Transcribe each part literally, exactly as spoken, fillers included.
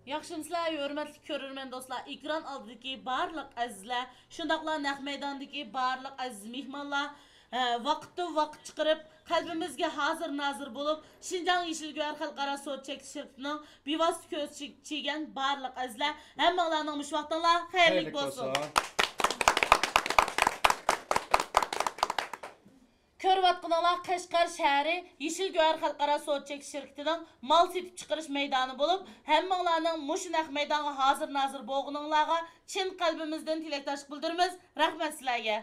ياخشىمۇسىلەر، ھۆرمەتلىك كۆرۈرمەن دوستلار، ئېكران ئالدىدىكى بارلىق ئەزىزلەر، شۇنداقلا نەق مەيداندىكى بارلىق ئەزىز مېھمانلار، ھە، ۋاقىتتىن ۋاقىت چىقىرىپ، قەلبىمىزگە ھازىر نازىر بولۇپ، شىنجاڭ يېشىل گۆھەر خەلقئارا سودا چەكلىك شىركىتىنىڭ بىۋاسىتە كۆزىتىشىگە چىگەن بارلىق ئەزىزلەر، ھەممىڭلارنىڭ مۇشۇ ۋاقتىڭلار خەيرلىك بولسۇن. كۆرۈۋاتقىنىڭلار قەشقەر شەھىرى يېشىل گۆھەر خەلقئارا سودا چەكلىك شىركىتىنىڭ مال سېتىپ چىقىرىش مەيدانى بولۇپ، ھەممىڭلارنىڭ مۇشۇ نەق مەيدانغا ھازىر نازىر بولغىنىڭلارغا چىن قەلبىمىزدىن تىلەكداشلىق بىلدۈرىمىز. رەھمەت سىلەرگە.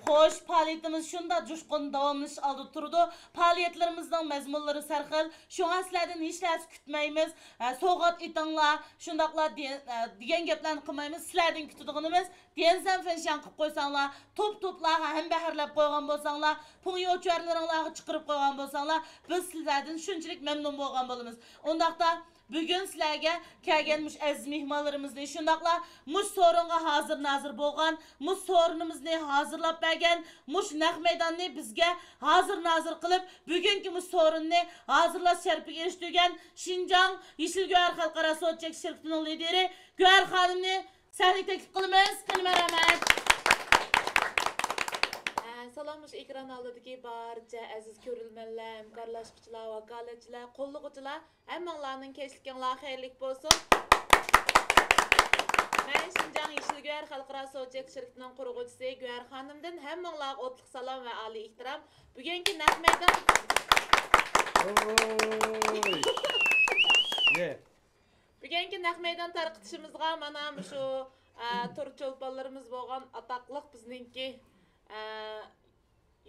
خوش، پائالىيىتىمىز شۇنداق جۇشقۇن داۋاملىشىش ئالدىدا تۇرىدۇ. پائالىيەتلىرىمىزنىڭ مەزمۇنلىرى سەرخىل. شۇڭا سىلەردىن ھېچ نەرسە كۈتمەيمىز. ئە، سوۋغات ئېتىڭلار، شۇنداقلا دېگەن، ئە، دېگەن گەپلەرنى قىلمايمىز. سىلەردىن كۈتىدىغىنىمىز دېنسەن فېنشيان قىلىپ قويساڭلار، توپ-توپلارغا ھەمبەھىرلەپ قويغان بولساڭلار، پۇڭيوچۈەنلىرىڭلارغا چىقىرىپ قويغان بولساڭلار، بىز سىلەردىن شۇنچىلىك مەمنۇن بولغان بولىمىز. ئۇنداقتا بۈگۈن سىلەرگە كەلگەن مۇشۇ ئەزىز مېھمانلىرىمىزنى، شۇنداقلا مۇشۇ سورۇنغا ھازىر نازىر بولغان، مۇشۇ سورۇنىمىزنى ھازىرلاپ بەرگەن، مۇشۇ نەق مەيداننى بىزگە ھازىر نازىر قىلىپ، بۈگۈنكى مۇشۇ سورۇننى ھازىرلاش شەرىپىگە ئېرىشتۈرگەن شىنجاڭ يېشىل گۆھەر خەلقئارا سودا چەكلىك شىركىتىنىڭ لىدىرى گۆھەر خانىمنى سەھنىگە تەكلىپ قىلىمىز. قېنى، مەرھەمەت. ئە، سالام، مۇشۇ ئېكران ئالدىدىكى بارچە ئەزىز كۆرۈرمەنلەر، ھەمكارلاشقۇچىلار، ۋاكالەتچىلەر، قوللىغۇچىلار، ھەممىڭلارنىڭ كەچلىكىڭلار خەيرلىك بولسۇن. مەن شىنجاڭ يېشىل گۆھەر خەلقئارا سودا چەكلىك شىركىتىنىڭ قۇرغۇچىسى گۆھەر خانىمدىن ھەممىڭلارغا ئوتلۇق سالام ۋە ئالىي ئېھتىرام. بۈگۈنكى نەق مەيدان. ئوي. يە. بۈگۈنكى نەق مەيدان تارقىتىشىمىزغا مانا مۇشۇ، ئە، تور چولپانلىرىمىز بولغان ئاتاقلىق بىزنىڭكى، ئە،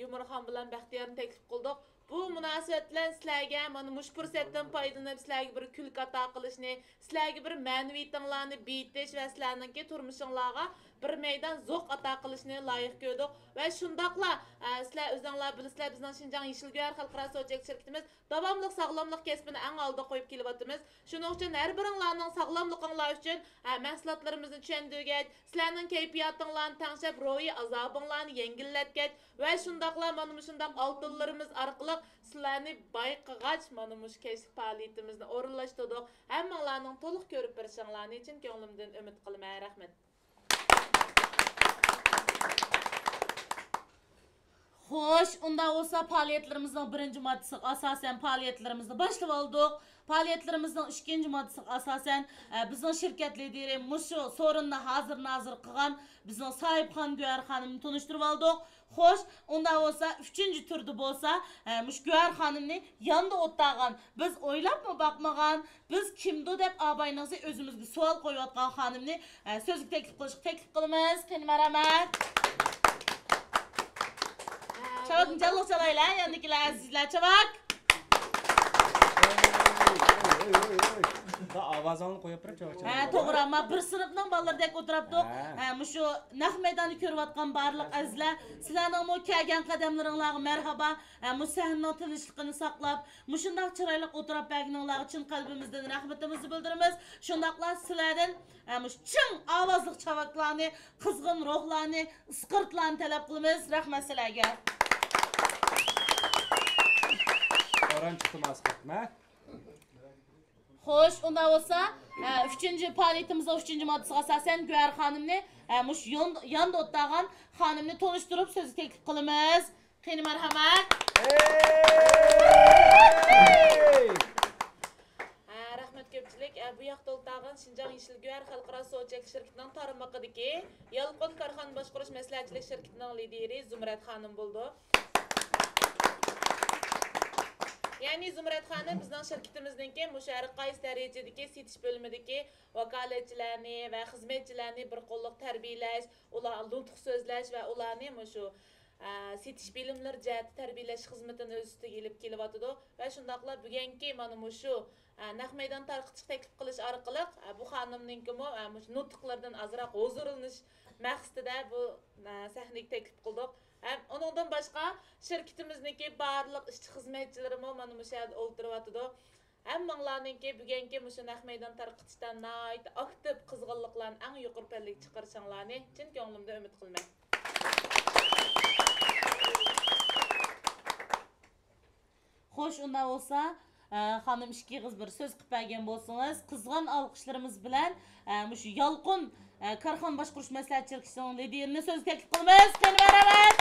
يۇمۇرخان بىلەن بەختىيارنى تەكلىپ قىلدۇق. بۇ مۇناسىۋەت بىلەن سىلەرگە مانا مۇشۇ پۇرسەتتىن پايدىلىنىپ سىلەرگە بىر كۈلكە ئاتا قىلىشنى، سىلەرگە بىر مەنىۋىيىتىڭلارنى بېيىتىش ۋە سىلەرنىڭكى تۇرمۇشۇڭلارغا بىر مەيدان زوق ئاتا قىلىشنى لايىق كۆردۇق. ۋە شۇنداقلا، ئە، سىلەر ئۆزۈڭلار بىلىسىلەر، بىزنىڭ شىنجاڭ يېشىل گۆھەر خەلقئارا سودا چەكلىك شىركىتىمىز داۋاملىق ساغلاملىق كەسپىنى ئەڭ ئالدىغا قويۇپ كېلىۋاتىمىز. شۇنىڭ ئۈچۈن ھەر بىرىڭلارنىڭ ساغلاملىقىڭلار ئۈچۈن، ھە، مەھسۇلاتلىرىمىزنى چۈشەندۈرگەچ، سىلەرنىڭ كەيپىياتىڭلارنى تەڭشەپ، روھىي ئازابىڭلارنى يەڭگىللەتكەچ ۋە شۇنداقلا مانا مۇشۇنداق ئالتۇنلىرىمىز ئارقىلىق سىلەرنى بايقىغاچ، مانا مۇشۇ كەچلىك پائالىيىتىمىزنى ئورۇنلاشتۇردۇق. ھەممىڭلارنىڭ تولۇق كۆرۈپ بېرىشىڭلارنى چىن كۆڭلۈمدىن ئۈمىد قىلىمەن. رەھمەت. خوش، ئۇنداق بولسا پائالىيەتلىرىمىزنىڭ بىرىنچى ماددىسىغا ئاساسەن پائالىيەتلىرىمىزنى باشلىۋالدۇق. پائالىيەتلىرىمىزنىڭ ئىككىنچى ماددىسىغا ئاساسەن، ئە، بىزنىڭ شىركەت لىدىرى مۇشۇ سورۇننى ھازىر نازىر قىلغان بىزنىڭ ساھىبخان گۆھەر خانىمنى تونۇشتۇرۇۋالدۇق. خوش، ئۇنداق بولسا ئۈچىنچى تۈردە بولسا، ئە، مۇشۇ گۆھەر خانىمنى ياندا ئولتۇرغان، بىز ئويلاپمۇ باقمىغان، بىز كىمدۇ دەپ ئاباينىڭزى ئۆزىمىزگە سوئال قويۇۋاتقان خانىمنى، ئە، سۆزگە تەكلىپ قىلىشقا تەكلىپ قىلىمىز. قېنى، مەرھەمەت. چاۋاكنى جانلىق چالايلى، ياندىكىلەر، ئەزىزلەر، چاۋاك. ئاۋازىڭنى قويۇپ بېرىپ، چاۋاك چال. ھە، توغرا، ما بىر سىنىپنىڭ بالىلىرىدەك ئولتۇراپتۇق. ھە. ھە، مۇشۇ نەق مەيداننى كۆرۈۋاتقان بارلىق ئەزىزلەر، سىلەرنىڭمۇ كەلگەن قەدەملىرىڭلارغا مەرھابا. ھە، مۇشۇ سەھنىنىڭ تىنچلىقىنى ساقلاپ، مۇشۇنداق چىرايلىق ئولتۇراپ بەرگىنىڭلارغا چىن قەلبىمىزدىن رەھمىتىمىزنى بىلدۈرىمىز. شۇنداقلا سىلەردىن، ئە، مۇشۇ چىڭ ئاۋازلىق چاۋاكلارنى، قىزغىن روھلارنى، ئىسقىرتلارنى تەلەپ قىلىمىز. رەھمەت سىلەرگە. ئاران چىقتىمۇ ئاسقاتما؟ خوش، ئۇنداق بولسا، ئە، ئۈچىنچى پائالىيىتىمىزنىڭ ئۈچىنچى ماددىسىغا ئاساسەن، گۆھەر خانىمنى، ئە، مۇشۇ يان-، ياندا ئولتۇرغان خانىمنى تونۇشتۇرۇپ سۆزگە تەكلىپ قىلىمىز. قېنى، مەرھەمەت. ھەي! ھە، رەھمەت كۆپچىلىك. ھە، بۇ ياقتا ئولتۇرغان شىنجاڭ يېشىل گۆھەر خەلقئارا سودا چەكلىك شىركىتىنىڭ تارمىقىدىكى يالقۇن كارخانا باشقۇرۇش مەسلىھەتچىلىك شىركىتىنىڭ لىدىرى زۇمرەت خانىم بولىدۇ. يەنى زۇمرەت خانىم بىزنىڭ شىركىتىمىزنىڭكى مۇشۇ ھەر قايسى دەرىجىدىكى سېتىش بۆلۈمىدىكى ۋاكالەتچىلەرنى ۋە خىزمەتچىلەرنى بىر قوللۇق تەربىيەلەش، ئۇلارغا نۇتۇق سۆزلەش ۋە ئۇلارنى مۇشۇ ئە، سېتىش بىلىملىرى جەھەتتە تەربىيەلەش خىزمىتىنى ئۆز ئۈستىگە ئېلىپ كېلىۋاتىدۇ ۋە شۇنداقلا بۈگۈنكى مانا مۇشۇ، ئە، نەق مەيدان تارقىتىش تەكلىپ قىلىش ئارقىلىق، ئە، بۇ خانىمنىڭكىمۇ، ئە، مۇشۇ نۇتۇقلىرىدىن ئازراق ھۇزۇرلىنىش مەقسىتىدە بۇ، ئە، سەھنىگە تەكلىپ قىلدۇق. ھەم ئۇنىڭدىن باشقا، شىركىتىمىزنىڭكى بارلىق ئىشچى خىزمەتچىلىرىمۇ مانا مۇشۇ يەردە ئولتۇرۇۋاتىدۇ. ھەممىڭلارنىڭكى بۈگۈنكى مۇشۇ نەق مەيدان تارقىتىشتا ناھايىتى ئاكتىپ قىزغىنلىقلارنى ئەڭ يۇقىرى پەللىگە چىقىرىشىڭلارنى چىن كۆڭلۈمدىن ئۈمىد قىلىمەن. خوش، ئۇنداق بولسا، ئە، خانىم ئىككى ئېغىز بىر سۆز قىلىپ بەرگەن بولسىڭىز، قىزغىن ئالقىشلىرىمىز بىلەن، ئە، مۇشۇ يالقۇن، ئە، كارخانا باشقۇرۇش مەسلىھەت شىركىتىنىڭ لىدىرىنى سۆزگە تەكلىپ قىلىمىز. قېنى مەرھەمەت!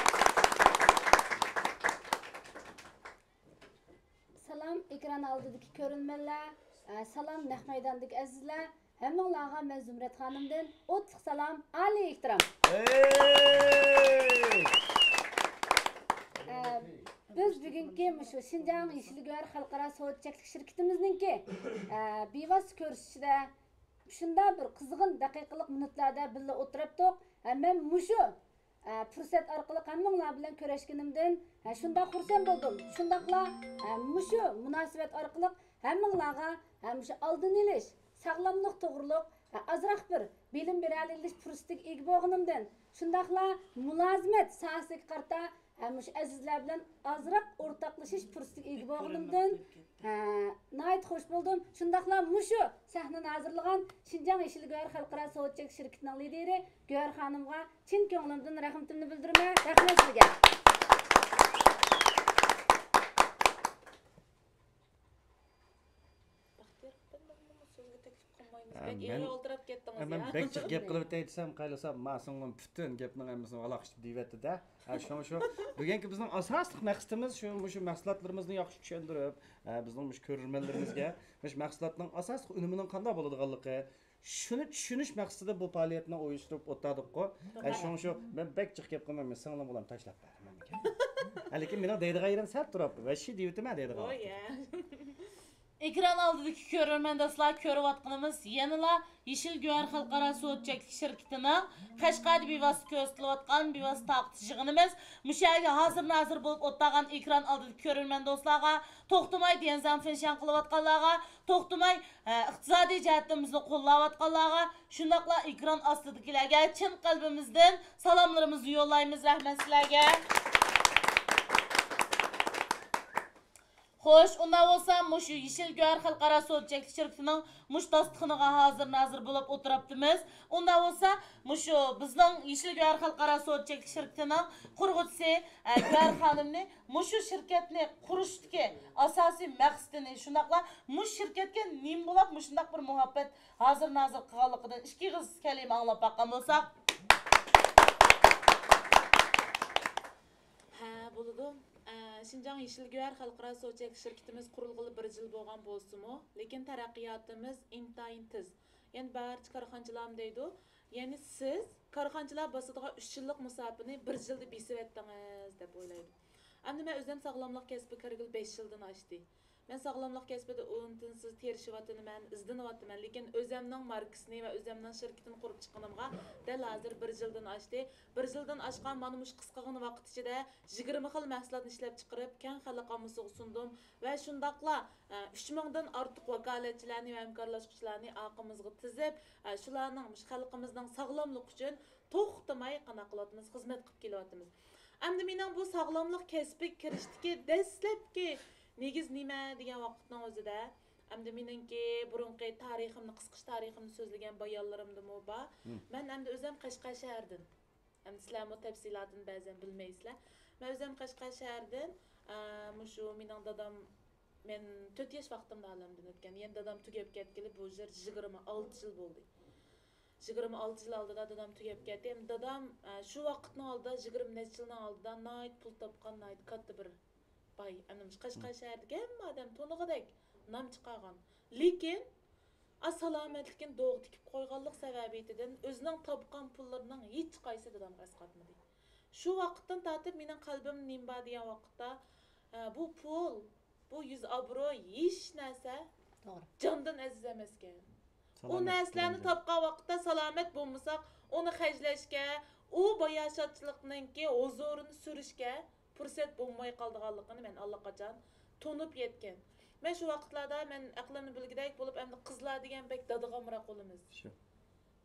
سالام، ئېكران ئالدىدىكى كۆرۈرمەنلەر، ئە، سالام، نەق مەيداندىكى ئەزىزلەر، ھەممىڭلارغا مەن زۇمرەت خانىمدىن ئوتلۇق سالام، ئالىي ئېھتىرام. ھەي! ئە، بىز بۈگۈنكى مۇشۇ شىنجاڭ يېشىل گۆھەر خەلقئارا سودا چەكلىك شىركىتىمىزنىڭكى، ئە، بىۋاسىتە كۆرۈشۈشىدە شۇنداق بىر قىزغىن دەقىقىلىق مىنۇتلاردا بىللە ئولتۇراتتۇق. ھە، مەن مۇشۇ، ئە، پۇرسەت ئارقىلىق ھەممىڭلار بىلەن كۆرۈشكىنىمدىن، ھە، شۇنداق خۇرسەن بولدۇم. شۇنداقلا، ھە، مۇشۇ مۇناسىۋەت ئارقىلىق ھەممىڭلارغا، ھە، مۇشۇ ئالدىنى ئېلىش، ساغلاملىق توغرۇلۇق، ھە، ئازراق بىر بىلىم بېرەلىش پۇرسىتىگە ئىگە بولغىنىمدىن، شۇنداقلا مۇلازىمەت ساھەسىگە قارىتا، ھە، مۇشۇ ئەزىزلەر بىلەن ئازراق ئورتاقلىشىش پۇرسىتىگە ئىگە بولغىنىمدىن، ھە، ناھايىتى خۇش بولدۇم. شۇنداقلا مۇشۇ سەھنىنى ھازىرلىغان شىنجاڭ يېشىل گۆھەر خەلقئارا سودا چەكلىك شىركىتىنىڭ لىدىرى گۆھەر خانىمغا چىن كۆڭلۈمدىن رەھمىتىمنى بىلدۈرىمەن. رەھمەت سىزگە. بەختىيار، بىر نېمىمۇ سۆزگە تەكلىپ قىلمايمىز. ئە، بەك مەن، ئېغىر ئولتۇرۇپ كەتتىڭىز ئە، مەن يا. بەك جىق گەپ قىلىۋېتەي دېسەم، قايلىسام، ماسىڭغۇم پۈتۈن گەپنىڭ ھەممىسىنى ئالاقىشىپ دېيىۋەتتى-دە. ئە، شۇڭا شۇ بۈگۈنكى بىزنىڭ ئاساسلىق مەقسىتىمىز شۇ، مۇشۇ مەھسۇلاتلىرىمىزنى ياخشى چۈشەندۈرۈپ، ئە، بىزنىڭ مۇشۇ كۆرۈرمەنلىرىمىزگە مۇشۇ مەھسۇلاتنىڭ ئاساسلىق ئۈنۈمىنىڭ قانداق بولىدىغانلىقى، شۇنى چۈشىنىش مەقسىتىدە بۇ پائالىيەتنى ئۇيۇشتۇرۇپ ئولتۇردۇققۇ. ئە، شۇڭا شۇ، مەن بەك جىق گەپ قىلماي، مەن سىڭلىم بىلەن تاشلاپ بەرمەمكەن. لېكىن مېنىڭ دەيدىغان يېرىم سەل تۇرۇپ، ۋەھشىي دېيىۋېتىمەن دەيدىغان ئوي، ۋاقتىم. ئە. ئېكران ئالدىدىكى كۆرۈرمەن دوستلار، كۆرۈۋاتقىنىمىز يەنىلا يېشىل گۆھەر خەلقئارا سودا چەكلىك شىركىتىنىڭ قەشقەردە بىۋاسىتە كۆرسىتىلىۋاتقان بىۋاسىتە تارقىتىش يىغىنىمىز. مۇشۇ يەرگە ھازىر نازىر بولۇپ ئولتۇرغان ئېكران ئالدىدىكى كۆرۈرمەن دوستلارغا توختىماي ديەنزاڭ فېنشياڭ قىلىۋاتقانلارغا، توختىماي، ئە، ئىقتىسادىي جەھەتتىن بىزنى قوللاۋاتقانلارغا، شۇنداقلا ئېكران ئاستىدىكىلەرگە چىن قەلبىمىزدىن سالاملىرىمىزنى يوللايمىز. رەھمەت سىلەرگە. خوش، ئۇنداق بولسا مۇشۇ يېشىل گۆھەر خەلقئارا سودا چەكلىك شىركىتىنىڭ مۇشۇ داستىخىنىغا ھازىر نازىر بولۇپ ئولتۇرۇپتىمىز. ئۇنداق بولسا مۇشۇ بىزنىڭ يېشىل گۆھەر خەلقئارا سودا چەكلىك شىركىتىنىڭ قۇرغۇچىسى، ئە، گۆھەر خانىمنى مۇشۇ شىركەتنى قۇرۇشتىكى ئاساسىي مەقسىتىنى، شۇنداقلا مۇشۇ شىركەتكە نېمە بولاپ مۇشۇنداق بىر مۇھەببەت ھازىر نازىر قىلغانلىقىدىن ئىككى ئېغىز كەلىمە ئاڭلاپ باققان بولساق. ھە، بولىدۇ. ئە، شىنجاڭ يېشىل گۆھەر خەلقئارا سودا چەكلىك شىركىتىمىز قۇرۇلغىلى بىر يىل بولغان بولسىمۇ، لېكىن تەرەققىياتىمىز ئىنتايىن تېز. يەنە بارچە كارخانىچىلارمۇ دەيدۇ، يەنى سىز كارخانىچىلار باسىدىغان ئۈچ يىللىق مۇساپىنى بىر يىلدا بېسىۋەتتىڭىز دەپ ئويلايدۇ. ئەمدى مەن ئۆزۈم ساغلاملىق كەسپىگە كىرگىلى بەش يىلدىن ئاشتى. مەن ساغلاملىق كەسپىدە ئۇنتۇمسىز تىرىشىۋاتىمەن، ئىزدىنىۋاتىمەن، لېكىن ئۆزەمنىڭ ماركىسىنى ۋە ئۆزەمنىڭ شىركىتىنى قۇرۇپ چىققىنىمغا دەل ھازىر بىر يىلدىن ئاشتى. بىر يىلدىن ئاشقان مانا مۇشۇ قىسقىغىنە ۋاقىت ئىچىدە يىگىرمە خىل مەھسۇلاتنى ئىشلەپچىقىرىپ، كەڭ خەلق ئاممىسىغا سۇندۇم ۋە شۇنداقلا، ئە، ئۈچ مىڭدىن ئارتۇق ۋاكالەتچىلەرنى ۋە ھەمكارلاشقۇچىلارنى ئارقىمىزغا تىزىپ، ئە، شۇلارنىڭ، مۇشۇ خەلقىمىزنىڭ ساغلاملىقى ئۈچۈن توختىماي قانداق قىلىۋاتىمىز، خىزمەت قىلىپ كېلىۋاتىمىز. ئەمدى مېنىڭ بۇ ساغلاملىق كەسپىگە كىرىشتىكى دەسلەپكى نېگىز نېمە دېگەن ۋاقىتنىڭ ئۆزىدە، ئەمدى مېنىڭكى بۇرۇنقى تارىخىمنى، قىسقىچە تارىخىمنى سۆزلىگەن بايانلىرىمدىمۇ بار. مم. مەن ئەمدى ئۆزۈم قەشقەر شەھىرىدىن. ئەمدى سىلەرمۇ تەپسىلاتىنى بەزەن بىلمەيسىلەر. مەن ئۆزۈم قەشقەر شەھىرىدىن، ئە، مۇشۇ مېنىڭ دادام، مەن تۆت ياش ۋاقتىمدا ئالەمدىن ئۆتكەن. يەنە دادام تۈگەپ كەتكىلى بۇ يىل يىگىرمە ئالتە يىل بولدى. يىگىرمە ئالتە يىل ئالدىدا دادام تۈگەپ كەتتى. ئەمدى دادام، ئە، شۇ ۋاقىتنىڭ ئالدىدا، يىگىرمە نەچچە يىلنىڭ ئالدىدا ناھايىتى پۇل تاپقان، ناھايىتى كاتتا بىر باي. ئەمدى مۇشۇ قەشقەر شەھىرىدىكى ھەممە ئادەم تونۇغۇدەك نام چىقارغان. لېكىن، ئا، سالامەتلىكىنى دوغا تىكىپ قويغانلىق سەۋەبىيىتىدىن ئۆزىنىڭ تاپقان پۇللىرىنىڭ ھېچقايسى دادامغا ئەسقاتمىدى. شۇ ۋاقىتتىن تارتىپ مېنىڭ قەلبىمدە نېمە بار دېگەن ۋاقىتتا، ئە، بۇ پۇل، بۇ يۈز ئابرۇي ھېچ نەرسە توغرا. جاندىن ئەزىز ئەمەسكەن. ئۇ سالامەتلىك نەرسىلەرنى بىلەن تاپقان ۋاقىتتا سالامەت بولمىساق، ئۇنى خەجلەشكە، ئۇ باياشاتچىلىقنىڭكى ھۇزۇرىنى سۈرۈشكە پۇرسەت بولماي قالىدىغانلىقىنى مەن ئاللىقاچان تونۇپ يەتكەن. مەن شۇ ۋاقىتلاردا مەن ئەقلىمنى بىلگۈدەك بولۇپ، ئەمدى قىزلار دېگەن بەك دادىغا ئامراق بولىمىز. شۇ.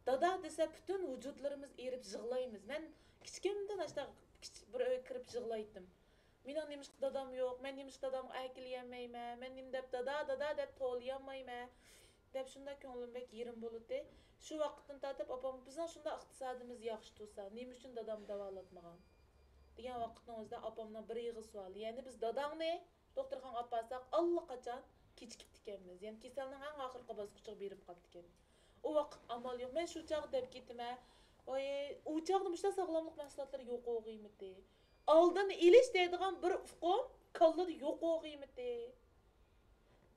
دادا دېسە پۈتۈن ۋۇجۇدلىرىمىز ئېرىپ يىغلايمىز. مەن كىچىكىمدىن ئاشۇنداق كىچ-، بىر ئۆيگە كىرىپ يىغلايتتىم. مېنىڭ نېمىشقا دادام يوق، مەن نېمىشقا دادامغا ئەكېلىيەلمەيمەن، مەن نېمە دەپ دادا، دادا دەپ توۋلىيالمايمەن دەپ شۇنداق كۆڭلۈم بەك يېرىم بولاتتى. شۇ ۋاقىتتىن تارتىپ ئاپام، بىزنىڭ شۇنداق ئىقتىسادىمىز ياخشى تۇرسا، نېمە ئۈچۈن دادامنى داۋالاتمىغان دېگەن ۋاقىتنىڭ ئۆزىدە ئاپامنىڭ بىر ئېغىز سوئالى، يەنى بىز داداڭنى دوختۇرخانىغا ئاپارساق، ئاللىقاچان كېچىكىپتىكەنمىز. يەنى كېسەلنىڭ ئەڭ ئاخىرقى باسقۇچىغا بېرىپ قاپتىكەنمىز. ئۇ ۋاقىت ئامال يوق. مەن شۇ چاغ دەپ كېتىمەن. ۋاي، ئۇ چاغدا مۇشۇنداق ساغلاملىق مەھسۇلاتلىرى يوق بولغىيمىتى؟ ئالدىنى ئېلىش دەيدىغان بىر ئۇقۇم كاللىدا يوق بولغىيمىتى؟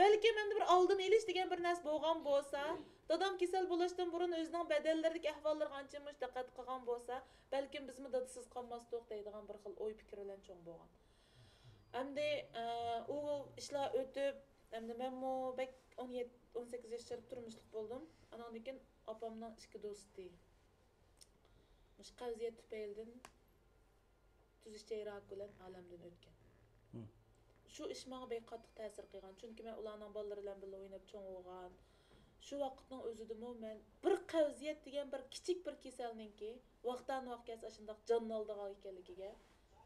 بەلكىم ئەمدى بىر ئالدىنى ئېلىش دېگەن بىر نەرسە بولغان بولسا، دادام كېسەل بولۇشتىن بۇرۇن ئۆزىنىڭ بەدەنلىرىدىكى ئەھۋاللىرىغا ئانچە مۇنچە دىققەت قىلغان بولسا، بەلكىم بىزمۇ دادىسىز قالماستۇق دەيدىغان بىر خىل ئوي پىكىر بىلەن چوڭ بولغان. ئەمدى، ئە، ئۇ ئىشلار ئۆتۈپ، ئەمدى مەنمۇ بەك ئون يەتتە، ئون سەككىز ياشلىرىم تۇرمۇشلۇق بولدۇم. ئاناندىن كېيىن ئاپامنىڭ ئىككى دوستى مۇشۇ قەۋزىيەت تۈپەيلىدىن تۈزۈش جەريانى بىلەن ئالەمدىن ئۆتكەن. مم. شۇ ئىش ماڭا بەك قاتتىق تەسىر قىلغان. چۈنكى مەن ئۇلارنىڭ بالىلىرى بىلەن بىللە ئويناپ چوڭ بولغان. شۇ ۋاقىتنىڭ ئۆزىدىمۇ مەن بىر قەۋزىيەت دېگەن بىر كىچىك بىر كېسەلنىڭكى ۋاقتانە ۋاق كەلسە ئاشۇنداق جاننى ئالىدىغان ئىكەنلىكىگە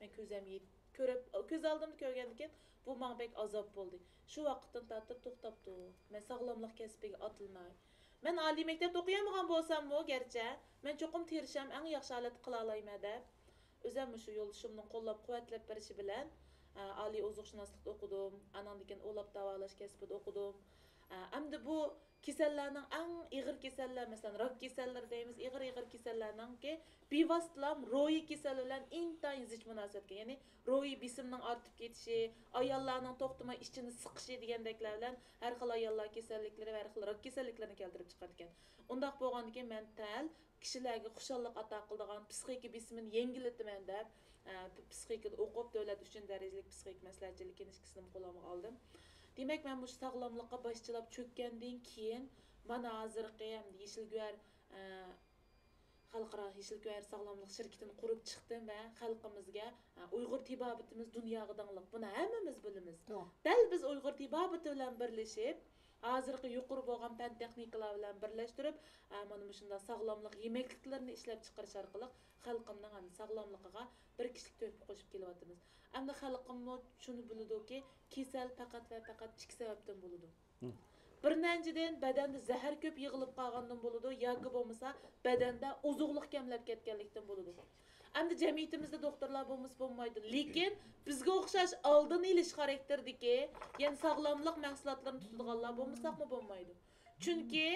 مەن كۆزۈم يېت-، كۆرۈپ، كۆز ئالدىمدا كۆرگەندىن كېيىن بۇ ماڭا بەك ئازاب بولدى. شۇ ۋاقىتتىن تارتىپ توختاپتۇ. مەن ساغلاملىق كەسپىگە ئاتلىناي. مەن ئالىي مەكتەپتە ئوقۇيالمىغان بولساممۇ گەرچە، مەن چوقۇم تىرىشام، ئەڭ ياخشى ھالەتتە قىلالايمەن دەپ. ئۆزۈم مۇشۇ يولدىشىمنىڭ قوللاپ قۇۋۋەتلەپ بېرىشى بىلەن، ئە، ئالىي ئوزۇقشۇناسلىقتا ئوقۇدۇم. ئاناندىن كېيىن ئولاپ داۋالاش كەسپىدە ئوقۇدۇم. ئە، ئەمدى بۇ كېسەللەرنىڭ ئەڭ ئېغىر كېسەللەر، مەسىلەن، راك كېسەللىرى دەيمىز، ئېغىر، ئېغىر كېسەللەرنىڭكى بىۋاسىتىلا روھىي كېسەل بىلەن ئىنتايىن زىچ مۇناسىۋەتكە، يەنى روھىي بېسىمنىڭ ئارتىپ كېتىشى، ئاياللارنىڭ توختىماي ئىچىنى سىقىشى دېگەندەكلەر بىلەن ھەر خىل ئاياللار كېسەللىكلىرى ۋە ھەر خىل راك كېسەللىكلىرىنى كەلتۈرۈپ چىقىدىكەن. ئۇنداق بولغاندىكىن مەن دەل كىشىلەرگە خۇشاللىق ئاتا قىلىدىغان، پسىخىكا بېسىمىنى يەڭگىللىتىمەن دەپ، ئە، پسىخىكىدا ئوقۇپ، دۆلەت ئۈچىنچى دەرىجىلىك پسىخىكا مەسلىھەتچىلىك كىنىشكىسىنىمۇ قولۇمغا ئالدىم. دېمەك، مەن مۇشۇ ساغلاملىققا باش چىلاپ چۆككەندىن كېيىن، مانا ھازىرقى ھەمدە يېشىل گۆھەر، ئە، خەلقئارا يېشىل گۆھەر ساغلاملىق شىركىتىنى قۇرۇپ چىقتىم ۋە خەلقىمىزگە، ئە، ئۇيغۇر تېبابىتىمىز دۇنياغا داڭلىق. بۇنى ھەممىمىز بىلىمىز. توغرا. دەل بىز ئۇيغۇر تېبابىتى بىلەن بىرلىشىپ، ھازىرقى يۇقىرى بولغان پەن تېخنىكىلار بىلەن بىرلەشتۈرۈپ، ئە، مانا مۇشۇنداق ساغلاملىق يېمەكلىكلىرىنى ئىشلەپ چىقىرىش ئارقىلىق خەلقىمنىڭ ئەمدى ساغلاملىقىغا بىر كىشىلىك تۆھپە قوشۇپ كېلىۋاتىمىز. ئەمدى خەلقىممۇ شۇنى بىلىدۇكى، كېسەل پەقەت ۋە پەقەت ئىككى سەۋەبتىن بولىدۇ. مم. بىرىنچىدىن، بەدەندە زەھەر كۆپ يىغىلىپ قالغاندىن بولىدۇ ياكى بولمىسا بەدەندە ئوزۇقلۇق كەملەپ كەتكەنلىكتىن بولىدۇ. ئەمدى جەمئىيىتىمىزدە دوختۇرلار بولمىسا بولمايدۇ، لېكىن بىزگە ئوخشاش ئالدىنى ئېلىش خاراكتېرىدىكى، يەنى ساغلاملىق مەھسۇلاتلىرىنى تۇتىدىغانلار بولمىساقمۇ بولمايدۇ. چۈنكى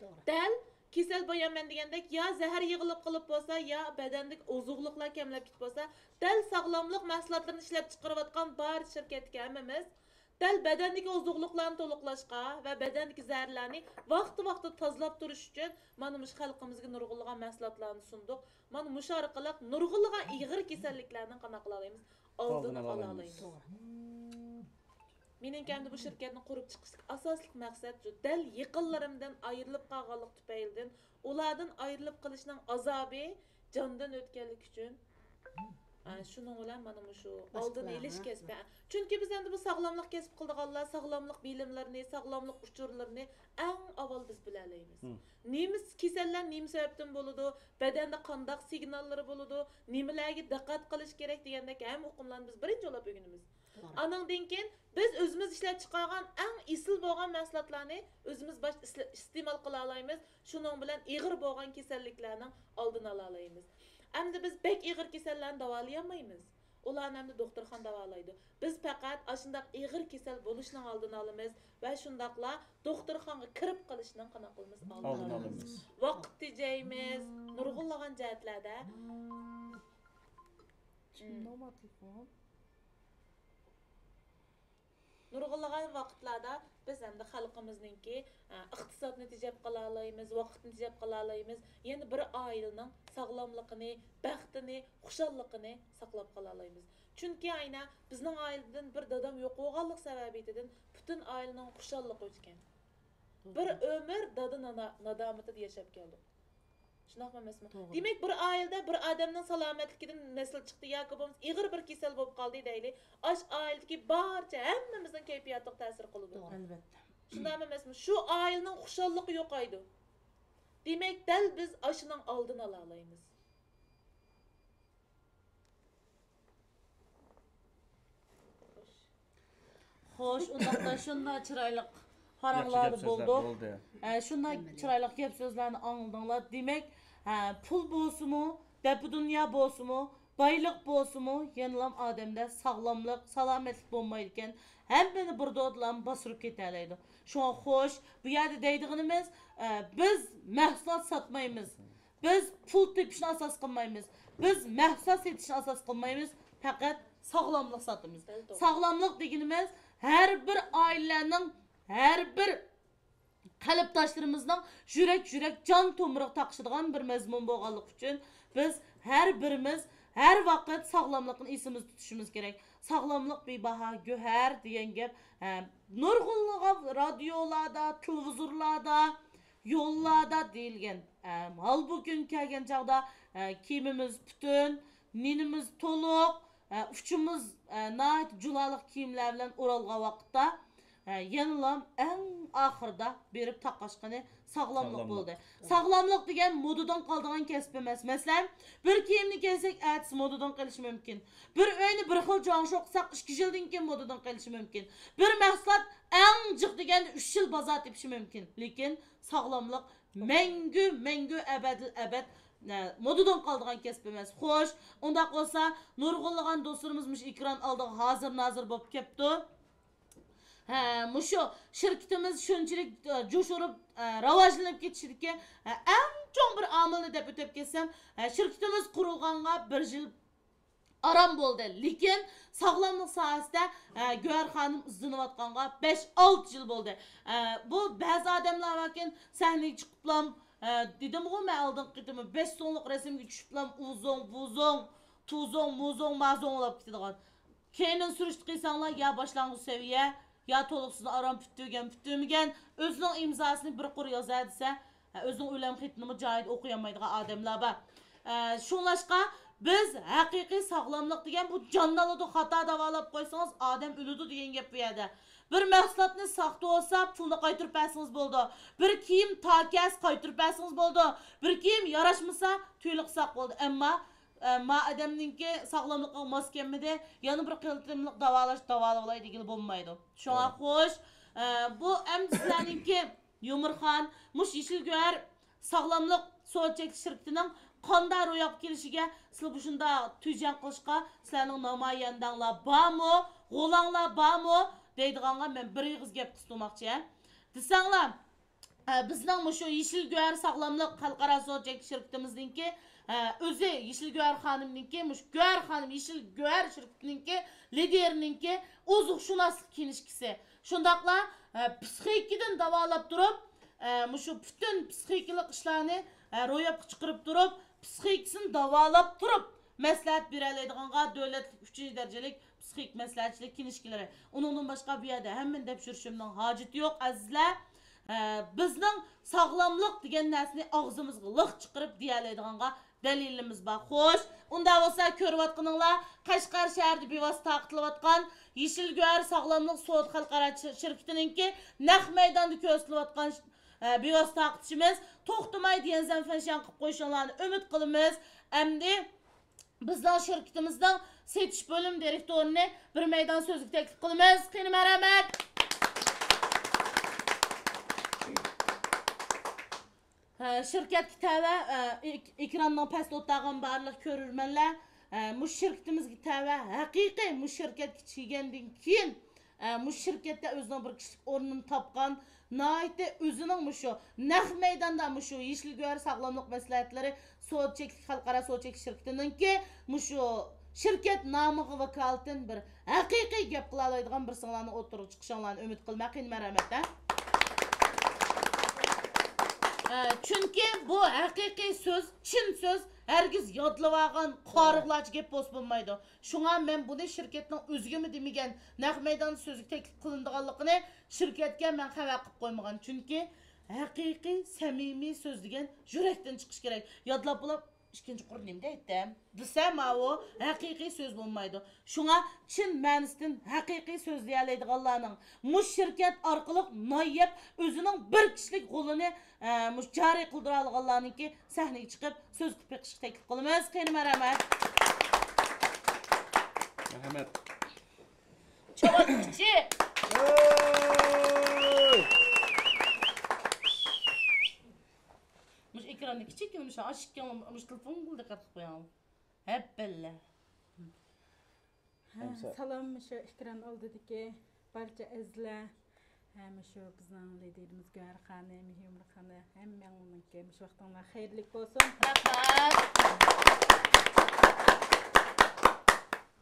توغرا. دەل كېسەل بايان مەن دېگەندەك، يا زەھەر يىغىلىپ قېلىپ بولسا، يا بەدەندىكى ئوزۇقلۇقلار كەملەپ كېتىپ بولسا، دەل ساغلاملىق مەھسۇلاتلىرىنى ئىشلەپچىقىرىۋاتقان بارچە شىركەتتىكى ھەممىمىز دەل بەدەندىكى ئوزۇقلۇقلارنى تولۇقلاشقا ۋە بەدەندىكى زەھەرلەرنى ۋاقتى ۋاقتىدا تازىلاپ تۇرۇش ئۈچۈن مانا مۇشۇ خەلقىمىزگە نۇرغۇنلىغان مەھسۇلاتلارنى سۇندۇق. مانا مۇشۇ ئارقىلىق نۇرغۇنلىغان ئېغىر كېسەللىكلەرنىڭ قانداق قىلالايمىز؟ ئالدىنى ئالدىنى ئالالايمىز. ئالالايمىز. توغرا. مېنىڭكى ئەمدى بۇ شىركەتنى قۇرۇپ چىقىشتىكى ئاساسلىق مەقسەت شۇ، دەل يېقىنلىرىمدىن ئايرىلىپ قالغانلىق تۈپەيلىدىن، ئۇلاردىن ئايرىلىپ قېلىشنىڭ ئازابى جاندىن ئۆتكەنلىكى ئۈچۈن، ئە، شۇنىڭ بىلەن مانا مۇشۇ ئالدىنى ئېلىش كەسپى. چۈنكى بىز ئەمدى بۇ ساغلاملىق كەسىپ قىلىدىغانلار ساغلاملىق بىلىملىرىنى، ساغلاملىق ئۇچۇرلىرىنى ئەڭ ئاۋۋال بىز بىلەلەيمىز. مم. نېمە كېسەللەر نېمە سەۋەبتىن بولىدۇ، بەدەندە قانداق سىگناللىرى بولىدۇ، نېمىلەرگە دىققەت قىلىش كېرەك دېگەندەك ھەممە ئۇقۇملارنى بىز بىرىنچى بولۇپ ئۆگىنىمىز. توغرا. ئانىڭدىن كېيىن بىز ئۆزىمىز ئىشلەپچىقارغان ئەڭ ئېسىل بولغان مەھسۇلاتلارنى ئۆزىمىز باش ئىستېمال قىلالايمىز. شۇنىڭ بىلەن ئېغىر بولغان كېسەللىكلەرنىڭ ئالدىنى ئالالايمىز. ئەمدى بىز بەك ئېغىر كېسەللەرنى داۋالىيالمايمىز. ئۇلارنى ئەمدى دوختۇرخانا داۋالايدۇ. بىز پەقەت ئاشۇنداق ئېغىر كېسەل بولۇشنىڭ ئالدىنى ئالىمىز ۋە شۇنداقلا دوختۇرخانىغا كىرىپ قېلىشنىڭ قانداق قىلىمىز؟ ئالدىنى ئالدىنى ئالىمىز. ئالىمىز. ۋاقىت تېجەيمىز. نۇرغۇنلىغان جەھەتلەردە. مم. نۇرغۇنلىغان ۋاقىتلاردا بىز ئەمدى خەلقىمىزنىڭكى، ئە، ئىقتىسادنى تېجەپ قالالايمىز، ۋاقىتنى تېجەپ قالالايمىز، يەنە بىر ئائىلىنىڭ ساغلاملىقىنى، بەختىنى، خۇشاللىقىنى ساقلاپ قالالايمىز. چۈنكى ئاينا بىزنىڭ ئائىلىدىن بىر دادام يوق بولغانلىق سەۋەبىيىتىدىن پۈتۈن ئائىلىنىڭ خۇشاللىقى ئۆچكەن. بىر ئۆمۈر دادا نانا-، نادامىتىدە ياشاپ كەلدۇق. شۇنداقمۇ ئەمەسمۇ؟ توغرا. دېمەك، بىر ئائىلىدە بىر ئادەمنىڭ سالامەتلىكىدىن نەسىل چىقتى ياكى بولمىسا ئېغىر بىر كېسەل بولۇپ قالدى دەيلى. ئاشۇ ئائىلىدىكى بارچە ھەممىمىزنىڭ كەيپىياتىغا تەسىر قىلىدۇ. توغرا. ئەلۋەتتە. شۇنداقمۇ ئەمەسمۇ؟ شۇ ئائىلىنىڭ خۇشاللىقى يوقايدۇ. دېمەك، دەل بىز ئاشۇنىڭ ئالدىنى ئالالايمىز. خوش، ئۇنداقتا شۇنداق چىرايلىق پاراڭلارنى ياخشى گەپ سۆزلەر بولدۇق. بولدى. ھە، شۇنداق چىرايلىق گەپ سۆزلەرنى ئاڭلىدىڭلار. دېمەك، ھە، پۇل بولسىمۇ، دەپۇ دۇنيا بولسىمۇ، بايلىق بولسىمۇ، يەنىلا ئادەمدە ساغلاملىق، سالامەتلىك بولمايدىكەن، ھەممىنى بىر دودىلا باستۇرۇپ كېتەلەيدۇ. شۇڭا خوش، بۇ يەردە دەيدىغىنىمىز، ئە، بىز مەھسۇلات ساتمايمىز. بىز پۇل تېپىشنى ئاساس قىلمايمىز. بىز مەھسۇلات سېتىشنى ئاساس قىلمايمىز. پەقەت ساغلاملىق ساتىمىز. ساغلاملىق دېگىنىمىز ھەر بىر ئائىلىلەرنىڭ، ھەر بىر قەلبداشلىرىمىزنىڭ يۈرەك، يۈرەك، جان تومۇرىغا تاقىشىدىغان بىر مەزمۇن بولغانلىقى ئۈچۈن، بىز ھەر بىرىمىز، ھەر ۋاقىت ساغلاملىقنى ئېسىمىزدە تۇتۇشىمىز كېرەك. ساغلاملىق بىباھا گۆھەر دېگەن گەپ، ئە، نۇرغۇنلىغان رادىيولاردا، تېلېۋىزورلاردا، يوللاردا دېيىلگەن. ئە، ھالبۇكى كۈن كەلگەن چاغدا، ئە، كىيىمىمىز پۈتۈن، نېنىمىز تولۇق، ئە، ئۇچىمىز، ئە، ناھايىتى جۇلالىق كىيىملەر بىلەن ئورالغان ۋاقىتتا، ئە، يەنىلا ئەڭ ئاخىرىدا بېرىپ تاقاشقىنى ساغلاملىق بولدى. ساغلاملىق دېگەن مودىدىن قالىدىغان كەسىپ ئەمەس. مەسىلەن، بىر كىيىمنى كىيسەك، ئەتىسى مودىدىن قېلىشى مۇمكىن. بىر ئۆينى بىر خىل جاڭشۇ قىلساق، ئىككى يىلدىن كېيىن مودىدىن قېلىشى مۇمكىن. بىر مەھسۇلات ئەڭ جىق دېگەندە ئۈچ يىل بازار تېپىشى مۇمكىن. لېكىن ساغلاملىق مەڭگۈ، مەڭگۈ ئەبەدىل ئەبەد، ئە، مودىدىن قالىدىغان كەسىپ ئەمەس. خوش، ئۇنداق بولسا، نۇرغۇنلىغان دوستلىرىمىز مۇشۇ ئېكران ئالدىغا ھازىر نازىر بولۇپ كەپتۇ. ھە، مۇشۇ شىركىتىمىز شۇنچىلىك، ئە، جۇش ئۇرۇپ، ئە، راۋاجلىنىپ كېتىشىدىكى، ئە، ئەڭ چوڭ بىر ئامىلنى دەپ ئۆتۈپ كەتسەم، ئە، شىركىتىمىز قۇرۇلغانغا بىر يىل ئاران بولدى. لېكىن ساغلاملىق ساھەسىدە، ئە، گۆھەر خانىم ئىزدىنىۋاتقانغا بەش، ئالتە يىل بولدى. ئە، بۇ بەزى ئادەملەر باركەن، سەھنىگە چىقىپلام، ئە، دېدىمغۇ مەن ئالدىنقى قېتىمى، بەش سوڭلۇق رەسىمگە چۈشۈپلام، ئۇزۇڭ، بۇزۇڭ، تۇزۇڭ، مۇزۇڭ، مازۇڭلاپ كېتىدىغان. كەينىدىن سۈرۈشتە قىلساڭلار، يا باشلانغۇچ سەۋىيە، يا تولۇقسىز ئاران پۈتتۈرگەن، پۈتتۈرمىگەن، ئۆزىنىڭ ئىمزاسىنى بىر قۇر يازار دېسە، ھە، ئۆزىنىڭ ئۆلەم خېتىنىمۇ جايىدا ئوقۇيالمايدىغان ئادەملەر بار. ئە، شۇڭلاشقا بىز ھەقىقىي ساغلاملىق دېگەن بۇ جاننى ئالىدۇ، خاتا داۋالاپ قويسىڭىز ئادەم ئۆلىدۇ دېگەن گەپ بۇ يەردە. بىر مەھسۇلاتنى ساختا بولسا پۇلنى قايتۇرۇپ بەرسىڭىز بولىدۇ. بىر كىيىم تا كەلسە قايتۇرۇپ بەرسىڭىز بولىدۇ. بىر كىيىم ياراشمىسا تۈگۈن قىلساق بولىدۇ. ئەمما، ئە، ما ئادەمنىڭكى ساغلاملىقىغا ماس كەلمىدى، يەنە بىر قېتىملىق داۋالاش، داۋالاۋالاي دېگىلى بولمايدۇ. شۇڭا خوش، ئە، بۇ ئەمدى سىلەرنىڭكى يۇمۇرخان، مۇشۇ يېشىل گۆھەر ساغلاملىق سودا چەكلىك شىركىتىنىڭ قانداق روياپقا كېلىشىگە سىلەر مۇشۇنداق تۈجەڭ قىلىشقا سىلەرنىڭ نامايەندەڭلار بارمۇ، غۇلاڭلار بارمۇ دەيدىغانغا مەن بىر ئېغىز گەپ قىستۇرماقچى. دېسەڭلار، ئە، بىزنىڭ مۇشۇ يېشىل گۆھەر ساغلاملىق خەلقئارا سودا چەكلىك شىركىتىمىزنىڭكى، ئە، ئۆزى يېشىل گۆھەر خانىمنىڭكى، مۇشۇ گۆھەر خانىم يېشىل گۆھەر شىركىتىنىڭكى لىدېرىنىڭكى ئوزۇقشۇناسلىق كىنىشكىسى. شۇنداقلا، ئە، پسىخىكىدىن داۋالاپ تۇرۇپ، ئە، مۇشۇ پۈتۈن پسىخىكىلىق ئىشلارنى، ئە، روياپقا چىقىرىپ تۇرۇپ، پسىخىكىسىنى داۋالاپ تۇرۇپ، مەسلىھەت بېرەلەيدىغانغا دۆلەتلىك ئۈچىنچى دەرىجىلىك پسىخىك مەسلىھەتچىلىك كىنىشكىلىرى. ئۇنىڭدىن باشقا بۇ يەردە ھەممىنى دەپ يۈرۈشۈمنىڭ ھاجىتى يوق، ئەزىزلەر. ئە، بىزنىڭ ساغلاملىق دېگەن نەرسىنى ئاغزىمىزغا لىق چىقىرىپ دېيەلەيدىغانغا دەلىلىمىز بار. خوش، ئۇنداق بولسا كۆرۈۋاتقىنىڭلار قەشقەر شەھىرىدە بىۋاسىتە تارقىتىلىۋاتقان يېشىل گۆھەر ساغلاملىق سودا خەلقئارا شىركىتىنىڭكى نەق مەيداندا كۆرسىتىلىۋاتقان، ئە، بىۋاسىتە تارقىتىشىمىز توختىماي ديەنزەن فەنشيەن قىلىپ قويۇشۇڭلارنى ئۈمىد قىلىمىز. ئەمدى بىزنىڭ شىركىتىمىزنىڭ سېتىش بۆلۈم دىرېكتورىنى بىر مەيدان سۆزگە تەكلىپ قىلىمىز. قېنى، مەرھەمەت. ھە، شىركەتكە تەۋە، ئە، ئېك-، ئېكراننىڭ پەستە ئولتۇرغان بارلىق كۆرۈرمەنلەر، ئە، مۇشۇ شىركىتىمىزگە تەۋە ھەقىقىي مۇشۇ شىركەتكە كىرگەندىن كېيىن، ئە، مۇشۇ شىركەتتە ئۆزىنىڭ بىر كىشىلىك ئورنىنى تاپقان، ناھايىتى ئۆزىنىڭ مۇشۇ نەق مەيداندا مۇشۇ يېشىل گۆھەر ساغلاملىق مەسلىھەتلىرى سودا چەكلىك، خەلقئارا سودا چەكلىك شىركىتىنىڭكى مۇشۇ شىركەت نامىغا ۋاكالىتەن بىر ھەقىقىي گەپ قىلالايدىغان بىرسىڭلارنىڭ ئوتتۇرىغا چىقىشىڭلارنى ئۈمىد قىلىمەن. قېنى، مەرھەمەت، ھە؟ ئە، چۈنكى بۇ ھەقىقىي سۆز، چىن سۆز، ھەرگىز يادلىۋالغان قارىغۇلارچە گەپ بولسا بولمايدۇ. شۇڭا مەن بۇنى شىركەتنىڭ ئۆزىگىمۇ دېمىگەن، نەق مەيداندا سۆزگە تەكلىپ قىلىنىدىغانلىقىنى شىركەتكە مەن خەۋەر قىلىپ قويمىغان. چۈنكى ھەقىقىي، سەمىمىي سۆز دېگەن يۈرەكتىن چىقىشى كېرەك. يادلاپ بولۇپ، ئىككىنچى قۇر نېمە دەيتتىم؟ دېسە، ماۋۇ ھەقىقىي سۆز بولمايدۇ. شۇڭا چىن مەنىسىدىن ھەقىقىي سۆزلىيەلەيدىغانلارنىڭ، مۇشۇ شىركەت ئارقىلىق نان يەپ، ئۆزىنىڭ بىر كىشىلىك غولىنى، ئە، مۇشۇ جارى قىلدۇرالىغانلارنىڭكى سەھنىگە چىقىپ سۆز قىلىپ بېقىشقا تەكلىپ قىلىمىز. قېنى، مەرھەمەت. مەرھەمەت. چاۋاك كۈچى. مۇشۇ ئېكراندا كىچىككىنە مۇشۇ ئاشىككىنە مۇشۇ تېلېفونغا دىققەت قىلىپ قويۇڭ. ھەپپەللە. ھە، سالام مۇشۇ ئېكران ئالدىدىكى بارچە ئەزىزلەر، ھە، مۇشۇ بىزنىڭ لىدىرىمىز گۆھەر خانىم، يۇمرۇ خانىم، ھەممىڭلارنىڭكى مۇشۇ ۋاقتىڭلار خەيرلىك بولسۇن. رەھمەت.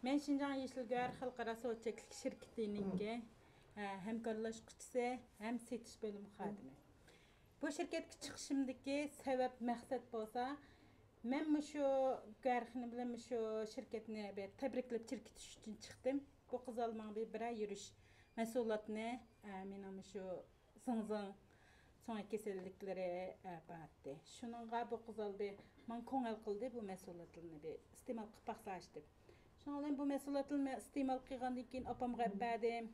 مەن شىنجاڭ يېشىل گۆھەر خەلقئارا سودا چەكلىك شىركىتىنىڭكى، ھە، ھەمكارلاشقۇچىسى ھەم سېتىش بۆلۈمى خادىمى. بۇ شىركەتكە چىقىشىمدىكى سەۋەب، مەقسەت بولسا، مەن مۇشۇ گۆھەر خېنىم بىلەن مۇشۇ شىركەتنى بىر تەبرىكلەپ چىركىتىش ئۈچۈن چىقتىم. بۇ قىزال ماڭا بىر، بىرەر يۈرۈش مەھسۇلاتنى، ئە، مېنىڭ مۇشۇ زىڭزىڭ سۆڭەك كېسەللىكلىرى، ئە، بارتتى. شۇنىڭغا بۇ قىزال بىر ماڭا كۆڭۈل قىلدى، بۇ مەھسۇلاتلارنى بىر ئىستېمال قىلىپ باقساچ دەپ. شۇنىڭ بىلەن بۇ مەھسۇلاتلارنى مەن ئىستېمال قىلغاندىن كېيىن ئاپامغا ئەپ بەردىم.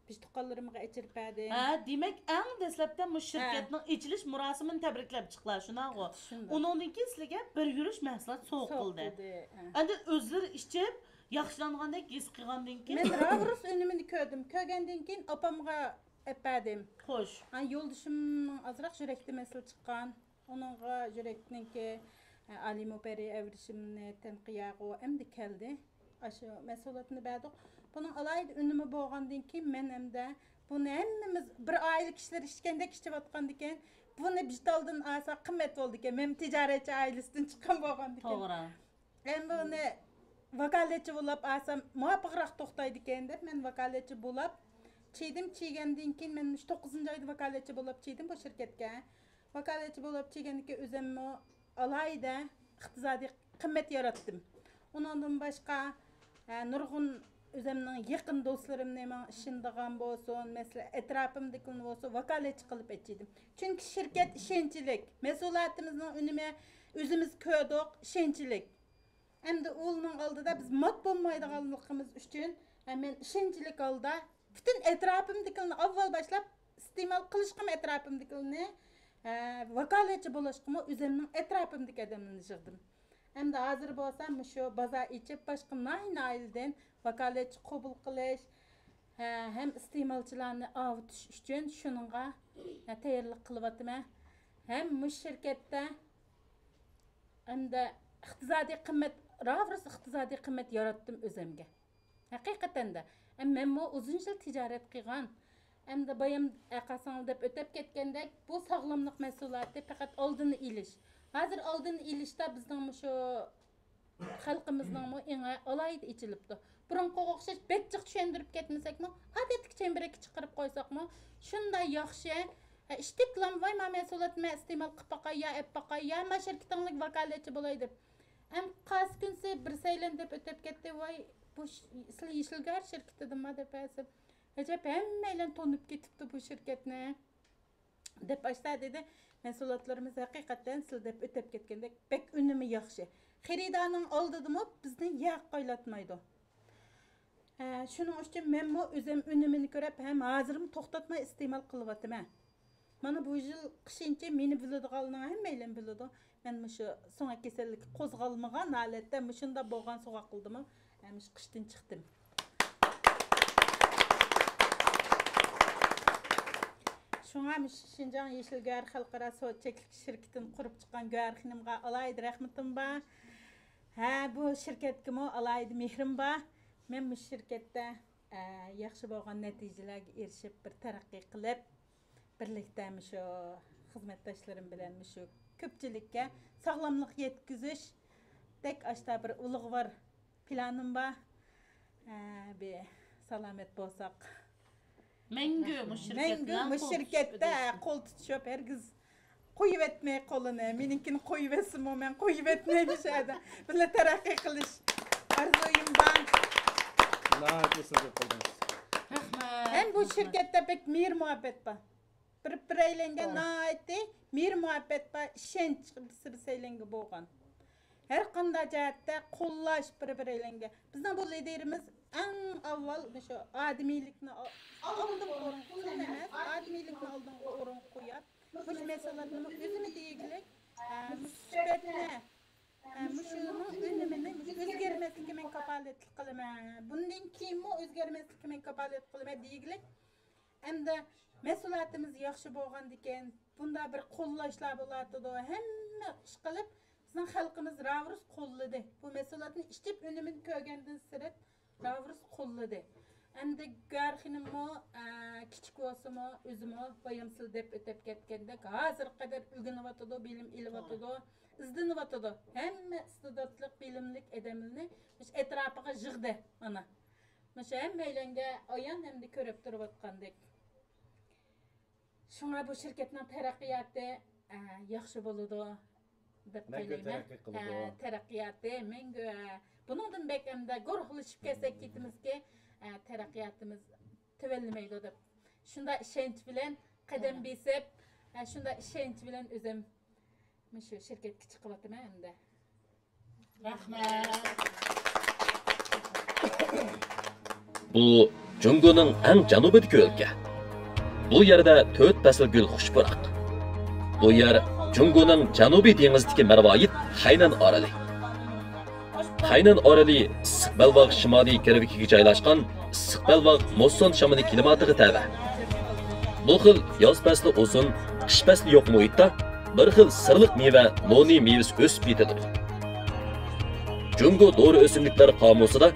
بىر تۇغقانلىرىمغا ئېچىرىپ بەردىم. ھە، دېمەك، ئەڭ دەسلەپتە مۇشۇ ھە. شىركەتنىڭ ئېچىلىش مۇراسىمىنى تەبرىكلەپ چىقلا، شۇنداقغۇ؟ شۇنداق. ئۇنىڭدىن كېيىن سىلىگە بىر يۈرۈش مەھسۇلات سوۋغا سوۋغا قىلدى. قىلدى، ھە. ئەندىن ئۆزلىرى ئىچىپ، ياخشىلانغاندەك ھېس قىلغاندىن كېيىن مەن راۋرۇس ئۈنۈمىنى كۆردۈم. كۆرگەندىن كېيىن ئاپامغا ئەپ بەردىم. خوش. ھە، يولدىشىمنىڭ ئازراق يۈرەكتە مەسىلە چىققان. ئۇنىڭغا يۈرەكنىڭكى، ئە، ئالىمۇ پەرى ئەۋرىشىمنى تەنقىياغۇ ئەمدى كەلدى. ئاشۇ مەھسۇلاتنى بەردۇق. بۇنىڭ ئالاھىدە ئۈنۈمى بولغاندىن كېيىن، مەن ئەمدى بۇنى ھەممىمىز بىر ئائىلە كىشىلىرى ئىچكەندەك ئىچىۋاتقاندىكىن، بۇنى بىتالدىن ئالسا قىممەت بولىدىكەن. مەن تىجارەتچى ئائىلىسىدىن چىققان بولغاندىكىن. توغرا. ئەمدى ئۇنى ۋاكالەتچى بولاپ ئالسام مۇۋاپىقراق توختايدىكەن دەپ، مەن ۋاكالەتچى بولاپ چىدىم. چىگەندىن كېيىن، مەن مۇشۇ توققۇزىنچى ئايدا ۋاكالەتچى بولاپ چىدىم بۇ شىركەتكە. ۋاكالەتچى بولۇپ چىگەندىكى ئۆزۈممۇ ئالاھىدە ئىقتىسادىي قىممەت ياراتتىم. ئۇنىڭدىن باشقا، ھە، نۇرغۇن ئۆزۈمنىڭ يېقىن دوستلىرىمنى ماڭا ئىشىنىدىغان بولسۇن، مەسىلەن، ئەتراپىمدىكىلەرنى بولسۇن، ۋاكالەتچى قىلىپ ئېچىدىم. چۈنكى شىركەت ئىشەنچلىك، مەھسۇلاتىمىزنىڭ ئۈنۈمى ئۆزىمىز كۆردۇق، ئىشەنچلىك. ئەمدى ئۇلارنىڭ ئالدىدا بىز مات بولمايدىغانلىقىمىز ئۈچۈن، ھە، مەن ئىشەنچلىك ھالدا پۈتۈن ئەتراپىمدىكىلەرنى ئاۋۋال باشلاپ ئىستېمال قىلىشقىمۇ ئەتراپىمدىكىلەرنى، ھە، ۋاكالەتچى بولۇشقىمۇ ئۆزۈمنىڭ ئەتراپىمدىكى ئادەملەرنى يىغدىم. ئەمدى ھازىر بولسا مۇشۇ بازار ئېچىپ، باشقا ناھىيە ناھىيەلەردىن ۋاكالەتچى قوبۇل قىلىش، ھە، ھەم ئىستېمالچىلارنى ئاۋۇتۇش ئۈچۈن شۇنىڭغا، ھە، تەييارلىق قىلىۋاتىمەن. ھەم مۇشۇ شىركەتتە ئەمدى ئىقتىسادىي قىممەت، راۋۇرۇس ئىقتىسادىي قىممەت ياراتتىم ئۆزۈمگە. ھەقىقەتەندە، ئەم، مەنمۇ ئۇزۇن يىل تىجارەت قىلغان. ئەمدى بايام ئەقاسىڭ دەپ ئۆتۈپ كەتكەندەك، بۇ ساغلاملىق مەھسۇلاتى پەقەت ئالدىنى ئېلىش. ھازىر ئالدىنى ئېلىشتا بىزنىڭ مۇشۇ خەلقىمىزنىڭمۇ ئېڭى ئالاھىدە ئېچىلىپتۇ. بۇرۇنقىغا ئوخشاش بەك جىق چۈشەندۈرۈپ كەتمىسەكمۇ، ئادەتتىكى چەمبىرەككە چىقىرىپ قويساقمۇ، شۇنداق ياخشى. ھە، ئىشتىكلام، ۋاي، ما مەھسۇلاتنى مەن ئىستېمال قىلىپ باقاي، يا ئەپ باقاي، يا ما شىركىتىڭلىك ۋاكالەتچى بولاي دەپ. ئەم، قايسى كۈنسى بىر سەيلەن دەپ ئۆتۈپ كەتتى، ۋاي، بۇ ش-، سىلەر يېشىل گۆھەر شىركىتىدىنما دەپ ھەسىپ. ئەجەب، ھەممەيلەن تونۇپ كېتىپتۇ بۇ شىركەتنى. دەپ ئاشتا دېدى. مەھسۇلاتلىرىمىز ھەقىقەتەن سىلەر دەپ ئۆتۈپ كەتكەندەك بەك ئۈنۈمى ياخشى. خېرىدارنىڭ ئالدىدىمۇ بىزنى ياققا ئايلاتمايدۇ. ھە، شۇنىڭ ئۈچۈن مەنمۇ ئۆزۈم ئۈنۈمىنى كۆرۈپ ھەم ھازىرمۇ توختاتماي ئىستېمال قىلىۋاتىمەن. مانا بۇ يىل قىشىنچە مېنى بىلىدىغانلار ھەممەيلەن بىلىدۇ. مەن مۇشۇ سۆڭەك كېسەللىكى قوزغالمىغان ھالەتتە مۇشۇنداق بولغان سوغۇقلىدىمۇ، ھە، مۇشۇ قىشتىن چىقتىم. شۇڭا مۇشۇ شىنجاڭ يېشىل گۆھەر خەلقئارا سودا چەكلىك شىركىتىنى قۇرۇپ چىققان گۆھەر خېنىمغا ئالاھىدە رەھمىتىم بار. ھە، بۇ شىركەتكىمۇ ئالاھىدە مېھرىم بار. مەن مۇشۇ شىركەتتە، ئە، ياخشى بولغان نەتىجىلەرگە ئېرىشىپ، بىر تەرەققىي قىلىپ، بىرلىكتە مۇشۇ خىزمەتداشلىرىم بىلەن مۇشۇ كۆپچىلىككە ساغلاملىق يەتكۈزۈشتەك ئاشتا بىر ئۇلۇغۋار پىلانىم بار. ھە، بىر سالامەت بولساق. مەڭگۈ مۇشۇ شىركەت مەڭگۈ بىلەن مۇشۇ قول شىركەتتە تۇتۇش. قول تۇتۇشۇپ، ھەرگىز قويۇۋەتمەي قولىنى. مېنىڭكىنى قويۇۋەتسىمۇ، مەن قويۇۋەتمەي مۇشۇ يەردە بىللە تەرەققىي قىلىش ئارزۇيۇم بار. ناھايىتى ئېسىل گەپ قىلدىڭىز. رەھمەت. ھەم بۇ رەھمەت. شىركەتتە بەك مېھىر مۇھەببەت بار. بىر بىرەيلەنگە توغرا. ناھايىتى مېھىر مۇھەببەت بار، ئىشەنچ بىر بىرەيلەنگە بولغان. ھەر قانداق جەھەتتە قوللاش بىر بىرەيلەنگە. بىزنىڭ بۇ لىدىرىمىز ئەڭ ئاۋۋال مۇشۇ ئادىمىيلىكنى ئال-، ئالدىنقى ئورۇنغا، پۇل ئەمەس، ئادىمىيلىكنى ئالدىنقى ئورۇنغا قويۇپ، مۇشۇ مەھسۇلاتنىمۇ ئۆزىمۇ دېگۈلۈك، ئە، مۇشۇ سۈپەتنى، ئە، مۇشۇنىڭ ئۈنۈمىنى مۇشۇ ئۆزگەرمەسلىكى مەن كاپالەتلىك قىلىمەن. بۇندىن كېيىنمۇ ئۆزگەرمەسلىكى مەن كاپالەتلىك قىلىمەن دېگۈلۈك. ئەمدى مەھسۇلاتىمىز ياخشى بولغاندىكىن، بۇنداق بىر قوللاشلار بولاتىدۇ. ھەممە ئىش قىلىپ، بىزنىڭ خەلقىمىز راۋرۇس قوللىدى. بۇ مەھسۇلاتنى ئىچىپ ئۈنۈمىنى كۆرگەندىن سىرت، راۋرۇس قوللىدى. ئەمدى گۈھەر خېنىممۇ، ئە، كىچىك بولسىمۇ، ئۆزىمۇ بايام سىلە دەپ ئۆتۈپ كەتكەندەك، ھازىرغا قەدەر ئۆگىنىۋاتىدۇ، بىلىم ئېلىۋاتىدۇ، ئىزدىنىۋاتىدۇ. ھەممە ئىستېداتلىق، بىلىملىك ئادەملىرىنى مۇشۇ ئەتراپىغا يىغدى، مانا. مۇشۇ ھەممەيلەنگە ئايان ھەمدە كۆرۈپ تۇرۇۋاتقاندەك. شۇڭا بۇ شىركەتنىڭ تەرەققىياتى، ئە، ياخشى بولىدۇ دەپ مەڭگۈ قارايمەن. تەرەققىي قىلىدۇ. ئە، تەرەققىياتى مەڭگۈ، ئە، بۇنىڭدىن بەك ئەمدى گۇرۇھلىشىپ كەتسەك كېتىمىزكى، ئە، تەرەققىياتىمىز تۆۋەنلىمەيدۇ دەپ. شۇنداق ئىشەنچ بىلەن قەدەم بېسىپ، ئە، شۇنداق ئىشەنچ بىلەن ئۆزۈم مۇشۇ شىركەتكە چىقىۋاتىمەن ئەمدى. رەھمەت. بۇ جۇڭگونىڭ ئەڭ جەنۇبىدىكى ئۆلكە. بۇ يەردە تۆت پەسىل گۈل خۇش پۇراق. بۇ يەر جۇڭگونىڭ جەنۇبىي دېڭىزىدىكى مەرۋايىت خەينەن ئارىلى. خەينەن ئارىلى ئىسسىق بەلباغ شىمالىي گىرۋىكىگە جايلاشقان ئىسسىق بەلباغ مۇسسون شامىلى كىلىماتىغا تەۋە. بۇ خىل ياز پەسلى ئۇزۇن، قىش پەسلى يوق مۇھىتتا بىر خىل سىرلىق مېۋە نونى مېۋىسى ئۆسۈپ يېتىلىدۇ. جۇڭگو دورا ئۆسۈملۈكلەر قامۇسىدا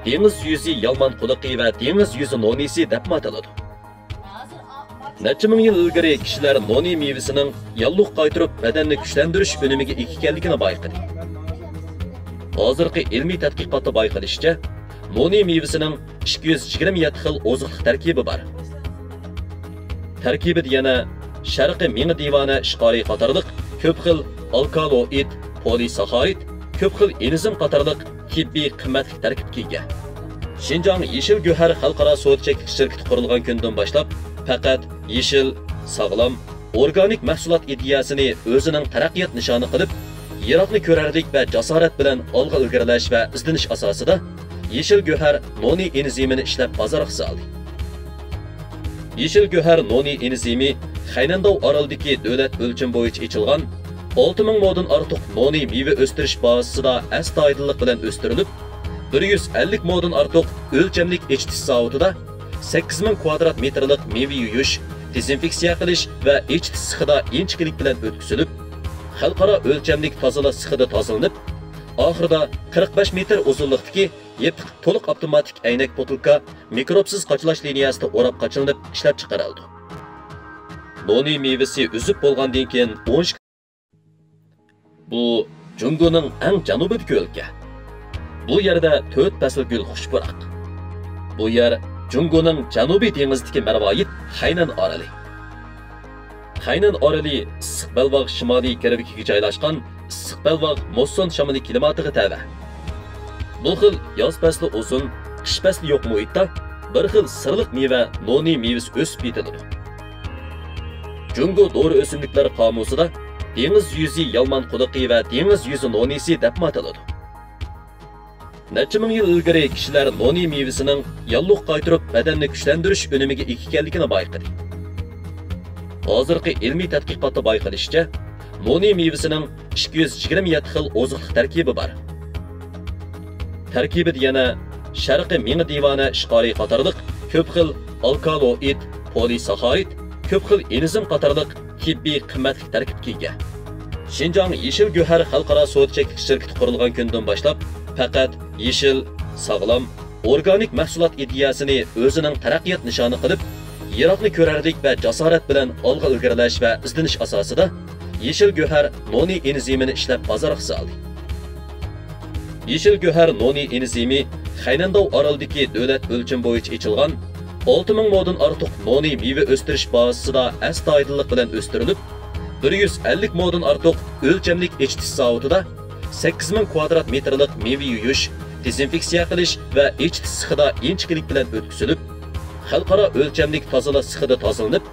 دېڭىز يۈزى يالمان قۇلىقى ۋە دېڭىز يۈزى نونىسى دەپمۇ ئاتىلىدۇ. نەچچە مىڭ يىل ئىلگىرى كىشىلەر نونى مېۋىسىنىڭ ياللۇغ قايتۇرۇپ بەدەننى كۈچلەندۈرۈش ئۈنۈمىگە ئىگە ئىكەنلىكىنى بايقىدى. ھازىرقى ئىلمىي تەتقىقاتتا بايقىلىشىچە، نونى مېۋىسىنىڭ ئىككى يۈز يىگىرمە يەتتە خىل ئوزۇقلۇق تەركىبى بار. تەركىبىدە يەنە شەرقىي مېڭە دىۋانە ئىشقارى قاتارلىق كۆپ خىل ئالكالوئىد، پولىساخارىد، كۆپ خىل ئېنزىم قاتارلىق تېببىي قىممەتلىك تەركىبكە ئىگە. شىنجاڭ يېشىل گۆھەر خەلقئارا سودا چەكلىك شىركىتى قۇرۇلغان كۈندىن باشلاپ، پەقەت يېشىل، ساغلام، ئورگانىك مەھسۇلات ئىدىيەسىنى ئۆزىنىڭ تەرەققىيات نىشانى قىلىپ، يىراقنى كۆرەرلىك ۋە جاسارەت بىلەن ئالغا ئىلگىرىلەش ۋە ئىزدىنىش ئاساسىدا يېشىل گۆھەر نونى ئېنزىمىنى ئىشلەپ بازارغا سالدى. يېشىل گۆھەر نونى ئېنزىمى خەينەنداۋ ئارىلىدىكى دۆلەت ئۆلچىمى بويىچە ئېچىلغان ئالتە مىڭ مودىن ئارتۇق نونى مېۋە ئۆستۈرۈش بازىسىدا ئەستايىدىللىق بىلەن ئۆستۈرۈلۈپ، بىر يۈز ئەللىك مودىن ئارتۇق ئۆلچەملىك ئېچىتىش زاۋۇتىدا سەككىز مىڭ كۋادرات مېتىرلىق مېۋە يۇيۇش، دېزىنفېكسىيە قىلىش ۋە ئېچىتىش سېخىدا ئىنچىكىلىك بىلەن ئۆتكۈزۈلۈپ، خەلقئارا ئۆلچەملىك تازىلاش سېخىدا تازىلىنىپ، ئاخىرىدا قىرىق بەش مېتىر ئۇزۇنلۇقتىكى يېپىق تولۇق ئاپتوماتىك ئەينەك پوتۇلكا مىكروبسىز قاچىلاش لىنىيەسىدە ئوراپ قاچىلىنىپ ئىشلەپ چىقىرىلىدۇ. نونى مېۋىسى ئۈزۈپ بولغاندىن كېيىن ئون ئىككى بۇ جۇڭگونىڭ ئەڭ جەنۇبىدىكى ئۆلكە. بۇ يەردە تۆت پەسىل گۈل خۇش پۇراق. بۇ يەر جۇڭگونىڭ جەنۇبىي دېڭىزىدىكى مەرۋايىت خەينەن ئارىلى. خەينەن ئارىلى ئىسسىق بەلباغ شىمالىي گىرۋىكىگە جايلاشقان ئىسسىق بەلباغ مۇسسون شامىلى كىلىماتىغا تەۋە. بۇ خىل ياز پەسلى ئۇزۇن، قىش پەسلى يوق مۇھىتتا بىر خىل سىرلىق مېۋە نونى مېۋىسى ئۆسۈپ يېتىلىدۇ. جۇڭگو دورا ئۆسۈملۈكلەر قامۇسىدا دېڭىز يۈزى يالمان قۇلىقى ۋە دېڭىز يۈزى نونىسى دەپمۇ ئاتىلىدۇ. نەچچە مىڭ يىل ئىلگىرى كىشىلەر نونى مېۋىسىنىڭ ياللۇغ قايتۇرۇپ بەدەننى كۈچلەندۈرۈش ئۈنۈمىگە ئىگە ئىكەنلىكىنى بايقىدى. ھازىرقى ئىلمىي تەتقىقاتتا بايقىلىشىچە، نونى مېۋىسىنىڭ ئىككى يۈز يىگىرمە يەتتە خىل ئوزۇقلۇق تەركىبى بار. تەركىبىدە يەنە شەرقىي مېڭە دىۋانە ئىشقارى قاتارلىق كۆپ خىل ئالكالوئىد، پولىساخارىد، كۆپ خىل ئېنزىم قاتارلىق تېببىي قىممەتلىك تەركىبكە ئىگە. شىنجاڭ يېشىل گۆھەر خەلقئارا سودا چەكلىك شىركىتى قۇرۇلغان كۈندىن باشلاپ، پەقەت يېشىل، ساغلام، ئورگانىك مەھسۇلات ئىدىيەسىنى ئۆزىنىڭ تەرەققىيات نىشانى قىلىپ، يىراقنى كۆرەرلىك ۋە جاسارەت بىلەن ئالغا ئىلگىرىلەش ۋە ئىزدىنىش ئاساسىدا يېشىل گۆھەر نونى ئېنزىمىنى ئىشلەپ بازارغا سالدى. يېشىل گۆھەر نونى ئېنزىمى خەينەنداۋ ئارىلىدىكى دۆلەت ئۆلچىمى بويىچە ئېچىلغان ئالتە مىڭ مودىن ئارتۇق نونى مېۋە ئۆستۈرۈش بازىسىدا ئەستايىدىللىق بىلەن ئۆستۈرۈلۈپ، بىر يۈز ئەللىك مودىن ئارتۇق ئۆلچەملىك ئېچىتىش زاۋۇتىدا سەككىز مىڭ كۋادرات مېتىرلىق مېۋە يۇيۇش، دېزىنفېكسىيە قىلىش ۋە ئېچىتىش سېخىدا ئىنچىكىلىك بىلەن ئۆتكۈزۈلۈپ، خەلقئارا ئۆلچەملىك تازىلاش سېخىدا تازىلىنىپ،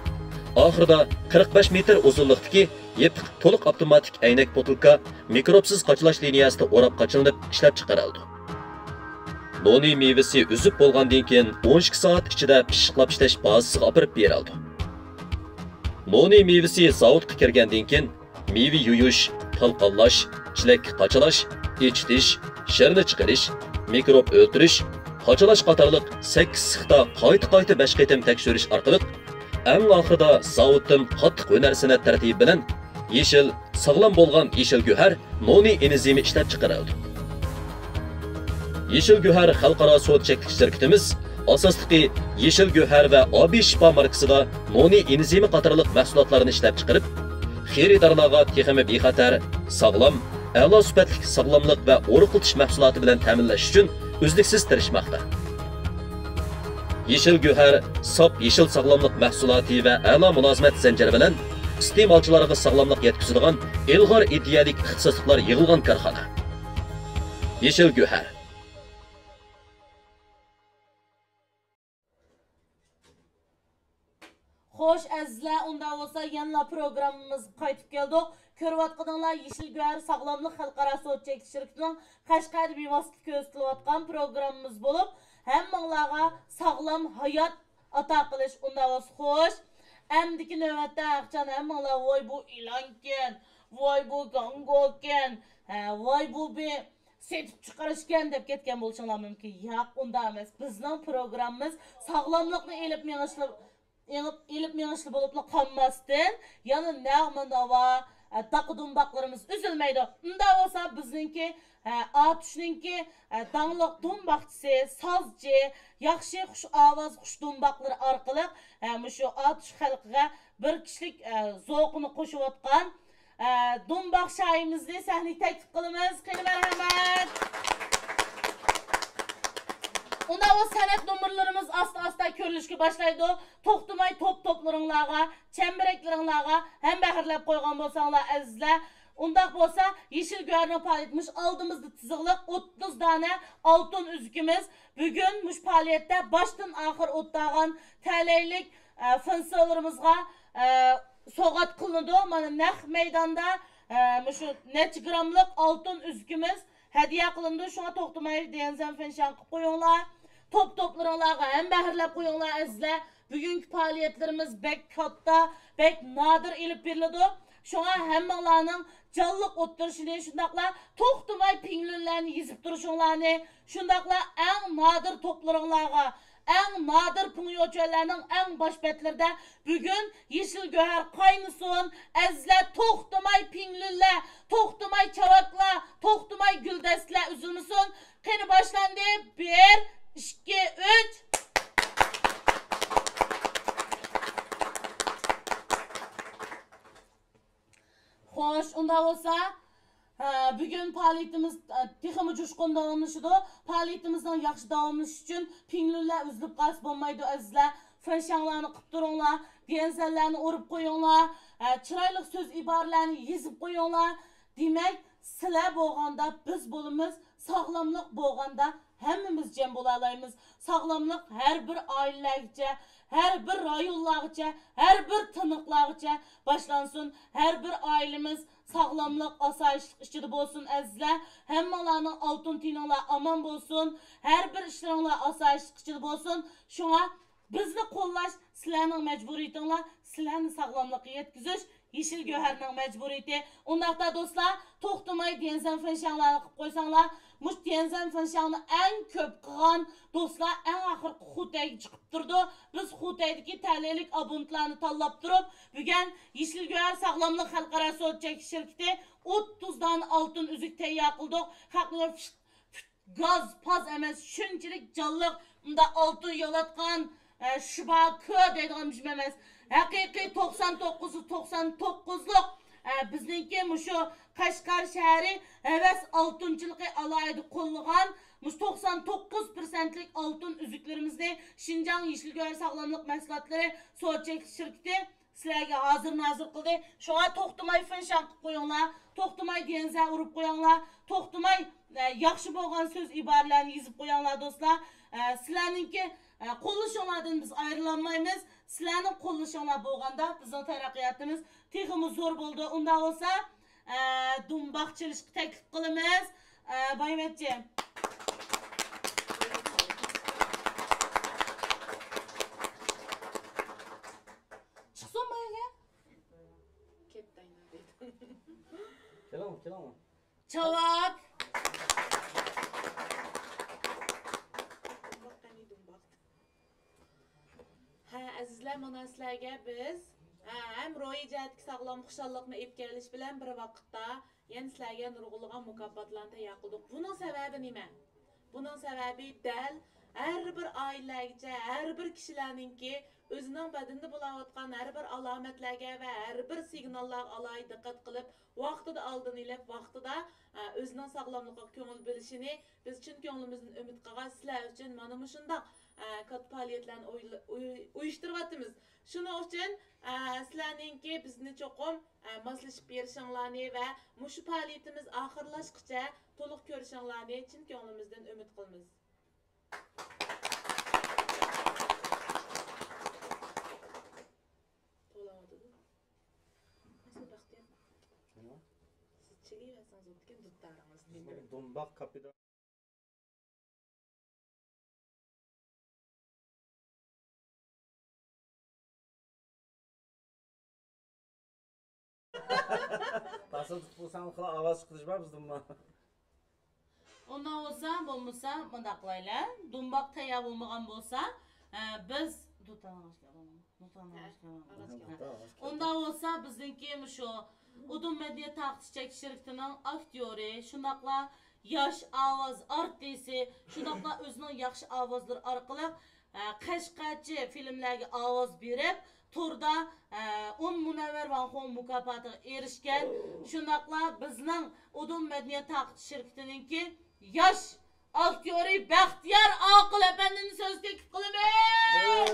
ئاخىرىدا قىرىق بەش مېتىر ئۇزۇنلۇقتىكى يېپىق تولۇق ئاپتوماتىك ئەينەك پوتۇلكا مىكروبسىز قاچىلاش لىنىيەسىدە ئوراپ قاچىلىنىپ ئىشلەپ چىقىرىلىدۇ. نونى مېۋىسى ئۈزۈپ بولغاندىن كېيىن ئون ئىككى سائەت ئىچىدە پىششىقلاپ ئىشلەش بازىسىغا ئاپىرىپ بېرىلىدۇ. نونى مېۋىسى زاۋۇتقا كىرگەندىن كېيىن، مېۋە يۇيۇش، تالقانلاش، چېلەككە قاچىلاش، ئېچىتىش، شىرنە چىقىرىش، مىكروب ئۆلتۈرۈش، قاچىلاش قاتارلىق سەككىز سېختا قايتا-قايتا بەش قېتىم تەكشۈرۈش ئارقىلىق، ئەڭ ئاخىرىدا زاۋۇتتىن قاتتىق ھۈنەر سەنئەت تەرتىپى بىلەن يېشىل، ساغلام بولغان يېشىل گۆھەر نونى ئېنزىمى ئىشلەپچىقىرىلىدۇ. يېشىل گۆھەر خەلقئارا سودا چەكلىك شىركىتىمىز ئاساسلىقى يېشىل گۆھەر ۋە ئابىي شىپا ماركىسىدا نونى ئېنزىمى قاتارلىق مەھسۇلاتلارنى ئىشلەپچىقىرىپ، خېرىدارلارغا تېخىمۇ بىخەتەر، ساغلام، ئەلا سۈپەتلىك ساغلاملىق ۋە ئورۇقلىتىش مەھسۇلاتى بىلەن تەمىنلەش ئۈچۈن ئۈزلۈكسىز تىرىشماقتا. يېشىل گۆھەر ساپ يېشىل ساغلاملىق مەھسۇلاتى ۋە ئەلا مۇلازىمەت زەنجىرى بىلەن ئىستېمالچىلارغا ساغلاملىق يەتكۈزىدىغان ئىلغار ئىدىيەلىك ئىختىساسلىقلار يىغىلغان كارخانا. يېشىل گۆھەر. خوش، ئەزىزلەر، ئۇنداق بولسا يەنىلا پروگراممىمىزغا قايتىپ كەلدۇق. كۆرۈۋاتقىنىڭلار يېشىل گۆھەر ساغلاملىق خەلقئارا سودا چەكلىك شىركىتىنىڭ قەشقەردە بىۋاسىتە كۆرسىتىلىۋاتقان پروگراممىمىز بولۇپ، ھەممىڭلارغا ساغلام ھايات ئاتا قىلىش. ئۇنداق بولسا خوش. ئەمدىكى نۆۋەتتە ھەقىچان ھەممىڭلار ۋاي بۇ ئىلانكەن، ۋاي بۇ گاڭگوكەن، ھە، ۋاي بۇ بى سېتىپ چىقىرىشكەن دەپ كەتكەن بولۇشۇڭلار مۇمكىن. ياق، ئۇنداق ئەمەس. بىزنىڭ پروگراممىمىز ساغلاملىقنى ئېلىپ مېڭىشلا، ئېڭىپ، ئېلىپ مېڭىشلا بولۇپلا قالماستىن، يەنە نەغمە ناۋا، ئە، داقا دۇمباقلىرىمىز ئۈزۈلمەيدۇ. ئۇنداق بولسا بىزنىڭكى، ئە، ئاتۇشنىڭكى، ئە، داڭلىق دۇمباقچىسى، سازچى، ياخشى خۇش ئاۋاز، خۇش دۇمباقلىرى ئارقىلىق، ئە، مۇشۇ ئاتۇش خەلقىگە بىر كىشىلىك، ئە، زوقىنى قوشۇۋاتقان، ئە، دۇمباق شاھىمىزنى سەھنىگە تەكلىپ قىلىمىز. قېنى، مەرھەمەت. ئۇنداق بولسا سەنئەت نومۇرلىرىمىز ئاستا-ئاستا كۆرۈلۈشكە باشلايدۇ. توختىماي توپ-توپلىرىڭلارغا، چەمبىرەكلىرىڭلارغا ھەم بەھرىلەپ قويغان بولساڭلار، ئەزىزلەر. ئۇنداق بولسا، يېشىل گۆھەرنىڭ پائالىيىتى مۇشۇ ئالدىمىزدا تىزىقلىق ئوتتۇز دانە ئالتۇن ئۈزۈكىمىز بۈگۈن مۇشۇ پائالىيەتتە باشتىن ئاخىر ئولتۇرغان تەلەيلىك، ئە، فىنسىلىرىمىزغا، ئە، سوۋغات قىلىنىدۇ. مانا نەق مەيداندا، ئە، مۇشۇ نەچچە گراملىق ئالتۇن ئۈزۈكىمىز ھەدىيە قىلىنىدۇ. شۇڭا توختىماي ديەنزەن فېنشاڭ قىلىپ قويۇڭلار. توپ-توپلىرىڭلارغا ھەم بەھرىلەپ قويۇڭلار، ئەزىزلەر. بۈگۈنكى پائالىيەتلىرىمىز بەك كاتتا، بەك نادىر ئېلىپ بېرىلىدۇ. شۇڭا ھەممىڭلارنىڭ جانلىق ئولتۇرۇشىنى، شۇنداقلا توختىماي پىڭلۈنلەرنى يېزىپ تۇرۇشۇڭلارنى، شۇنداقلا ئەڭ نادىر توپلىرىڭلارغا، ئەڭ نادىر پىڭيوچۈەنلەرنىڭ ئەڭ باش بەتلىرىدە بۈگۈن يېشىل گۆھەر قاينىسۇن، ئەزىزلەر، توختىماي پىڭلۈنلەر، توختىماي چاۋاكلار، توختىماي گۈلدەستىلەر ئۈزۈلمىسۇن. قېنى، باشلاندى. بىر، ئىككى، ئۈچ. خوش، ئۇنداق بولسا، ھە، بۈگۈن پائالىيىتىمىز، ئە، تېخىمۇ جۇشقۇن داۋاملىشىدۇ. پائالىيىتىمىزنىڭ ياخشى داۋاملىشىشى ئۈچۈن پىڭلۈنلەر ئۈزۈلۈپ قالسا بولمايدۇ، ئەزىزلەر. فېنشاڭلارنى قىپ تۇرۇڭلار، ديەنزەنلەرنى ئۇرۇپ قويۇڭلار، ئە، چىرايلىق سۆز ئىبارىلەرنى يېزىپ قويۇڭلار. دېمەك، سىلەر بولغاندا بىز بولىمىز، ساغلاملىق بولغاندا ھەممىمىز جەم بولالايمىز. ساغلاملىق ھەر بىر ئائىلىلەرگىچە، ھەر بىر رايونلارغىچە، ھەر بىر تىنىقلارغىچە باشلانسۇن. ھەر بىر ئائىلىمىز ساغلاملىق، ئاسايىشلىق ئىچىدە بولسۇن، ئەزىزلەر. ھەممىڭلارنىڭ ئالتۇن تېنىڭلار ئامان بولسۇن. ھەر بىر ئىشلىرىڭلار ئاسايىشلىق ئىچىدە بولسۇن. شۇڭا بىزنى قوللاش سىلەرنىڭ مەجبۇرىيىتىڭلار، سىلەرنى ساغلاملىققا يەتكۈزۈش يېشىل گۆھەرنىڭ مەجبۇرىيىتى. ئۇنداقتا دوستلار، توختىماي ديەنزەن فېنشاڭلارنى قىپ قويساڭلار، مۇشۇ ديەنزەن فېنشاڭنى ئەڭ كۆپ قىلغان دوستلار ئەڭ ئاخىرقى خۇتەيگە چىقىپ تۇرىدۇ. بىز خۇتەيدىكى تەلەيلىك ئابونېنتلارنى تاللاپ تۇرۇپ، بۈگۈن يېشىل گۆھەر ساغلاملىق خەلقئارا سودا چەكلىك شىركىتى ئوتتۇز دانە ئالتۇن ئۈزۈك تەييار قىلدۇق. خەقنىڭ گاز پاز ئەمەس، شۇنچىلىك جانلىق، مۇنداق ئالتۇن يالاتقان، ئە، شىباكۆ دەيدىغان بىر ئەمەس. ھەقىقىي توقسان توققۇز، توقسان توققۇزلۇق، ئە، بىزنىڭكى مۇشۇ قەشقەر شەھىرى ھەۋەس ئالتۇنچىلىقى ئالاھىدە قوللىغان مۇشۇ توقسان توققۇز پىرسەنتلىك ئالتۇن ئۈزۈكلىرىمىزنى شىنجاڭ يېشىل گۆھەر ساغلاملىق مەھسۇلاتلىرى سودا چەكلىك شىركىتى سىلەرگە ھازىرنى ھازىر قىلدى. شۇڭا توختىماي فېنشاڭ قىپ قويۇڭلار، توختىماي ديەنزە ئۇرۇپ قويۇڭلار، توختىماي، ئە، ياخشى بولغان سۆز ئىبارىلەرنى يېزىپ قويۇڭلار، دوستلار. ئە، سىلەرنىڭكى، ئە، قوللىشىڭلاردىن بىز ئايرىلالمايمىز. سىلەرنىڭ قوللىشىڭلار بولغاندا بىزنىڭ تەرەققىياتىمىز تېخىمۇ زور بولىدۇ. ئۇنداق بولسا، ئە، دۇمباق چېلىشقا تەكلىپ قىلىمىز. ئە، بايمەتجى. چىقسۇن باياغى. كەپتەينا دېدى. كېلىڭ، كېلىڭ. چاۋاك. ھە، ئەزىزلەر، مانا سىلەرگە بىز، ھە، ھەم روھى جەھەتتىكى ساغلام خۇشاللىقنى ئېلىپ كېلىش بىلەن بىر ۋاقىتتا يەنە سىلەرگە نۇرغۇنلىغان مۇكاپاتلارنى تەييار قىلدۇق. بۇنىڭ سەۋەبى نېمە؟ بۇنىڭ سەۋەبى دەل ھەر بىر ئائىلىلەرگىچە، ھەر بىر كىشىلەرنىڭكى ئۆزىنىڭ بەدىنىدە بولاۋاتقان ھەر بىر ئالامەتلەرگە ۋە ھەر بىر سىگناللارغا ئالاھىدە دىققەت قىلىپ، ۋاقتىدا ئالدىنى ئېلىپ، ۋاقتىدا، ئە، ئۆزىنىڭ ساغلاملىقىغا كۆڭۈل بۆلۈشىنى بىز چىن كۆڭلىمىزدىن ئۈمىد قىلغان سىلەر ئۈچۈن مانا مۇشۇنداق، ئە، كاتتا پائالىيەتلەرنى ئويلا-، ئۇي-، ئۇيۇشتۇرۇۋاتىمىز. شۇنىڭ ئۈچۈن، ئە، سىلەرنىڭكى بىزنى چوقۇم، ئە، ماسلىشىپ بېرىشىڭلارنى ۋە مۇشۇ پائالىيىتىمىز ئاخىرلاشقىچە تولۇق كۆرۈشۈڭلارنى چىن كۆڭلىمىزدىن ئۈمىد قىلىمىز. توۋلاۋاتىدۇ. مەسئۇل بەختىيار. نېمە؟ سىز چىگىۋەرسىڭىز بوپتىكەن دۇتارىڭىزنى. بىزنىڭ دۇمباق كاپىدا. پاسىل تۇتۇپ بولساڭ، خېلى ئاۋاز چىقىرىش بار بىزدىنمۇ. ئۇنداق بولسا، بولمىسا، مۇنداق قىلايلى. دۇمباق تەييار بولمىغان بولسا، ئە، بىز دۇتارنى ئاچ كەلدىڭ. دۇتارنى ئاچ كەلدىڭ. ئۇنداق بولسا، بىزنىڭكى مۇشۇ ئۇدۇم مەدەنىيەت تارقىتىش چەكلىك شىركىتىنىڭ ئاكتيورى، شۇنداقلا ياش ئاۋاز ئارتىسى، شۇنداقلا ئۆزىنىڭ ياخشى ئاۋازلىرى ئارقىلىق، ئە، قەشقەرچە فىلىملەرگە ئاۋاز بېرىپ، توردا، ئە، ئون مۇنەۋۋەر ۋاڭخۇڭ مۇكاپاتىغا ئېرىشكەن، شۇنداقلا بىزنىڭ ئۇدۇم مەدەنىيەت تارقىتىش شىركىتىنىڭكى ياش ئاكتيورى بەختىيار ئاقىل ئەپەندىنى سۆزگە تەكلىپ قىلىمىز.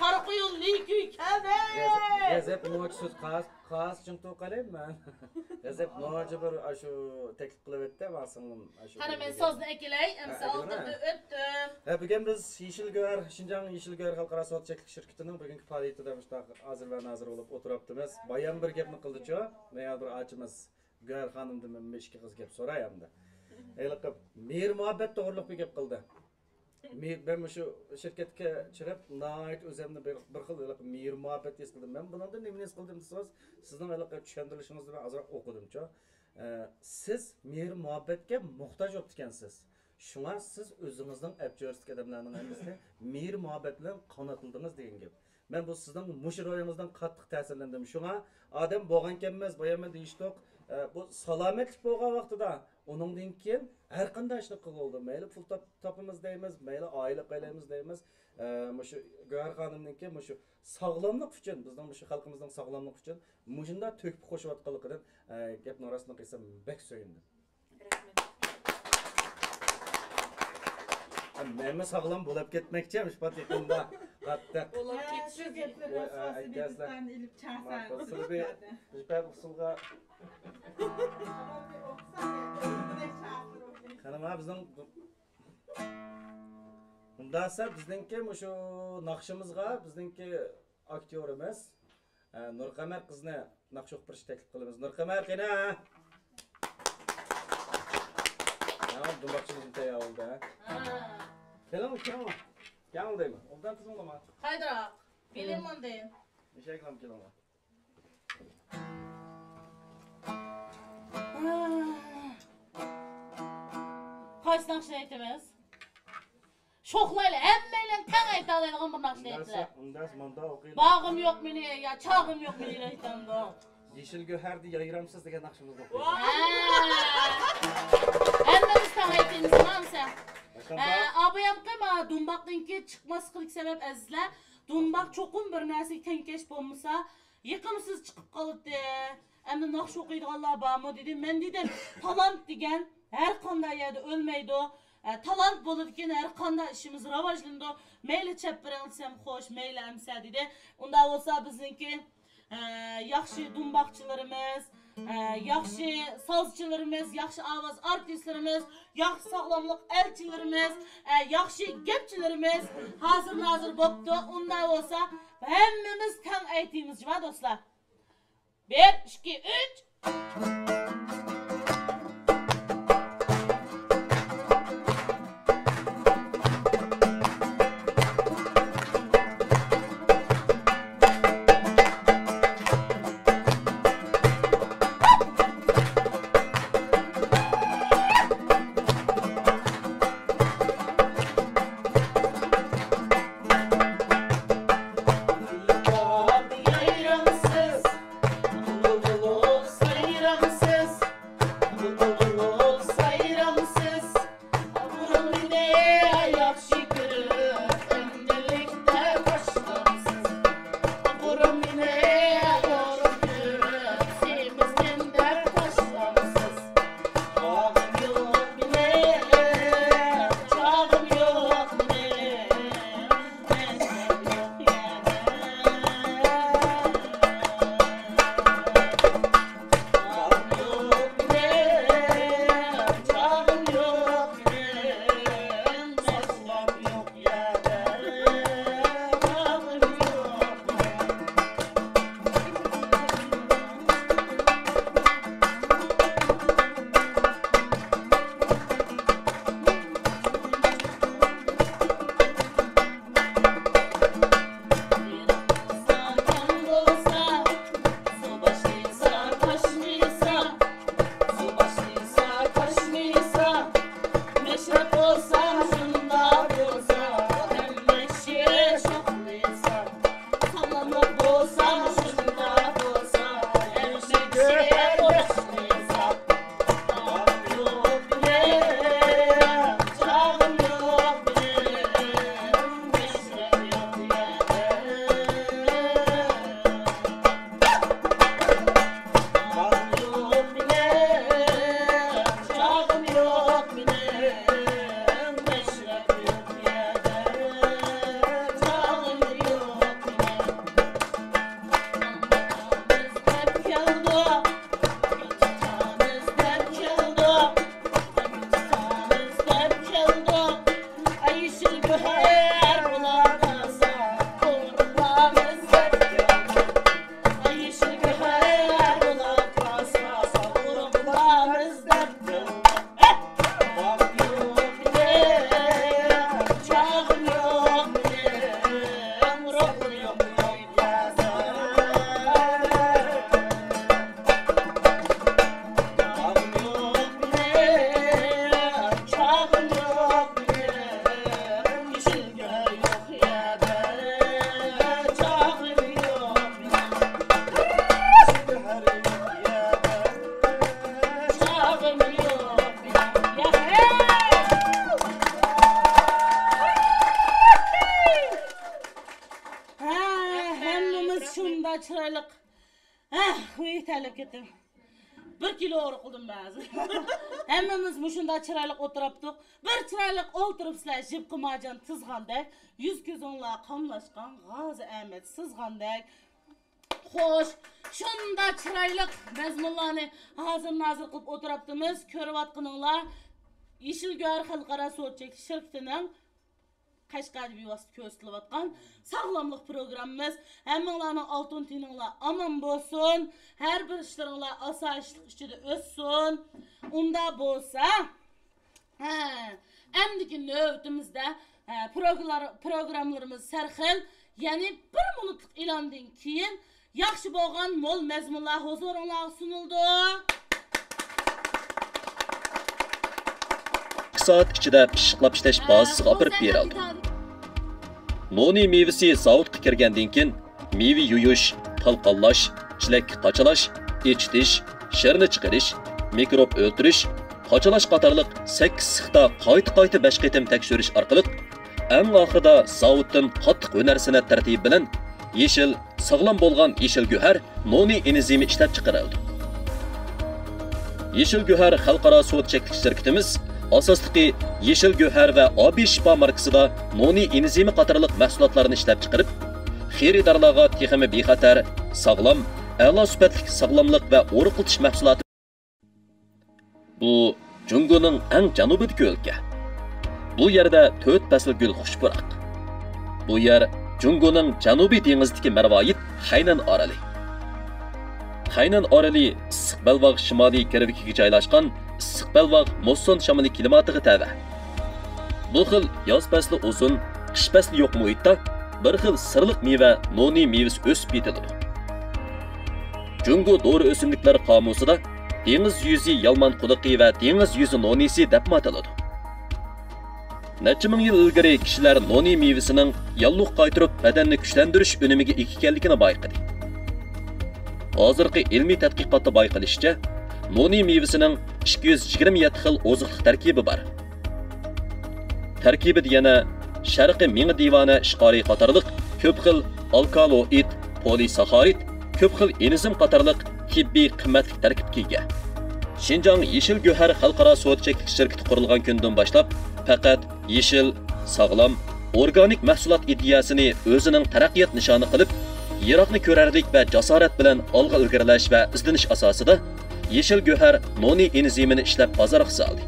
قاراقويۇن لىكۈي كەلدى. غەزەپ، غەزەپ نوچى سۆز قاس، قاس چىڭ توقالايمەن. غەزەپ نوچى بىر ئاشۇ تەكلىپ قىلىۋەتتى، ماڭا سىڭلىم. قارا، مەن سازنى ئەكېلەي، ئەمسە ئالدىمدا ئۆتتۈم. ھە، بۈگۈن بىز يېشىل گۆھەر، شىنجاڭ يېشىل گۆھەر خەلقئارا سودا چەكلىك شىركىتىنىڭ بۈگۈنكى پائالىيىتىدە مۇشۇنداق ھازىر ۋە نازىر بولۇپ ئولتۇرۇپتىمىز. بايام بىر گەپنى قىلدىچۇ، مانا بىر ئاچىمىز گۆھەر خانىمدىن مەن بىر ئىككى قىز گەپ سوراي ئەمدى. ھېلىقى مېھىر مۇھەببەت توغرىلىق بىر گەپ قىلدى. مېھ-، مەن مۇشۇ شىركەتكە چىقىپ، ناھايىتى ئۆزۈمنى بىر، بىر خىل ھېلىقى مېھىر مۇھەببەت ھېس قىلدىم. مەن بۇنىڭدىن نېمىنى ھېس قىلدىم دېسىڭىز، سىزنىڭ ھېلىقى چۈشەندۈرۈشىڭىزنى مەن ئازراق ئوقۇدۇمچۇ. ئە، سىز مېھىر مۇھەببەتكە موھتاج بوپتىكەنسىز. شۇڭا سىز ئۆزىڭىزنىڭ ئەپچۆرىسىدىكى ئادەملەرنىڭ ھەممىسىنى مېھىر مۇھەببەت بىلەن قاناتلىدىڭىز دېگەن گەپ. مەن بۇ سىزنىڭ مۇشۇ روھىڭىزدىن قاتتىق تەسىرلەندىم. شۇڭا ئادەم بولغانكەنمىز، بايام مەن دېيىشتۇق، ئە، بۇ سالامەتلىك بولغان ۋاقتىدا، ئۇنىڭدىن كېيىن ھەر قانداق ئىشنى قىلغىلى بولىدۇ. مەيلى پۇل تاپ-، تاپىمىز دەيمىز، مەيلى ئائىلە قىلايمىز دەيمىز. ئە، مۇشۇ گۆھەر خانىمنىڭكى مۇشۇ ساغلاملىق ئۈچۈن، بىزنىڭ مۇشۇ خەلقىمىزنىڭ ساغلاملىقى ئۈچۈن مۇشۇنداق تۆھپە قوشۇۋاتقانلىقىدىن، ئە، گەپنىڭ راستىنى قىلسام، بەك سۆيۈندۈم. رەھمەت. مەنمۇ ساغلام بولۇپ كەتمەكچى، مۇشۇ پات يېقىندا. قاتتىق. بولۇپ ھە، كېتىشى شۇ گەپلەرنى ۋاي، ئە، ئەسۋاسى ئەيتەسىلەر. بىزدىن ئېلىپ چاقسان. ماقۇل. سىلى بىر، بىر پەپ ئۇسسۇلغا. قېنى ما بىزنىڭ، ئۇنداقسا بىزنىڭكى مۇشۇ ناخشىمىزغا بىزنىڭكى ئاكتيورىمىز، ئە، نۇرقەمەر قىزنى ناخشا ئوقۇپ بېرىشنى تەكلىپ قىلىمىز. نۇرقەمەر، قېنى، ھە؟ ھە، دۇمباقچىمىزمۇ تەييار بولدى، ھە؟ ھە. كېلىڭ، كېلىڭ. كېلىڭ دەيمەن. ئوبدان تىزىملىما. قايدىراق؟ بىلىمەندى. ئېشەكلەم كېلىڭلار. قايسى ناخشىنى ئېيتىمىز؟ شوخلايلى، ھەممەيلەن تەڭ ئېيتالايدىغان بىر ناخشىنى ئېيتىلە. ئۇنداس، ئۇنداس، مۇندا ئوقۇيلى. باغىم يوق مېنى، يا چاغىم يوق مېنى ئېيتامدۇ. يېشىل گۆھەردە يايرامسىز دېگەن ناخشىمىزنى ئوقۇيلى. ھە. ھەممىمىز تەڭ ئېيتىمىز، ماڭسا. ھە، ئابايامقى ما دۇمباقتىن كېيىن چىقماسلىقىدىكى سەۋەب ئەزىزلەر، دۇمباق چوقۇم بىر نەرسىگە تەڭكەش بولمىسا، يېقىمسىز چىقىپ قالىدۇ. ئەمدى ناخشا ئوقۇيدىغانلار بارمۇ دېدى. مەن دېدىم، تالانت دېگەن ھەر قانداق يەردە ئۆلمەيدۇ. ئە، تالانت بولىدىكەن، ھەر قانداق ئىشىمىز راۋاجلىنىدۇ. مەيلى چەپ بېرىڭ دېسەم، خوش، مەيلى ئەمسە دېدى. ئۇنداق بولسا بىزنىڭكى، ئە، ياخشى دۇمباقچىلىرىمىز، ئە، ياخشى سازچىلىرىمىز، ياخشى ئاۋاز ئارتىسلىرىمىز، ياخشى ساغلاملىق ئەلچىلىرىمىز، ئە، ياخشى گەپچىلىرىمىز ھازىر نازىر بوپتۇ. ئۇنداق بولسا ھەممىمىز تەڭ ئېيتىمىز جۇما دوستلار. بىر، ئىككى، ئۈچ. ھەممىمىز شۇنداق چىرايلىق. ھە، ۋىي، تەرلەپ كەتتىم. بىر كىلو ئورۇق قىلدىم ھازىر. ھەممىمىز مۇشۇنداق چىرايلىق ئولتۇراپتۇق. بىر چىرايلىق ئولتۇرۇپسىلەر، يىپقا مارجان تىزغاندەك، يۈز كۆزۈڭلار قاملاشقان غازى ئەمەت سىزغاندەك. خوش، شۇنداق چىرايلىق مەزمۇنلارنى ھازىر نازىر قىلىپ ئولتۇراپتىمىز. كۆرۈۋاتقىنىڭلار يېشىل گۆھەر خەلقئارا سودا چەكلىك شىركىتىنىڭ قەشقەردە بىۋاسىتە كۆرسىتىلىۋاتقان ساغلاملىق پروگراممىمىز. ھەممىڭلارنىڭ ئالتۇن تېنىڭلار ئامان بولسۇن. ھەر بىر ئىشلىرىڭلار ئاسايىشلىق ئىچىدە ئۆتسۇن. ئۇنداق بولسا، ھە، ئەمدىكى نۆۋىتىمىزدە، ھە، پروگراملار-، پروگراممىلىرىمىز سەرخىل. يەنى بىر مىنۇتلۇق ئېلاندىن كېيىن ياخشى بولغان مول مەزمۇنلار ھۇزۇرۇڭلارغا سۇنۇلىدۇ. ئىككى سائەت ئىچىدە پىششىقلاپ ئىشلەش بازىسىغا ئاپىرىپ بېرىلدى. نونى مېۋىسى زاۋۇتقا كىرگەندىن كېيىن، مېۋە يۇيۇش، تالقانلاش، چېلەككە قاچىلاش، ئېچىتىش، شىرنى چىقىرىش، مىكروب ئۆلتۈرۈش، قاچىلاش قاتارلىق سەككىز سېختا قايتا-قايتا بەش قېتىم تەكشۈرۈش ئارقىلىق، ئەڭ ئاخىرىدا زاۋۇتتىن قاتتىق ھۈنەر سەنئەت تەرتىپى بىلەن يېشىل، ساغلام بولغان يېشىل گۆھەر نونى ئېنزىمى ئىشلەپ چىقىرىلىدۇ. يېشىل گۆھەر خەلقئارا سودا چەكلىك شىركىتىمىز ئاساسلىقى يېشىل گۆھەر ۋە ئابىي شىپا ماركىسىدا نونى ئېنزىمى قاتارلىق مەھسۇلاتلارنى ئىشلەپچىقىرىپ، خېرىدارلارغا تېخىمۇ بىخەتەر، ساغلام، ئەلا سۈپەتلىك ساغلاملىق ۋە ئورۇقلىتىش مەھسۇلاتى. بۇ جۇڭگونىڭ ئەڭ جەنۇبىدىكى ئۆلكە. بۇ يەردە تۆت پەسىل گۈل خۇش پۇراق. بۇ يەر جۇڭگونىڭ جەنۇبىي دېڭىزىدىكى مەرۋايىت خەينەن ئارىلى. خەينەن ئارىلى ئىسسىق بەلباغ شىمالىي گىرۋىكىگە جايلاشقان ئىسسىق بەلباغ مۇسسون شامىلى كىلىماتىغا تەۋە. بۇ خىل ياز پەسلى ئۇزۇن، قىش پەسلى يوق مۇھىتتا بىر خىل سىرلىق مېۋە نونى مېۋىسى ئۆسۈپ يېتىلىدۇ. جۇڭگو دورا ئۆسۈملۈكلەر قامۇسىدا دېڭىز يۈزى يالمان قۇلىقى ۋە دېڭىز يۈزى نونىسى دەپمۇ ئاتىلىدۇ. نەچچە مىڭ يىل ئىلگىرى كىشىلەر نونى مېۋىسىنىڭ ياللۇغ قايتۇرۇپ بەدەننى كۈچلەندۈرۈش ئۈنۈمىگە ئىگە ئىكەنلىكىنى بايقىدى. ھازىرقى ئىلمىي تەتقىقاتتا بايقىلىشىچە، نونى مېۋىسىنىڭ ئىككى يۈز يىگىرمە يەتتە خىل ئوزۇقلۇق تەركىبى بار. تەركىبىدە يەنە شەرقىي مېڭە دىۋانە ئىشقارى قاتارلىق كۆپ خىل ئالكالوئىد، پولىساخارىد، كۆپ خىل ئېنزىم قاتارلىق تېببىي قىممەتلىك تەركىبكە ئىگە. شىنجاڭ يېشىل گۆھەر خەلقئارا سودا چەكلىك شىركىتى قۇرۇلغان كۈندىن باشلاپ، پەقەت يېشىل، ساغلام، ئورگانىك مەھسۇلات ئىدىيەسىنى ئۆزىنىڭ تەرەققىيات نىشانى قىلىپ، يىراقنى كۆرەرلىك ۋە جاسارەت بىلەن ئالغا ئىلگىرىلەش ۋە ئىزدىنىش ئاساسىدا، يېشىل گۆھەر نونى ئېنزىمىنى ئىشلەپ بازارغا سالدى.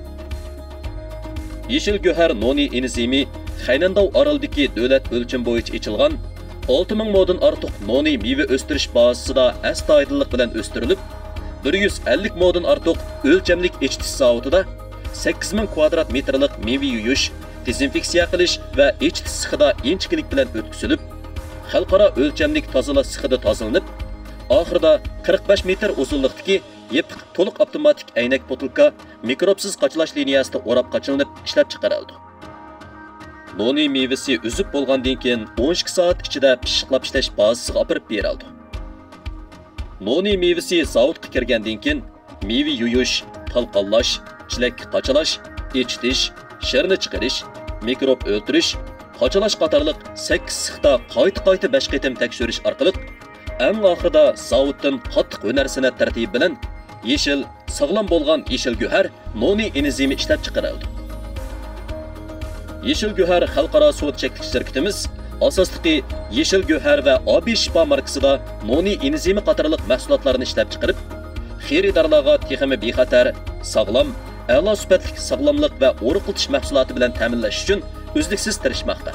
يېشىل گۆھەر نونى ئېنزىمى خەينەنداۋ ئارىلىدىكى دۆلەت ئۆلچىمى بويىچە ئېچىلغان ئالتە مىڭ مودىن ئارتۇق نونى مېۋە ئۆستۈرۈش بازىسىدا ئەستايىدىللىق بىلەن ئۆستۈرۈلۈپ، بىر يۈز ئەللىك مودىن ئارتۇق ئۆلچەملىك ئېچىتىش زاۋۇتىدا سەككىز مىڭ كۋادرات مېتىرلىق مېۋە يۇيۇش، دېزىنفېكسىيە قىلىش ۋە ئېچىتىش سېخىدا ئىنچىكىلىك بىلەن ئۆتكۈزۈلۈپ، خەلقئارا ئۆلچەملىك تازىلاش سېخىدا تازىلىنىپ، ئاخىرىدا قىرىق بەش مېتىر ئۇزۇنلۇقتىكى يېپىق تولۇق ئاپتوماتىك ئەينەك پوتۇلكا مىكروبسىز قاچىلاش لىنىيەسىدە ئوراپ قاچىلىنىپ ئىشلەپچىقىرىلىدۇ. نونى مېۋىسى ئۈزۈپ بولغاندىن كېيىن ئون ئىككى سائەت ئىچىدە پىششىقلاپ ئىشلەش بازىسىغا ئاپىرىپ بېرىلىدۇ. نونى مېۋىسى زاۋۇتقا كىرگەندىن كېيىن، مېۋە يۇيۇش، تالقانلاش، چېلەككە قاچىلاش، ئېچىتىش، شىرنى چىقىرىش، مىكروب ئۆلتۈرۈش، قاچىلاش قاتارلىق سەككىز سېختا قايتا-قايتا بەش قېتىم تەكشۈرۈش ئارقىلىق، ئەڭ ئاخىرىدا زاۋۇتتىن قاتتىق ھۈنەر سەنئەت تەرتىپى بىلەن يېشىل، ساغلام بولغان يېشىل گۆھەر نونى ئېنزىمى ئىشلەپچىقىرىلىدۇ. يېشىل گۆھەر خەلقئارا سودا چەكلىك شىركىتىمىز ئاساسلىقى يېشىل گۆھەر ۋە ئابىي شىپا ماركىسىدا نونى ئېنزىمى قاتارلىق مەھسۇلاتلارنى ئىشلەپچىقىرىپ، خېرىدارلارغا تېخىمۇ بىخەتەر، ساغلام، ئەلا سۈپەتلىك ساغلاملىق ۋە ئورۇقلىتىش مەھسۇلاتى بىلەن تەمىنلەش ئۈچۈن ئۈزلۈكسىز تىرىشماقتا.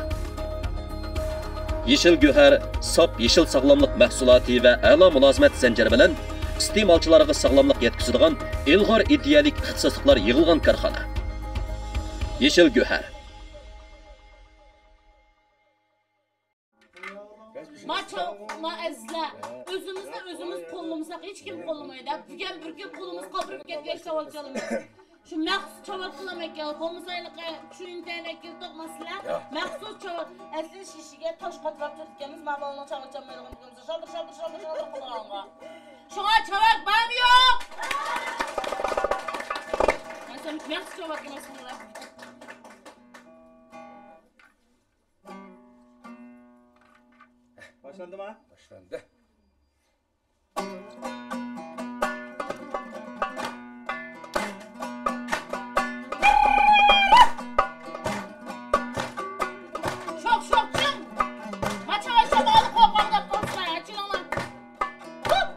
يېشىل گۆھەر ساپ يېشىل ساغلاملىق مەھسۇلاتى ۋە ئەلا مۇلازىمەت زەنجىرى بىلەن ئىستېمالچىلارغا ساغلاملىق يەتكۈزىدىغان ئىلغار ئىدىيەلىك ئىختىساسلىقلار يىغىلغان كارخانا. يېشىل گۆھەر. ما چاۋ-، ما ئەزىزلەر، ئۆزىمىزنى ئۆزىمىز قوللىمىساق، ھېچكىم قوللىمايدۇ. بۈگۈن بىر كۈن قولىمىز قاپىرىپ كەتكەچ ساۋال چالىمىز. شۇ مەخسۇس چاۋاك قىلامەككەن، بولمىسا ھېلىقى چۈيۈنتەينى ئەكېلىپ توقماسىلەر. يا. مەخسۇس چاۋاك، ئەسلى شىشىگە تاش قاتلاپ تۇرىدىكەنمىز، ما بالىنىڭ چاۋاك چالمايدىغان كۈنىمىزدە شالدىر، شالدىر، شالدىر، شالدىر قىلىدىغانغا. شۇڭا چاۋاك بارمۇ يوق؟ مەخسۇس چاۋاك قىلاسىلەر. باشلاندىما؟ باشلاندى. شوق، شوق، چىڭ! ماچاڭ شامالى قوقاڭ دەپ قوپسىلا، ئاچىلىڭلار. ھوپ!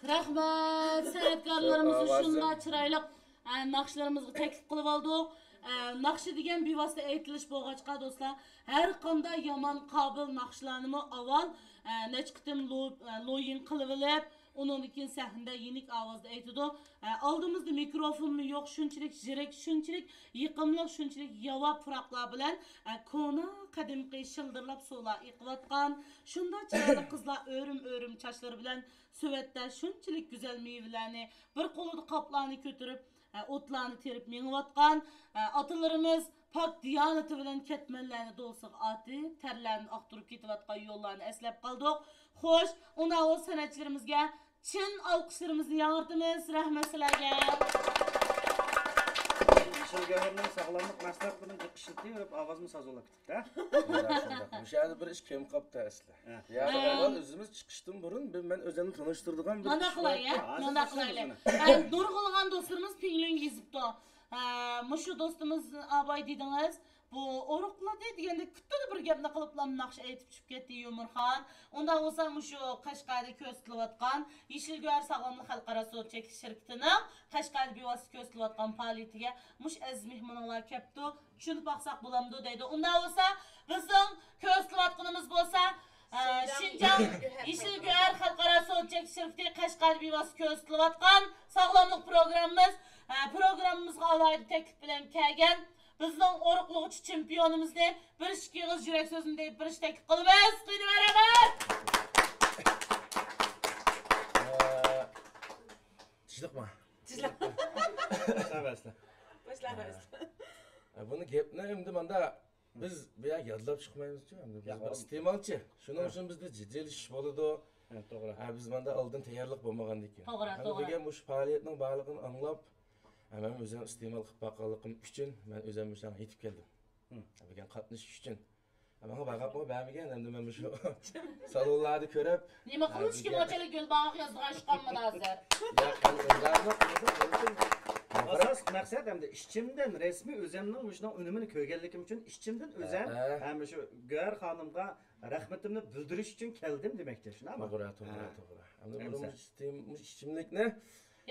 رەھمەت، سەنئەتكارلىرىمىزنى شۇنداق چىرايلىق، ئە، ناخشىلىرىمىزغا تەكلىپ قىلىۋالدۇق. ئە، ناخشا دېگەن بىۋاسىتە ئېيتىلىش بولغاچقا، دوستلار، ھەر قانداق يامان قابىل ناخشىلارنىمۇ ئاۋۋال، ئە، نەچچە قېتىم لو-، ئە، لويىڭ قىلىۋېلىپ، ئۇنىڭدىن كېيىن سەھنىدە يېنىك ئاۋازدا ئېيتىدۇ. ئە، ئالدىمىزدا مىكروفونمۇ يوق، شۇنچىلىك يىرىك، شۇنچىلىك يېقىملىق، شۇنچىلىك ياۋا پۇراقلار بىلەن، ئە، كونا قەدىمكى شىلدىرلاپ سۇلار ئېقىۋاتقان، شۇنداق چىرايلىق قىزلار ئۆرۈم-ئۆرۈم چاچلىرى بىلەن سۆۋەتتە شۇنچىلىك گۈزەل مېۋىلەرنى، بىر قولىدا قاپلارنى كۆتۈرۈپ، ئە، ئوتلارنى تېرىپ مېڭىۋاتقان، ئە، ئاتىلىرىمىز پاك دىيانىتى بىلەن كەتمەنلەرنى دولىسىغا ئاتىپ، تەرلەرنى ئاقتۇرۇپ كېتىۋاتقان يوللارنى ئەسلەپ قالدۇق. خوش، ئۇنداق بولسا سەنئەتچىلىرىمىزگە چىن ئالقىشلىرىمىزنى ياڭرىتىمىز. رەھمەت سىلەرگە. يېشىل گۆھەرنىڭ ساغلاملىق مەھسۇلاتلىرىنى جىق ئىشلىتىۋېرىپ، ئاۋازمۇ ساز بولۇپ كېتىپتۇ. شۇنداق، شۇنداق. مۇشۇ يەردە بىر ئىش كەم قاپتۇ ئەسلى. ھە. يا، ھە. ئاۋۋال ئۆزىمىز چىقىشتىن بۇرۇن بىر مەن ئۆزۈمنى تونۇشتۇرىدىغان بىر مانا كىشى بار. قىلاي، ھە؟ ھازىر مانا قىلايلى. ھە، نۇرغۇنلىغان دوستلىرىمىز پىڭلۈنگە يېزىپتۇ. ھە، مۇشۇ دوستىمىز ئاباي دېدىڭىز، بۇ ئورۇقلىدى دېگەندەك كۈتتىلا بىر گەپنى قىلىپلا ناخشا ئېيتىپ چۈشۈپ كەتتى يۇمۇرخان. ئۇنداق بولسا مۇشۇ قەشقەردە كۆرسىتىلىۋاتقان يېشىل گۆھەر ساغلاملىق خەلقئارا سودا چەكلىك شىركىتىنىڭ قەشقەردە بىۋاسىتە كۆرسىتىلىۋاتقان پائالىيىتىگە مۇشۇ ئەزىز مېھمىنىڭلار كەپتۇ. چۈشىنىپ باقساق بولامدۇ دەيدۇ. ئۇنداق بولسا، بىزنىڭ كۆرسىتىۋاتقىنىمىز بولسا، ئە، شىنجاڭ يېشىل گۆھەر خەلقئارا سودا چەكلىك شىركىتى قەشقەردە بىۋاسىتە كۆرسىتىلىۋاتقان ساغلاملىق پروگراممىمىز. ئە، پروگراممىمىزغا ئالاھىدە تەكلىپ بىلەن كەلگەن بىزنىڭ ئورۇقلىغۇچى چېمپىيونىمىزنى بىر ئىككى ئېغىز يۈرەك سۆزىنى دەپ بېرىشنى تەكلىپ قىلىمىز. قېنى، مەرھەمەت! ئە، تىنچلىقمۇ؟ تىنچلىق. باشلاۋەرسىلەر. باشلاۋەرسىلەر. ئە، بۇنى گەپنى ئەمدى ماندا بىز بۇ يەرگە يادلاپ چىقمايمىزچۇ، ئەمدى بىز بىر ئىستېمالچى. شۇنىڭ ئۈچۈن بىزدە جىددىيلىشىش بولىدۇ. ھە، توغرا. ھە، بىز ماندا ئالدىن تەييارلىق بولمىغاندىكىن. توغرا، توغرا. بۈگۈن مۇشۇ پائالىيەتنىڭ بارلىقىنى ئاڭلاپ، ھە، مەن ئۆزۈم ئىستېمال قىلىپ باققانلىقىم ئۈچۈن مەن ئۆزۈم مۇشۇ يەرگە يېتىپ كەلدىم. بۈگۈن قاتنىشىش ئۈچۈن. ماڭا باھا بەرمىگەن، ئەمدى مەن مۇشۇ سالونلاردا كۆرۈپ، نېمە قىلىش كىم ئاچىلى گۈلباغاق يازغان ئىشقانمىدا ھازىر؟ ئاساسلىق مەقسەت ئەمدى ئىچىمدىن رەسمىي ئۆزۈمنىڭ مۇشۇنىڭ ئۈنۈمىنى كۆرگەنلىكىم ئۈچۈن ئىچىمدىن ئۆزۈم ھەم مۇشۇ گۆھەر خانىمغا رەھمىتىمنى بىلدۈرۈش ئۈچۈن كەلدىم دېمەكچى، شۇنداقمۇ؟ توغرا، توغرا، توغرا. ئەمدى بۇ ئىچىملىكنى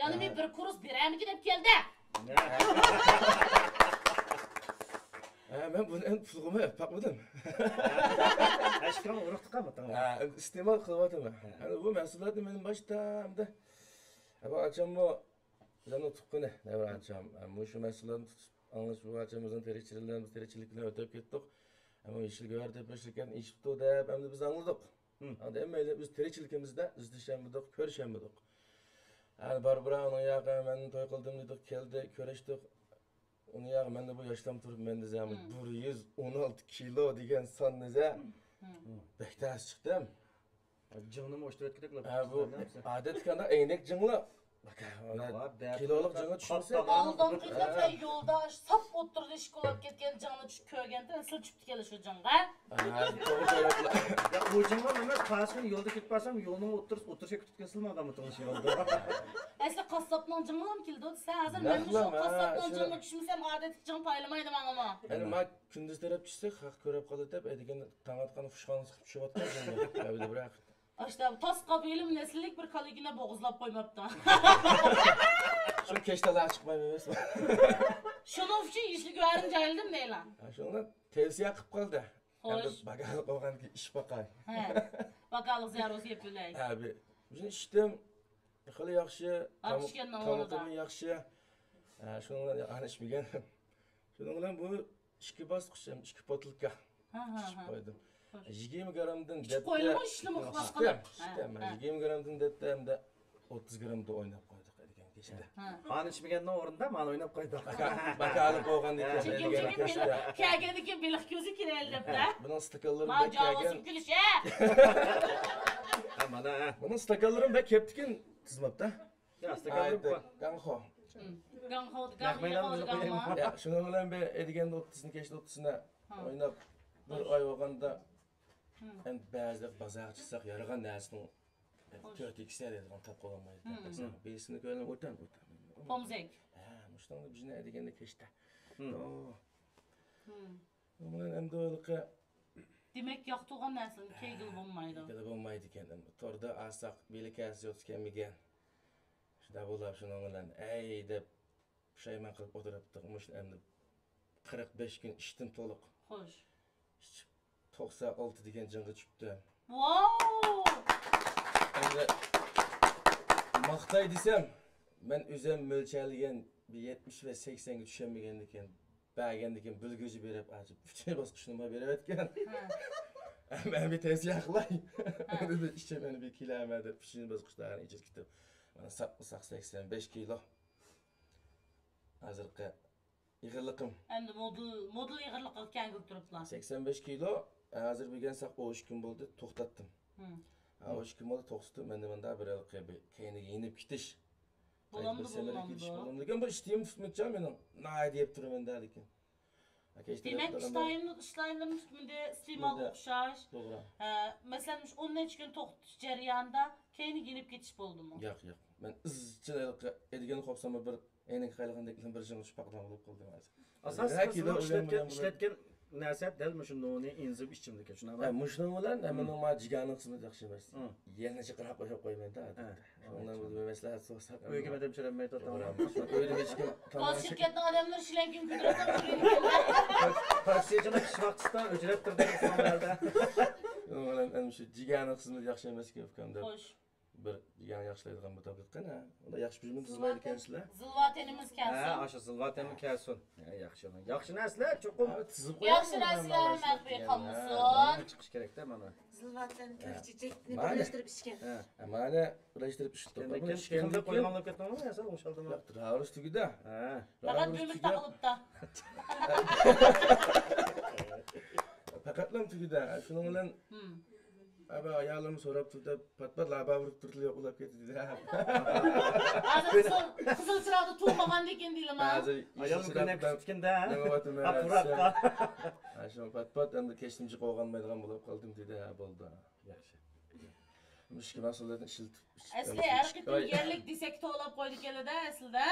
يەنە مەن بىر كۇرس بېرەرمىكىن دەپ كەلدى. ھە، مەن بۇنى ئەمدى پۇلغىمۇ ئېلىپ باقمىدىم. ئاشكارا ئۇرۇقتۇق ھە، ئىستېمال قىلىۋاتىمەن. ھە. ئەمدى بۇ مەھسۇلاتنى مەن باشتا ئەمدى، ئە، بۇ ئاچاممۇ بىزنىڭ تۇغقىنى، نەۋرە ئاچام. ئە، مۇشۇ مەھسۇلاتنى تۇتۇپ ئاڭلىشىپ، بۇ ئاچاممىزنىڭ تىرىكچىلىكىنى، بىز تىرىكچىلىكىنى ئۆتەپ كەتتۇق. ئەمما يېشىل گۆھەر تېپىش شىركەتنى ئېچىپتۇ دەپ، ئەمدى بىز ئاڭلىدۇق. ئاندىن ھەممەيلى بىز تىرىكچىلىكىمىزدە ئىزدىشەلمىدۇق، كۆرۈشەلمىدۇق. ئەنە باربىرا ئۇنىڭ ياقى مەن توي قىلدىم دېدۇق، كەلدى، كۆرۈشتۇق. ئۇنىڭ ياقى مەندە بۇ ياشلام تۇرۇپ مەن دېزە، بىر يۈز ئون ئالتە كىلو دېگەن سان دېزە. بەك تەس چىقتىم. جىڭنىمۇ ئوشتۇرۇۋەتكۈدەك بۇ ئادەتتىكى ئانداق ئەينەك جىڭلا. كىلولۇق جىڭغا چۈشمىسە. ئالدىنقى قېتىم مەن يولدا ساپ ئوتتۇرىدا ئىشىك بولۇپ كەتكەن جىڭنى چۈش كۆرگەنتىم، سىل چۈشۈپتىكەنلا شۇ جىڭغا. توغرا. يا، ئۇ جىڭغا ئەمەس، قاسىكىنى يولدا كېتىپ بارسام، يولنىڭ ئوتتۇرىسى، ئوتتۇرىسىغا كېتىپ كەتسىلا ئادەم ئوتتۇرىسى يولدا. ئەسلى قاسساپنىڭ جىڭىلا كېلىدۇ دېسە، ھازىر مەن مۇشۇ قاسساپنىڭ جىڭىغا چۈشمىسەم، ئادەتتىكى جىڭ پايلىمايدۇ ماڭىمۇ. يەنى ما كۈندۈز تەرەپ چۈشسەك، خەق كۆرۈپ قالىدۇ دەپ، ئەتىگەن تاڭ ئاتقان خۇشخانىسى قىلىپ چۈشۈۋاتقان جىڭ بىراق. ئاشتا تاس قاپ ھېلىمۇ نەسىللىك بىر كالىگىنە بوغۇزلاپ قويماپتۇ. شۇ كەچتە ئالاغا چىقمايمەن ئەمەسمۇ؟ شۇنىڭ ئۈچۈن يېشىل گۆھەرنى جايلىدىم دەيلا. شۇنىڭ بىلەن تەۋسىيە قىلىپ قالدى. خوش. ئەمدى باكالىق بولغاندىن كېيىن ئىچىپ باقاي. ھە. باكالىق زىيارىتى يەپ بىلەي. ھە، بىر، بىزنى ئىچتىم. خېلى ياخشى. تامىقىمۇ ياخشى. ھە، شۇنىڭ بىلەن ئانى ئىچمىگەن. شۇنىڭ بىلەن بۇ ئىككى باسقۇچ ھەم ئىككى پوتۇلكا ئىچىپ قويدۇم. يىگىرمە گرامدىن دەپتە. ئىچىپ قويدىمۇ، ئىچتىمۇ، ئىخلاس قىلىپ. ئىچتىم. يىگىرمە گرامدىن دەپتە ھەمدە ئوتتۇز گرامدا ئويناپ قويدۇق ئەتىگەن كەچتە. ئانى ئىچمىگەننىڭ ئورنىدا مانا ئويناپ قويدۇق. باكالىق بولغاندىن كېيىن. چۈنكى، چۈنكى بېلىق، كەلگەندىن كېيىن بېلىق كۆزى كېلەيلى دەپتە. بۇنىڭ ئىستاكانلىرى بەك كەلگەن. ھە، مانا، ھە. بۇنىڭ ئىستاكانلىرىمۇ بەك كەپتىكىن تىزماپتا. يا، ئىستاكانلىرىمۇ بار. گاڭخو. گاڭخو، گاڭخو. يا، شۇنىڭ بىلەن بىر ئەتىگەندە ئوتتۇزىنى، كەچتە ئوتتۇزىنى ئويناپ، بىر ئاي بولغاندا، ئەمدى بەزىدە بازارغا چىقساق، يارىغان نەرسىنىڭ تۆت ئىككىسىنى دەيدىغان تاپقىلى بولمايدۇ. بىرسىنى كۆرۈپ ئوتان، ئوتان. پومزەك. ھە، مۇشۇنىڭدا بىزنى ئەتىگەندە كەچتە. ئۇنىڭ بىلەن ئەمدى ھېلىقى دېمەك، ياقتۇرغان نەرسىنى كىيگىلى بولمايدۇ. كىيگىلى بولمايدىكەن. توردا ئالساق، بېلى كەلسە يوقسا كەلمىگەن. شۇنداق بولۇپ، شۇنىڭ بىلەن، ئەي دەپ، پۇشايمان قىلىپ ئولتۇرۇپتۇق. مۇشۇ ئەمدى قىرىق بەش كۈن ئىچتىم تولۇق. خوش. ئىچىپ، توقسان ئالتە دېگەن جىڭغا چۈشۈپتىم. ۋاو! ئەمدى ماختاي دېسەم، مەن ئۆزۈم مۆلچەرلىگەن بىر يەتمىش ۋە سەكسەنگە چۈشەلمىگەندىكىن، بەرگەندىكىن بىلگۈزى بېرىپ، ئاچىپ، ئۈچىنچى باسقۇچنىمۇ بېرىۋەتكەن. ھە. مەن بىر تەۋسىيە قىلاي. ھە. دېدى، ئىچىم ئەنە بىر كېلەلمەيدۇ دەپ، ئۈچىنچى باسقۇچلارنى ئىچىپ كېتىپ، مانا ساپمۇ ساق سەكسەن بەش كىلو. ھازىرقى ئېغىرلىقىم. ئەمدى مودېل، مودېل ئېغىرلىقىغا كەلگىلى تۇرۇپلا. سەكسەن بەش كىلو، ھازىر بۈگۈن ساق ئون ئۈچ كۈن بولدى، توختاتتىم. ھە، ئون ئۈچ كۈن بولدى، توختىتىپ، مەندە مۇنداق بىر ھېلىقى بىر كەينىگە يېنىپ كېتىش. بولامدۇ، بولمامدۇ؟ لېكىن بۇ ئىشتىيىم تۇتمىدىچۇ مېنىڭ، ناھايىتى يەپ تۇرىمەن دە، لېكىن. دېمەك، ئىشتايىننى، ئىشتايىنلىرىنى تۇتمىدى، ئىستېمالغا ئوخشاش. توغرا. ھە، مەسىلەن، مۇشۇ ئون نەچچە كۈن توختىتىش جەريانىدا كەينىگە يېنىپ كېتىش بولدىمۇ؟ ياق، ياق. مەن ئىزچىل ھېلىقى ئەتىگەن قوپساممۇ بىر ئەينەك خايلىغاندەك بىر جىڭ چىپاقلام بولۇپ قالدىم ھازىر. ئاساسلىقى سىزنىڭ ئىشلەتكەن، ئىشلەتكەن نەرسە دەل مۇشۇ نونى، ئېنزىم ئىچىملىكى، شۇنداقمۇ؟ ھە، مۇشۇنىڭ بىلەن، ھە، مېنىڭ ما جىگەرنىڭ خىزمىتى ياخشى ئەمەس. يەنە جىقراق قويۇپ قويىمەن-دە، ئادەتتە. شۇنىڭ بىلەن بىر مەسلىھەت سورىساق. ئۆيگە ئادەم چۈشۈرەلمەيدۇ، تامام. ئۆيدە ھېچكىم تاماق. شىركەتنىڭ ئادەملىرى شىلەڭگىمۇ كۆتۈرۈپ تاماق يېگىلى كەلدى. تاكسىچى قىش ۋاقتىدا ئۆچرەپ تۇردى، شۇنىڭ بىلەن، ئەنە شۇ جىگەرنىڭ خىزمىتى ياخشى ئەمەسكەن ئۇكام دەپ. خوش. بىر يەنە ياخشىلايدىغان بىر تاپلىق قېنى. ئۇندا ياخشى بىلىمەن، تىزمايدىكەنسىلەر. زىلۋاتىنىمىز كەلسۇن. ھە، ئاشۇ زىلۋاتىنمۇ كەلسۇن. ھە، ياخشى. ياخشى نەرسىلەر چوقۇم. ھە، تىزىپ قويۇڭ. ياخشى نەرسىلەر مەخپىي قالمىسۇن. چىقىش كېرەك-تە مانا. زىلۋاتىن، كۆك چېچەكنى بىرلەشتۈرۈپ ئىچكەن. ھە، مانا بىرلەشتۈرۈپ ئىچتۇق. كېيىن قويغان بولۇپ كەتتىڭمۇ؟ ياسال ئوڭشالدىمۇ؟ ياق، راۋۇرۇس تۈگىدە. ھە. پەقەت بۆمۈك تاقىلىپتا. تۈگىدە، شۇنىڭ بىلەن ئەبە ئايالىم سوراپ تۇردى، پات-پات لابا ئۇرۇپ تۇردى، يوق ئۇلاپ كەتتى دېدى. ھازىر قىزىل، قىزىل چىراغدا تۇغمىغاندىكىن دېيلىما. ھازىر ئايالىم كۆينەك پىشىپ كەتكەندە. مېڭىۋاتىمەن. ھە، پۇراققا. ھە، شۇڭا پات-پات ئەمدى كەچتىمچە قوغانمايدىغان بولۇپ قالدىم دېدى. ھە، بولدى. ياخشى. ئىككى مەھسۇلاتنى ئىشلىتىپ. ئەسلى ھەر قېتىم يەرلىك دېسەك توۋلاپ قويدى كەلدى ئەسلىدە.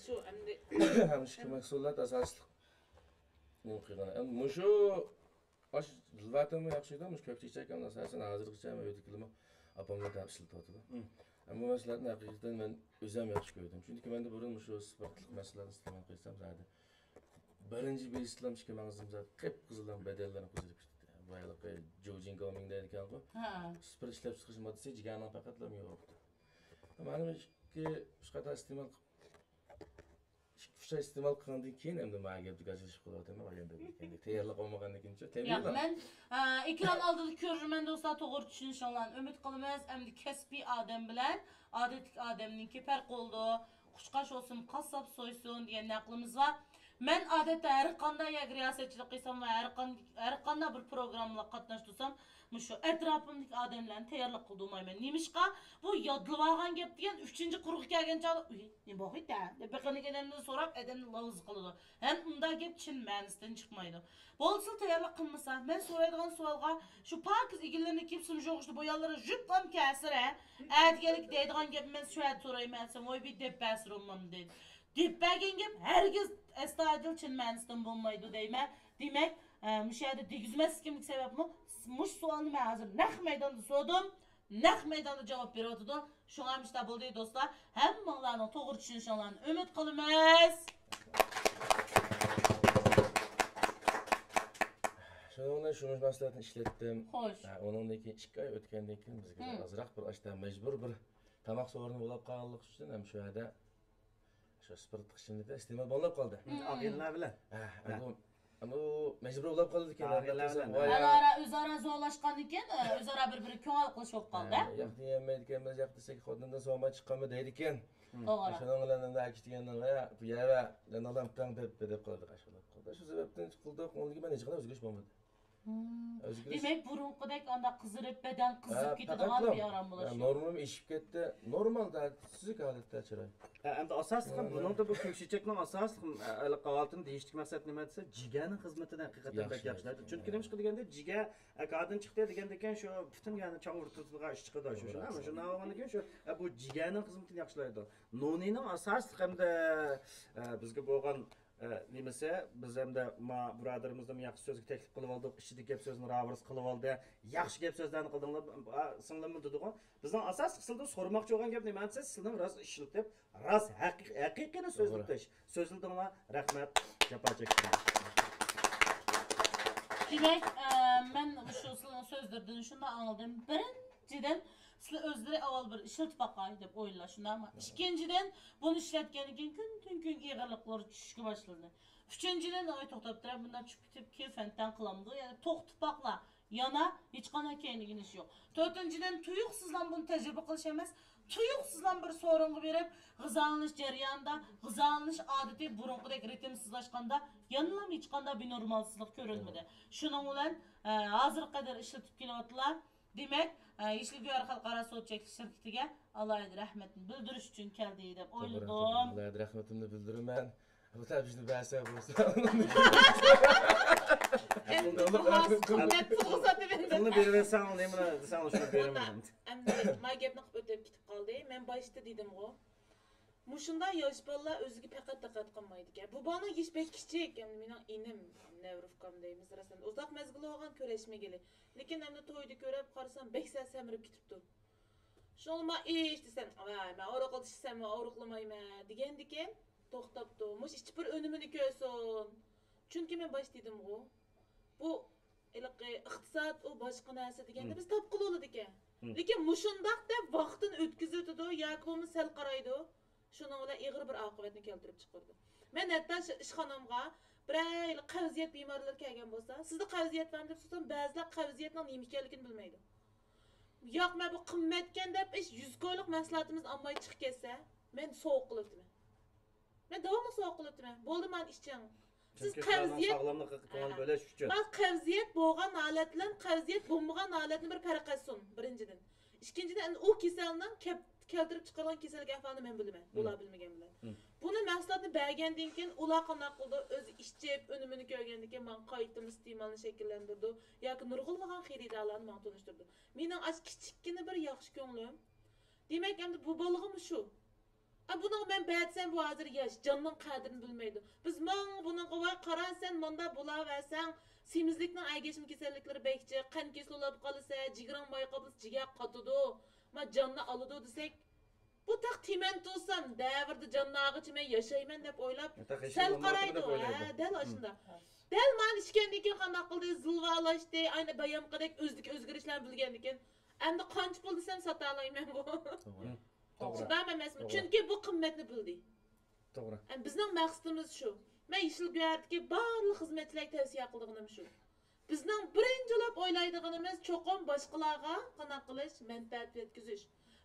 شۇ ئەمدى. ھەم ئىككى مەھسۇلات ئاساسلىق. نېمە قىلغان؟ ئەمدى مۇشۇ ئاش زىلۋاتىمۇ ياخشى ئىدى، مۇشۇ كۆك چېچەك ئەمدى ئاساسەن ھازىرغىچە مەن ئۆيدىكىلىمۇ ئاپامنىڭ تەپ ئىشلىتىۋاتىدۇ. ئەمدى بۇ مەھسۇلاتنى ھەقىقەتەن مەن ئۆزۈم ياخشى كۆردۈم. چۈنكى مەندە بۇرۇن مۇشۇ سپىرتلىق مەھسۇلاتنى ئىستېمال قىلسام زادى بىرىنچى بىر ئىستېمال ئىككى مېڭىسىم زادى قىپقىزىل بەدەنلىرىم قىزىرىپ كېتىدۇ. بۇ ھېلىقى جۇجىنگاۋمىڭ دەيدىكەنغۇ. سپىرت ئىشلەپچىقىرىش ماددىسى جىگەرنىڭ پەقەتلا يوق. مانا ئىككى ئۈچ قاتا ئىستېمال قىلىپ ئىككى ئۈچ ئاي ئىستېمال قىلغاندىن كېيىن ئەمدى مانا گەپتە گاجلىشىپ قېلىۋاتىمەن. ئايان بەگلىكەندەك تەييارلىق بولمىغاندىن كېيىنچۇ. ياق، مەن ئېكران ئالدىدا كۆرۈرمەن دوستلار، توغرا چۈشىنىشىڭلارنى ئۈمىد قىلىمىز. ئەمدى كەسپىي ئادەم بىلەن ئادەتتىكى ئادەمنىڭكى پەرقى بولىدۇ. قۇشقاچ بولسۇن، قاسساپ سويسۇن دېگەن نەقلىمىز بار. مەن ئادەتتە ھەرقانداق يەرگە رىياسەتچىلىك قىلسام ۋە ھەرقان-، ھەرقانداق بىر پروگراممىغا قاتناشتۇرسام، مۇشۇ ئەتراپىمدىكى ئادەملەرنى تەييارلىق قىلدۇرمايمەن. نېمىشقا؟ بۇ يادلىۋالغان گەپ دېگەن ئۈچىنچى قۇرغا كەلگەن چاغدا، ئۇي، نېمە بولغىيتتى دەپ بېقىنىڭ ئادەمدىن سوراپ ئادەمنى لاۋزا قىلىدۇ. ھەم ئۇنداق گەپ چىن مەنىسىدىن چىقمايدۇ. بولسىلا تەييارلىق قىلمىسا، مەن سورايدىغان سوئالغا، شۇ پاكىز ئىگىلىرىنى كىيىپ سۇمجۇغۇچتا بۇ يانلىرى جۈپلام كەسىرە، ئەتىگەنلىك دەيدىغان گەپنى مەن شۇ يەردە سورايمەن دېسەم، ۋوي بىر دەپ بەرسە رومام دەيدۇ. دەپ بەرگەن گەپ ھەرگىز ئەستايىدىل چىن مەنىسىدىن بولمايدۇ دەيمەن. دېمەك، ئە، مۇشۇ يەردە دېگۈزمەسلىكىمدىكى سەۋەبمۇ، مۇشۇ سوئالنى مەن ھازىر نەق مەيداندا سورىدىم. نەق مەيداندا جاۋاب بېرىۋاتىدۇ. شۇڭا مۇشۇنداق بولدى دوستلار. ھەممىڭلارنىڭ توغرا چۈشىنىشىڭلارنى ئۈمىد قىلىمىز. شۇنىڭ بىلەن شۇ مەھسۇلاتنى ئىشلەتتىم. خوش. ھە، ئۇنىڭدىن كېيىن ئىككى ئاي ئۆتكەندىن كېيىن بىزگە ئازراق بىر ئاشتا مەجبۇر بىر تاماق سورۇنى بولاپ قالغانلىقى ئۈچۈن ھەم شۇ يەردە شۇ سپىرتلىق ئىچىملىكلەر ئىستېمال بولۇپ قالدى. ئاغىنىلەر بىلەن. ھە، ئەمدى ئمۇ مەجبۇر بولاپ قالىدىكەن. ئاغىنىلەر بىلەن. ئارا-ئارا ئۆزئارا زورلاشقاندىن كېيىن، ئۆزئارا بىر-بىرىگە كۆڭۈل قىلىش بولۇپ قالدى. ياق دېيەلمەيدىكەنمىز، ياق دېسەك خوتۇندىن سورىماي چىققانمۇ دەيدىكەن. توغرا. شۇنىڭ بىلەن ئەمدى ئەكىچىگەننىڭ يا بۇ يەۋە يەنە ئالام تەڭ دەپ دەپ قالدى. شۇ سەۋەبتىن قىلدۇق. ئۇنىڭدىن كېيىن مەن ھېچقانداق ئۆزگىرىش بولمىدى. ئۆزگىرىش. دېمەك، بۇرۇنقىدەك ئانداق قىزىرىپ، بەدەن قىزىپ كېتىدىغان بىئارام بولۇش يوق. نورمىمۇ ئېشىپ كەتتى. نورمالدا سۈزۈك ھالەتتە چىراي. ھە، ئەمدى ئاساسلىقى بۇنىڭدا بۇ كۆكچېچەكنىڭ ئاساسلىق ھالىتىنى دېيىشتىكى مەقسەت نېمە دېسە، جىگەرنىڭ خىزمىتىنى ھەقىقەتەن بەك ياخشىلايدۇ. چۈنكى نېمىشقا دېگەندە، جىگەر ئەگەردىن چىقتى دېگەندىكىن شۇ پۈتۈن يەنى چاڭ ئورتىسىغا ئىش چىقىدۇ. شۇ شۇنداق بولغاندىن كېيىن شۇ بۇ جىگەرنىڭ خىزمىتىنى ياخشىلايدۇ. نونىنىڭ ئاساسلىق ھەمدە بىزگە بولغان نېمىسى، بىز ھەمدە ما بۇرادىرىمىزنىمۇ ياخشى سۆزگە تەكلىپ قىلىۋالدۇق، ئىچىدىكى گەپ سۆزنى راۋۇرۇس قىلىۋالدى، ياخشى گەپ سۆزلەرنى قىلدىڭلار، سىڭلىممۇ دېدىغۇ. بىزنىڭ ئاساسلىق سىلىدىن سورىماقچى بولغان گەپ نېمە دېسە، سىلىنىڭ راست ئىشلىتىپ، راست ھەقىقىي، ھەقىقىينى سۆزلىتىش. سۆزلىدىڭلار، رەھمەت، جاپا چەكتىڭلار. دېمەك، مەن مۇشۇ سىلىنىڭ سۆزلىرىدىن شۇنداق ئاڭلىدىم. بىرىنچىدىن، سىلەر ئۆزلىرى ئاۋۋال بىر ئىشلىتىپ باقاي دەپ ئويلىدىلا، شۇنداقمۇ؟ ئىككىنچىدىن، بۇنى ئىشلەتكەندىن كېيىن كۈندىن-كۈنگە ئېغىرلىقلىرى چۈشۈشكە باشلىدى. ئۈچىنچىدىن، ئاي توختاپ تۇرە، بۇنداق چۈشۈپ كېتىپ كېيىن فەنتەن قىلامدۇ؟ يەنى توختىتىپ باقلا، يەنە ھېچقانداق كەينىگە ئېلىش يوق. تۆتىنچىدىن، تۇيۇقسىزلا بۇنى تەجرىبە قىلىش ئەمەس، تۇيۇقسىزلا بىر سورۇنغا بېرىپ، غىزالىنىش جەريانىدا، غىزالىنىش ئادىتى بۇرۇنقىدەك رىتىمسىزلاشقاندا، يەنىلا ھېچقانداق بىر نورمالسىزلىق كۆرۈلمىدى. شۇنىڭ بىلەن، ئە، ھازىرغا قەدەر ئىشلىتىپ كېلىۋاتىدىلا. دېمەك، ئە، يېشىل گۆھەر خەلقئارا سودا چەكلىك شىركىتىگە ئالاھىدە رەھمىتىمنى بىلدۈرۈش ئۈچۈن كەلدى دەپ ئويلىدىم. ئالاھىدە رەھمىتىمنى بىلدۈرىمەن. بۇ تەبىشنى بەرسە بولسا. ئەمدى بۇ ھازىر قىممەت پۇلغا ساتىۋېرىمەن. پۇلنى بېرىۋەتسەڭ، نېمىنى دېسەڭ، شۇنى بېرىمەن. ئەمدى ما گەپنى قىلىپ ئۆتۈپ كېتىپ قالدى. مەن باشتا دېدىمغۇ، مۇشۇنداق ياش بالىلار ئۆزىگە پەقەت دىققەت قىلمايدىكەن. بۇ بالىنىڭ يېشى بەك كىچىك. ئەمدى مېنىڭ ئىنىم، نەۋرە ئۇكام دەيمىز، راستەن ئۇزاق مەزگىل بولغان كۆرۈشمىگىلى. لېكىن ئەمدى تويدا كۆرۈپ قارىسام، بەك سەل سەمرىپ كېتىپتۇ. شۇڭا ما ئىچ دېسەم، ۋاي، مەن ئاغرىق ئىچسەممۇ ئاغرىقلىمايمەن دېگەندىكىن، توختاپتۇ. مۇشۇ ئىچىپ بىر ئۈنۈمىنى كۆرسۇن. چۈنكى مەن باشتا دېدىمغۇ، بۇ ھېلىقى ئىقتىساد، ئۇ باشقا نەرسە دېگەندە بىز تاپقىلى بولىدىكەن. لېكىن مۇشۇنداق دەپ ۋاقتىنى ئۆتكۈزۈۋېتىدۇ ياكى بولمىسا سەل قارايدۇ. شۇنىڭ بىلەن ئېغىر بىر ئاقىۋەتنى كەلتۈرۈپ چىقىرىدۇ. مەن ھەتتا شۇ ئىشخانامغا بىرەر قەۋزىيەت بىمارلىرى كەلگەن بولسا، سىزدە قەۋزىيەت بارمۇ دەپ سورىسام، بەزىلەر قەۋزىيەتنىڭ نېمە ئىكەنلىكىنى بىلمەيدۇ. ياق، مەن بۇ قىممەتكەن دەپ ئىش يۈز كويلۇق مەھسۇلاتىمىزنى ئالماي چىقىپ كەتسە، مەن سوغۇق قىلىۋېتىمەن. مەن داۋاملىق سوغۇق قىلىۋېتىمەن. بولدى، مانا ئىچىڭ. سىز چۈنكى شۇلارنىڭ قەۋزىيەت، ساغلاملىقىغا كۆڭۈل بۆلۈش ئۈچۈن. ما قەۋزىيەت بولغان ھالەت بىلەن قەۋزىيەت بولمىغان ھالەتنى بىر پەرق ئەتسۇن، بىرىنچىدىن. ئىككىنچىدىن، ئەنە ئۇ كېسەلنىڭ كەپ-، كەلتۈرۈپ چىقارغان كېسەللىك ئەھۋالىنى مەن بىلىمەن، مم. ئۇلار بىلمىگەن بىلەن. مم. بۇنى مەھسۇلاتنى بەرگەندىن كېيىن، ئۇلار قانداق قىلىدۇ؟ ئۆزى ئىچىپ، ئۈنۈمىنى كۆرگەندىن كېيىن، ماڭا قايتىدىن ئىستېمالنى شەكىللەندۈرىدۇ ياكى نۇرغۇنلىغان خېرىدارلارنى ماڭا تونۇشتۇردى. مېنىڭ ئاشۇ كىچىككىنە بىر ياخشى كۆڭلۈم. دېمەك، ئەمدى بۇ بالىغىمۇ شۇ. ئا، بۇنىڭغا مەن بەرسەم، بۇ ھازىر ياش، جاننىڭ قەدرىنى بىلمەيدۇ. بىز ماڭا بۇنىڭغا، ۋاي، قارا، سەن ماندا بولاۋەرسەڭ، سېمىزلىكنىڭ ئەگەشمە كېسەللىكلىرى بەك جىق، قان كېسىلى بولۇپ قالىسەن، جىگىرىڭ ماي قاپلىسا، جىگەر قاتىدۇ، ما جاننى ئالىدۇ دېسەك، بۇ تاق تىمەن تۇرسام، دەۋرىدە جاننى ئالغىچە مەن ياشايمەن دەپ ئويلاپ، سەل قارايدۇ. ھە، دەل ئاشۇنداق. دەل مانا ئىچكەندىن كېيىن قانداق قىلدى؟ زىلۋالاشتى، ئاينى بايامقىدەك ئۆزىدىكى ئۆزگىرىشلەرنى بىلگەندىن كېيىن، ئەمدى قانچە پۇل دېسەم ساتالايمەن بۇ. توغرا. شۇنداقمۇ ئەمەسمۇ؟ توغرا. چۈنكى بۇ قىممەتنى بىلدى. توغرا. ئەمدى بىزنىڭ مەقسىتىمىز شۇ. مەن يېشىل گۆھەردىكى بارلىق خىزمەتچىلەرگە تەۋسىيە قىلىدىغىنىم شۇ. بىزنىڭ بىرىنچى بولۇپ ئويلايدىغىنىمىز چوقۇم باشقىلارغا قانداق قىلىش، مەنپەئەت يەتكۈزۈش.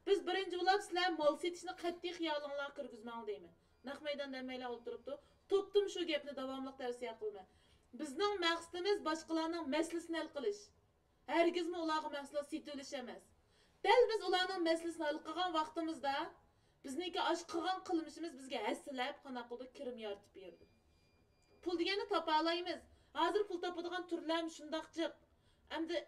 بىز بىرىنچى بولۇپ سىلەر مال سېتىشنى قەتئىي خىيالىڭلارغا كىرگۈزمەڭ دەيمەن. نەق مەيداندا ھەممەيلەن ئولتۇرۇپتۇ. توپتىمۇ شۇ گەپنى داۋاملىق تەۋسىيە قىلىمەن. بىزنىڭ مەقسىتىمىز باشقىلارنىڭ مەسىلىسىنى ھەل قىلىش. ھەرگىزمۇ ئۇلارغا مەھسۇلات سېتىۋېلىش ئەمەس. دەل بىز ئۇلارنىڭ مەسىلىسىنى ھەل قىلغان ۋاقتىمىزدا، بىزنىڭكى ئاشۇ قىلغان قىلمىشىمىز بىزگە ھەسسىلەپ، قانداق قىلىدۇ، كىرىم يارىتىپ بېرىدۇ. پۇل دېگەننى تاپالايمىز. ھازىر پۇل تاپىدىغان تۈرلەرمۇ شۇنداق جىق. ئەمدى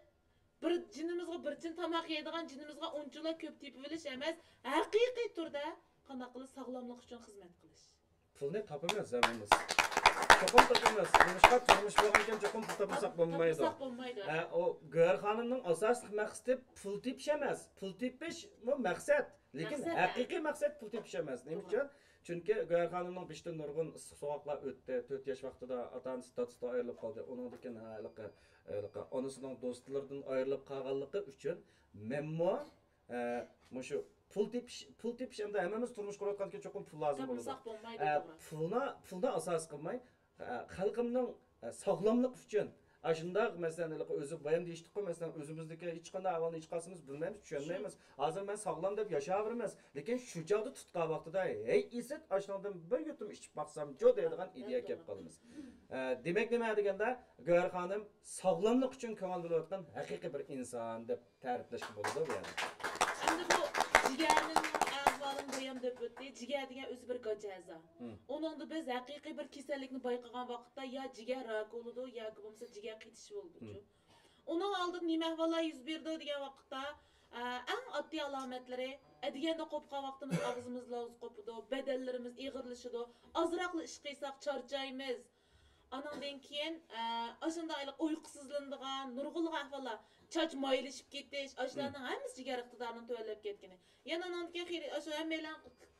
بىر جېنىمىزغا بىر جىن تاماق يەيدىغان جېنىمىزغا ئۇنچىلا كۆپ تېپىۋېلىش ئەمەس، ھەقىقىي تۈردە قانداق قىلىپ ساغلاملىق ئۈچۈن خىزمەت قىلىش. پۇلنى تاپىمىز ھەممىمىز. چوقۇم تاپىمىز. نېمىشقا؟ تۇرمۇش بولغانكەن چوقۇم پۇل تاپمىساق بولمايدۇ. تاپمىساق بولمايدۇ. ھە، ئۇ گۆھەر خانىمنىڭ ئاساسلىق مەقسىتى پۇل تېپىش ئەمەس. پۇل تېپىش بۇ مەقسەت. لېكىن مەقسەت، ھە. ھەقىقىي مەقسەت پۇل تېپىش ئەمەس. نېمە ئۈچۈن؟ چۈنكى گۆھەر خانىمنىڭ بېشىدىن نۇرغۇن ئىسسىق سوغۇقلار ئۆتتى. تۆت ياش ۋاقتىدا ئاتا-ئانىسى، دادىسىدىن ئايرىلىپ قالدى. ئۇنىڭدىن كېيىن ھېلىقى، ھېلىقى ئانىسىنىڭ دوستلىرىدىن ئايرىلىپ قالغانلىقى ئۈچۈن مەنمۇ، ئە، مۇشۇ پۇل تېپىش، پۇل تېپىش ئەمدى ھەممىمىز تۇرمۇش قۇرۇۋاتقاندىكىن چوقۇم پۇل لازىم بولىدۇ. تاپمىساق بولمايدۇ، ئە، توغرا. پۇلنى، پۇلنى ئاساس قىلماي، ئە، خەلقىمنىڭ، ئە، ساغلاملىقى ئۈچۈن، ئاشۇنداق، مەسىلەن، ھېلىقى ئۆزى بايام دېيىشتۇققۇ، مەسىلەن، ئۆزىمىزدىكى ھېچقانداق ئەھۋالنى ھېچقايسىمىز بىلمەيمىز، چۈشەنمەيمىز. ھازىر مەن ساغلام دەپ ياشاۋېرىمىز، لېكىن شۇ چاغدا تۇتقان ۋاقتىدا، ھەي، ئىسىت، ئاشۇنىڭدىن بىر يۇتۇم ئىچىپ باقسامچۇ دەيدىغان ئىدىيە كەپ قالىمىز. ئە، دېمەك، نېمە دېگەندە، گۆھەر خانىم ساغلاملىق ئۈچۈن كۆڭۈل بۆلۈۋاتقان ھەقىقىي بىر ئىنسان دەپ تەرىپلەشكە بولىدۇ بۇ يەردە. ئەمدى بۇ جىگەرنىڭ ئەھۋالىنى بايام دەپ ئۆتتى. جىگەر دېگەن ئۆزى بىر گاچا ئەزا. مم. ئۇنىڭدا بىز ھەقىقىي بىر كېسەللىكنى بايقىغان ۋاقىتتا يا جىگەر راكى بولىدۇ، ياكى بولمىسا جىگەر قېتىشى بولىدۇچۇ. مم. ئۇنىڭ ئالدىدا نېمە ئەھۋاللار يۈز بېرىدۇ دېگەن ۋاقىتتا، ئە، ئەڭ ئاددىي ئالامەتلىرى، ئەتىگەندە قوپقان ۋاقتىمىز ئاغزىمىز لاۋزا قوپىدۇ، بەدەنلىرىمىز ئېغىرلىشىدۇ، ئازراقلا ئىش قىلساق چارچايمىز. ئانىڭدىن كېيىن، ئە، ئاشۇنداق ئۇيقۇسىزلىنىدىغان نۇرغۇنلىغان ئەھۋاللار، چاچ مايلىشىپ كېتىش، ئاشۇلارنىڭ ھەممىسى جىگەر ئىقتىدارىنىڭ تۆۋەنلەپ كەتكىنى. يەنە ئانىڭدىن كېيىن خېرى-، ئاشۇ ھەممەيلەن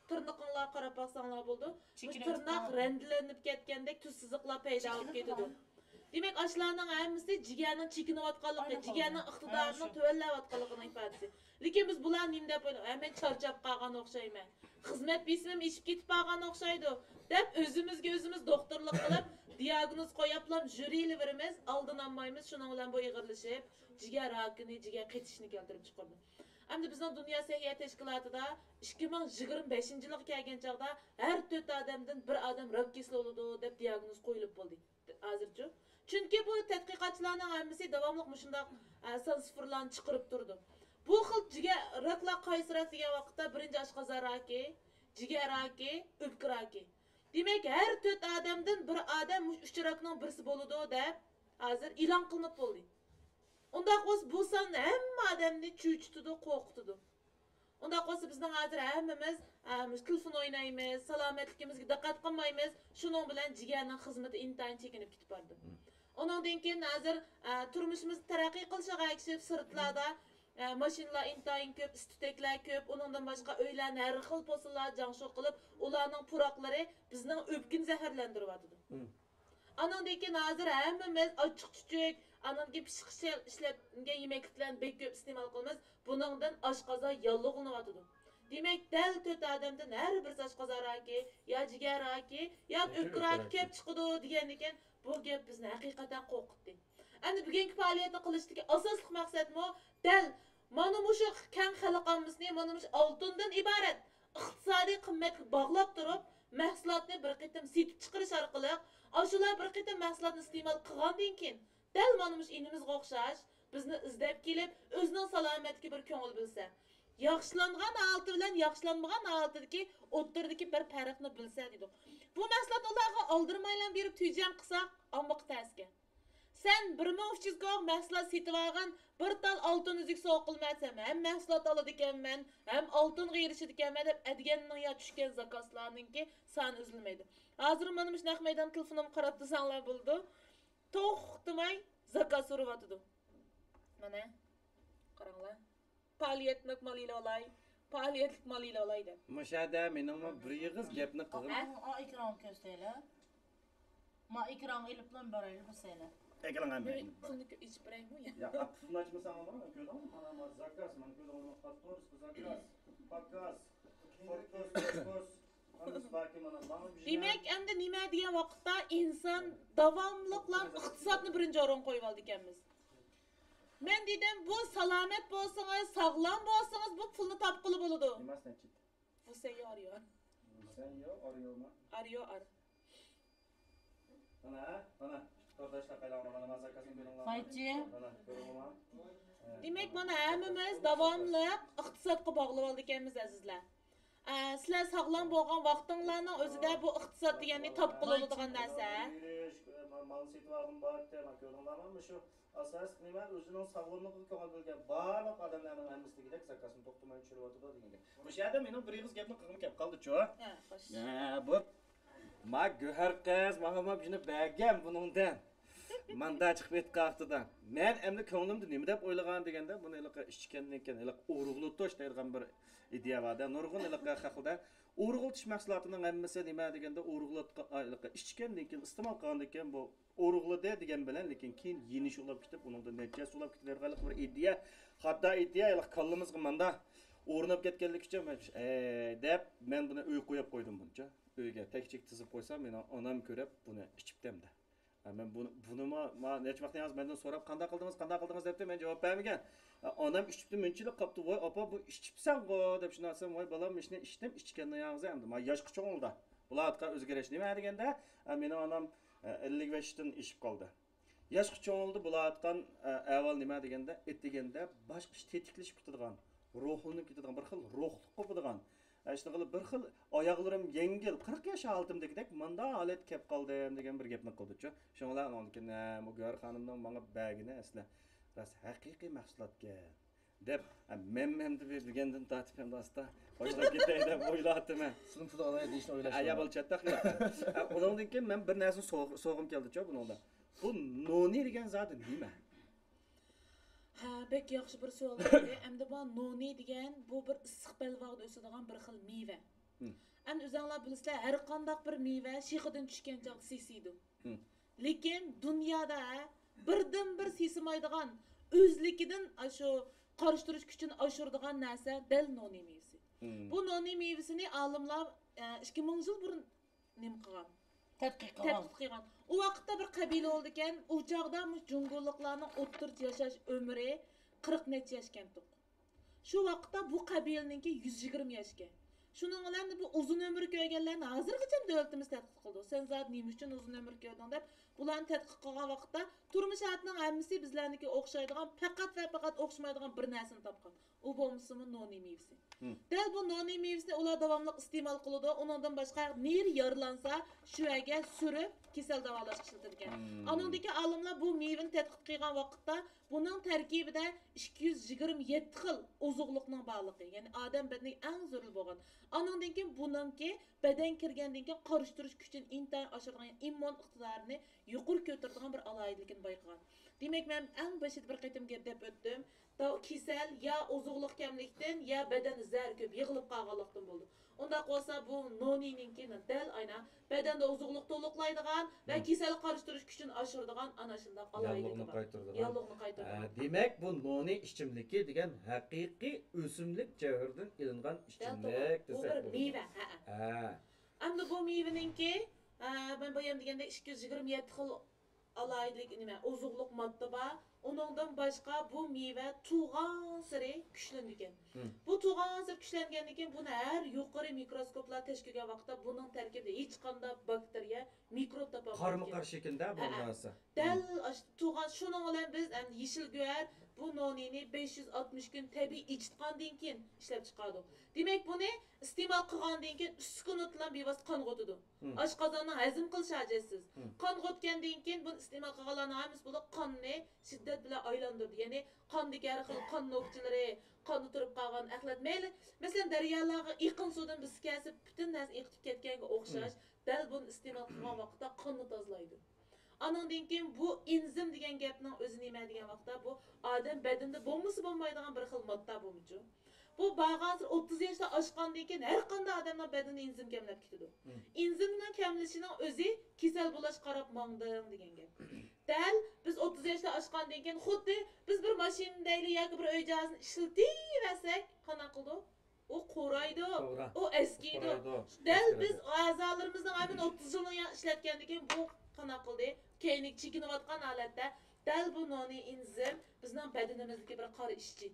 تىرنىقىڭلارغا قاراپ باقساڭلار بولىدۇ. مۇشۇ تىرناق رەندىلىنىپ كەتكەندەك تۈز سىزىقلار پەيدا بولۇپ كېتىدۇ. دېمەك، ئاشۇلارنىڭ ھەممىسى جىگەرنىڭ چېكىنىۋاتقانلىقى، جىگەرنىڭ ئىقتىدارىنىڭ تۆۋەنلەۋاتقانلىقىنىڭ ئىپادىسى. لېكىن بىز بۇلار نېمە دەپ ئويلايمىز؟ ھە، مەن چارچاپ قالغان ئوخشايمەن، خىزمەت بېسىمىم ئېشىپ كېتىپ قالغان ئوخشايدۇ، دەپ ئۆزىمىزگە ئۆزىمىز دوختۇرلۇق قىلىپ، دىياگنوز قويۇپلام يۈرۈۋېرىمىز، ئالدىنى ئالمايمىز، شۇنىڭ بىلەن بۇ ئېغىرلىشىپ، جىگەر راكىنى، جىگەر قېتىشنى كەلتۈرۈپ چىقىرىدۇ. ئەمدى بىزنىڭ دۇنيا سەھىيە تەشكىلاتىدا ئىككى مىڭ يىگىرمە بەشىنچى يىلغا كەلگەن چاغدا ھەر تۆت ئادەمدىن بىر ئادەم راك كېسىلى بولىدۇ، دەپ دىياگنوز قويۇلۇپ بولدى. ھازىرچۇ؟ چۈنكى بۇ تەتقىقاتچىلارنىڭ ھەممىسى داۋاملىق مۇشۇنداق، ئە، سان سىفىرلارنى چىقىرىپ تۇرىدۇ. بۇ خىل جىگەر راكلار قايسى راك دېگەن ۋاقىتتا، بىرىنچى ئاشقازان راكى، جىگەر راكى، ئۆپكە راكى. دېمەك، ھەر تۆت ئادەمدىن بىر ئادەم مۇشۇ ئۈچ راكنىڭ بىرسى بولىدۇ، دەپ ھازىر ئېلان قىلىنىپ بولدى. ئۇنداق بولسا، بۇ سان ھەممە ئادەمنى چۆچۈتىدۇ، قورقۇتىدۇ. ئۇنداق بولسا، بىزنىڭ ھازىر ھەممىمىز، ئە، مۇشۇ تېلېفون ئوينايمىز، سالامەتلىكىمىزگە دىققەت قىلمايمىز، شۇنىڭ بىلەن جىگەرنىڭ خىزمىتى ئىنتايىن چېكىنىپ كېتىپ بارىدۇ. مم. ئۇنىڭدىن كېيىن ھازىر، ئە، تۇرمۇشىمىز تەرەققىي قىلىشىغا ئەگىشىپ، سىرتلاردا، ئە، ماشىنىلار ئىنتايىن كۆپ، ئىس-تۈتەكلەر كۆپ، ئۇنىڭدىن باشقا ئۆيلەرنى ھەر خىل پوستىلار جاڭشۇ قىلىپ، ئۇلارنىڭ پۇراقلىرى بىزنىڭ ئۆپكىنى زەھەرلەندۈرۈۋاتىدۇ. مم. ئانىڭدىن كېيىن ھازىر ھەممىمىز ئاچچىق-چۈچۈك، ئانىڭدىن كېيىن پىششىق ئىشلەپ-، ئىشلەنگەن يېمەكلىكلەرنى بەك كۆپ ئىستېمال قىلىمىز. بۇنىڭدىن ئاشقازان ياللۇغلىنىۋاتىدۇ. دېمەك، دەل تۆت ئادەمدىن ھەر بىرسى ئاشقازان راكى، يا جىگەر راكى، يا ياكى ئۆپكە ئۆپكە راكى راكى. كېلىپ چىقىدۇ دېگەندىكىن، بۇ گەپ بىزنى ھەقىقەتەن قورقۇتتى. ئەمدى بۈگۈنكى پائالىيەتنى قىلىشتىكى ئاساسلىق مەقسەتمۇ دەل مانا مۇشۇ كەڭ خەلق ئاممىسىنى مانا مۇشۇ ئالتۇندىن ئىبارەت ئىقتىسادىي قىممەتكە باغلاپ تۇرۇپ، مەھسۇلاتنى بىر قېتىم سېتىپ چىقىرىش ئارقىلىق، ئاشۇلار بىر قېتىم مەھسۇلاتنى ئىستېمال قىلغاندىن كېيىن، دەل مانا مۇشۇ ئىنىمىزغا ئوخشاش بىزنى ئىزدەپ كېلىپ، ئۆزىنىڭ سالامەتلىكىگە بىر كۆڭۈل بۆلسە، ياخشىلانغان ھالىتى بىلەن ياخشىلانمىغان ھالىتىدىكى ئوتتۇرىدىكى بىر پەرقنى بىلسە دېدۇق. بۇ مەھسۇلاتنى ئۇلارغا ئالدىرىمايلا بېرىپ تۈجەڭ قىلساق، ئاممىغا تەسكەن. سەن بىر مىڭ ئۈچ يۈز كوڭ مەھسۇلات سېتىۋالغان، بىر تال ئالتۇن ئۈزۈك سوۋغا قىلىمەن دېسەم، ھەم مەھسۇلات ئالىدىكەنمەن، ھەم ئالتۇنغا ئېرىشىدىكەنمەن دەپ ئەدىگەننىڭ يا چۈشكەن زاكازلارنىڭكى سانى ئۈزۈلمەيدۇ. ھازىر مانا مۇشۇ نەق مەيدان تېلېفونۇمغا قاراپ تۇرساڭلار بولىدۇ. توختىماي زاكاز ئۇرۇۋاتىدۇ. مانا، قاراڭلار. پائالىيەتلىك مال ئېلىۋالاي، پائالىيەتلىك مال ئېلىۋالاي دەپ. مۇشۇ يەردە مېنىڭمۇ بىر ئېغىز گەپنى قىلغۇم. ئا، ئا، ئېكرانغا كۆرسەيلى. ما ئېكرانغا ئېلىپلا بېرەيلى، بىرسەيلى. ئېكرانغا مەن. پۇلنى ئېچىپ بېرەيمۇ يا؟ يا، پۇلنى ئاچمىساڭ بولمايدۇ. كۆردۈڭمۇ؟ مانا، ما زاكاز، مانا كۆردۈڭمۇ؟ قاتورسك زاكاز، پاكاز، فوتوس، فوتوس. ھەممىسى باركەن، مانا، ماڭا بىر دېمەك، ئەمدى نېمە دېگەن ۋاقىتتا ئىنسان داۋاملىقلا ئىقتىسادنى بىرىنچى ئورۇنغا قويۇۋالىدىكەنمىز. مەن دېدىم، بۇ سالامەت بولسىڭىز، ساغلام بولسىڭىز، بۇ پۇلنى تاپقىلى بولىدۇ. نېمە سەن چىت؟ بۇ سەن يو ئارىيو. بۇ سەن يو ئارىيوما؟ ئارىيو ئار. مانا، مانا، تورداشلار قايلاڭلار، مانا، مانا زاكازنى كۆرۈڭلار. قايچى. مانا، كۆرۈڭلار. دېمەك، مانا ھەممىمىز داۋاملىق ئىقتىسادقا باغلىۋالدىكەنمىز، ئەزىزلەر. ئە، سىلەر ساغلام بولغان ۋاقتىڭلارنىڭ ئۆزىدە بۇ ئىقتىساد دېگەننى تاپقىلى بولىدىغان نەرسە. مال سېتىۋالغىلى باراتتى، مانا كۆردۈڭلارمۇ؟ مۇشۇ ئاساسلىق نېمە، ئۆزىنىڭ ساغلاملىقىغا كۆڭۈل بۆلگەن بارلىق ئادەملەرنىڭ ھەممىسى دېگۈدەك زاكازنى توختىماي چۈشۈرۈۋاتىدۇ دېگەندەك. مۇشۇ يەردە مېنىڭ بىر ئېغىز گەپنى قىلغۇم كەپ قالدىچۇ. ھە، خوش. ھە، بۇ ما گۆھەر قىز ماڭا ما بۇنى بەرگەن بۇنىڭدىن. ماندا چىقىپ ئېيتقاقتىدا، مەن ئەمدى كۆڭلۈمدە نېمە دەپ ئويلىغان دېگەندە، بۇنى ھېلىقى ئىچكەندىن كېيىن ھېلىقى ئۇرغۇلىتىش دەيدىغان بىر ئىدىيە بار-دە. نۇرغۇن ھېلىقى خەقلەر ئۇرغۇلىتىش مەھسۇلاتىنىڭ ھەممىسى نېمە دېگەندە، ئۇرغۇلاتقان، ھېلىقى ئىچكەندىن كېيىن، ئىستېمال قىلغاندىن كېيىن بۇ ئۇرغۇلىدى دېگەن بىلەن، لېكىن كېيىن يېنىشى ئۇلاپ كېتىپ، ئۇنىڭدىن نەچچە ياش ئۇلاپ كېتىدىغانلىق بىر ئىدىيە، خاتا ئىدىيە، ھېلىقى كاللىمىزغا ماندا ئورناپ كەتكەنلىكى ئۈچۈن، مەن، ئەي، دەپ، مەن بۇنى ئۆيگە قويۇپ قويدۇم بۇنچە. ئۆيگە تەكچىگە تىزىپ قويسام، مېنىڭ ئانام كۆرۈپ، بۇنى ئىچىپتۇ ئەمدى. ھە، مەن بۇنى، بۇنىمۇ، ما، نەچچە ۋاقىتتىن ھازىر مەندىن سوراپ، «قانداق قىلدىڭىز، قانداق قىلدىڭىز؟» دەپتۇ، مەن جاۋاب بەرمىگەن. ھە، ئانام ئىچىپتۇ، مۇنچىلىك قاپتۇ، «ۋاي، ئاپا، بۇ ئىچىپسەنغۇ؟» دەپ شۇنداق دېسەم، «ۋاي، بالام، ئىشنى ئىچتىم، ئىچكەندىن ياڭزا ئەمدى، ما، ياشقا چوڭلىدى. بۇلار ئۆزگىرىش نېمە؟» دېگەندە، ھە، مېنىڭ ئانام، ھە، ئەللىك بەش ياشتىن ئېشىپ قالدى. ياشقا چوڭلىدى، بۇلار ئەھۋال نېمە دېگەندە، ئېتىگەندە باشقا ئىش تېتىكلىشىپ كېتىدىغان، روھلىنىپ كېتىدىغان، بىر خىل روھلۇق قوپىدىغان، ئە، شۇنداق قىلىپ بىر خىل ئاياغلىرىم يەڭگىل، قىرىق ياش ھالىتىمدىكىدەك ماندا ھالەتكە كەپ قالدىم دېگەن بىر گەپنى قىلدىچۇ. شۇڭا ئۇنىڭدىن كېيىن، ھە، ئۇ گۆھەر خانىمنىڭ ماڭا بەرگىنى ئەسلى راست ھەقىقىي مەھسۇلاتكەن دەپ، ھە، مەن ئەمدى بىر دېگەندىن تارتىپ ئەمدى ئاستا باشلاپ كېتەي دەپ ئويلاۋاتىمەن. سىزنىڭ پۇل ئالاي دېيىشنى ئويلاش. ھە، يا بولچاتتاق يوق. ھە، ئۇنىڭدىن كېيىن مەن بىر نەرسىنى سور-، سورىغۇم كەلدىچۇ بۇنىڭدا. بۇ نونى دېگەن زادى نېمە؟ ھە، بەك ياخشى بىر سوئال بەردى. ئەمدى بۇ نونى دېگەن بۇ بىر ئىسسىق بەلباغدا ئۆسىدىغان بىر خىل مېۋە. ھىم. ئەمدى ئۆزۈڭلار بىلىسىلەر، ھەر قانداق بىر مېۋە شېخىدىن چۈشكەن چاغدا سېسىيدۇ. ھىم. لېكىن دۇنيادا بىردىنبىر سېسىمايدىغان، ئۆزلۈكىدىن ئاشۇ قارشى تۇرۇش كۈچىنى ئاشۇرىدىغان نەرسە دەل نونى مېۋىسى. ھىم. بۇ نونى مېۋىسىنى ئالىملار، ئە، ئىككى مىڭ يىل بۇرۇن نېمە قىلغان؟ تەتقىق قىلغان. تەتقىق قىلغان. ئۇ ۋاقىتتا بىر قەبىلە بولىدىكەن، ئۇ چاغدا مۇشۇ جۇڭگولۇقلارنىڭ ئوتتۇرىچە ياشاش ئۆمرى قىرىق نەچچە ياشكەنتۇق. شۇ ۋاقىتتا بۇ قەبىلىنىڭكى يۈز يىگىرمە ياشكەن. شۇنىڭ بىلەن بۇ ئۇزۇن ئۆمۈر كۆرگەنلەرنى ھازىرغىچە دۆلىتىمىز تەتقىق قىلىدۇ. سەن زادى نېمە ئۈچۈن ئۇزۇن ئۆمۈر كۆردۈڭ دەپ، بۇلارنى تەتقىق قىلغان ۋاقىتتا تۇرمۇش ھالىتىنىڭ ھەممىسى بىزلەرنىڭكىگە ئوخشايدىغان، پەقەت ۋە پەقەت ئوخشىمايدىغان بىر نەرسىنى تاپقان. ئۇ بولمىسىمۇ نونى مېۋىسى. ھىم. دەل بۇ نونى مېۋىسىنى ئۇلار داۋاملىق ئىستېمال قىلىدۇ. ئۇنىڭدىن باشقا نېرى يارىلانسا، شۇ يەرگە سۈرۈپ، كېسەل داۋالاشقا ئىشلىتىدىكەن. ھىم. ئانىڭدىكى ئالىملار بۇ مېۋىنى تەتقىق قىلغان ۋاقىتتا، بۇنىڭ تەركىبىدە ئىككى يۈز يىگىرمە يەتتە خىل ئوزۇقلۇقنىڭ بارلىقى، يەنى ئادەم بەدىنىگە ئەڭ زۆرۈر بولغان. ئانىڭدىن كېيىن بۇنىڭكى بەدەن كىرگەندىن كېيىن قارشى تۇرۇش كۈچىنى ئىنتايىن ئاشۇرىدىغان، يەنى ئىممۇن ئىقتىدارىنى يۇقىرى كۆتۈرىدىغان بىر ئالاھىدىلىكىنى بايقىغان. دېمەك، مەن ئەڭ بېشىدا بىر قېتىم گەپ دەپ ئۆتتۈم. داۋ-، كېسەل يا ئوزۇقلۇق كەملىكتىن، يا بەدەندە زەھەر كۆپ يىغىلىپ قالغانلىقتىن بولىدۇ. ئۇنداق بولسا، بۇ نونىنىڭكى دەل ئاينا بەدەندە ئوزۇقلۇق تولۇقلايدىغان ۋە مم. كېسەلگە قارشى تۇرۇش كۈچىنى ئاشۇرىدىغان ئانا شۇنداق ئالاھىدىلىكى ياللۇغنى بار. قايتۇرىدىغان. ياللۇغنى قايتۇرىدىغان. ھە، دېمەك، بۇ نونى ئىچىملىكى دېگەن ھەقىقىي ئۆسۈملۈك جەۋھىرىدىن ئېلىنغان دەل ئىچىملىك توغرا. بۇ دېسەك بىر بولىدۇ. مېۋە. ھە. ھە. ئەمدى بۇ مېۋىنىڭكى، ئە، مەن بايام دېگەندەك، ئىككى يۈز يىگىرمە يەتتە خىل ئالاھىدىلىك نېمە، ئوزۇقلۇق ماددا بار. ئۇنىڭدىن باشقا بۇ مېۋە تۇغانسېرى كۈچلىنىدىكەن. بۇ تۇغانسېرى كۈچلەنگەندىن كېيىن بۇنى ھەر يۇقىرى مىكروسكوپلار تەكشۈرگەن ۋاقىتتا بۇنىڭ تەركىبىدە ھېچقانداق باكتېرىيە، مىكروب تاپالمايدىكەن. قارمىقار شەكلىدە بۇ نەرسە. دەل ئاشۇ تۇغان، شۇنىڭ بىلەن بىز ئەمدى يېشىل گۆھەر بۇ نونىنى بەش يۈز ئاتمىش كۈن تەبىئىي ئېچىتقاندىن كېيىن ئىشلەپ چىقارىدۇ. دېمەك، بۇنى ئىستېمال قىلغاندىن كېيىن ئۈسكۈنە بىلەن بىۋاسىتە قانغا ئۆتىدۇ. ئاشقازاننىڭ ھەزىم قىلىش ھاجەتسىز. قانغا ئۆتكەندىن كېيىن بۇنى ئىستېمال قىلغانلارنىڭ ھەممىسى بولۇپ قاننى شىددەت بىلەن ئايلاندۇرىدۇ. يەنى قاندىكى ھەر خىل قان نۆكچىلىرى، قاندا تۇرۇپ قالغان ئەخلەت، مەيلى، مەسىلەن، دەريالارغا ئېقىن سۇدىن بىز كەلسە پۈتۈن نەرسە ئېقىتىپ كەتكەنگە ئوخشاش، دەل بۇنى ئىستېمال قىلغان ۋاقىتتا قاننى تازىلايدۇ. ئانىڭدىن كېيىن بۇ ئېنزىم دېگەن گەپنىڭ ئۆزى نېمە دېگەن ۋاقىتتا، بۇ ئادەم بەدىنىدە بولمىسا بولمايدىغان بىر خىل ماددا بۇمۇچۇ. بۇ بارغانسېرى ئوتتۇز ياشلار ئاشقاندىن كېيىن ھەر قانداق ئادەمنىڭ بەدىنىدە ئېنزىم كەملەپ كېتىدۇ. ئېنزىمنىڭ كەملىشىنىڭ ئۆزى كېسەل بولۇشقا قاراپ ماڭدىڭ دېگەن گەپ. دەل بىز ئوتتۇز ياشلار ئاشقاندىن كېيىن خۇددى بىز بىر ماشىنا دەيلى ياكى بىر ئۆي جاھازىنى ئىشلىتىۋەرسەك قانداق قىلىدۇ؟ ئۇ قورۇيدۇ، توغرا. ئۇ ئەسكىيدۇ. قورۇيدۇ. دەل بىز ئەسكىيدۇ. ئەزالىرىمىزنىڭ ئايمىن ئوتتۇز يىلنى يا-، ئىشلەتكەندىن كېيىن بۇ قانداق قىلدى؟ كەينىگە چېكىنىۋاتقان ھالەتتە دەل بۇ نونى ئېنزىم بىزنىڭ بەدىنىمىزدىكى بىر قارا ئىشچى.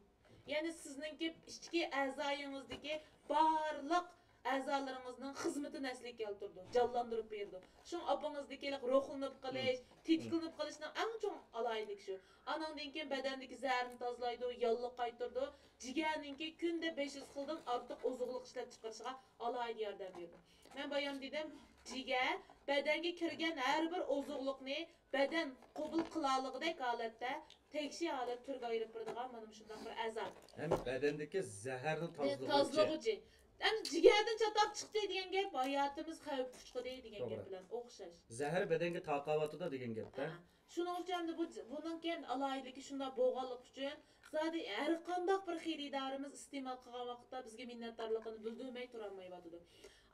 يەنى سىزنىڭكى ئىچكى ئەزايىڭىزدىكى بارلىق ئەزالىرىڭىزنىڭ خىزمىتىنى ئەسلىگە كەلتۈرىدۇ، جانلاندۇرۇپ بېرىدۇ. شۇڭا ئاپىڭىزدىكى روھلىنىپ قېلىش، تېتىكلىنىپ قېلىشنىڭ ئەڭ چوڭ ئالاھىدىلىكى شۇ. ئانىڭدىن كېيىن بەدەندىكى زەھەرنى تازىلايدۇ، ياللۇغ قايتۇرىدۇ. جىگەرنىڭكى كۈندە بەش يۈز خىلدىن ئارتۇق ئوزۇقلۇق ئىشلەپچىقىرىشىغا ئالاھىدە ياردەم بېرىدۇ. مەن بايام دېدىم، جىگەر بەدەنگە كىرگەن ھەر بىر ئوزۇقلۇقنى بەدەن قوبۇل قىلالىغۇدەك ھالەتتە تەكشى ھالەت تۈرگە ئايرىپ بېرىدىغان مانا مۇشۇنداق بىر ئەزا. ھەم بەدەندىكى زەھەرنى تازىلىغۇچى. تازىلىغۇچى. ئەمدى جىگەردىن چاتاق چىقتى دېگەن گەپ ھاياتىمىز خەۋپ ئۇچقۇدى دېگەن گەپ بىلەن ئوخشاش. زەھەر بەدەنگە تارقاۋاتىدۇ دېگەن گەپتە. ھە. شۇنىڭ ئۈچۈن ئەمدى بۇ، بۇنىڭكى ئەمدى ئالاھىدىلىكى شۇنداق بولغانلىقى ئۈچۈن زادى ھەر قانداق بىر خېرىدارىمىز ئىستېمال قىلغان ۋاقىتتا بىزگە مىننەتدارلىقىنى بىلدۈرمەي تۇرالمايۋاتىدۇ.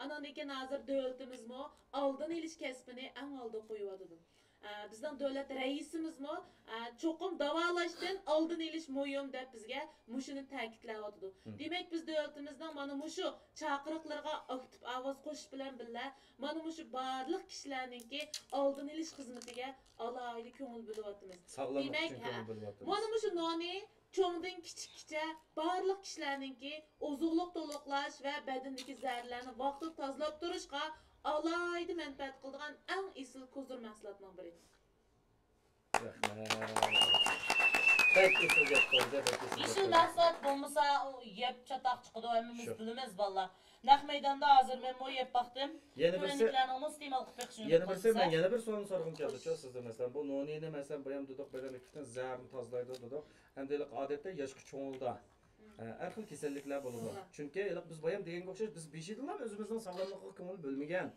ئاناندىن كېيىن ھازىر دۆلىتىمىزمۇ ئالدىن ئېلىش كەسپىنى ئەڭ ئالدىغا قويۇۋاتىدۇ. ئە، بىزنىڭ دۆلەت رەئىسىمىزمۇ، ئە، چوقۇم داۋالاشتىن ئالدىن ئېلىش مۇھىم دەپ بىزگە مۇشۇنى تەكىتلەۋاتىدۇ. دېمەك، بىز دۆلىتىمىزنىڭ مانا مۇشۇ چاقىرىقلىرىغا ئاكتىپ ئاۋاز قوشۇش بىلەن بىللە، مانا مۇشۇ بارلىق كىشىلەرنىڭكى ئالدىن ئېلىش خىزمىتىگە ئالاھىدە كۆڭۈل بۆلۈۋاتىمىز. ساغلاملىق دېمەك، ئۈچۈن كۆڭۈل بۆلۈۋاتىمىز. مانا مۇشۇ نونى چوڭدىن كىچىككىچە بارلىق كىشىلەرنىڭكى ئوزۇقلۇق تولۇقلاش ۋە بەدىنىدىكى زەھەرلەرنى ۋاقتىدا تازىلاپ تۇرۇشقا ئالاھىدە مەنپەئەت قىلىدىغان ئەڭ ئېسىل كوزۇر مەھسۇلاتنىڭ بىرى. رەھمەت. بەك ئېسىل گەپ قىلدى، بەك ئېسىل گەپ قىلدى. يېشىل مەھسۇلات بولمىسا، ئۇ يەپ چاتاق چىقىدۇ، ھەممىمىز بىلىمىز، بالىلار. نەق مەيداندا ھازىر مەنمۇ يەپ باقتىم. يەنە بىرسى، تۆۋەندىكىلەرنىڭمۇ ئىستېمال قىلىپ بېقىشىنى يەنە بىرسى، مەن يەنە بىر سوئالنى سورىغۇم كەلدىچۇ سىزدىن، مەسىلەن، بۇ نونىنى، مەسىلەن، بايام دېدۇق، بەدەندىكى پۈتۈن زەھەرنى تازىلايدۇ دېدۇق. ئەمدى ھېلىقى ئادەتتە ياشقا چوڭىيىدۇ. ئە، ھەر خىل كېسەللىكلەر بولىدۇ. توغرا. چۈنكى ھېلىقى بىز بايام دېگەنگە ئوخشاش، بىز بېشىدىنلا ئۆزىمىزنىڭ ساغلاملىقىغا كۆڭۈل بۆلمىگەن.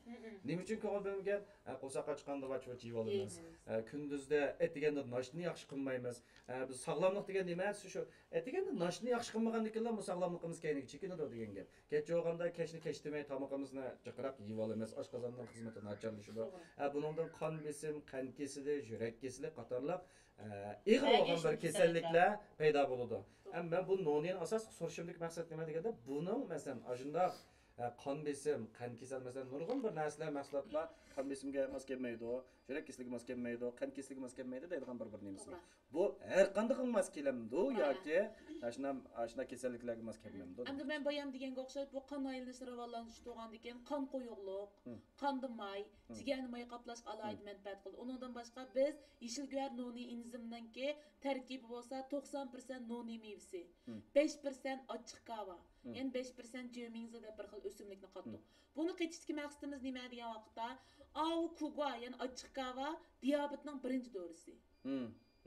نېمە ئۈچۈن كۆڭۈل بۆلمىگەن؟ ئە، قورساق ئاچقاندا ۋاچ-ۋاچ يەيۋالىمىز. ئە، كۈندۈزدە ئەتىگەندە ناشتىنى ياخشى قىلمايمىز. ئە، بىز ساغلاملىق دېگەن نېمە؟ شۇ، شۇ ئەتىگەندە ناشتىنى ياخشى قىلمىغاندىن كېيىنلا بۇ ساغلاملىقىمىز كەينىگە چېكىنىدۇ دېگەن گەپ. كەچ بولغاندا كەچنى كەچتىمەي تامىقىمىزنى جىقراق يېيىۋالىمىز. ئاشقازاننىڭ خىزمىتى ناچارلىشىدۇ. توغرا. ئە، بۇنىڭدىن قان بېسىم، قەنت كېسىلى، يۈرەك كېسىلى قاتارلىق ئېغىر بولغان بىر كېسەللىكلەر پەيدا بولىدۇ. ئەمما مەن بۇ نونىنى ئاساسلىق سورىشىمدىكى مەقسەت نېمە دېگەندە، بۇنىڭ، مەسىلەن، ئاشۇنداق، ئە، قان بېسىم، قەنت كېسەل، مەسىلەن، نۇرغۇن بىر نەرسىلەر، مەھسۇلاتلار قان بېسىمگە ماس كەلمەيدۇ، يۈرەك كېسىلىگە ماس كەلمەيدۇ، قەنت كېسىلىگە ماس كەلمەيدۇ دەيدىغان بىر، بىر نېمىسى بار. بۇ ھەر قاندىقىغا ماس كېلەمدۇ ياكى ئاشۇنداق، ئاشۇنداق كېسەللىكلەرگە ماس كەلمەمدۇ؟ ئەمدى مەن بايام دېگەنگە ئوخشاش، بۇ قان ئايلىنىشنى راۋانلاشتۇرغاندىن كېيىن قان قويۇقلۇق، قاندا ماي، جىگەرنى ماي قاپلاشقا ئالاھىدە مەنپەئەت قىلىدۇ. ئۇنىڭدىن باشقا، بىز يېشىل گۆھەر نونى ئېنزىمىنىڭكى تەركىبى بولسا توقسان پىرسەنت نونى مېۋىسى، بەش پىرسەنت ئاچچىق كاۋا، يەنە بەش پىرسەنت جۆمىڭزې دەپ بىر خىل ئۆسۈملۈكنى قاتتۇق. بۇنى قېتىشتىكى مەقسىتىمىز نېمە دېگەن ۋاقىتتا، ئاۋۇ كۇگۇا، يەنى ئاچچىق كاۋا دىيابېتنىڭ بىرىنچى دورىسى.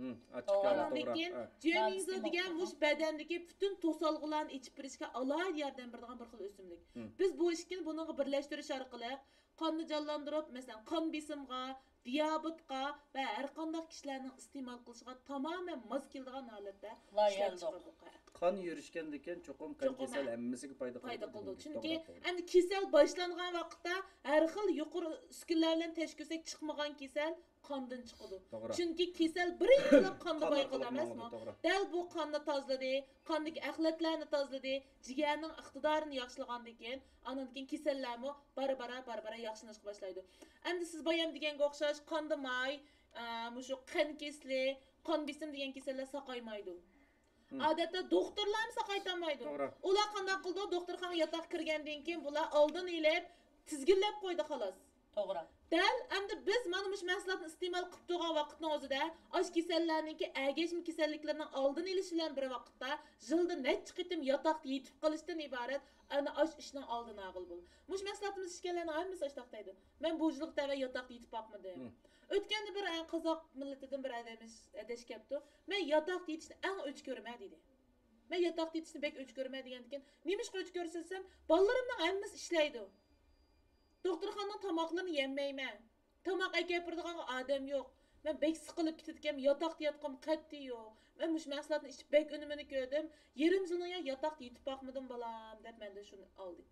ئانىڭدىن كېيىن جۆمىڭزې دېگەن مۇشۇ بەدەندىكى پۈتۈن توسالغۇلارنى ئېچىپ بېرىشكە ئالاھىدە ياردەم بېرىدىغان بىر خىل ئۆسۈملۈك. بىز بۇ ئىككىنى بۇنىڭغا بىرلەشتۈرۈش ئارقىلىق قاننى جانلاندۇرۇپ، مەسىلەن، قان بېسىمغا، دىيابېتقا ۋە ھەر قانداق كىشىلەرنىڭ ئىستېمال قىلىشىغا تامامەن ماس كېلىدىغان ھالەتتە ئىشلەپ چىقاردۇق. قان يۈرۈشكەندىكىن چوقۇم قان كېسەل ھەممىسىگە پايدا قىلىدۇ. چۈنكى ئەمدى كېسەل باشلانغان ۋاقىتتا ھەر خىل يۇقىرى ئۈسكۈنىلەر بىلەن تەشكۈلسەك چىقمىغان كېسەل قاندىن چىقىدۇ. چۈنكى كېسەل بىرىنچىلا قاندا بايقىلىدۇ ئەمەسمۇ؟ دەل بۇ قاننى تازىلىدى، قاندىكى ئەخلەتلەرنى تازىلىدى، جىگەرنىڭ ئىقتىدارىنى ياخشىلىغاندىن كېيىن، ئانىڭدىن كېيىن كېسەللەرمۇ بارا-بارا، بارا-بارا ياخشىلىنىشقا باشلايدۇ. ئەمدى سىز بايام دېگەنگە ئوخشاش، قاندا ماي، ئە، مۇشۇ قان كېسىلى، قان بېسىم دېگەن كېسەللەر ساقايمايدۇ. ئادەتتە دوختۇرلارمۇ ساقايتالمايدۇ. توغرا. ئۇلار قانداق قىلىدۇ؟ دوختۇرخانىغا ياتاق كىرگەندىن كېيىن بۇلار ئالدىنى ئېلىپ، تىزگىنلەپ قويدى، خالاس. توغرا. دەل ئەمدى بىز مانا مۇشۇ مەھسۇلاتنى ئىستېمال قىلىپ تۇرغان ۋاقىتنىڭ ئۆزىدە ئاشۇ كېسەللەرنىڭكى ئەگەشمە كېسەللىكلىرىنىڭ ئالدىنى ئېلىش بىلەن بىر ۋاقىتتا يىلدا نەچچە قېتىم ياتاقتا يېتىپ قېلىشتىن ئىبارەت ئەنە ئاشۇ ئىشنىڭ ئالدىنى ئالغىلى بولىدۇ. مۇشۇ مەھسۇلاتىمىز ئىچكەنلەرنىڭ ھەممىسى ئاشۇنداق دەيدۇ. مەن بۇ يىلغا تەۋە ياتاقتا يېتىپ باقمىدىم. ئۆتكەندە بىر، ئە، قازاق مىللىتىدىن بىر ئادەم ئاداش كەپتۇ. مەن ياتاقتا يېتىشنى ئەڭ ئۆچ كۆرىمەن دېدى. مەن ياتاقتا يېتىشنى بەك ئۆچ كۆرىمەن دېگەندىكىن، نېمىشقا ئۆچ كۆرىسىز دېسەم، بالىلىرىمنىڭ ھەممىسى ئىشلەيدۇ. دوختۇرخانىنىڭ تاماقلىرىنى يېمەيمەن. تاماق ئەكەپ بېرىدىغانغا ئادەم يوق. مەن بەك سىقىلىپ كېتىدىكەن، ياتاقتا ياتقۇم قەتئىي يوق. مەن مۇشۇ مەھسۇلاتنى ئىچىپ بەك ئۈنۈمىنى كۆردۈم. يېرىم يىلنىڭ يا ياتاقتا يېتىپ باقمىدىم بالام دەپ مەندىن شۇنى ئالدى.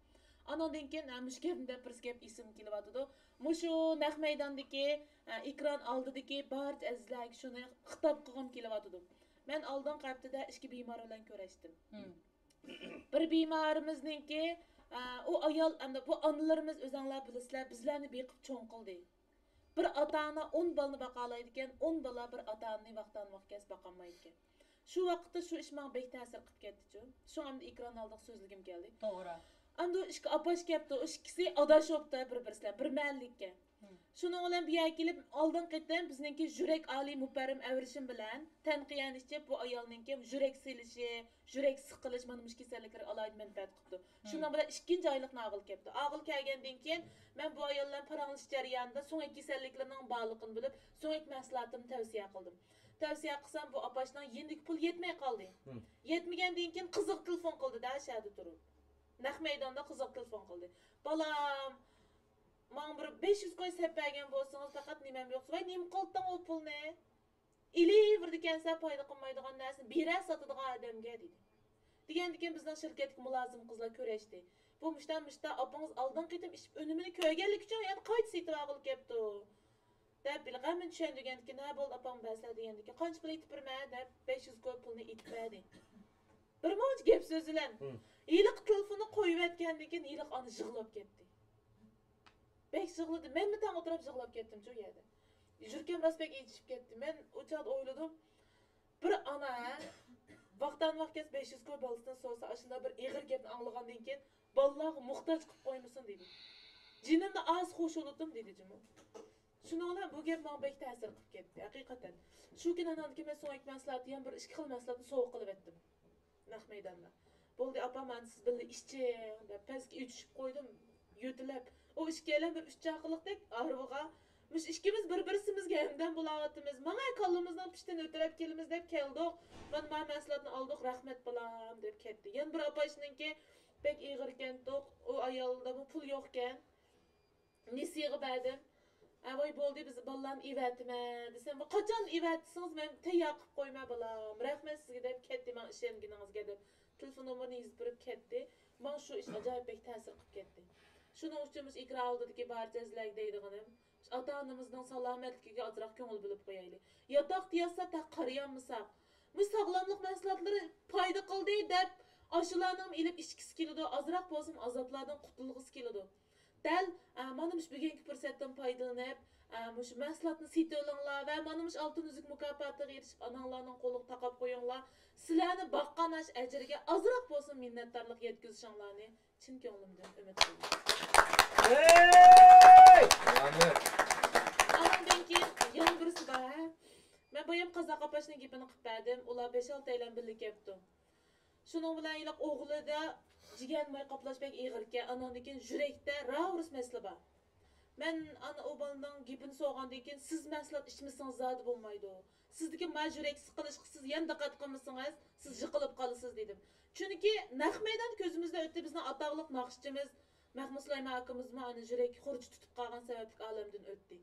ئاناندىن كېيىن، ھە، مۇشۇ گەپنى دەپ بىرسى گەپ ئېسىمگە كېلىۋاتىدۇ. مۇشۇ نەق مەيداندىكى، ھە، ئېكران ئالدىدىكى بارچە ئەزىزلەرگە شۇنى خىتاب قىلغۇم كېلىۋاتىدۇ. مەن ئالدىنقى ھەپتىدە ئىككى بىمار بىلەن كۆرۈشتۈم. بىر بىمارىمىزنىڭكى، ئە، ئۇ ئايال، ئەمدى بۇ ئانىلىرىمىز ئۆزەڭلار بىلىسىلەر، بىزلەرنى بېقىپ چوڭ قىلدى. بىر ئاتا-ئانا ئون بالىنى باقالايدىكەن، ئون بالا بىر ئاتا-ئانىنى ۋاقتانمۇ ۋاقىت كەلسە باقالمايدىكەن. شۇ ۋاقىتتا شۇ ئىش ماڭا بەك تەسىر قىلىپ كەتتىچۇ. شۇڭا ئەمدى ئېكران ئالدىغا سۆزلىگۈم كەلدى. توغرا. ئەمدى ئۇ ئىككى ئاپاش كەپتۇ، ئۇ ئىككىسى ئاداش بوپتۇ بىر-بىرسى بىلەن، بىر مەھەللىككەن. شۇنىڭ بىلەن بۇ يەرگە كېلىپ، ئالدىنقى قېتىم بىزنىڭكى يۈرەك ئالىي مۇپەررىم ئەۋرىشىم بىلەن تەنقىيەنى ئىچىپ، بۇ ئايالنىڭكى يۈرەك سېلىشى، يۈرەك سىقىلىش، مانا مۇشۇ كېسەللىكلىرىگە ئالاھىدە مەنپەئەت قىپتۇ. شۇنىڭ بىلەن ئىككىنچى ئايلىقنى ئالغىلى كەپتۇ. ئالغىلى كەلگەندىن كېيىن، مەن بۇ ئايال بىلەن پاراڭلىشىش جەريانىدا سۆڭەك كېسەللىكلىرىنىڭ بارلىقىنى بىلىپ، سۆڭەك مەھسۇلاتىمنى تەۋسىيە قىلدىم. تەۋسىيە قىلسام، بۇ ئاپاشنىڭ يېنىدىكى پۇل يەتمەي قالدى. يەتمىگەندىن كېيىن قىزىغا تېلېفون قىلدى-دە، شەھەردە تۇرۇپ. نەق مەيداندا قىزىغا تېلېفون قىلدى. بالام، ماڭا بىر بەش يۈز كوي سېلىپ بەرگەن بولسىڭىز، پەقەت نېمەم يوق. ۋاي، نېمە قىلدىڭ ئۇ پۇلنى؟ ئېلىۋېرىدىكەنسەن پايدا قىلمايدىغان نەرسىنى بىرەر ساتىدىغان ئادەمگە، دېدى. دېگەندىكىن بىزنىڭ شىركەتتىكى مۇلازىم قىزلار كۆرۈشتى. بۇ مۇشتا، مۇشتا ئاپىڭىز ئالدىنقى قېتىم ئىچىپ ئۈنۈمىنى كۆرگەنلىكى ئۈچۈن يەنە قايتا سېتىۋالغىلى كەپتۇ. دەپ، ھېلىقى ھەممىنى چۈشەندۈرگەندىكىن، ھە، بولدى، ئاپاڭ بەرسىلە دېگەندىكىن، قانچە پۇل ئېيتىپ بېرىمەن دەپ، بەش يۈز كوي پۇلنى ئېيتىپ بەردى. بىر مۇنچە گەپ سۆز بىلەن ھېلىقى تېلېفوننى قويۇۋەتكەندىن كېيىن، ھېلىقى ئانا يىغلاپ كەتتى. بەك يىغلىدى. مەنمۇ تەڭ ئولتۇرۇپ يىغلاپ كەتتىمچۇ ئۇ يەردە. يۈرىكىم راست بەك ئېچىشىپ كەتتى. مەن ئۇ چاغدا ئويلىدىم، بىر ئانا، ھە، ۋاقتانمۇ ۋاقىت كەلسە بەش يۈز كوي بالىسىدىن سورىسا، ئاشۇنداق بىر ئېغىر گەپنى ئاڭلىغاندىن كېيىن، بالىلارغا موھتاج قىلىپ قويمىسۇن، دېدى. جېنىمنى ئاز خوش بولۇتتۇم، دېدى جۇمۇ. شۇنىڭ بىلەن بۇ گەپ ماڭا بەك تەسىر قىلىپ كەتتى، ھەقىقەتەن. شۇ كۈنى ئاناندىن كېيىن مەن سۆڭەك مەھسۇلاتى، يەنە بىر ئىككى خىل مەھسۇلاتنى سوۋغا قىلىۋەتتىم نەق مەيداندا. بولدى، ئاپا، مانا سىز بىللە ئىچىڭ، دەپ، پەسكە ئېچىشىپ قويدۇم، يۆتىلەپ. ئۇ ئىككىيلەن بىر ئۈچ چاقىلىقتەك ئارىغا، مۇشۇ ئىككىمىز بىر-بىرسىمىزگە ھەمدەم بولاۋاتىمىز، ماڭا كاللىمىزنىڭ پىشتىنى ئۆتۈرەپ كېلىمىز دەپ كەلدۇق. مانا، مانا مەھسۇلاتنى ئالدۇق، رەھمەت، بالام، دەپ كەتتى. يەنە بىر ئاپاشنىڭكى بەك ئېغىركەنتۇق، ئۇ ئايالدىمۇ پۇل يوقكەن. نېسىگە بەردىم. ھە، ۋاي، بولدى، بىز بالىلارنى ئېۋەتىمەن دېسەم، قاچان ئېۋەتسىڭىز، مەن تەييار قىلىپ قويىمەن، بالام. رەھمەت سىزگە دەپ كەتتى، ماڭا ئىشەنگىنىڭىزگە دەپ تېلېفون نومۇرىنى يېزىپ بېرىپ كەتتى. ماڭا شۇ ئىش ئاجايىپ بەك تەسىر قىلىپ كەتتى. شۇنىڭ ئۈچۈن مۇشۇ ئېكران ئالدىدىكى بارچە ئەزىزلەرگە دەيدىغىنىم، مۇشۇ ئاتا-ئانىمىزنىڭ سالامەتلىكىگە ئازراق كۆڭۈل بۆلۈپ قويايلى. ياتاقتا ياتسا تېخى قارىيالمىساق، مۇشۇ ساغلاملىق مەھسۇلاتلىرى پايدا قىلدى دەپ، ئاشۇلارنىڭمۇ ئېلىپ ئىچكۈسى كېلىدۇ، ئازراق بولسىمۇ ئازابلاردىن قۇتۇلغۇسى كېلىدۇ. دەل، ئە، مانا مۇشۇ بۈگۈنكى پۇرسەتتىن پايدىلىنىپ، ئە، مۇشۇ مەھسۇلاتنى سېتىۋېلىڭلار ۋە مانا مۇشۇ ئالتۇن ئۈزۈك مۇكاپاتىغا ئېرىشىپ، ئاناڭلارنىڭ قولىغا تاقاپ قويۇڭلار. سىلەرنى باققان ئاشۇ ئەجىرگە ئازراق بولسىمۇ مىننەتدارلىق يەتكۈزۈشۈڭلارنى چىن كۆڭلۈمدىن ئۈمىد قىلىمەن. ھەي! ئانىڭدىن كېيىن يەنە بىرسى بار، ھە؟ مەن بايام قازاق ئاپاشنىڭ گېپىنى قىلىپ بەردىم، ئۇلار بەش-ئالتەيلەن بىللە كەپتۇ. شۇنىڭ بىلەن ھېلىقى ئوغلىدا جىگەر ماي قاپلاش بەك ئېغىركەن، ئاناندىن كېيىن يۈرەكتە راۋۇرۇس مەسىلە بار. مەن ئانا ئۇ بالىنىڭ گېپىنى سورىغاندىن كېيىن، سىز مەھسۇلات ئىچمىسىڭىز زادى بولمايدۇ. سىزدىكى ما يۈرەك سىقىلىشقا سىز يەنە دىققەت قىلمىسىڭىز، سىز يىقىلىپ قالىسىز، دېدىم. چۈنكى نەق مەيدان كۆزىمىزدە ئۆتتى، بىزنىڭ ئاتاقلىق ناخشىچىمىز مەخمۇت سۇلايمان ئاكىمىزمۇ ئانا يۈرەك خۇرۇجى تۇتۇپ قالغان سەۋەبلىك ئالەمدىن ئۆتتى.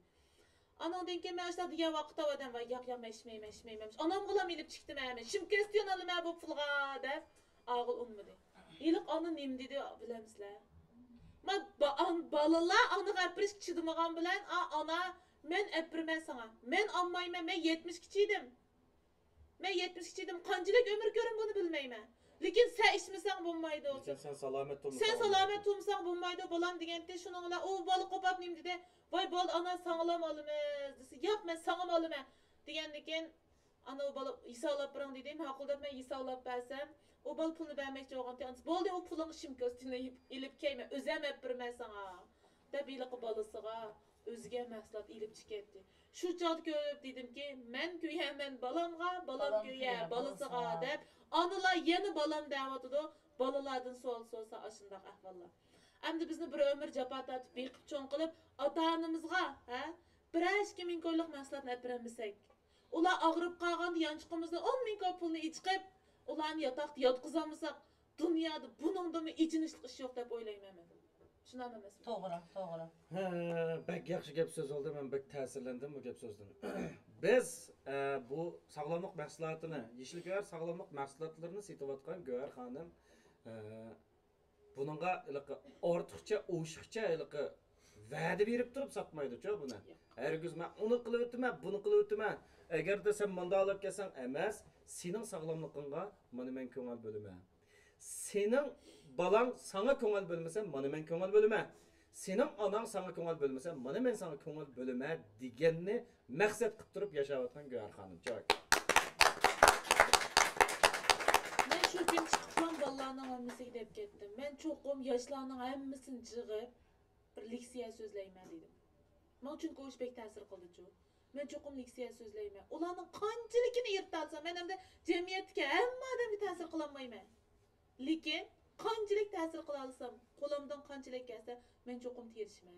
ئانىڭدىن كېيىن مەن ئاشۇنداق دېگەن ۋاقىتتا ئۇ ئادەم، ۋاي، ياق، ياق، مەن ئىچمەيمەن، ئىچمەيمەن. ئانامغىلا ئېلىپ چىقتىم، مەن شىمكەستيون ئالىمەن بۇ پۇلغا، دەپ ئاغىل ئۇنىمىدى. ھېلىقى ئانا نېمە دېدى، بىلەمسىلەر؟ ما، با-، ئان-، بالىلار ئانىغا ئەپىرىشكە چىدىمىغان بىلەن، ئا، ئانا، مەن ئەپىرىمەن ساڭا. مەن ئالمايمەن، مەن يەتمىشكە چىدىم. مەن يەتمىشكە چىدىم، قانچىلىك ئۆمۈر كۆرۈم بۇنى بىلمەيمەن. لېكىن سەن ئىچمىسەڭ بولمايدۇ. لېكىن سەن سالامەت تۇرمىساڭ سەن بولمايدۇ. سالامەت تۇرمىساڭ بولمايدۇ، بالام، دېگەنتى. شۇنىڭ بىلەن ئۇ بالا قوپاپ نېمە دېدى؟ ۋاي بالا، ئانا، ساڭىلام ئالىمىز دېسە، ياق، مەن ساڭىمۇ ئالىمەن دېگەندىن كېيىن، ئانا، ئۇ بالا ھېسابلاپ بېرىڭ دېدى. ماقۇل دەپ مەن ھېسابلاپ بەرسەم، ئۇ بالا پۇلنى بەرمەكچى بولغانتى. ئانىسى، بولدى، ئۇ پۇلۇڭنى شىمكوستىنى ئېلىپ كەيمەن، ئۆزۈم ئەپ بېرىمەن ساڭا دەپ، ھېلىقى بالىسىغا ئۆزىگە مەھسۇلات ئېلىپ چىقىۋەتتى. شۇ چاغدا كۆرۈپ دېدىمكى، مەن كۆيەرمەن بالامغا، بالام كۆيەر بالىسىغا دەپ، ئانىلار يەنە بالام دەۋاتىدۇ. بالىلاردىن سوئال سورىسا ئاشۇنداق ئەھۋاللار. ئەمدى بىزنى بىر ئۆمۈر جاپا تارتىپ، بېقىپ چوڭ قىلىپ، ئاتا-ئانىمىزغا، ھە، بىرەر ئىككى مىڭ كويلۇق مەھسۇلاتنى ئەپ بېرەلمىسەك، ئۇلار ئاغرىپ قالغاندا يانچۇقىمىزدىن ئون مىڭ كوي پۇلنى ئېچىقىپ، ئۇلارنى ياتاقتا ياتقۇزالمىساق، دۇنيادا بۇنىڭدىنمۇ ئېچىنىشلىق ئىش يوق دەپ ئويلايمەن مەن. شۇنداق ئەمەسمۇ؟ توغرا، توغرا. ھە، بەك ياخشى گەپ سۆز بولدى، مەن بەك تەسىرلەندىم بۇ گەپ سۆزدىن. بىز، ئە، بۇ ساغلاملىق مەھسۇلاتىنى، يېشىل گۆھەر ساغلاملىق مەھسۇلاتلىرىنى سېتىۋاتقان گۆھەر خانىم، ئە، بۇنىڭغا ھېلىقى ئارتۇقچە، ئوشۇقچە ھېلىقى ۋەدە بېرىپ تۇرۇپ ساتمايدۇچۇ بۇنى. ھەرگىز مەن ئۇنى قىلىۋېتىمەن، بۇنى قىلىۋېتىمەن. ئەگەردە سەن مانداق ئالاپ كەلسەڭ، ئەمەس، سېنىڭ ساغلاملىقىڭغا مانا مەن كۆڭۈل بۆلىمەن. سېنىڭ بالاڭ ساڭا كۆڭۈل بۆلمىسە، مانا مەن كۆڭۈل بۆلىمەن. سېنىڭ ئاناڭ ساڭا كۆڭۈل بۆلمىسە، مانا مەن ساڭا كۆڭۈل بۆلىمەن دېگەننى مەقسەت قىلىپ تۇرۇپ ياشاۋاتقان گۆھەر خانىم. چاك. مەن شۇ كۈنى چىقىپلا بالىلارنىڭ ھەممىسىگە دەپ كەتتىم. مەن چوقۇم ياشلارنىڭ ھەممىسىنى يىغىپ، بىر لېكسىيە سۆزلەيمەن دېدىم. ماڭا چۈنكى ئۇ ئىش بەك تەسىر قىلدىچۇ. مەن چوقۇم لېكسىيە سۆزلەيمەن. ئۇلارنىڭ قانچىلىكىنى يىرتالىسام، مەن ئەمدى جەمئىيەتتىكى ھەممە ئادەمگە تەسىر قىلالمايمەن. لېكىن قانچىلىك تەسىر قىلالىسام، قولۇمدىن قانچىلىك كەلسە، مەن چوقۇم تىرىشىمەن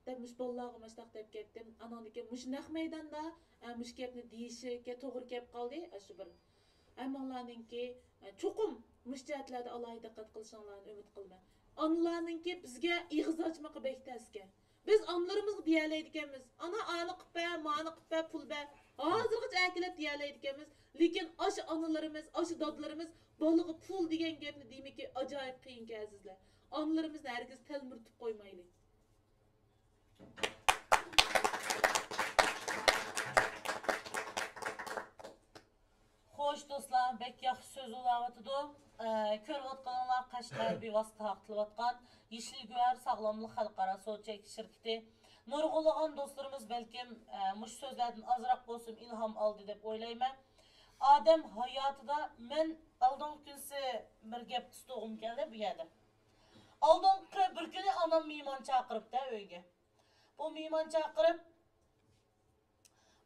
دەپ مۇشۇ بالىلارغا ماشۇنداق دەپ كەتتىم. ئاناندىن كېيىن مۇشۇ نەق مەيداندا، ئە، مۇشۇ گەپنى دېيىشىگە توغرا كەپ قالدى. ئاشۇ بىر ھەممىڭلارنىڭكى، ئە، چوقۇم مۇشۇ جەھەتلەردە ئالاھىدە دىققەت قىلىشىڭلارنى ئۈمىد قىلىمەن. ئانىلارنىڭكى بىزگە ئېغىز ئاچمىقى بەك تەسكەن. بىز ئانىلىرىمىزغا دېيەلەيدىكەنمىز، ئانا، ئانى قىلىپ بەر، مانى قىلىپ بەر، پۇل بەر، ھازىرغىچە ئەكېلىپ دېيەلەيدىكەنمىز. لېكىن ئاشۇ ئانىلىرىمىز، ئاشۇ دادىلىرىمىز بالىغا پۇل دېگەن گەپنى دېمىكى ئاجايىپ قىيىنكەن، ئەزىزلەر. ئانىلىرىمىزنى ھەرگىز تەلمۈرتۈپ قويمايلى. خوش دوستلار، بەك ياخشى سۆز بولاۋاتىدۇ. ئە، كۆرۈۋاتقىنىڭلار قەشقەر بىۋاسىتە تارقىتىلىۋاتقان يېشىل گۆھەر ساغلاملىق خەلقئارا سودا چەكلىك شىركىتى. نۇرغۇنلىغان دوستلىرىمىز بەلكىم، ئە، مۇشۇ سۆزلەردىن ئازراق بولسىمۇ ئىلھام ئالدى دەپ ئويلايمەن. ئادەم ھاياتىدا، مەن ئالدىنقى كۈنسى بىر گەپ ئۇستىغۇم كەلدى بۇ يەردە. ئالدىنقى بىر كۈنى ئانام مېھمان چاقىرىپتۇ ئۆيگە. بۇ مېھمان چاقىرىپ،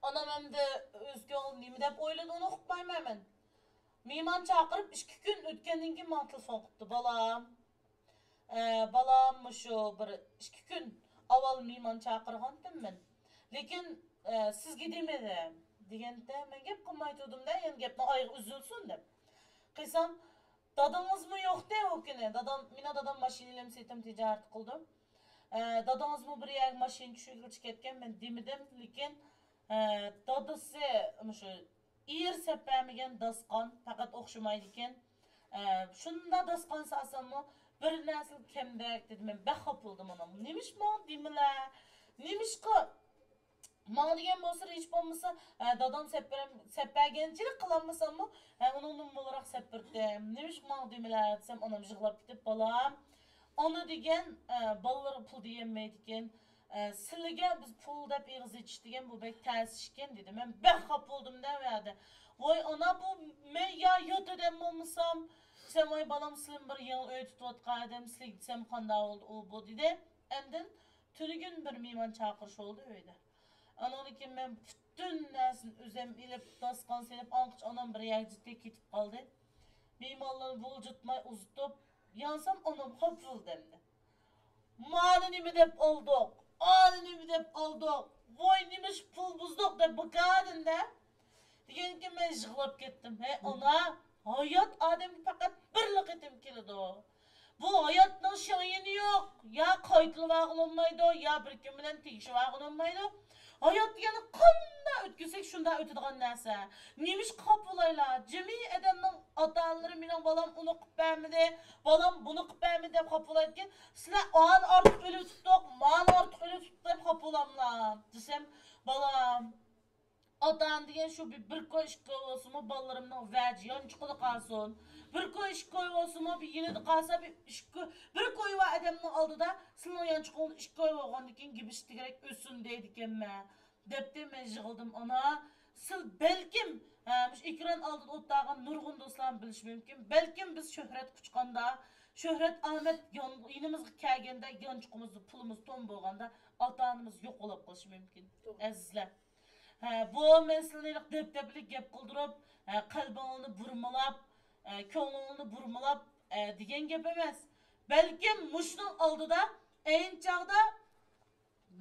ئانام ئەمدى ئۆز كۆڭلىدە نېمە دەپ ئويلىدى، ئۇنى ئۇقمايمەن مەن. مېھمان چاقىرىپ ئىككى كۈن ئۆتكەندىن كېيىن ماڭا تېلېفون قىپتۇ، بالام. ئە، بالام، مۇشۇ بىر ئىككى كۈن ئاۋۋال مېھمان چاقىرغانتىم مەن. لېكىن، ئە، سىزگە دېمىدىم، دېگەندە، مەن گەپ قىلماي تۇردۇم-دە، يەنە گەپنىڭ ئايىغى ئۈزۈلسۇن دەپ. قىلسام، دادىڭىزمۇ يوقتى ئۇ كۈنى. دادام، مېنىڭ دادام ماشىنا ئېلىم سېتىم تىجارىتى قىلىدۇ. ئە، دادىڭىزمۇ بىر يەرگە ماشىنا چۈشۈرگىلى كەتكەن، مەن دېمىدىم. لېكىن، ئە، دادىسى مۇشۇ ئېرى سەپ بەرمىگەن داستىخان، پەقەت ئوخشىمايدىكەن. ئە، شۇنداق داستىخان سالساممۇ بىر نەرسە كەمدەك دېدى. مەن بەك خاپا بولدۇم ئانام. نېمىش ماڭا دېمىلە؟ نېمىشقا؟ ماڭا دېگەن بولسا، ھېچ بولمىسا، ھە، دادام سەپ بەرەم-، سەپ بەرگەنچىلىك قىلالمىساممۇ، ھە، ئۇنىڭدىن مولراق سەپ بەردىم. نېمىشقا ماڭا دېمىلە دېسەم، ئانام يىغلاپ كېتىپ، بالام، ئانا دېگەن، ئە، بالىلىرىغا پۇل دېيەلمەيدىكەن. ئە، سىلىگە بىز پۇل دەپ ئېغىز ئېچىش دېگەن بۇ بەك تەس ئىشكەن، دېدى. مەن بەك خاپا بولدۇم-دە ئۇ يەردە. ۋاي ئانا، بۇ مەن يا يات ئادەم بولمىسام دېسەم، ۋاي بالام، سىلىمۇ بىر يېڭى ئۆي تۇتۇۋاتقان ئادەم، سىلىگە دېسەم قانداق بولدى ئۇ بۇ، دېدى. ئاندىن تۈنۈگۈن بىر مېھمان چاقىرىش بولدى ئۆيدە. ئانىڭدىن كېيىن مەن پۈتۈن نەرسىنى ئۆزۈم ئېلىپ، داستىخان سېلىپ، ئاڭقىچە ئانام بىر يەرگە جىتكە كېتىپ قالدى. مېھمانلارنى بۇلجىتماي ئۇزىتىپ، يانسام ئانام خاپا بولدى ئەمدى. مانى نېمە دەپ ئالدۇق؟ ئانى نېمە دەپ ئالدۇق؟ ۋاي نېمىش پۇل بۇزدۇق دەپ بىكاردىن-دە. دېگەنكىن مەن يىغلاپ كەتتىم. ھەي ئانا، ھايات ئادەمگە پەقەت بىرلا قېتىم كېلىدۇ. بۇ ھاياتنىڭ شېڭيىنى يوق. يا قايتىلىۋالغىلى بولمايدۇ، يا بىر كىم بىلەن تېگىشىۋالغىلى بولمايدۇ. ھايات دېگەننى قانداق ئۆتكۈزسەك، شۇنداق ئۆتىدىغان نەرسە. نېمىشقا خاپا بولايلا؟ جىمى ئادەمنىڭ ئاتا-ئانىلىرى مېنىڭ بالام ئۇنى قىلىپ بەرمىدى، بالام بۇنى قىلىپ بەرمىدى دەپ خاپا بولايدىكەن. سىلەر ئانى ئارتۇق ئۆلۈۋېتىپتۇق، مانى ئارتۇق ئۆلۈۋېتىپتۇق دەپ خاپا بولاملا؟ دېسەم، بالام، ئاتا ئانا دېگەن شۇ بىر، بىر كوي، ئىككى كوي بولسىمۇ، بالىلىرىمنىڭ ۋەجى يانچۇقىدا قالسۇن. بىر كوي، ئىككى كوي بولسىمۇ، بىر يېنىدا قالسا، بىر ئىككى كوي، بىر كوي بار ئادەمنىڭ ئالدىدا سېنىڭ يانچۇقۇڭدا ئىككى كوي بولغاندىن كېيىن گېپى تېگىرەك ئۆتسۇن دەيدىكەنمەن، دەپتۇ. مەن يىغلىدىم، ئانا. سىل بەلكىم، ھە، مۇشۇ ئېكران ئالدىدا ئولتۇرغان نۇرغۇن دوستلارمۇ بىلىشى مۇمكىن. بەلكىم بىز شۆھرەت قۇچقاندا، شۆھرەت ئامەت يان-، يېنىمىزغا كەلگەندە، يانچۇقىمىزدا پۇلىمىز توم بولغاندا، ئاتا ئانىمىز يوق بولاپ قېلىشى مۇمكىن. توغرا. ئەزىزلەر. ھە، بۇ مەسىلىنى دەبدەبىلىك گەپ قىلدۇرۇپ، ھە، قەلبىڭلارنى بۇرمىلاپ، ھە، كۆڭلۈڭلارنى بۇرمىلاپ، ھە، دېگەن گەپ ئەمەس. بەلكىم مۇشۇنىڭ ئالدىدا ئەينى چاغدا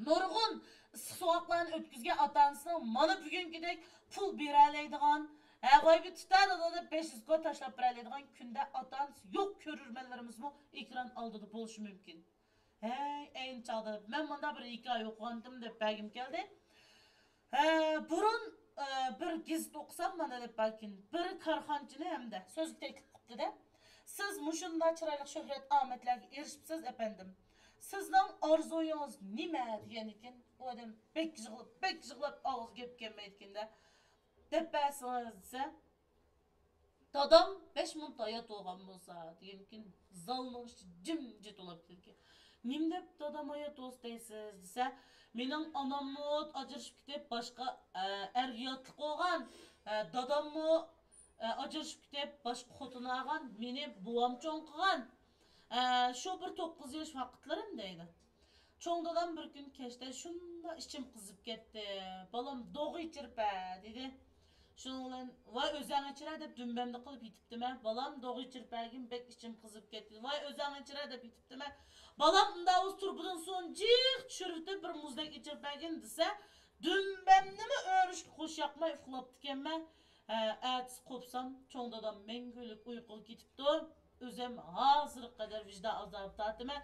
نۇرغۇن ئىسسىق سوغۇقلارنى ئۆتكۈزگەن ئاتا ئانىسىنىڭ مانا بۈگۈنكىدەك پۇل بېرەلەيدىغان، ھە، ۋاي بىر تۇتا دادا دەپ بەش يۈز كوي تاشلاپ بېرەلەيدىغان كۈندە ئاتا ئانىسى يوق كۆرۈرمەنلىرىمىزمۇ ئېكران ئالدىدا بولۇشى مۇمكىن. ھەي، ئەينى چاغدا مەن مۇنداق بىر ھېكايە ئوقۇغانتىم دەپ بەرگۈم كەلدى. ھە، بۇرۇن، ئە، بىر گېزىت ئوقۇسام، مانا دەپ باركىن، بىر كارخانىچىنى ھەمدە سۆزگە تەكلىپ قىپتىدە، سىز مۇشۇنداق چىرايلىق شۆھرەت ئامەتلەرگە ئېرىشىپسىز، ئەپەندىم. سىزنىڭ ئارزۇيىڭىز نېمە؟ دېگەنىكەن، ئۇ ئادەم بەك يىغلاپ، بەك يىغلاپ، ئاغزى گەپ كەلمەيدىكەن-دە. دەپ بەرسىڭىز دېسە، دادام بەش مىنۇت ھايات بولغان بولسا، دېگەنكىن زالنىڭ ئىچى جىمجىت بولاپ كېتىدىكەن. نېمە دەپ دادام ھايات بولسا دەيسىز دېسە، مېنىڭ ئاناممۇ ئاجرىشىپ كېتىپ، باشقا، ئە، ئەرگە ياتلىق بولغان، ئە، داداممۇ، ئە، ئاجرىشىپ كېتىپ، باشقا خوتۇن ئالغان، مېنى بوۋام چوڭ قىلغان. ئە، شۇ بىر توققۇز ياش ۋاقىتلىرىم دەيدۇ. چوڭ دادام بىر كۈن كەچتە شۇنداق ئىچىم قىزىپ كەتتى. بالام، دوغا ئىچۈرۈپ بەر، دېدى. شۇنىڭ بىلەن، ۋاي ئۆزەڭ ئىچۈرە دەپ دۈمبەمدە قىلىپ يېتىپتىمەن. بالام، دوغا ئىچۈرۈپ بەرگىن، بەك ئىچىم قىزىپ كەتتى. ۋاي ئۆزەڭ ئىچۈرە دەپ يېتىپتىمەن. بالام، ئۇنداق بولسا تۇرۇبىدىن سۇنى جىق چۈشۈرۈۋېتىپ بىر مۇزدەك ئىچۈرۈپ بەرگىن دېسە، دۈمبەمنىمۇ ئۆرۈشكە خۇش ياقماي ئۇخلاپتىكەنمەن. ھە، ئەتىسى قوپسام، چوڭ دادام مەڭگۈلۈك ئۇيقۇغا كېتىپتۇ. ئۆزۈم ھازىرغا قەدەر ۋىجدان ئازابى تارتىمەن.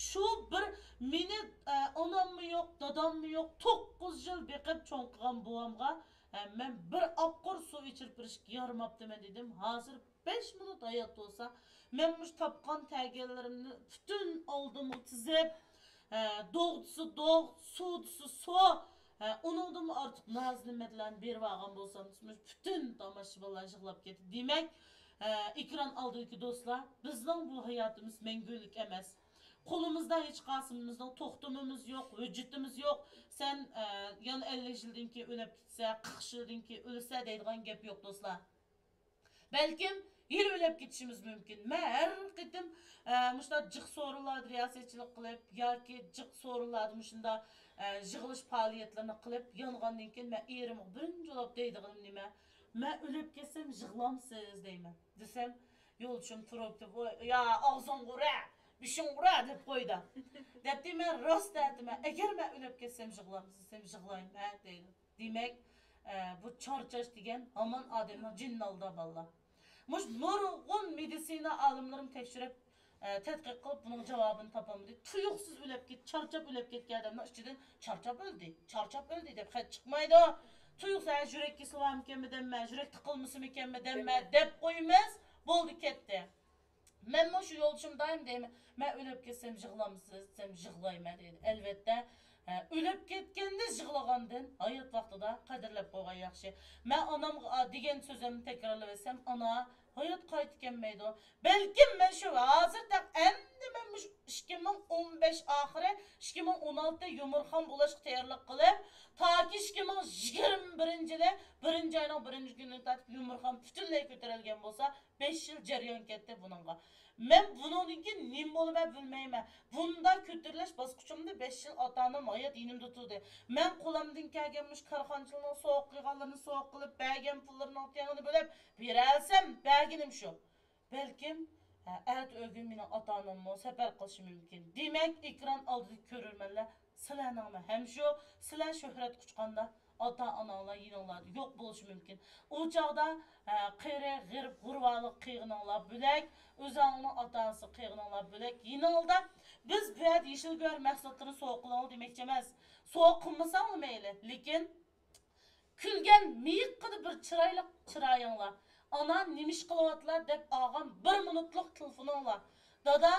شۇ بىر مېنى، ئە، ئاناممۇ يوق، داداممۇ يوق، توققۇز يىل بېقىپ چوڭ قىلغان بوۋامغا، ئە، مەن بىر ئاپقۇر سۇ ئىچۈرۈپ بېرىشكە يارىماپتىمەن دېدىم. ھازىر بەش مىنۇت ھايات بولسا، مەن مۇشۇ تاپقان تەگەنلىرىمنى پۈتۈن ئالدىمغا تىزىپ، ھە، دوغ دېسە دوغ، سۇ دېسە سۇ، ھە، ئۇنىڭدىنمۇ ئارتۇق نازۇ نېمەتلەرنى بېرىۋالغان بولسام، پۈتۈن تاماشىبىنلار يىغلاپ كەتتى. دېمەك، ھە، ئېكران ئالدىدىكى دوستلار، بىزنىڭ بۇ ھاياتىمىز مەڭگۈلۈك ئەمەس. قولىمىزدا ھېچقايسى بىزنىڭ توختىمىمىز يوق، ھۆججىتىمىز يوق. سەن، ئە، يەنە ئەللىك يىلدىن كېيىن ئۆلۈپ كېتىسەن، قىرىق يىلدىن كېيىن ئۆلىسەن دەيدىغان گەپ يوق، دوستلار. بەلكىم ھېلى ئۆلۈپ كېتىشىمىز مۇمكىن. مەن ھەر قېتىم، ئە، مۇشۇنداق جىق سورۇنلاردا رىياسەتچىلىك قىلىپ ياكى جىق سورۇنلاردا مۇشۇنداق، ئە، يىغىلىش پائالىيەتلىرىنى قىلىپ يانغاندىن كېيىن، مەن ئېرىمگە بىرىنچى بولۇپ دەيدىغىنىم نېمە؟ مەن ئۆلۈپ كەتسەم يىغلامسىز دەيمەن. دېسەم، يولدىشىم تۇرۇپ، دەپ، يا، ئاغزىڭغا ئۇرە، بېشىڭغا ئۇرە دەپ قويدى. دەپتىمەن، راست دەتىمەن، ئەگەر مەن ئۆلۈپ كەتسەم يىغلامسىز دېسەم، يىغلايمەن دەيدۇ. دېمەك، ئە، بۇ چارچاش دېگەن ھامان ئادەمنىڭ جېنىنى ئالىدۇ، بالىلار. مۇشۇ نۇرغۇن مېدىتسىنا ئالىملىرىمۇ تەكشۈرۈپ، ئە، تەتقىق قىلىپ، بۇنىڭ جاۋابىنى تاپالمىدى. تۇيۇقسىز ئۆلۈپ كېت-، چارچاپ ئۆلۈپ كەتكەن ئادەمنىڭ ئىچىدىن چارچاپ ئۆلدى، چارچاپ ئۆلدى دەپ خەت چىقمايدۇ. تۇيۇقسىز، ھە، يۈرەك كېسىلى بارمىكەنمۇ دەممە، يۈرەك تىقىلمىسىمىكەنمۇ دەممە دەپ قويىمىز، بولدى كەتتى. مەنمۇ شۇ يولدىشىمغا دائىم دەيمەن، مەن ئۆلۈپ كەتسەم يىغلامسىز دېسەم، يىغلايمەن دەيدۇ. ئەلۋەتتە، ھە، ئۆلۈپ كەتكەندە يىغلىغاندىن ھايات ۋاقتىدا قەدىرلەپ قويغان ياخشى. مەن ئانامغا، ئا، دېگەن سۆزۈمنى تەكرارلىۋەتسەم، ئانا، ھايات قايتا كەلمەيدۇ. بەلكىم مەن شۇ ھازىر تەق-، ئەمدى مەن مۇشۇ ئىككى مىڭ ئون بەش ئاخىرى، ئىككى مىڭ ئون ئالتە يۇمۇرخان بولۇشقا تەييارلىق قىلىپ، تاكى ئىككى مىڭ يىگىرمە بىرىنچى يىلى بىرىنچى ئاينىڭ بىرىنچى كۈنىدىن تارتىپ يۇمۇرخان پۈتۈنلەي كۆتۈرۈلگەن بولسا، بەش يىل جەريان كەتتى بۇنىڭغا. مەن بۇنىڭدىن كېيىن نېمە بولىمەن بىلمەيمەن. بۇنداق كۆتۈرۈلۈش باسقۇچۇمدا بەش يىل ئاتا-ئانام ھايات يېنىمدا تۇردى. مەن قولۇمدىن كەلگەن مۇشۇ كارخانىچىلارنىڭ سوۋغا قىلغانلىرىنى سوۋغا قىلىپ، بەرگەن پۇللىرىنىڭ تېڭىنى بۆلۈپ بېرەلىسەم، بەرگىنىم شۇ. بەلكىم، ئە، ئەتە ئۆگۈن مېنىڭ ئاتا-ئاناممۇ سەپەر قىلىشى مۇمكىن. دېمەك، ئېكران ئالدىدىكى كۆرۈرمەنلەر، سىلەرنىڭمۇ ھەم شۇ، سىلەر شۆھرەت قۇچقاندا ئاتا-ئاناڭلار يېنىڭلاردا يوق بولۇشى مۇمكىن. ئۇ چاغدا، ئە، قېرى، غېرىب، غۇربالىق قىيغىنىڭلار بۆلەك، ئۆزۈڭنىڭ ئاتا-ئانىسى قىيغىنىڭلار بۆلەك. يېنىڭلاردا بىز بۇ يەردە يېشىل گۆھەر مەھسۇلاتلىرىنى سوۋغا قىلىڭلار دېمەكچى ئەمەس. سوۋغا قىلمىساڭلار مەيلى، لېكىن كۈلگەن مىيىققىدە بىر چىرايلىق چىرايىڭلار، ئانا نېمە ئىش قىلىۋاتىلا دەپ ئالغان بىر مىنۇتلۇق تېلېفونۇڭلار، دادا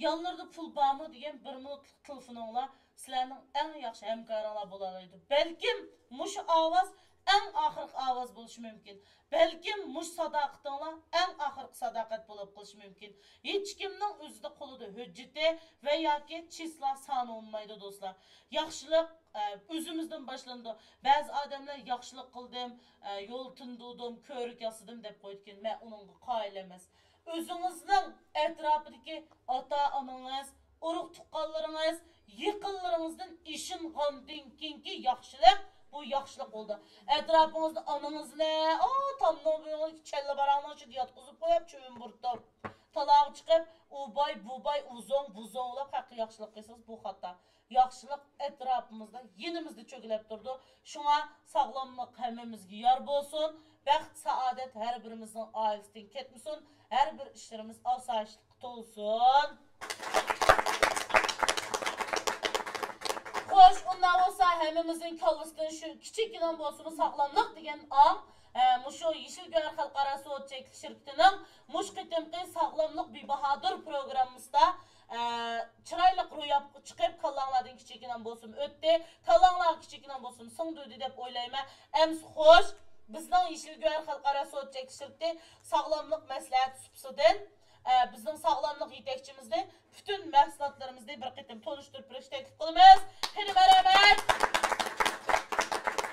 يانلىرىدا پۇل بارمۇ دېگەن بىر مىنۇتلۇق تېلېفونۇڭلار سىلەرنىڭ ئەڭ ياخشى ھەمكارىڭلار بولالايدۇ. بەلكىم مۇشۇ ئاۋاز ئەڭ ئاخىرقى ئاۋاز بولۇشى مۇمكىن. بەلكىم مۇشۇ ساداقىتىڭلار ئەڭ ئاخىرقى ساداقەت بولۇپ قېلىشى مۇمكىن. ھېچكىمنىڭ ئۆزىدە قولىدا ھۆججىتى ۋە ياكى چىسلا سانى بولمايدۇ، دوستلار. ياخشىلىق، ئە، ئۆزىمىزدىن باشلىنىدۇ. بەزى ئادەملەر ياخشىلىق قىلدىم، ئە، يول تىندۇردۇم، كۆۋرۈك ياسىدىم دەپ قويىدىكەن. مەن ئۇنىڭغا قايىل ئەمەس. ئۆزىڭىزنىڭ ئەتراپىدىكى ئاتا-ئانىڭىز، ئۇرۇق-تۇغقانلىرىڭىز، يېقىنلىرىڭىزدىن ئېشىنغاندىن كېيىنكى ياخشىلىق، بۇ ياخشىلىق بولىدۇ. ئەتراپىڭىزدا ئانىڭىزنى، ئا، تامنىڭ بويىغا چەللە باراڭنىڭ ئىچىدە ياتقۇزۇپ قويۇپ، چۆمۈرتۈپ، تالاغا چىقىپ، ئۇ باي، بۇ باي، ئۇزۇڭ، بۇزۇڭلاپ ھەققى ياخشىلىق قىلسىڭىز، بۇ خاتا. ياخشىلىق ئەتراپىمىزدا، يېنىمىزدا چۆگىلەپ تۇرىدۇ. شۇڭا ساغلاملىق ھەممىمىزگە يار بولسۇن. بەخت، سائادەت ھەر بىرىمىزنىڭ ئائىلىسىدىن كەتمىسۇن. ھەر بىر ئىشلىرىمىز ئاسايىشلىققا تولسۇن. خوش، ئۇنداق بولسا ھەممىمىزنىڭ كاللىسىدىن شۇ كىچىككىنە بولسىمۇ ساغلاملىق دېگەن ئاڭ، ئە، مۇشۇ يېشىل گۆھەر خەلقئارا سودا چەكلىك شىركىتىنىڭ مۇشۇ قېتىمقى ساغلاملىق بىباھادۇر پروگراممىسىدا، ئە، چىرايلىق روياپقا چىقىپ، كاللاڭلاردىن كىچىككىنە بولسىمۇ ئۆتتى، كاللاڭلارغا كىچىككىنە بولسىمۇ سىڭدۈردى دەپ ئويلايمەن. ئەمسە خوش، بىزنىڭ يېشىل گۆھەر خەلقئارا سودا چەكلىك شىركىتى ساغلاملىق مەسلىھەتى سۇپىسىدىن، ئە، بىزنىڭ ساغلاملىق يېتەكچىمىزنى پۈتۈن مەھسۇلاتلىرىمىزنى بىر قېتىم تونۇشتۇرۇپ بېرىشنى تەكلىپ قىلىمىز. قېنى، مەرھەمەت!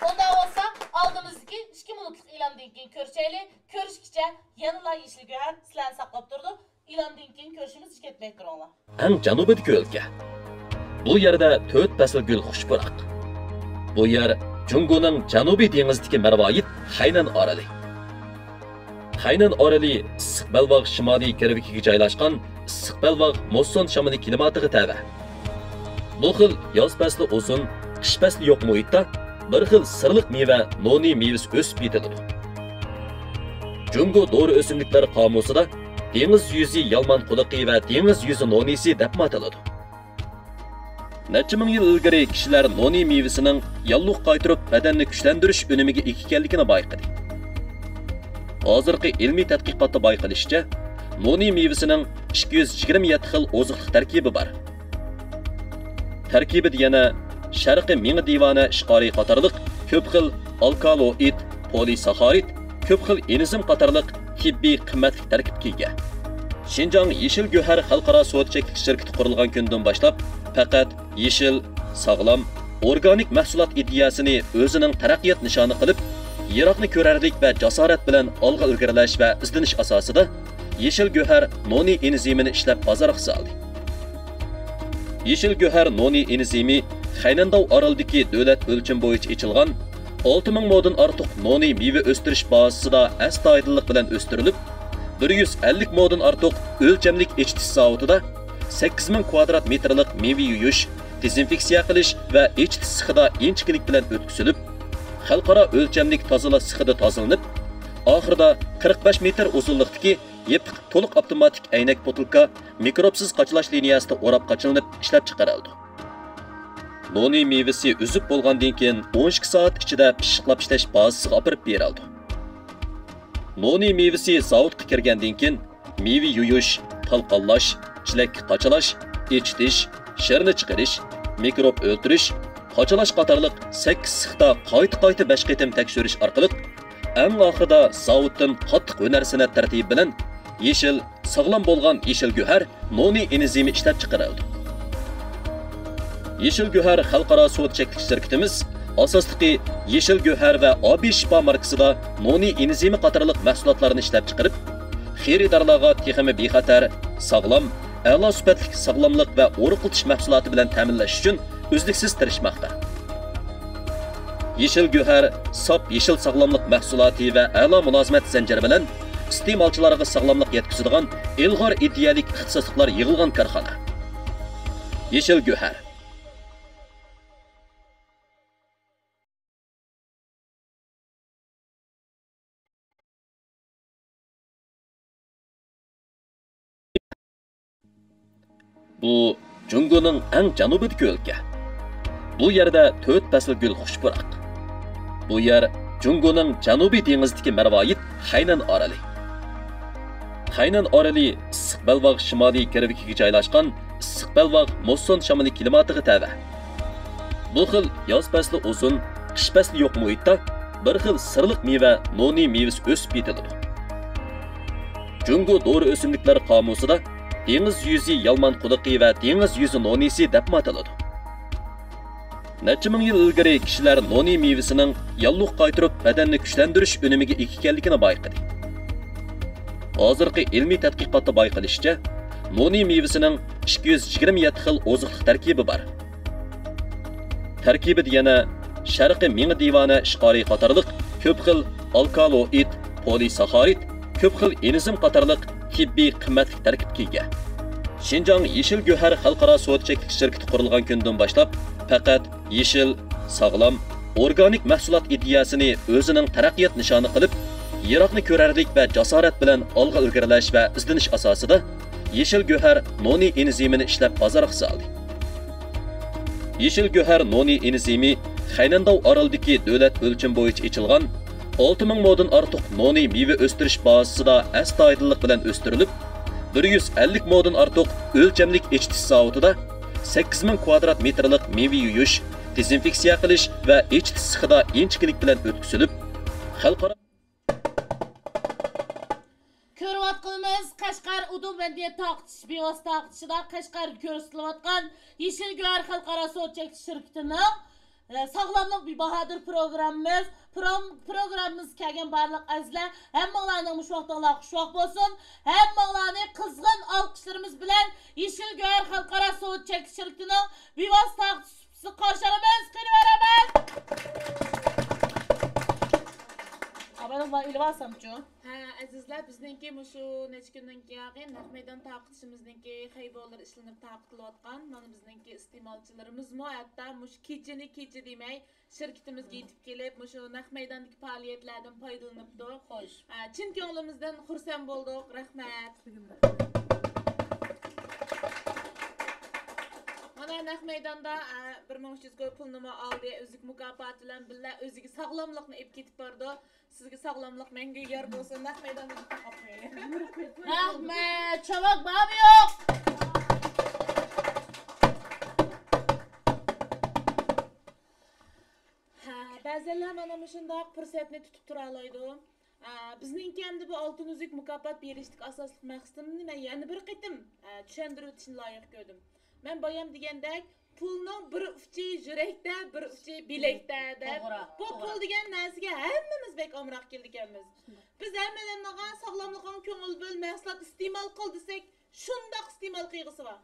ئۇنداق بولسا، ئالدىمىزدىكى ئىككى مىنۇتلۇق ئېلاندىن كېيىن كۆرۈشەيلى. كۆرۈشكىچە يەنىلا يېشىل گۆھەر سىلەرنى ساقلاپ تۇرىدۇ. ئېلاندىن كېيىن كۆرۈشىمىز، كەتمەي تۇرۇڭلار. ئەڭ جەنۇبىدىكى ئۆلكە. بۇ يەردە تۆت پەسىل گۈل خۇش پۇراق. بۇ يەر جۇڭگونىڭ جەنۇبىي دېڭىزىدىكى مەرۋايىت خەينەن ئارىلى. خەينەن ئارىلى ئىسسىق بەلباغ شىمالىي گىرۋىكىگە جايلاشقان ئىسسىق بەلباغ مۇسسون شامىلى كىلىماتىغا تەۋە. بۇ خىل ياز پەسلى ئۇزۇن، قىش پەسلى يوق مۇھىتتا بىر خىل سىرلىق مېۋە نونى مېۋىسى ئۆسۈپ يېتىلىدۇ. جۇڭگو دورا ئۆسۈملۈكلەر قامۇسىدا دېڭىز يۈزى يالمان قۇلىقى ۋە دېڭىز يۈزى نونىسى دەپمۇ ئاتىلىدۇ. نەچچە مىڭ يىل ئىلگىرى كىشىلەر نونى مېۋىسىنىڭ ياللۇغ قايتۇرۇپ بەدەننى كۈچلەندۈرۈش ئۈنۈمىگە ئىگە ئىكەنلىكىنى بايقىدى. ھازىرقى ئىلمىي تەتقىقاتتا بايقىلىشىچە، نونى مېۋىسىنىڭ ئىككى يۈز يىگىرمە يەتتە خىل ئوزۇقلۇق تەركىبى بار. تەركىبىدە يەنە شەرقىي مېڭە دىۋانە ئىشقارى قاتارلىق كۆپ خىل ئالكالوئىد، پولىساخارىد، كۆپ خىل ئېنزىم قاتارلىق تېببىي قىممەتلىك تەركىبكە ئىگە. شىنجاڭ يېشىل گۆھەر خەلقئارا سودا چەكلىك شىركىتى قۇرۇلغان كۈندىن باشلاپ، پەقەت يېشىل، ساغلام، ئورگانىك مەھسۇلات ئىدىيەسىنى ئۆزىنىڭ تەرەققىيات نىشانى قىلىپ، يىراقنى كۆرەرلىك ۋە جاسارەت بىلەن ئالغا ئىلگىرىلەش ۋە ئىزدىنىش ئاساسىدا، يېشىل گۆھەر نونى ئېنزىمىنى ئىشلەپ بازارغا سالدى. يېشىل گۆھەر نونى ئېنزىمى خەينەنداۋ ئارىلىدىكى دۆلەت ئۆلچىمى بويىچە ئېچىلغان ئالتە مىڭ مودىن ئارتۇق نونى مېۋە ئۆستۈرۈش بازىسىدا ئەستايىدىللىق بىلەن ئۆستۈرۈلۈپ، بىر يۈز ئەللىك مودىن ئارتۇق ئۆلچەملىك ئېچىتىش زاۋۇتىدا سەككىز مىڭ كۋادرات مېتىرلىق مېۋە يۇيۇش، دېزىنفېكسىيە قىلىش ۋە ئېچىتىش سېخىدا ئىنچىكىلىك بىلەن ئۆتكۈزۈلۈپ، خەلقئارا ئۆلچەملىك تازىلاش سېخىدا تازىلىنىپ، ئاخىرىدا قىرىق بەش مېتىر ئۇزۇنلۇقتىكى يېپىق تولۇق ئاپتوماتىك ئەينەك پوتۇلكا مىكروبسىز قاچىلاش لىنىيەسىدە ئوراپ قاچىلىنىپ ئىشلەپ چىقىرىلىدۇ. نونى مېۋىسى ئۈزۈپ بولغاندىن كېيىن ئون ئىككى سائەت ئىچىدە پىششىقلاپ ئىشلەش بازىسىغا ئاپىرىپ بېرىلىدۇ. نونى مېۋىسى زاۋۇتقا كىرگەندىن كېيىن، مېۋە يۇيۇش، تالقانلاش، چېلەككە قاچىلاش، ئېچىتىش، شىرنە چىقىرىش، مىكروب ئۆلتۈرۈش، قاچىلاش قاتارلىق سەككىز سېختا قايتا-قايتا بەش قېتىم تەكشۈرۈش ئارقىلىق، ئەڭ ئاخىرىدا زاۋۇتتىن قاتتىق ھۈنەر سەنئەت تەرتىپى بىلەن يېشىل، ساغلام بولغان يېشىل گۆھەر نونى ئېنزىمى ئىشلەپ چىقىرىلىدۇ. يېشىل گۆھەر خەلقئارا سودا چەكلىك شىركىتىمىز ئاساسلىقى يېشىل گۆھەر ۋە ئابىي شىپا ماركىسىدا نونى ئېنزىمى قاتارلىق مەھسۇلاتلارنى ئىشلەپ چىقىرىپ، خېرىدارلارغا تېخىمۇ بىخەتەر، ساغلام، ئەلا سۈپەتلىك ساغلاملىق ۋە ئورۇقلىتىش مەھسۇلاتى بىلەن تەمىنلەش ئۈچۈن ئۈزلۈكسىز تىرىشماقتا. يېشىل گۆھەر ساپ يېشىل ساغلاملىق مەھسۇلاتى ۋە ئەلا مۇلازىمەت زەنجىرى بىلەن ئىستېمالچىلارغا ساغلاملىق يەتكۈزىدىغان ئىلغار ئىدىيەلىك ئىختىساسلىقلار يىغىلغان كارخانا. يېشىل گۆھەر. بۇ جۇڭگونىڭ ئەڭ جەنۇبىدىكى ئۆلكە. بۇ يەردە تۆت پەسىل گۈل خۇش پۇراق. بۇ يەر جۇڭگونىڭ جەنۇبىي دېڭىزىدىكى مەرۋايىت خەينەن ئارىلى. خەينەن ئارىلى ئىسسىق بەلباغ شىمالىي گىرۋىكىگە جايلاشقان ئىسسىق بەلباغ مۇسسون شامىلى كىلىماتىغا تەۋە. بۇ خىل ياز پەسلى ئۇزۇن، قىش پەسلى يوق مۇھىتتا بىر خىل سىرلىق مېۋە نونى مېۋىسى ئۆسۈپ يېتىلىدۇ. جۇڭگو دورا ئۆسۈملۈكلەر قامۇسىدا دېڭىز يۈزى يالمان قۇلىقى ۋە دېڭىز يۈزى نونىسى دەپمۇ ئاتىلىدۇ. نەچچە مىڭ يىل ئىلگىرى كىشىلەر نونى مېۋىسىنىڭ ياللۇغ قايتۇرۇپ بەدەننى كۈچلەندۈرۈش ئۈنۈمىگە ئىگە ئىكەنلىكىنى بايقىدى. ھازىرقى ئىلمىي تەتقىقاتتا بايقىلىشىچە، نونى مېۋىسىنىڭ ئىككى يۈز يىگىرمە يەتتە خىل ئوزۇقلۇق تەركىبى بار. تەركىبىدە يەنە شەرقىي مېڭە دىۋانە ئىشقارى قاتارلىق كۆپ خىل ئالكالوئىد، پولىساخارىد، كۆپ خىل ئېنزىم قاتارلىق تېببىي قىممەتلىك تەركىبكە ئىگە. شىنجاڭ يېشىل گۆھەر خەلقئارا سودا چەكلىك شىركىتى قۇرۇلغان كۈندىن باشلاپ، پەقەت يېشىل، ساغلام، ئورگانىك مەھسۇلات ئىدىيەسىنى ئۆزىنىڭ تەرەققىيات نىشانى قىلىپ، يىراقنى كۆرەرلىك ۋە جاسارەت بىلەن ئالغا ئىلگىرىلەش ۋە ئىزدىنىش ئاساسىدا، يېشىل گۆھەر نونى ئېنزىمىنى ئىشلەپ بازارغا سالدى. يېشىل گۆھەر نونى ئېنزىمى خەينەنداۋ ئارىلىدىكى دۆلەت ئۆلچىمى بويىچە ئېچىلغان ئالتە مىڭ مودىن ئارتۇق نونى مېۋە ئۆستۈرۈش بازىسىدا ئەستايىدىللىق بىلەن ئۆستۈرۈلۈپ، بىر يۈز ئەللىك مودىن ئارتۇق ئۆلچەملىك ئېچىتىش زاۋۇتىدا سەككىز مىڭ كۋادرات مېتىرلىق مېۋە يۇيۇش، دېزىنفېكسىيە قىلىش ۋە ئېچىتىش سېخىدا ئىنچىكىلىك بىلەن ئۆتكۈزۈلۈپ، خەلقئارا كۆرۈۋاتقىنىمىز قەشقەر ئۇدۇل مەدەنىيەت تارقىتىش، بىۋاسىتە تارقىتىشىدا قەشقەردە كۆرسىتىلىۋاتقان يېشىل گۆھەر خەلقئارا سودا چەكلىك شىركىتىنىڭ، ئە، ساغلاملىق بىباھادىر پروگراممىمىز، پرو-، پروگراممىمىزغا كەلگەن بارلىق ئەزىزلەر، ھەممىڭلارنىڭ مۇشۇ ۋاقتىڭلار خۇشۋاق بولسۇن. ھەممىڭلارنى قىزغىن ئالقىشلىرىمىز بىلەن يېشىل گۆھەر خەلقئارا سودا چەكلىك شىركىتىنىڭ بىۋاسىتە تارقىتىش سۈپىتىدە قارشى ئالىمىز. قېنى بەرەبەر. ئابايلىق بار ئېلىۋالسامچۇ؟ ھە، ئەزىزلەر، بىزنىڭكى مۇشۇ نەچچە كۈندىن كېيىن نەق مەيدان تارقىتىشىمىزنىڭكى خەيبوللىرى ئىشلىنىپ تارقىتىلىۋاتقان. مانا بىزنىڭكى ئىستېمالچىلىرىمىزمۇ ھەتتا مۇشۇ كېچىنى كېچە دېمەي، شىركىتىمىزگە يېتىپ كېلىپ، مۇشۇ نەق مەيداندىكى پائالىيەتلەردىن پايدىلىنىپتۇ. خوش. ھە، چىن كۆڭلىمىزدىن خۇرسەن بولدۇق. رەھمەت. مانا نەق مەيداندا، ئە، بىر مىڭ ئۈچ يۈز كوي پۇلنىمۇ ئالدى. ئۈزۈك مۇكاپاتى بىلەن بىللە ئۆزىگە ساغلاملىقنى ئېلىپ كېتىپ بارىدۇ. سىزگە ساغلاملىق مەڭگۈ يار بولسۇن. نەق مەيداندا بىر تاقاپ قويايلى. رەھمەت. چاۋاك بارمۇ يوق؟ ھە، بەزىلەر مانا مۇشۇنداق پۇرسەتنى تۇتۇپ تۇرالايدۇ. ئە، بىزنىڭكى ئەمدى بۇ ئالتۇن ئۈزۈك مۇكاپات بېرىشتىكى ئاساسلىق مەقسىتىمنى مەن يەنە بىر قېتىم، ئە، چۈشەندۈرۈۋېتىشنى لايىق كۆردۈم. مەن بايام دېگەندەك، پۇلنىڭ بىر ئۇچى يۈرەكتە، بىر ئۇچى بىلەكتە دەپ، توغرا، بۇ توغرا. پۇل دېگەن نەرسىگە ھەممىمىز بەك ئامراق كېلىدىكەنمىز. شۇنداق. بىز ھەممىدىن ئالغا ساغلاملىقىڭغا كۆڭۈل بۆل، مەھسۇلات ئىستېمال قىل دېسەك، شۇنداق ئىستېمال قىلغۇسى بار.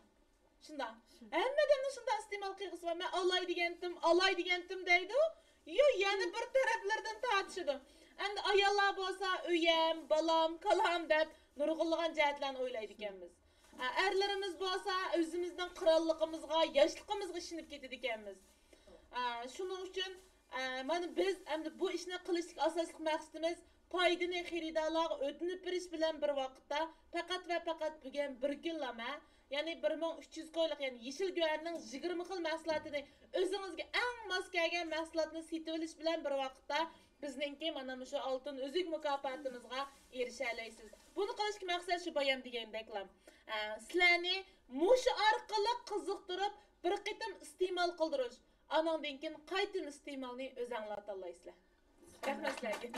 شۇنداق. ھەممىدىن شۇنداق ئىستېمال قىلغۇسى بار. مەن ئالاي دېگەنتىم، ئالاي دېگەنتىم دەيدۇ. يو، يەنە بىر تەرەپلىرىدىن تارتىشىدۇ. ئەمدى ئاياللار بولسا ئۆيەم، بالام، كالام دەپ نۇرغۇنلىغان جەھەتلەرنى ئويلايدىكەنمىز. ئە، ئەرلىرىمىز بولسا ئۆزىمىزنىڭ قىرانلىقىمىزغا، ياشلىقىمىزغا ئىشىنىپ كېتىدىكەنمىز. ئە، شۇنىڭ ئۈچۈن، ئە، مانا بىز ئەمدى بۇ ئىشنى قىلىشتىكى ئاساسلىق مەقسىتىمىز پايدىنى خېرىدارلارغا ئۆتۈنۈپ بېرىش بىلەن بىر ۋاقىتتا، پەقەت ۋە پەقەت بۈگۈن بىر كۈنلىمە، يەنى بىر مىڭ ئۈچ يۈز كويلۇق، يەنى يېشىل گۆھەرنىڭ يىگىرمە خىل مەھسۇلاتىنى، ئۆزىڭىزگە ئەڭ ماس كەلگەن مەھسۇلاتنى سېتىۋېلىش بىلەن بىر ۋاقىتتا، بىزنىڭكى مانا مۇشۇ ئالتۇن ئۈزۈك مۇكاپاتىمىزغا ئېرىشەلەيسىز. بۇنى قىلىشتىكى مەقسەت شۇ بايام دېگەندەكلا، ئە، سىلەرنى مۇشۇ ئارقىلىق قىزىقتۇرۇپ، بىر قېتىم ئىستېمال قىلدۇرۇش، ئانىڭدىن كېيىن قايتىدىن ئىستېمالنى ئۆزەڭلار تاللايسىلەر. رەھمەت سىلەرگە.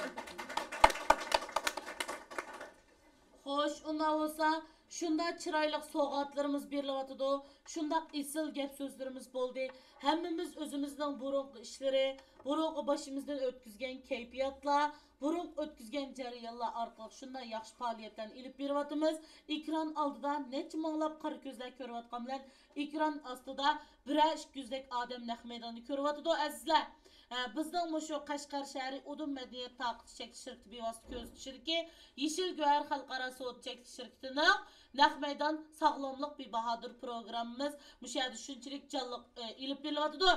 خوش، ئۇنداق بولسا، شۇنداق چىرايلىق سوۋغاتلىرىمىز بېرىلىۋاتىدۇ، شۇنداق ئېسىل گەپ سۆزلىرىمىز بولدى. ھەممىمىز ئۆزىمىزنىڭ بۇرۇنقى ئىشلىرى، بۇرۇنقى بېشىمىزدىن ئۆتكۈزگەن كەيپىياتلار، بۇرۇنقى ئۆتكۈزگەن جەريانلار ئارقىلىق شۇنداق ياخشى پائالىيەتلەرنى ئېلىپ بېرىۋاتىمىز. ئېكران ئالدىدا نەچچە مىڭلاپ قارا كۆزلەر كۆرۈۋاتقان بىلەن، ئېكران ئاستىدا بىرەر ئىككى يۈزدەك ئادەم نەق مەيداننى كۆرۈۋاتىدۇ، ئەزىزلەر. ھە، بىزنىڭ مۇشۇ قەشقەر شەھىرى ئۇدۇم مەدەنىيەت تارقىتىش چەكلىك شىركىتى بىۋاسىتە كۆزىتىشىدىكى يېشىل گۆھەر خەلقئارا سودا چەكلىك شىركىتىنىڭ نەق مەيدان ساغلاملىق بىباھادىر پروگراممىمىز مۇشۇ يەردە شۇنچىلىك جانلىق، ئە، ئېلىپ بېرىلىۋاتىدۇ.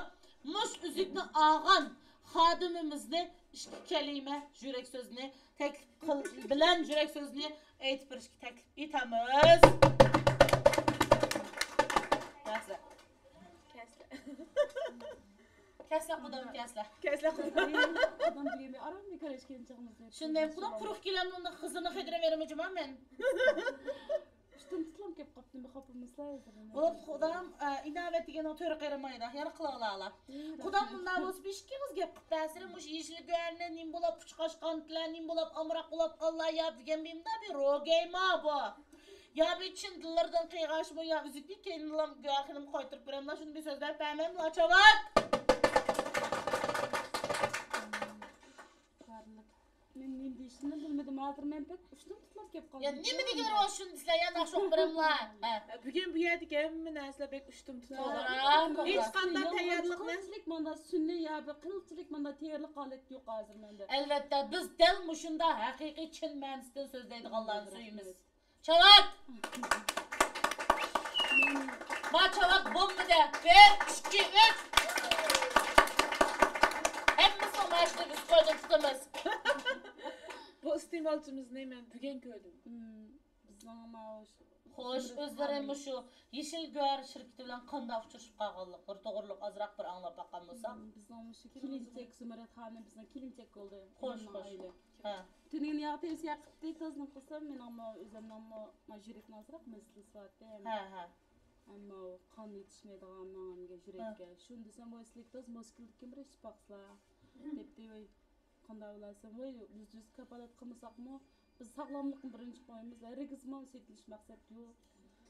مۇشۇ ئۈزۈكنى ئالغان خادىمىمىزنى ئىككى كەلىمە يۈرەك سۆزىنى تەكلىپ قىل-، بىلەن يۈرەك سۆزىنى ئېيتىپ بېرىشكە تەكلىپ ئېتىمىز. كەلسە. كەلسە. كەلسە، قۇدام كەلسە. كەلسە، قۇدام. ئادەم دېگەننى ئاران بىكار ئىچكەن چېغىمىزدا. شۇنداق، قۇدام قۇرۇق كېلەمدۇ، خىزىرنى خېدىرى بېرىمەن جۇما مەن. ئۈستۈم تۇتلام كەپ قاپتىمۇ، خاپىمىسىلەر ھازىر. بولۇپتۇ، خۇدام، ئە، ئىناۋەت دېگەننىڭ تۆرى قېرىمايدۇ. يەنە قىلىۋالالا. ئى، خۇدام، رەھمەت. مۇنداق بولسا، بىر ئىككى قىز گەپ قىلىپ بەرسىلە، مۇشۇ يېشىل گۆھەرنى نېمە بولاپ پۇچقاشقانتىلەر، نېمە بولاپ ئامراق بولاپ قالدىلار يا دېگەن بىمدا بىر روگەيما بۇ. يا بىر چىن دىللىرىدىن قىيغاچمۇ يا ئۈزۈكنى كەينىدىنلا گۆھەر خېنىمغا قايتۇرۇپ بېرەملا، شۇنى بىر سۆزلەپ بەرمەملا، چاۋاك! بارلىق. مەن نېمە دېيىشىمنى بىلمىدىم. ھازىر مەن بەك ئۇشتۇمتۇتلاپ كەپ قالدىم. يا نېمە دېگىنى بار شۇنى دېسىلە، يا ناخشا ئوقۇپ بېرەملا. ھە. بۈگۈن بۇ يەردىكى ھەممە نەرسىلەر بەك ئۇشتۇمتۇت. توغرا، توغرا. ھېچقانداق تەييارلىق ئەمەس. قىلچىلىك ماندا سۈنئىي يا بىر قىلچىلىك ماندا تەييارلىق ھالەتتە يوق ھازىر مەندە. ئەلۋەتتە، بىز دەل مۇشۇنداق ھەقىقىي چىن مەنىسىدىن سۆزلەيدىغانلارنى سۆيىمىز. چاۋاك! ما چاۋاك بومبىدە. بىر، ئىككى، ئۈچ. ھەممىسىنىڭ ماشىنىنى بىز قولدىن تۇتىمىز. بۇ ئىستېمالچىمىزنى مەن بۈگۈن كۆردۈم. مم، بىزنىڭ ماۋۇ خوش، ئۆزلىرى مۇشۇ يېشىل گۆھەر شىركىتى بىلەن قانداق ئۇچرىشىپ قالغانلىقلىرى توغرىلىق ئازراق بىر ئاڭلاپ باققان بولساق. مم، بىزنىڭ مۇشۇ كېلىنچەك زۇمرەت خانىم، بىزنىڭ كېلىنچەك بولدى. خوش، خوش. ھە. تۈنۈگۈن ياغ تەۋسىيە قىپتى، تازىنى قىلسام، مېنىڭمۇ ئۆزۈمنىڭمۇ ما يۈرەكنىڭ ئازراق مەسىلىسى بارتى. ھە، ھە. ئەمما ئۇ قان يېتىشمەيدىغان ماڭا يۈرەككە. شۇنى دېسەم، ۋاي سىلىكتاز ماسكىلىككىم بىر ئىچىپ باقسىلا. دەپتى، ۋاي قانداق بىلەرسەن، ۋاي يۈزدە يۈز كاپالەت قىلمىساقمۇ، بىز ساغلاملىقنى بىرىنچى قويىمىز، ھەرگىزمۇ سېتىلىش مەقسەت يوق.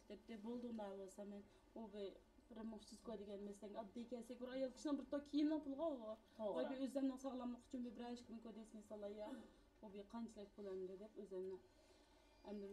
دەپتى، بولدى ئۇنداق بولسا مەن ئۇ بىر بىر مىڭ ئۈچ يۈز كوي دېگەن مەسىلەن، ئاددىي كەلسەك، بىر ئايال كىشىنىڭ بىر توك كىيىمنىڭ پۇلىغا ئۇ. توغرا. ۋاي، بىر ئۆزۈمنىڭ ساغلاملىقى ئۈچۈن بىر بىرەر ئىككى مىڭ كوي دەيسىمۇ سالاي يا. ئۇ بىر قانچىلىك پۇل ئەمدى دەپ ئۆزۈمنى. ئەمدى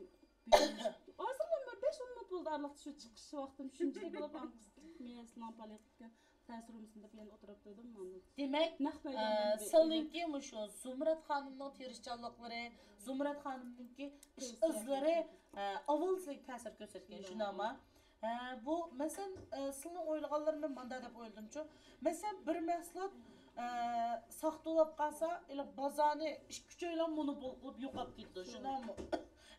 ھازىرلا بىر بەش ئون مىنۇت بولدى ئارىلىقتا شۇ چىقىش ۋاقتىم شۇنچىلىك بولۇپ، ئاڭقىسلىق مېيەسىنىڭ پالىيەت قىلغان تەسىر بولمىسۇن دەپ يەنە ئولتۇرۇپ تۇردۇم مانا. دېمەك، دېمەك، ئە، سىلىنىڭكى مۇشۇ زۇمرەت خانىمنىڭ تىرىشچانلىقلىرى، زۇمرەت خانىمنىڭكى ئىش ئىزلىرى، ئە، ئاۋۋال سىلەرگە تەسىر كۆرسەتكەن، شۇنداقمۇ؟ ھە، بۇ، مەسىلەن، ئە، سىلىنىڭ ئويلىغانلىرىنى مەن مۇنداق دەپ ئويلىدىمچۇ. مەسىلەن، بىر مەھسۇلات، ئە، ساختا بولۇپ قالسا، ئىلى بازارنى ئىككى، ئۈچ ئايلا مونوپول قىلىپ يوقاپ كېتىدۇ، شۇنداقمۇ؟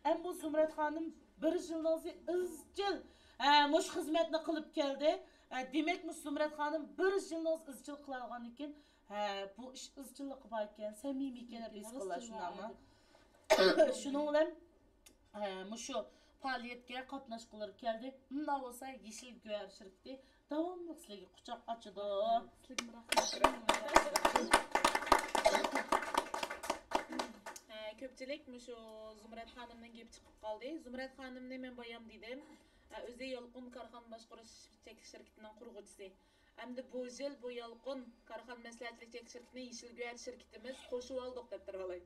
ئەمما بۇ زۇمرەت خانىم بىر يىلنىڭ ئىزچىل، ئە، مۇشۇ خىزمەتنى قىلىپ كەلدى. ئە، دېمەك، مۇشۇ زۇمرەت خانىم بىر يىلنىڭ ئىزچىل قىلالىغاندىن كېيىن، ھە، بۇ ئىش ئىزچىللىقى بار ئىكەن، سەمىمىي ئىكەن دەپ ھېس قىلىدۇ، شۇنداقمۇ؟ شۇنىڭ بىلەن ئە، مۇشۇ پائالىيەتكە قاتناشقۇلىرى كەلدى. مۇنداق بولسا، يېشىل گۆھەر شىركىتى داۋاملىق سىلەرگە قۇچاق ئاچىدۇ. سىلەرگىمۇ رەھمەت. ئە، كۆپچىلىك مۇشۇ زۇمرەت خانىمنىڭ گېپى چىقىپ قالدى. زۇمرەت خانىمنى مەن بايام دېدىم. ئە، ئۆزى يالقۇن كارخانا باشقۇرۇش چەكلىك شىركىتىنىڭ قۇرغۇچىسى. ئەمدى بۇ يىل بۇ يالقۇن كارخانا مەسلىھەتچىلىك چەكلىك شىركىتىنى يېشىل گۆھەر شىركىتىمىز قوشۇۋالدۇق دەپ تۇرۇۋالاي.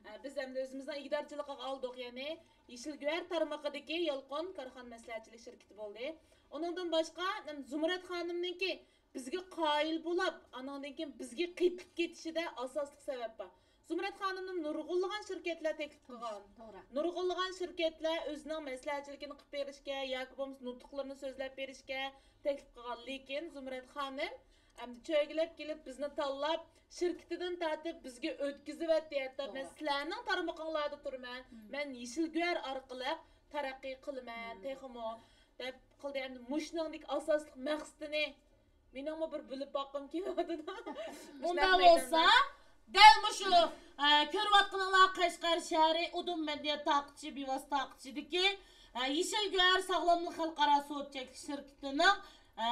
ھە، بىز ئەمدى ئۆزىمىزنىڭ ئىگىدارچىلىقىغا ئالدۇق، يەنى يېشىل گۆھەر تارمىقىدىكى يالقۇن كارخانا مەسلىھەتچىلىك شىركىتى بولدى. ئۇنىڭدىن باشقا، ئەمدى زۇمرەت خانىمنىڭكى بىزگە قايىل بولاپ، ئانىڭدىن كېيىن بىزگە قېتىپ كېتىشىدە ئاساسلىق سەۋەب بار. زۇمرەت خانىمنى نۇرغۇنلىغان شىركەتلەر تەكلىپ قىلغان. توغرا. نۇرغۇنلىغان شىركەتلەر ئۆزىنىڭ مەسلىھەتچىلىكىنى قىلىپ بېرىشكە ياكى بولمىسا نۇتۇقلىرىنى سۆزلەپ بېرىشكە تەكلىپ قىلغان. لېكىن زۇمرەت خانىم ئەمدى چۆگىلەپ كېلىپ بىزنى تاللاپ، شىركىتىدىن تارتىپ بىزگە ئۆتكۈزۈۋەتتى. ھەتتا مەن توغرا. سىلەرنىڭ تارمىقىڭلاردا تۇرىمەن. مم. مەن يېشىل گۆھەر ئارقىلىق تەرەققىي قىلىمەن، مم. تېخىمۇ دەپ قىلدى. ئەمدى مۇشۇنىڭدىكى ئاساسلىق مەقسىتىنى مېنىڭمۇ بىر بىلىپ باققۇم كېلىۋاتىدۇ. ئۇنداق بولسا، دەل مۇشۇ، ئە، كۆرۈۋاتقىنىڭلار قەشقەر شەھىرى ئۇدۇم مەدەنىيەت تاقىچى، بىۋاسىتە تاقىچىدىكى، ئە، يېشىل گۆھەر ساغلاملىق خەلقئارا سودا چەكلىك شىركىتىنىڭ، ئە،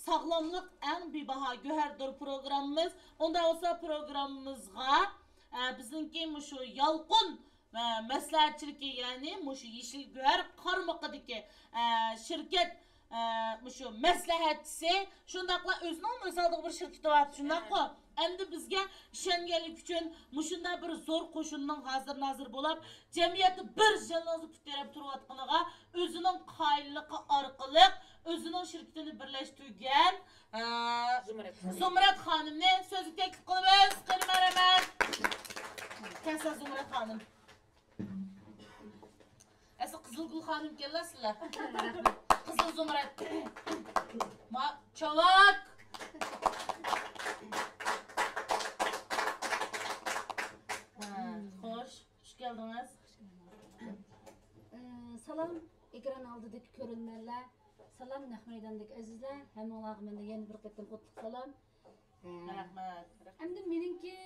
ساغلاملىق ئەڭ بىباھا گۆھەردۇر پروگراممىمىز. ئۇنداق بولسا پروگراممىمىزغا، ئە، بىزنىڭكى مۇشۇ يالقۇن ۋە مەسلىھەتچىلىكى، يەنى مۇشۇ يېشىل گۆھەر قارمىقىدىكى، ئە، شىركەت، ئە، مۇشۇ مەسلىھەتچىسى، شۇنداقلا ئۆزىنىڭ ئۆز ئالدىغا بىر شىركىتى بار، شۇنداققۇ؟ ھە. ئەمدى بىزگە ئىشەنگەنلىكى ئۈچۈن مۇشۇنداق بىر زور قوشۇننىڭ ھازىر نازىر بولۇپ، جەمئىيەتتە بىر يىلنىڭ پۇت تىرەپ تۇرۇۋاتقىنىغا ئۆزىنىڭ قايىللىقى ئارقىلىق ئۆزىنىڭ شىركىتىنى بىرلەشتۈرگەن، ئە، زۇمرەت خانىم. زۇمرەت خانىمنى سۆزگە تەكلىپ قىلىمىز. قېنى، مەرھەمەت. كەلسە زۇمرەت خانىم. ئەسلى قىزىلگۈل خانىمكەنلا سىلەر. قىزىل زۇمرەت. ما، چاۋاك. ھە، خوش. خۇش كەلدىڭىز. ئى، سالام، ئېكران ئالدىدىكى كۆرۈرمەنلەر. سالام، نەق مەيداندىكى ئەزىزلەر. ھەممىڭلارغا مەندىن يەنە بىر قېتىم ئوتلۇق سالام. رەھمەت. ئەمدى مېنىڭكى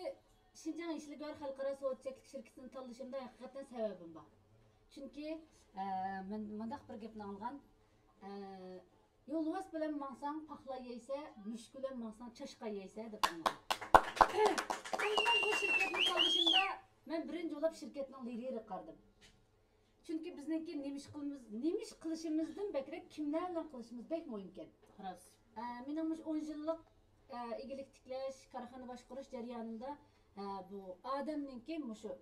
شىنجاڭ يېشىل گۆھەر خەلقئارا سودا چەكلىك شىركىتىنى تاللىشىمدا ھەقىقەتەن سەۋەبىم بار. چۈنكى، ئە، مەن مۇنداق بىر گەپنى ئاڭلىغان، ئە، يولۋاس بىلەن ماڭساڭ پاخلا يەيسە، مۈشۈك بىلەن ماڭساڭ چاشقان يەيسە دەپ ئاڭلىغان. مەن بۇ شىركەتنى تاللىشىمدا مەن بىرىنچى بولۇپ شىركەتنىڭ لىدېرىگە قارىدىم. چۈنكى بىزنىڭكى نېمە ئىش قىلىمىز، نېمە ئىش قىلىشىمىزدىن بەكرەك كىملەر بىلەن قىلىشىمىز بەك مۇھىمكەن. راست. ئە، مېنىڭ مۇشۇ ئون يىللىق، ئە، ئىگىلىك تىكلەش، كارخانا باشقۇرۇش جەريانىمدا، ئە، بۇ ئادەمنىڭكى مۇشۇ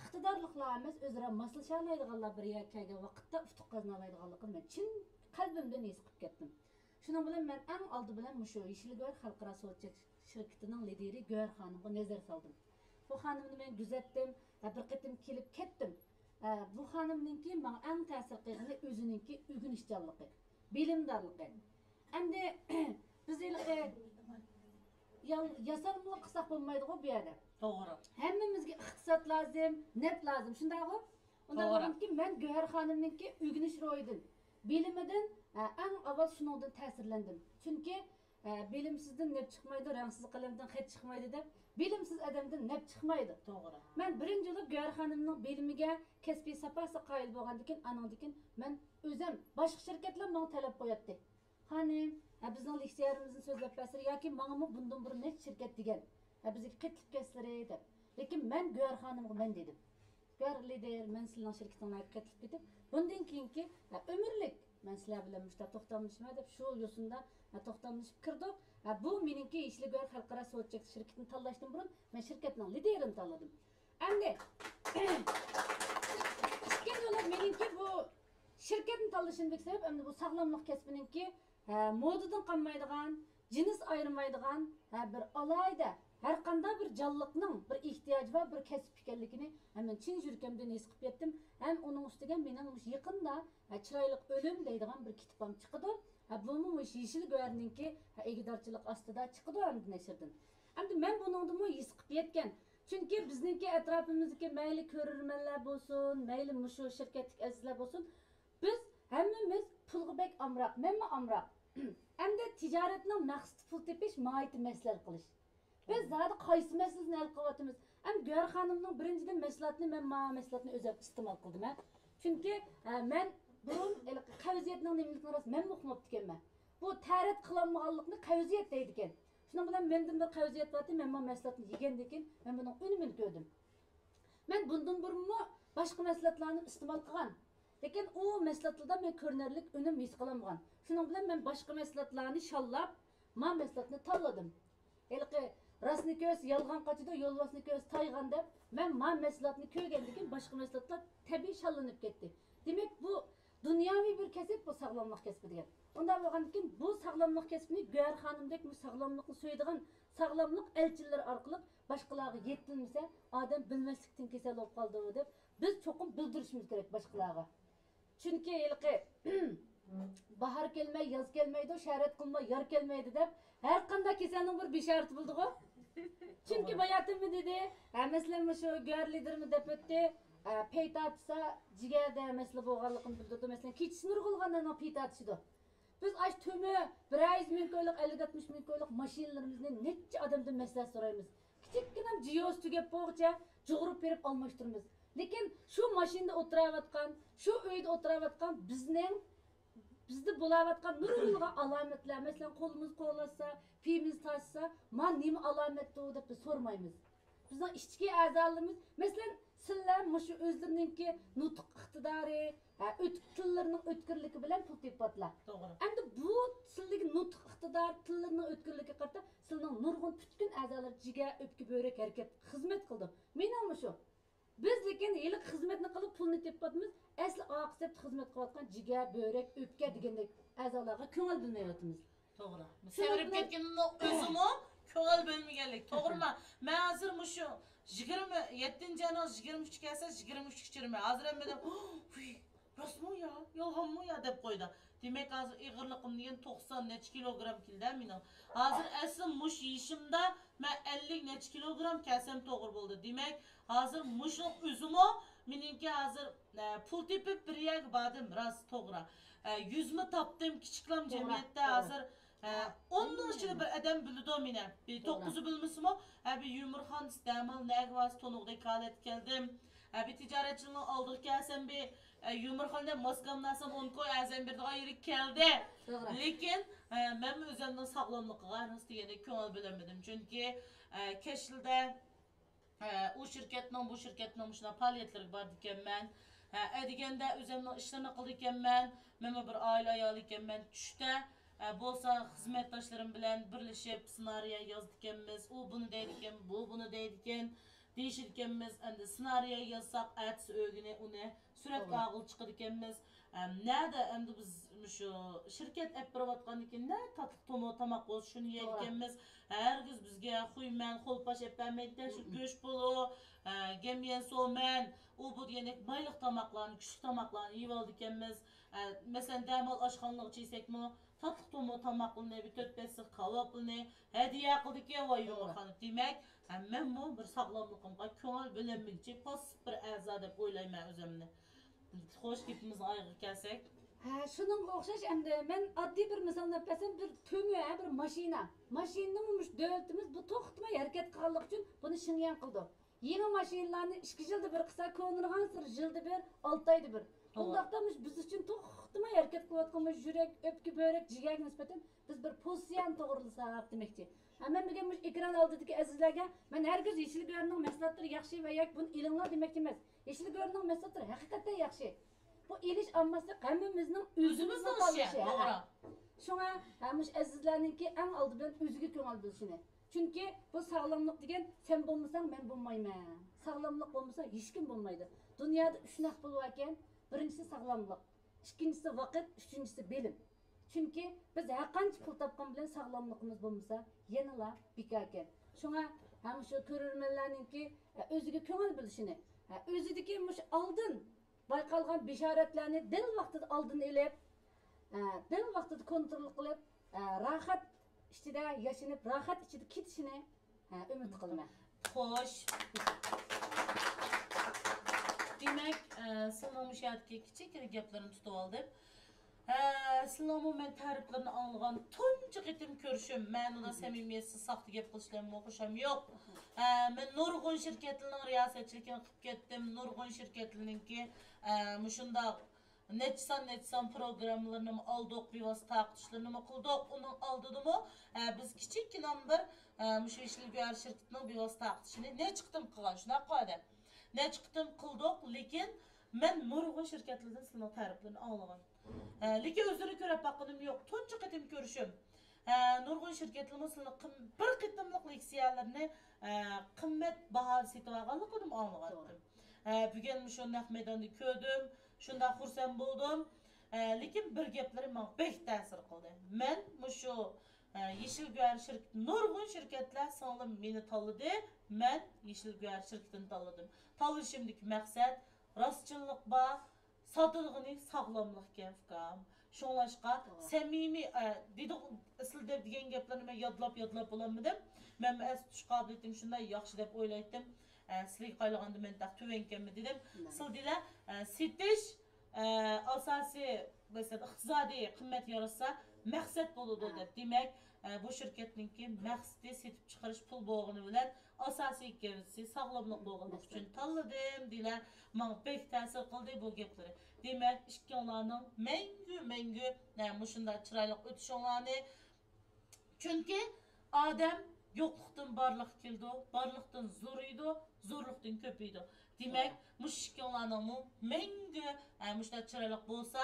ئىقتىدارلىقلا ئەمەس، ئۆزئارا ماسلىشالايدىغانلار بىر يەرگە كەلگەن ۋاقىتتا ئۇتۇق قازىنالايدىغانلىقىنى مەن چىن قەلبىمدىن ھېس قىلىپ كەتتىم. شۇنىڭ بىلەن مەن ئەڭ ئالدى بىلەن مۇشۇ يېشىل گۆھەر خەلقئارا سودا چەك شىركىتىنىڭ لىدېرى گۆھەر خانىمغا نەزەر سالدىم. بۇ خانىمنى مەن كۆزەتتىم ۋە بىر قېتىم كېلىپ كەتتىم. ئە، بۇ خانىمنىڭكى ماڭا ئەڭ تەسىر قىلغىنى ئۆزىنىڭكى ئۆگىنىشچانلىقى، بىلىمدارلىقى. ئەمدى بىز ھېلىقى يال-، ياسالمىلىق قىلساق بولمايدىغۇ بۇ يەردە. توغرا. ھەممىمىزگە ئىقتىساد لازىم، نەپ لازىم، شۇنداقغۇ؟ ئۇنداق توغرا. بولغاندىكىن مەن گۆھەر خانىمنىڭكى ئۆگىنىش روھىدىن، بىلىمىدىن، ئە، ئەڭ ئاۋۋال شۇنىڭدىن تەسىرلەندىم. چۈنكى، ئە، بىلىمسىزدىن نەپ چىقمايدۇ، رەڭسىز قەلەمدىن خەت چىقمايدۇ دەپ، بىلىمسىز ئادەمدىن نەپ چىقمايدۇ. توغرا. مەن بىرىنچى بولۇپ گۆھەر خانىمنىڭ بىلىمىگە، كەسپىي ساپاسىغا قايىل بولغاندىكىن، ئانىڭدىكىن مەن ئۆزۈم باشقا شىركەتلەر ماڭا تەلەپ قوياتتى. خانىم، ھە، بىزنىڭ لېكسىيەمىزنى سۆزلەپ بەرسىلە ياكى ماڭىمۇ بۇندىن بۇرۇن نەچچە شىركەت دېگەن. ھە، بىزگە قېتىلىپ كەتسىلە دەپ. لېكىن مەن گۆھەر خانىمغا مەن دېدىم. گۆھەر لىدېر، مەن سىلىنىڭ شىركىتىڭلارغا قېتىلىپ كېتىپ، بۇندىن كېيىنكى، ھە، ئۆمۈرلۈك مەن سىلەر بىلەن مۇشۇنداق توختاملىشىمەن دەپ شۇ يوسۇندا، ھە، توختاملىشىپ كىردۇق. ھە، بۇ مېنىڭكى يېشىل گۆھەر خەلقئارا سودا چەكلىك شىركىتىنى تاللاشتىن بۇرۇن مەن شىركەتنىڭ لىدېرىنى تاللىدىم. ئەمدى ئىككىنچى بولۇپ مېنىڭكى بۇ شىركەتنى تاللىشىمدىكى سەۋەب، ئەمدى بۇ ساغلاملىق كەسپىنىڭكى، ھە، مودىدىن قالمايدىغان، جىنس ئايرىمايدىغان، ھە، بىر ئالاھىدە، ھەر قانداق بىر جانلىقنىڭ بىر ئېھتىياجى بار بىر كەسىپ ئىكەنلىكىنى ھەم مەن چىن يۈرىكىمدىن ھېس قىلىپ يەتتىم. ھەم ئۇنىڭ ئۈستىگە مېنىڭ مۇشۇ يېقىندا، ھە، چىرايلىق ئۆلۈم دەيدىغان بىر كىتابام چىقىدۇ. ھە، بۇمۇ مۇشۇ يېشىل گۆھەرنىڭكى، ھە، ئىگىدارچىلىق ئاستىدا چىقىدۇ ئەمدى نەشردىن. ئەمدى مەن بۇنىڭدىمۇ ھېس قىلىپ يەتكەن. چۈنكى بىزنىڭكى ئەتراپىمىزدىكى مەيلى كۆرۈرمەنلەر بولسۇن، مەيلى مۇشۇ شىركەتتىكى ئەزىزلەر بولسۇن، بىز ھەممىمىز پۇلغا بەك ئامراق، مەنمۇ ئامراق. ئەمدى تىجارەتنىڭ مەقسىتى پۇل تېپىش، ماھىيىتى مەسلىھەت قىلىش. بىز زادى قايسى مەسىلىنى ھەل قىلىۋاتىمىز؟ ئەمدى گۆھەر خانىمنىڭ بىرىنچىدىن مەسلىھاتىنى مەن ما مەسلىھاتنى ئۆزۈم ئىستېمال قىلدىم ھە. چۈنكى، ئە، مەن بۇرۇن ھېلىقى قەۋزىيەتنىڭ نېمىلىكىنى راست مەنمۇ ئۇقماپتىكەنمەن. بۇ تەرەت قىلالمىغانلىقنى قەۋزىيەت دەيدىكەن. شۇنىڭ بىلەن مەندىن بىر قەۋزىيەت بارتى، مەن ما مەسلىھاتنى يېگەندىن كېيىن مەن بۇنىڭ ئۈنۈمىنى كۆردۈم. مەن بۇندىن بۇرۇنمۇ باشقا مەسلىھاتلارنى ئىستېمال قىلغان. لېكىن ئۇ مەسلىھاتلاردا مەن كۆرۈنەرلىك ئۈنۈم ھېس قىلالمىغان. شۇنىڭ بىلەن مەن باشقا مەسلىھاتلارنى شاللاپ، ما مەسلىھاتنى تاللىدىم. ھېلىقى راستنى كۆرسە يالغان قاچىدۇ، يولۋاسنى كۆرسە تايغان دەپ، مەن ما مەسلىھاتنى كۆرگەندىن كېيىن باشقا مەسلىھاتلار تەبىئىي شاللىنىپ كەتتى. دېمەك، بۇ دۇنياۋى بىر كەسىپ، بۇ ساغلاملىق كەسپى دېگەن. ئۇنداق بولغاندىكىن بۇ ساغلاملىق كەسپىنى گۆھەر خانىمدەك بۇ ساغلاملىقنى سۆيىدىغان ساغلاملىق ئەلچىلىرى ئارقىلىق باشقىلارغا يەتكۈزمىسە، ئادەم بىلمەسلىكتىن كېسەل بولۇپ قالىدۇ دەپ بىز چوقۇم بىلدۈرۈشىمىز كېرەك باشقىلارغا. چۈنكى ھېلىقى باھار كەلمەي، ياز كەلمەيدۇ، شەرەت قىلماي، يار كەلمەيدۇ دەپ ھەر قانداق كېسەلنىڭ بىر بېشارىتى بولىدىغۇ. چۈنكى باياتىنمۇ دېدى، ھە، مەسىلەن، مۇشۇ گۆھەر لىدېرىمۇ دەپ ئۆتتى، ھە، پەي تارتسا، جىگەردە مەسىلە بولغانلىقىنى بىلدۈردى. مەسىلەن، كېچىسى نۇرغۇنلىغان ئادەمنىڭ پەي تارتىشىدۇ. بىز ئاشۇ تۆمۈر، بىر يۈز مىڭ كويلۇق، ئەللىك ئاتمىش مىڭ كويلۇق ماشىنىلىرىمىزنى نەچچە ئادەمدىن مەسلىھەت سورايمىز. كىچىككىنە جىيوز تۈگەپ بولغۇچە جۇغۇرۇپ بېرىپ ئالماشتۇرىمىز. لېكىن شۇ ماشىنىدا ئولتۇراۋاتقان، شۇ ئۆيدە ئولتۇراۋاتقان بىزنىڭ، بىزدە بولاۋاتقان نۇرغۇنلىغان ئالامەتلەر، مەسىلەن، قولىمىز قوغلاشسا، پېيىمىز تاشسا، ما نېمە ئالامەتتۇ دەپ بىز سورىمايمىز. بىزنىڭ ئىچكى ئەزالىرىمىز، مەسىلەن، سىلەر مۇشۇ ئۆزلىرىنىڭكى نۇتۇق ئىقتىدارى، ھە، ئۆت-، تىللىرىنىڭ ئۆتكۈرلۈكى بىلەن پۇل تېپىۋاتىلا. توغرا. ئەمدى بۇ سىلىدىكى نۇتۇق ئىقتىدار، تىللىرىنىڭ ئۆتكۈرلۈكىگە قارىتا سىلىنىڭ نۇرغۇن پۈتكۈل ئەزالىرى، جىگەر، ئۆپكە، بۆرەك ھەرىكەت خىزمەت قىلىدۇ. مېنىڭمۇ شۇ. بىز لېكىن ھېلىقى خىزمەتنى قىلىپ پۇلنى تېپىۋاتىمىز، ئەسلى ئاقى سەپتە خىزمەت قىلىۋاتقان جىگەر، بۆرەك، ئۆپكە دېگەندەك ئەزالارغا كۆڭۈل بۆلمەيۋاتىمىز. توغرا. سەۋرىپ كەتكىنىمنىڭ ئۆزىمۇ كۆڭۈل بۆلمىگەنلىك. توغرىما؟ مەن ھازىر مۇشۇ يىگىرمە، يەتتىنچى ئاينىڭ يىگىرمە ئۈچى كەلسە، يىگىرمە ئۈچ ئۇچۇرىمەن. ھازىر ھەممىدىن، ھۇي، راستمۇ يا، يالغانمۇ يا دەپ قويىدۇ. دېمەك، ھازىر ئېغىرلىقىم دېگەن توقسان نەچچە كىلوگرام كېلدى مېنىڭ. ھازىر ئەسلى مۇشۇ يېشىمدا مەن ئەللىك نەچچە كىلوگرام كەلسەم توغرا بولدى. دېمەك، ھازىر مۇشۇنىڭ ئۆزىمۇ مېنىڭكى ھازىر، ئە، پۇل تېپىپ بىر يەرگە باردىم، راست، توغرا. ئە، يۈزمۇ تاپتىم، كىچىك قىلام توغرا، جەمئىيەتتە توغرا. ھازىر، ئە، ھە، ئوننىڭ ئىچىدە بىر ئادەم بىلىدۇ مېنى. بىر توغرا. توققۇزى بىلمىسىمۇ، ھە، بىر يۇمۇرخان، دەمال، نەگە بارسا تونۇغۇدەك ھالەتكە كەلدىم. ھە، بىر تىجارەتچىنىڭ ئالدىغا كەلسەم، بىر، ئە، يۇمۇر خىلىنى ماسكامنى ئالسام، ئون كوي ئەرزان بېرىدىغان يېرىگە كەلدى. توغرا. لېكىن، ئە، مەنمۇ ئۆزۈمنىڭ ساغلاملىقىغا راست دېگەندەك كۆڭۈل بۆلەلمىدىم. چۈنكى، ئە، كەچلىدە، ئە، ئۇ شىركەتنىڭ، بۇ شىركەتنىڭ مۇشۇنداق پائالىيەتلىرىگە بارىدىكەنمەن. ئە، ئەتىگەندە ئۆزۈمنىڭ ئىشلىرىنى قىلىدىكەنمەن. مەنمۇ بىر ئائىلە ئايالى ئىكەنمەن. چۈشتە، ئە، بولسا خىزمەتداشلىرىم بىلەن بىرلىشىپ سېنارىيە يازىدىكەنمىز. ئۇ بۇنى دەيدىكەن، بۇ بۇنى دەيدىكەن. دېيىشىدىكەنمىز، ئەمدى سېنارىيە يازساق، ئەتىسى ئۆگۈنى ئۇنى سۈرەتكە توغرا. ئالغىلى چىقىدىكەنمىز. ئەم، نەدە ئەمدى بىز مۇشۇ شىركەت ئەپ بېرىۋاتقاندىن كېيىن نە تاتلىق تومۇر تاماق بولسا شۇنى توغرا. يەيدىكەنمىز. ھەرگىز بىزگە خۇيمەن، خولپاش ئەپ بەرمەيدىكەن، شۇ مم. گۆش پولۇ، ئە، گەميەن سومەن، ئۇ بۇ دېگەندەك مايلىق تاماقلارنى، كۈچلۈك تاماقلارنى يېيىۋالىدىكەنمىز. ئە، مەسىلەن، دەمال ئاشخانىلىرىغا چىقساقمۇ، تاتلىق تومۇر تاماقلىرىنى، بىر تۆت بەش سىخ كاۋاپلىرىنى ھەدىيە قىلدىكەن، ۋاي توغرا. يۇمۇر خانىم. دېمەك، ھە، مەنمۇ بىر ساغلاملىقىمغا كۆڭۈل بۆلەلمىگۈچى پاسسىپ بىر ئەزا دەپ ئويلايمەن ئۆزۈمنى. خوش، گېپىمىزنىڭ ئايىغىغا كەلسەك. ھە، شۇنىڭغا ئوخشاش ئەمدى مەن ئاددىي بىر مىسال دەپ بەرسەم، بىر تۆمۈر، ھە، بىر ماشىنا. ماشىنىنىمۇ مۇشۇ دۆلىتىمىز بۇ توختىماي ھەرىكەت قىلغانلىقى ئۈچۈن بۇنى شېڭيەن قىلىدۇ. يېڭى ماشىنىلارنى ئىككى يىلدا بىر قىلسا، كونىرىغانسېرى يىلدا بىر، ئالتە ئايدا بىر. توغرا. ئۇنداقتا مۇشۇ بىز ئۈچۈن توختىماي ھەرىكەت قىلىۋاتقان مۇشۇ يۈرەك، ئۆپكە، بۆرەك، جىگەرگە نىسبەتەن بىز بىر پوزىتسىيەنى توغرىلىساق دېمەكچى. ھە، مەن بۈگۈن مۇشۇ ئېكران ئالدىدىكى ئەزىزلەرگە مەن ھەرگىز يېشىل گۆھەرنىڭ مەھسۇلاتلىرى ياخشى ۋە ياكى بۇنى ئېلىڭلار دېمەكچى ئەمەس. يېشىل گۆھەرنىڭ مەھسۇلاتلىرى ھەقىقەتەن ياخشى. بۇ ئېلىش ئالماسلىق ھەممىمىزنىڭ ئۆزىمىزنىڭ ئۆزىمىزنىڭ ئىشى، تاللىشى. ھە. توغرا. شۇڭا، ھە، مۇشۇ ئەزىزلەرنىڭكى ئەڭ ئالدى بىلەن ئۆزىگە كۆڭۈل بۆلۈشىنى. چۈنكى بۇ ساغلاملىق دېگەن سەن بولمىساڭ مەن بولمايمەن. ساغلاملىق بولمىسا ھېچكىم بولمايدۇ. دۇنيادا ئۈچ نەق پۇل باركەن، بىرىنچىسى ساغلاملىق، ئىككىنچىسى ۋاقىت، ئۈچىنچىسى بىلىم. چۈنكى بىز ھەرقانچە پۇل تاپقان بىلەن ساغلاملىقىمىز بولمىسا يەنىلا بىكاركەن. شۇڭا ھەم شۇ كۆرۈرمەنلەرنىڭكى، ئە، ئۆزىگە كۆڭۈل بۆلۈشىنى، ئە، ئۆزىدىكى مۇشۇ ئالدىن بايقالغان بېشارەتلەرنى دەل ۋاقتىدا ئالدىنى ئېلىپ، ئە، دەل ۋاقتىدا كونترول قىلىپ، ئە، راھەت ئىچىدە ياشىنىپ، راھەت ئىچىدە كېتىشىنى، ئە، ئۈمىد قىلىمەن. خوش. دېمەك، ئە، سىلىنىڭ مۇشۇ يەردىكى كىچىككىنە گەپلىرىنى تۇتۇۋالدىم. ئە، سىلىنىڭمۇ مەن تەرىپلىرىنى ئاڭلىغان تۇنجى قېتىم كۆرۈشۈم. مەنىلا سەمىمىيەتسىز، ساختا گەپ قىلىشلارمۇ خۇشام يوق. ئە، مەن نۇرغۇن شىركەتلەرنىڭ رىياسەتچىلىكىنى قىلىپ كەتتىم. نۇرغۇن شىركەتلەرنىڭكى، ئە، مۇشۇنداق نەچچە سان، نەچچە سان پروگراممىلىرىنىمۇ ئالدۇق، بىۋاسىتە تارقىتىشلىرىنىمۇ قىلدۇق. ئۇنىڭ ئالدىدىمۇ، ئە، بىز كىچىككىنە بىر، ئە، مۇشۇ يېشىل گۆھەر شىركىتىنىڭ بىۋاسىتە تارقىتىشىنى نەچچە قېتىم قىلغان، شۇنداققۇ ئادەم؟ نەچچە قېتىم قىلدۇق، لېكىن مەن نۇرغۇن شىركەتلەردىن سىلىنىڭ تەرىپلىرىنى ئاڭلىغان. ئە، لېكىن ئۆزلىرىنى كۆرۈپ باققىنىم يوق، تۇنجى قېتىم كۆرۈشۈم. ئە، نۇرغۇن شىركەتلىرىمۇ سىلىنىڭ قىم-، بىر قېتىملىق لېكسىيەلىرىنى، ئە، قىممەت باھادا سېتىۋالغانلىقىنىمۇ ئاڭلىغانتىم. ئە، بۈگۈن مۇشۇ نەق مەيداندا كۆردۈم، شۇنداق خۇرسەن بولدۇم. ئە، لېكىن بىر گەپلىرى ماڭا بەك تەسىر قىلدى. مەن مۇشۇ، ئە، يېشىل گۆھەر شىركىتى، نۇرغۇن شىركەتلەر سىڭلىم مېنى تاللىدى، مەن يېشىل گۆھەر شىركىتىنى تاللىدىم. تاللىشىمدىكى مەقسەت راستچىللىق بار، ساتىدىغىنى ساغلاملىقكەن ئۇكام. شۇڭلاشقا توغرا. سەمىمىي، ئە، دېدىغۇ، سىلى دەپ دېگەن گەپلەرنى مەن يادلاپ، يادلاپ بولالمىدىم. مەنمۇ ئەستە تۇتۇش قابىلىيىتىم شۇنداق ياخشى دەپ ئويلايتتىم. ئە، سىلىگە قارىغاندا مەن تېخى تۆۋەنكەنمەن دېدىم. مم. سىلى دېلە، ئە، سېتىش، ئە، ئاساسىي، مەسىلەن، ئىقتىسادىي قىممەت ياراتسا، مەقسەت بولىدۇ ھە. دەپ. دېمەك، ئە، بۇ شىركەتنىڭكى مەقسىتى سېتىپ چىقىرىش پۇل بولغىنى بىلەن، ئاساسىي گەۋدىسى ساغلاملىق بولغانلىقى ئۈچۈن تاللىدىم، دېلە. ماڭا بەك تەسىر قىلدى بۇ گەپلىرى. دېمەك، ئىككىڭلارنىڭ مەڭگۈ، مەڭگۈ، ئە، مۇشۇنداق چىرايلىق ئۆتۈشۈڭلارنى. چۈنكى ئادەم يوقلۇقتىن بارلىققا كېلىدۇ، بارلىقتىن زورىيىدۇ، زورلۇقتىن كۆپىيىدۇ. دېمەك، توغرا. مۇشۇ ئىككىڭلارنىڭمۇ مەڭگۈ، ئە، مۇشۇنداق چىرايلىق بولسا،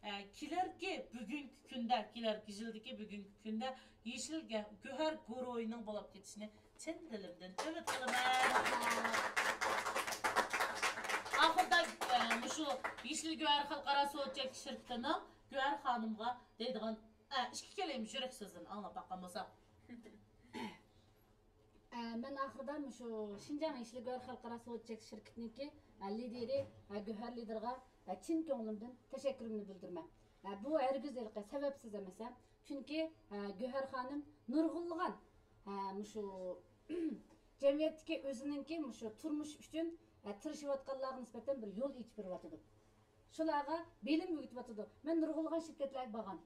ئە، كېلەركى بۈگۈنكى كۈندە، كېلەركى يىلدىكى بۈگۈنكى كۈندە يېشىل گە-، گۆھەر گۇرۇھىنىڭ بولۇپ كېتىشىنى چىن دىلىمدىن ئۈمىد قىلىمەن. ئاخىرىدا، ئە، مۇشۇ يېشىل گۆھەر خەلقئارا سودا چەكلىك شىركىتىنىڭ گۆھەر خانىمغا دەيدىغان، ئە، ئىككى كەلىمە يۈرەك سۆزلىرىنى ئاڭلاپ باققان بولساق. ئە، مەن ئاخىرىدا مۇشۇ شىنجاڭ يېشىل گۆھەر خەلقئارا سودا چەكلىك شىركىتىنىڭكى، ئە، لىدىرى، ئە، گۆھەر لىدىرىغا، ئە، چىن كۆڭلۈمدىن تەشەككۈرۈمنى بىلدۈرىمەن. ئە، بۇ ھەرگىز ھېلىقى سەۋەبسىز ئەمەس، ھە. چۈنكى، ئە، گۆھەر خانىم نۇرغۇنلىغان، ئە، مۇشۇ جەمئىيەتتىكى ئۆزىنىڭكى مۇشۇ تۇرمۇش ئۈچۈن، ئە، تىرىشىۋاتقانلارغا نىسبەتەن بىر يول ئېچىپ بېرىۋاتىدۇ. شۇلارغا بىلىم ئۆگىتىۋاتىدۇ. مەن نۇرغۇنلىغان شىركەتلەرگە بارغان.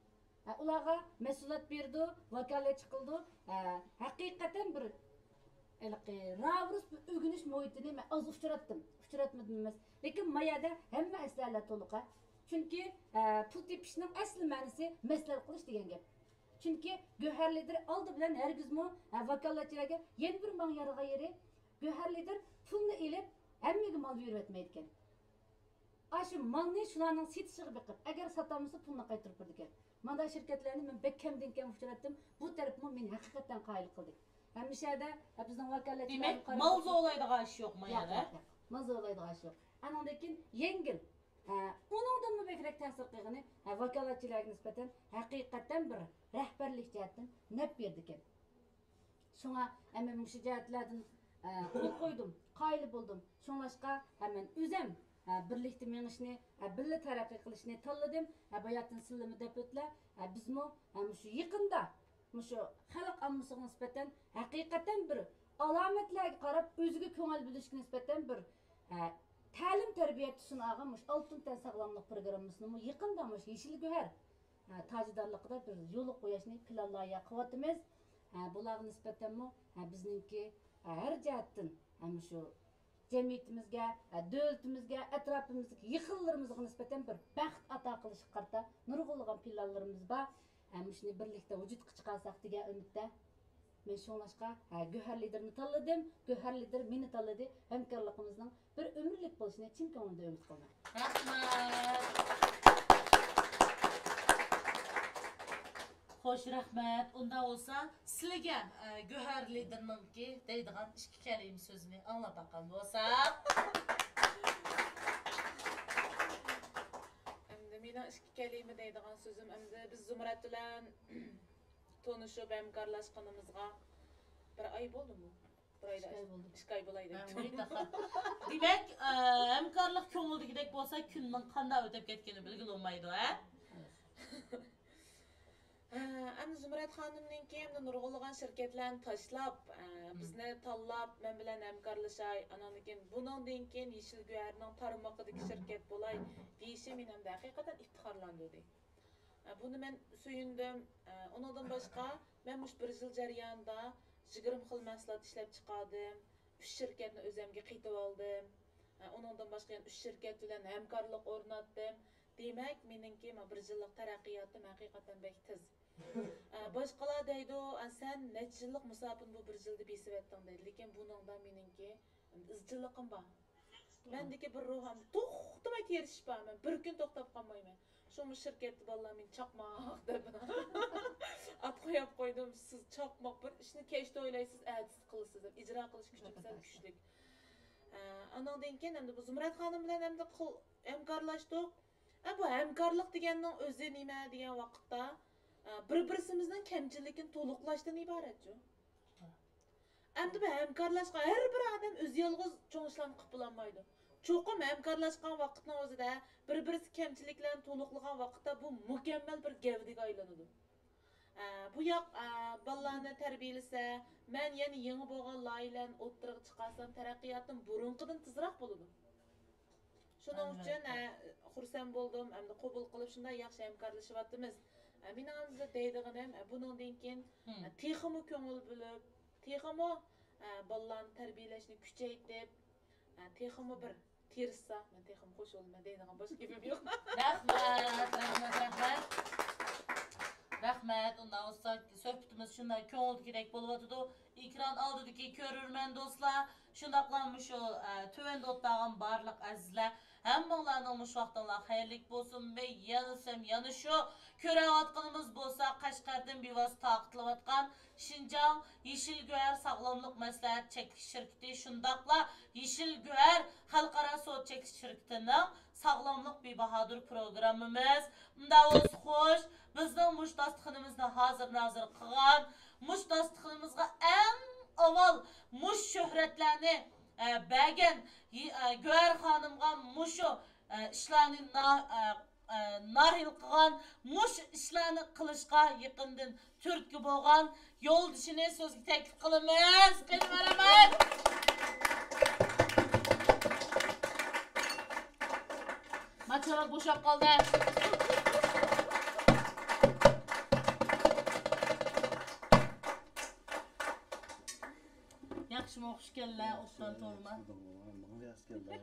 ھە، ئۇلارغا مەھسۇلات بېرىدۇ، ۋاكالەتچى قىلىدۇ. ھە، ھەقىقەتەن بىر ھېلىقى راۋۇرۇس بىر ئۆگىنىش مۇھىتىنى مەن ئاز ئۇچراتتىم. ئۇچراتمىدىم ئەمەس. لېكىن ما يەردە ھەممە ئەسلىھەلەر تولۇق، ھە. چۈنكى، ئە، پۇل تېپىشنىڭ ئەسلى مەنىسى مەسلىھەت قىلىش دېگەن گەپ. چۈنكى گۆھەر لىدىر ئالدى بىلەن ھەرگىزمۇ، ھە، ۋاكالەتچىلەرگە يەنە بىر ماڭا يارىغان يېرى، گۆھەر لىدىر پۇلنى ئېلىپ، ھەممىگە مال بېرىۋەتمەيدىكەن. ئاشۇ مالنى شۇلارنىڭ سېتىشىغا بېقىپ، ئەگەر ساتالمىسا، پۇلنى قايتۇرۇپ بېرىدىكەن. مانداق شىركەتلەرنى مەن بەك كەمدىن كەم ئۇچراتتىم. بۇ تەرىپىمۇ مېنى ھەقىقەتەن قايىل قىلدى. ھەممە شەھەردە، ھە، بىزنىڭ ۋاكالەتچىلەرنى دېمەك، قاراپ مال زورلايدىغان ئىش يوقمۇ ياق، يەنە؟ ياق، ياق. مال زورلايدىغان ئىش يوق. ئانىڭدىن كېيىن يەڭگىل. ھە، ئۇنىڭدىنمۇ بەكرەك تەسىر قىلغىنى، ھە، ۋاكالەتچىلەرگە نىسبەتەن ھەقىقەتەن بىر رەھبەرلىك جەھەتتىن نەپ بېرىدىكەن. شۇڭا، ھە، مەن مۇشۇ جەھەتلەردىن، ئە، قول قويدۇم، قايىل بولدۇم. شۇڭلاشقا، ھە، مەن ئۆزەم، ھە، بىرلىكتە مېڭىشنى، ھە، بىللە تەرەققىي قىلىشنى تاللىدىم. ھە، باياتىن سىلىمۇ دەپ ئۆتلە. ھە، بىزمۇ، ھە، مۇشۇ يېقىندا، مۇشۇ خەلق ئاممىسىغا نىسبەتەن ھەقىقەتەن بىر ئالامەتلەرگە قاراپ، ئۆزىگە كۆڭۈل بۆلۈشكە نىسبەتەن بىر، ھە، تەلىم تەربىيە تۈسىنى ئالغان مۇشۇ ئالتۇن تەن ساغلاملىق پروگراممىسىنىمۇ يېقىندا مۇشۇ يېشىل گۆھەر، ھە، تاجىدارلىقىدا بىر يولغا قويۇشنى پىلان لايىھە قىلىۋاتىمىز. ھە، بۇلارغا نىسبەتەنمۇ، ھە، بىزنىڭكى، ھە، ھەر جەھەتتىن، ھە، مۇشۇ جەمئىيىتىمىزگە، ھە، دۆلىتىمىزگە، ئەتراپىمىزدىكى يېقىنلىرىمىزغا نىسبەتەن بىر بەخت ئاتا قىلىشقا قارىتا نۇرغۇنلىغان پىلانلىرىمىز بار. ھە، مۇشۇنى بىرلىكتە ۋۇجۇدقا چىقارساق دېگەن ئۈمىدتە. مەن شۇڭلاشقا، ھە، گۆھەر لىدىرنى تاللىدىم، گۆھەر لىدىر مېنى تاللىدى. ھەمكارلىقىمىزنىڭ بىر ئۆمۈرلۈك بولۇشىنى چىن كۆڭلۈمدىن ئۈمىد قىلىمەن. رەھمەت. خوش، رەھمەت. ئۇنداق بولسا، سىلىگە، ئە، گۆھەر لىدىرنىڭكى دەيدىغان ئىككى كەلىمە سۆزىنى ئاڭلاپ باققان بولساق. ئەمدى مېنىڭ ئىككى كەلىمە دەيدىغان سۆزۈم، ئەمدى بىز زۇمرەت بىلەن تونۇشۇپ، ھەمكارلاشقىنىمىزغا بىر ئاي بولدىمۇ؟ بىر ئايدا ئىككى ئاي بولدى. ئىككى ئاي بولاي دەپتۇ. دېمەك، ئە، ھەمكارلىق كۆڭۈلدىكىدەك بولسا، كۈننىڭ قانداق ئۆتۈپ كەتكىنى بىلگىلى بولمايدۇ، ھە؟ ئە، ئەمدى زۇمرەت خانىمنىڭكى ئەمدى نۇرغۇنلىغان شىركەتلەرنى تاشلاپ، ئە، بىزنى تاللاپ، مەن بىلەن ھەمكارلىشاي. ئاناندىن كېيىن، بۇنىڭدىن كېيىن يېشىل گۆھەرنىڭ تارمىقىدىكى شىركەت بولاي دېيىشى مېنى ئەمدى ھەقىقەتەن ئىپتىخارلاندۇردى. ئە، بۇنى مەن سۆيۈندۈم. ئە، ئۇنىڭدىن باشقا، مەن مۇشۇ بىر يىل جەريانىدا يىگىرمە خىل مەھسۇلات ئىشلەپ چىقاردىم. ئۈچ شىركەتنى ئۆزەمگە قېتىۋالدىم. ئە، ئۇنىڭدىن باشقا يەنە ئۈچ شىركەت بىلەن ھەمكارلىق ئورناتتىم. دېمەك، مېنىڭكى ما بىر يىللىق تەرەققىياتىم ھەقىقەتەن بەك تېز. ئە، باشقىلار دەيدۇ، «ئە، سەن نەچچە يىللىق مۇساپىنى بۇ بىر يىلدا بېسىۋەتتىڭ» دەيدۇ. لېكىن بۇنىڭدا مېنىڭكى ئىزچىللىقىم بار. مەندىكى بىر روھ ھەم توختىماي تىرىشىش بار. مەن بىر كۈن توختاپ قالمايمەن. شۇڭا شىركەتتە بالىلار مېنى چاقماق دەپ ئات قويۇپ قويدۇم. سىز چاقماق، بىر ئىشنى كەچتە ئويلايسىز، ئەتىسى قىلىسىز دەپ ئىجرا قىلىش كۈچۈم سەل كۈچلۈك. ئە، ئانىڭدىن كېيىن ئەمدى بۇ زۇمرەت خانىم بىلەن ئەمدى قىل-، ھەمكارلاشتۇق. ئە، بۇ ھەمكارلىق دېگەننىڭ ئۆزى نېمە دېگەن ۋاقىتتا، ئە، بىر-بىرسىمىزنىڭ كەمچىلىكىنى تولۇقلاشتىن ئىبارەتچۇ. ئەمدى بۇ ھەمكارلاشقان ھەر بىر ئادەم ئۆزى يالغۇز چوڭ ئىشلارنى قىلىپ بولالمايدۇ. چوقۇم ھەمكارلاشقان ۋاقىتنىڭ ئۆزىدە بىر-بىرسى كەمچىلىكلەرنى تولۇقلىغان ۋاقىتتا بۇ مۇكەممەل بىر گەۋدىگە ئايلىنىدۇ. ئە، بۇ ياق، ئە، بالىلارنى تەربىيەلىسە، مەن يەنە يېڭى بولغان لايىھەلەرنى ئوتتۇرىغا چىقارسام، تەرەققىياتىم بۇرۇنقىدىن تېزراق بولىدۇ. شۇنىڭ ئۈچۈن، ئە، خۇرسەن بولدۇم، ئەمدى قوبۇل قىلىپ شۇنداق ياخشى ھەمكارلىشىۋاتىمىز. ئە، مېنىڭ ئەمدى دەيدىغىنىم، ئە، بۇنىڭدىن كېيىن، ئە، تېخىمۇ كۆڭۈل بۆلۈپ، تېخىمۇ، ئە، بالىلارنى تەربىيەلەشنى كۈچەيتىپ، ئە، تېخىمۇ بىر تىرىشسا، مەن تېخىمۇ خوش بولىمەن دەيدىغان باشقا گېپىم يوق. رەھمەت، رەھمەت، رەھمەت. رەھمەت، ئۇنداق بولسا سۆھبىتىمىز شۇنداق كۆڭۈلدىكىدەك بولۇۋاتىدۇ. ئېكران ئالدىدىكى كۆرۈرمەن دوستلار، شۇنداقلا مۇشۇ، ئە، تۆۋەندە ئولتۇرغان بارلىق ئەزىزلەر، ھەممىڭلارنىڭ مۇشۇ ۋاقتىڭلار خەيرلىك بولسۇن. ۋە يەنە دېسەم، يەنە شۇ كۆرۈۋاتقىنىمىز بولسا، قەشقەردىن بىۋاسىتە تارقىتىلىۋاتقان شىنجاڭ يېشىل گۆھەر ساغلاملىق مەسلىھەت چەكلىك شىركىتى، شۇنداقلا يېشىل گۆھەر خەلقئارا سودا چەكلىك شىركىتىنىڭ ساغلاملىق بىباھادۇر پروگراممىمىز. ئۇنداق بولسا خوش، بىزنىڭ مۇشۇ داستىخىنىمىزنى ھازىر نازىر قىلغان، مۇشۇ داستىخىنىمىزغا ئەڭ ئاۋۋال مۇشۇ شۆھرەتلەرنى، ئە، بەرگەن، يى-، ئە، گۆھەر خانىمغا مۇشۇ، ئە، ئىشلارنى نا-، ئە، ئە، ناھىل قىلغان، مۇشۇ ئىشلارنى قىلىشقا يېقىندىن تۈرتكە بولغان يولدىشىنى سۆزگە تەكلىپ قىلىمىز. قېنى، مەرھەمەت. ماچالار بوشاپ قالدى. ياخشى. ئوخشىكەنلەر، ئوبدان توغرىما؟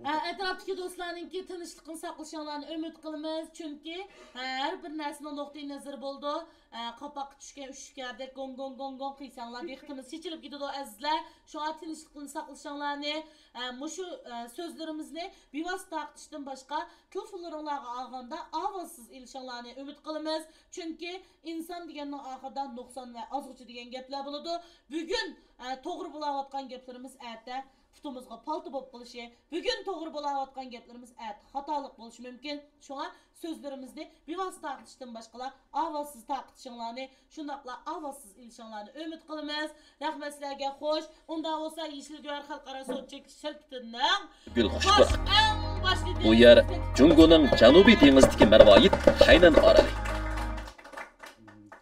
ھە، ئەتراپتىكى دوستلارنىڭكى تىنچلىقىنى ساقلىشىڭلارنى ئۈمىد قىلىمىز، چۈنكى، ھە، ھەر بىر نەرسىنىڭ نۇقتىئى نەزىرى بولىدۇ. ھە، قاپاققا چۈشكەن ئۈششۈكەردەك گوڭ، گوڭ، گوڭ، گوڭ قىلساڭلار، دىققىتىمىز چېچىلىپ كېتىدۇ، ئەزىزلەر. شۇڭا تىنچلىقنى ساقلىشىڭلارنى، ھە، مۇشۇ، ھە، سۆزلىرىمىزنى بىۋاسىتە تارقىتىشتىن باشقا، تېلېفونلىرىڭلارغا ئالغاندا ئاۋازسىز ئېلىشىڭلارنى ئۈمىد قىلىمىز. چۈنكى ئىنسان دېگەننىڭ ئاخىرىدا نۇقسان ۋە ئازغۇچە دېگەن گەپلەر بولىدۇ. بۈگۈن، ئە، توغرا بولاۋاتقان گەپلىرىمىز ئەتە پۇتىمىزغا پالتا بولۇپ قېلىشى، بۈگۈن توغرا بولاۋاتقان گەپلىرىمىز ئەتە خاتالىق بولۇشى مۇمكىن. شۇڭا سۆزلىرىمىزنى بىۋاسىتە تارقىتىشتىن باشقىلا ئاۋازسىز تارقىتىشىڭلارنى، شۇنداقلا ئاۋازسىز ئېلىشىڭلارنى ئۈمىد قىلىمىز. رەھمەت سىلەرگە. خوش، ئۇنداق بولسا يېشىل گۆھەر خەلقئارا سودا چەكلىك شىركىتىنىڭ گۈل خۇشبۇ. خوش، ئەڭ باشتا بۇ يەر جۇڭگونىڭ جەنۇبىي دېڭىزىدىكى مەرۋايىت خەينەن ئارىلى.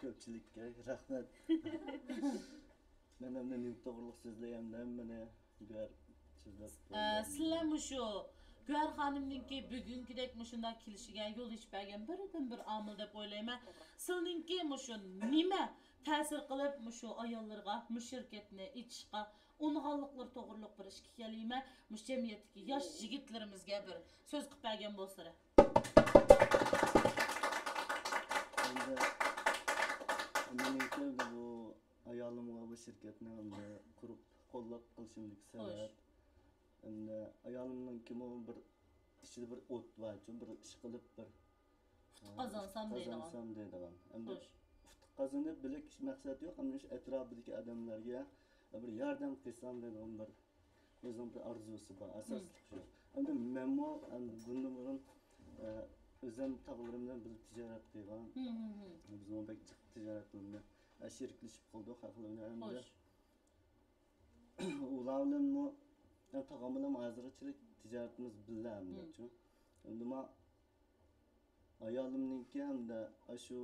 كۆپچىلىككە رەھمەت. مەن ئەمدى نېمە توغرىلىق سۆزلەي، ئەمدى ھەممىنى گۆھەر سۆزلەپ ئە، بولدى. سىلەر مۇشۇ گۆھەر خانىمنىڭكى بۈگۈنكىدەك مۇشۇنداق كېلىشىگە يول ئېچىپ بەرگەن بىردىنبىر ئامىل دەپ ئويلايمەن. سىلىنىڭكى مۇشۇ نېمە تەسىر قىلىپ مۇشۇ ئاياللىرىغا مۇشۇ شىركەتنى ئېچىشقا ئۇنىغانلىقلىرى توغرىلىق بىر ئىككى كەلىمە مۇشۇ جەمئىيەتتىكى ياش يىگىتلىرىمىزگە بىر سۆز قىلىپ بەرگەن بولسىلەر. ئەمدى، ئەمدى مېنىڭكى بۇ ئايالىمغا بۇ شىركەتنى ئەمدى قۇرۇپ قوللاپ قىلىشىمدىكى خوش. سەۋەب، ئەمدى ئايالىمنىڭكىمۇ بىر ئىچىدە بىر ئوت بارچۇ، بىر ئىش قىلىپ بىر، ئۇتۇق ئە، قازانسام ئۇتۇق دەيدىغان. قازانسام دەيدىغان. ئەمدى خوش. ئۇتۇق قازىنىپ بىلىك مەقسەت يوق، ئەمدى شۇ ئەتراپىدىكى ئادەملەرگە بىر ياردەم قىلسام دەيدىغان بىر ئۆزىنىڭ بىر ئارزۇسى بار، مم. ئاساسلىق شۇ. ئەمدى مەنمۇ، ئەمدى بۇندىن بۇرۇن، ئە، ئۆزۈم تاغىلىرىم بىلەن بىللە تىجارەت قىلغان. مم، مم، مم. بىزمۇ بەك جىق تىجارەت بىلەن، ئە، شېرىكلىشىپ قالدۇق ھەر خىل ھۈنەر ئەمدى. خوش. ئۇلار بىلەنمۇ، ئە، تاغام بىلەن ھازىرغىچىلىك تىجارىتىمىز بىللە مم. ئەمدىچۇ. ئەمدى ما ئايالىمنىڭكى ئەمدى ئاشۇ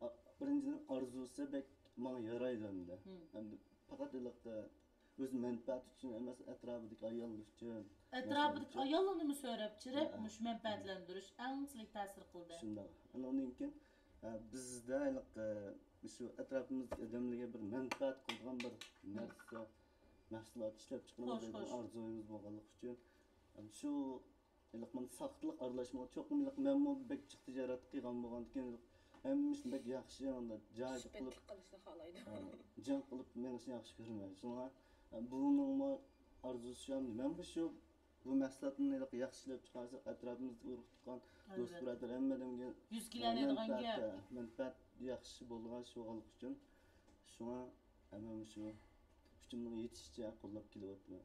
ئا-، بىرىنچىدىن، ئارزۇسى بەك ماڭا يارايدۇ ئەمدى. مم. ئەمدى پەقەت ھېلىقى ئۆز مەنپەئەتى ئۈچۈن ئەمەس، ئەتراپىدىكى ئاياللار ئۈچۈن، ئەتراپىدىكى مەسىلەن، ئاياللارنىمۇ سۆرەپ چىرىپ، ھە. مۇشۇ مەنپەئەتلەندۈرۈش ئەڭ سىلىگە تەسىر قىلدى. شۇنداق. ئاندىن كېيىن، ئە، بىزدە ھېلىقى مۇشۇ ئەتراپىمىزدىكى ئادەملەرگە بىر مەنپەئەت قىلىدىغان بىر مم. نەرسە، مەھسۇلات ئىشلەپ چىقىرىمىز خوش، دەيدىغان خوش. ئارزۇيىمىز بولغانلىقى ئۈچۈن، ئەمدى شۇ ھېلىق مانا ساختىلىق ئارىلاشمىغان، چوقۇم ھېلىق مەنمۇ بەك جىق تىجارەت قىلغان بولغاندىكىن، ھېلىق ھەممە ئىشنى بەك ياخشى، ئانداق جايىدا قىلىپ، سۈپەتلىك قىلىشنى خالايدۇ. ئە، جىڭ قىلىپ مېڭىشنى ياخشى كۆرىمەن. شۇڭا، ئە، بۇنىڭمۇ ئارزۇسى شۇ، مەنمۇ شۇ، بۇ مەھسۇلاتنى ھېلىق ياخشى ئىشلەپ چىقارساق، ئەتراپىمىزدىكى ئۇرۇق تۇغقان، دوست ئەلۋەتتە. بىرادەر ھەممە ئادەمگە يۈز كېلەلەيدىغان مەنپەئەت، گەپ. ئە، مەنپەئەت ياخشى بولىدىغان شۇ بولغانلىقى ئۈچۈن، شۇڭا ھەممە شۇ كۈچۈمنىڭ يېتىشىچە قوللاپ كېلىۋاتىمەن.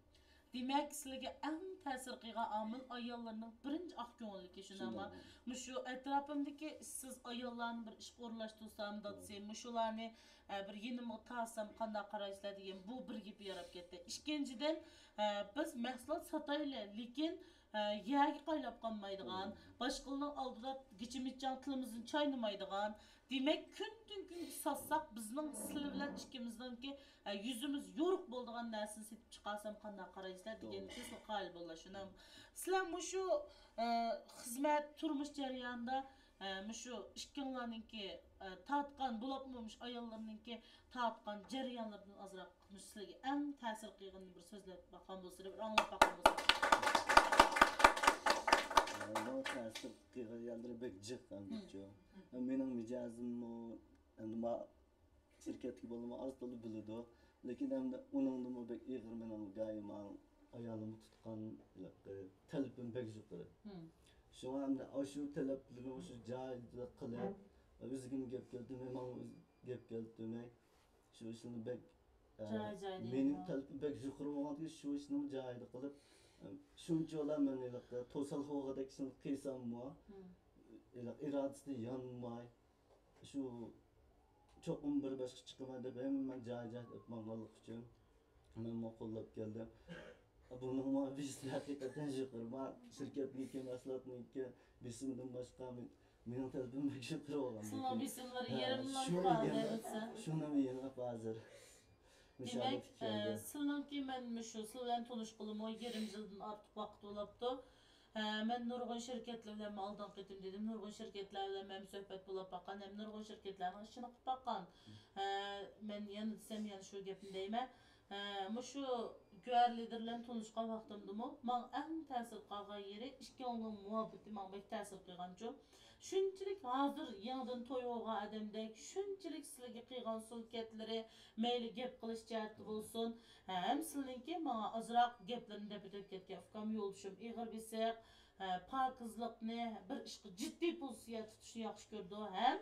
دېمەك، سىلىگە ئەڭ تەسىر قىلغان ئامىل ئاياللارنىڭ بىرىنچى ئاق كۆڭۈللۈكى، شۇنداقمۇ؟ شۇنداق. مۇشۇ ئەتراپىمدىكى ئىشسىز ئاياللارنى بىر ئىشقا ئورۇنلاشتۇرسام، دادىسى، مۇشۇلارنى، ئە، بىر يېنىمغا تارتسام قانداق قارايسىلەر دېگەن بۇ بىر گېپى ياراپ كەتتى. ئىككىنچىدىن، ئە، بىز مەھسۇلات ساتايلى، لېكىن، ئە، يەرگە قايلاپ قالمايدىغان، مم. باشقىلارنىڭ ئالدىدا گىچىمىچاڭ تىلىمىزنى چاينىمايدىغان، دېمەك، كۈندىن-كۈنگە ساتساق، بىزنىڭ سىلەر بىلەن ئىككىمىزنىڭكى، ئە، يۈزىمىز يورۇق بولىدىغان نەرسىنى سېتىپ چىقارسام قانداق قارايسىلەر دېگەن توغرا. سىز قايىل بولىدىلا، شۇنىڭ. سىلەر مۇشۇ، ئە، خىزمەت، تۇرمۇش جەريانىدا، ئە، مۇشۇ ئىككىڭلارنىڭكى، ئە، تارتقان، بولۇپمۇ مۇشۇ ئاياللارنىڭكى تارتقان جەريانلىرىدىن ئازراق مۇشۇ سىلەرگە ئەڭ تەسىر قىلغىنىنى بىر سۆزلەپ باققان بولسىلەر، بىر ئاڭلاپ باققان بولسىلەر. ئۇنىڭ تەسىر قىلغان يەرلىرى بەك جىق، ئەمدىچۇ. مم. مېنىڭ مىجەزىممۇ، ئەمدى ما شىركەتتىكى بالىمۇ ئاز تولا بىلىدۇ. لېكىن ئەمدى ئۇنىڭدىنمۇ بەك ئېغىر مېنىڭ دائىما ئايالىمغا تۇتقان، ھېلىقى، تەلىپىم بەك يۇقىرى. مم. شۇڭا ئەمدى ئاشۇ تەلەپلىرىنى ئاشۇ جايىدا قىلىپ، ئۆزىگىمۇ گەپ كەلتۈرمەي، ماڭا گەپ كەلتۈرمەي، شۇ ئىشنى بەك، ئە، جاي-جايدا مېنىڭ تەلىپىم بەك يۇقىرى بولغاندىكىن، شۇ ئىشنىمۇ جايىدا قىلىپ، ئە، شۇنچىۋالا مەن ھېلىقى توسالغۇ بولغۇدەك ئىشنى قىلساممۇ، مم. ھېلىقى ئىرادىسىدىن يانماي، شۇ چوقۇم بىر باشقا چىقىمەن دەپ ھەممە جاي-جاي دەپ ماڭغانلىقى ئۈچۈن مەنمۇ قوللاپ كەلدىم. بۇنىڭمۇ بېسىمى ھەقىقەتەن يۇقىرى. ما شىركەتنىڭكى، مەھسۇلاتنىڭكى بېسىمىدىن باشقا مېنىڭ تەلىپىم بەك يۇقىرى بولغان. سىلىنىڭ بېسىملىرى يېرىملىنىپ قالدى. شۇنىمۇ يېڭىپ ھازىر. دېمەك، ئە، سىلىنىڭكى، مەن مۇشۇ سىلەر بىلەن تونۇشقىلىمۇ يېرىم يىلدىن ئارتۇق ۋاقىت بولۇپتۇ. ھە، مەن نۇرغۇن شىركەتلەر بىلەن ئالدىنقى قېتىم دېدىم، نۇرغۇن شىركەتلەر بىلەن مەن سۆھبەت بولاپ باققان ھەم نۇرغۇن شىركەتلەرنىڭ ئىشىنى قىلىپ باققان. ھە، مەن يەنە دېسەم، يەنە شۇ گەپنى دەيمەن. ھە، مۇشۇ گۆھەر لىدىر بىلەن تونۇشقان ۋاقتىمدىمۇ ماڭا ئەڭ تەسىر قالغان يېرى ئىككىڭلارنىڭ مۇھەببىتى ماڭا بەك تەسىر قىلغانچۇ. شۇنچىلىك ھازىر يېڭىدىن توي بولغان ئادەمدەك، شۇنچىلىك سىلىگە قىلغان سۆھبەتلىرى، مەيلى گەپ قىلىش جەھەتتە بولسۇن، ھەم سىلىنىڭكى ماڭا ئازراق گەپلىرىنى دەپ ئۆتۈپ كەتكەن ئۇكام، يولدىشىم ئېغىر بېسىق، ھە، پاكىزلىقنى، بىر ئىشقا جىددىي پوزىتسىيە تۇتۇشنى ياخشى كۆرىدۇ ھەم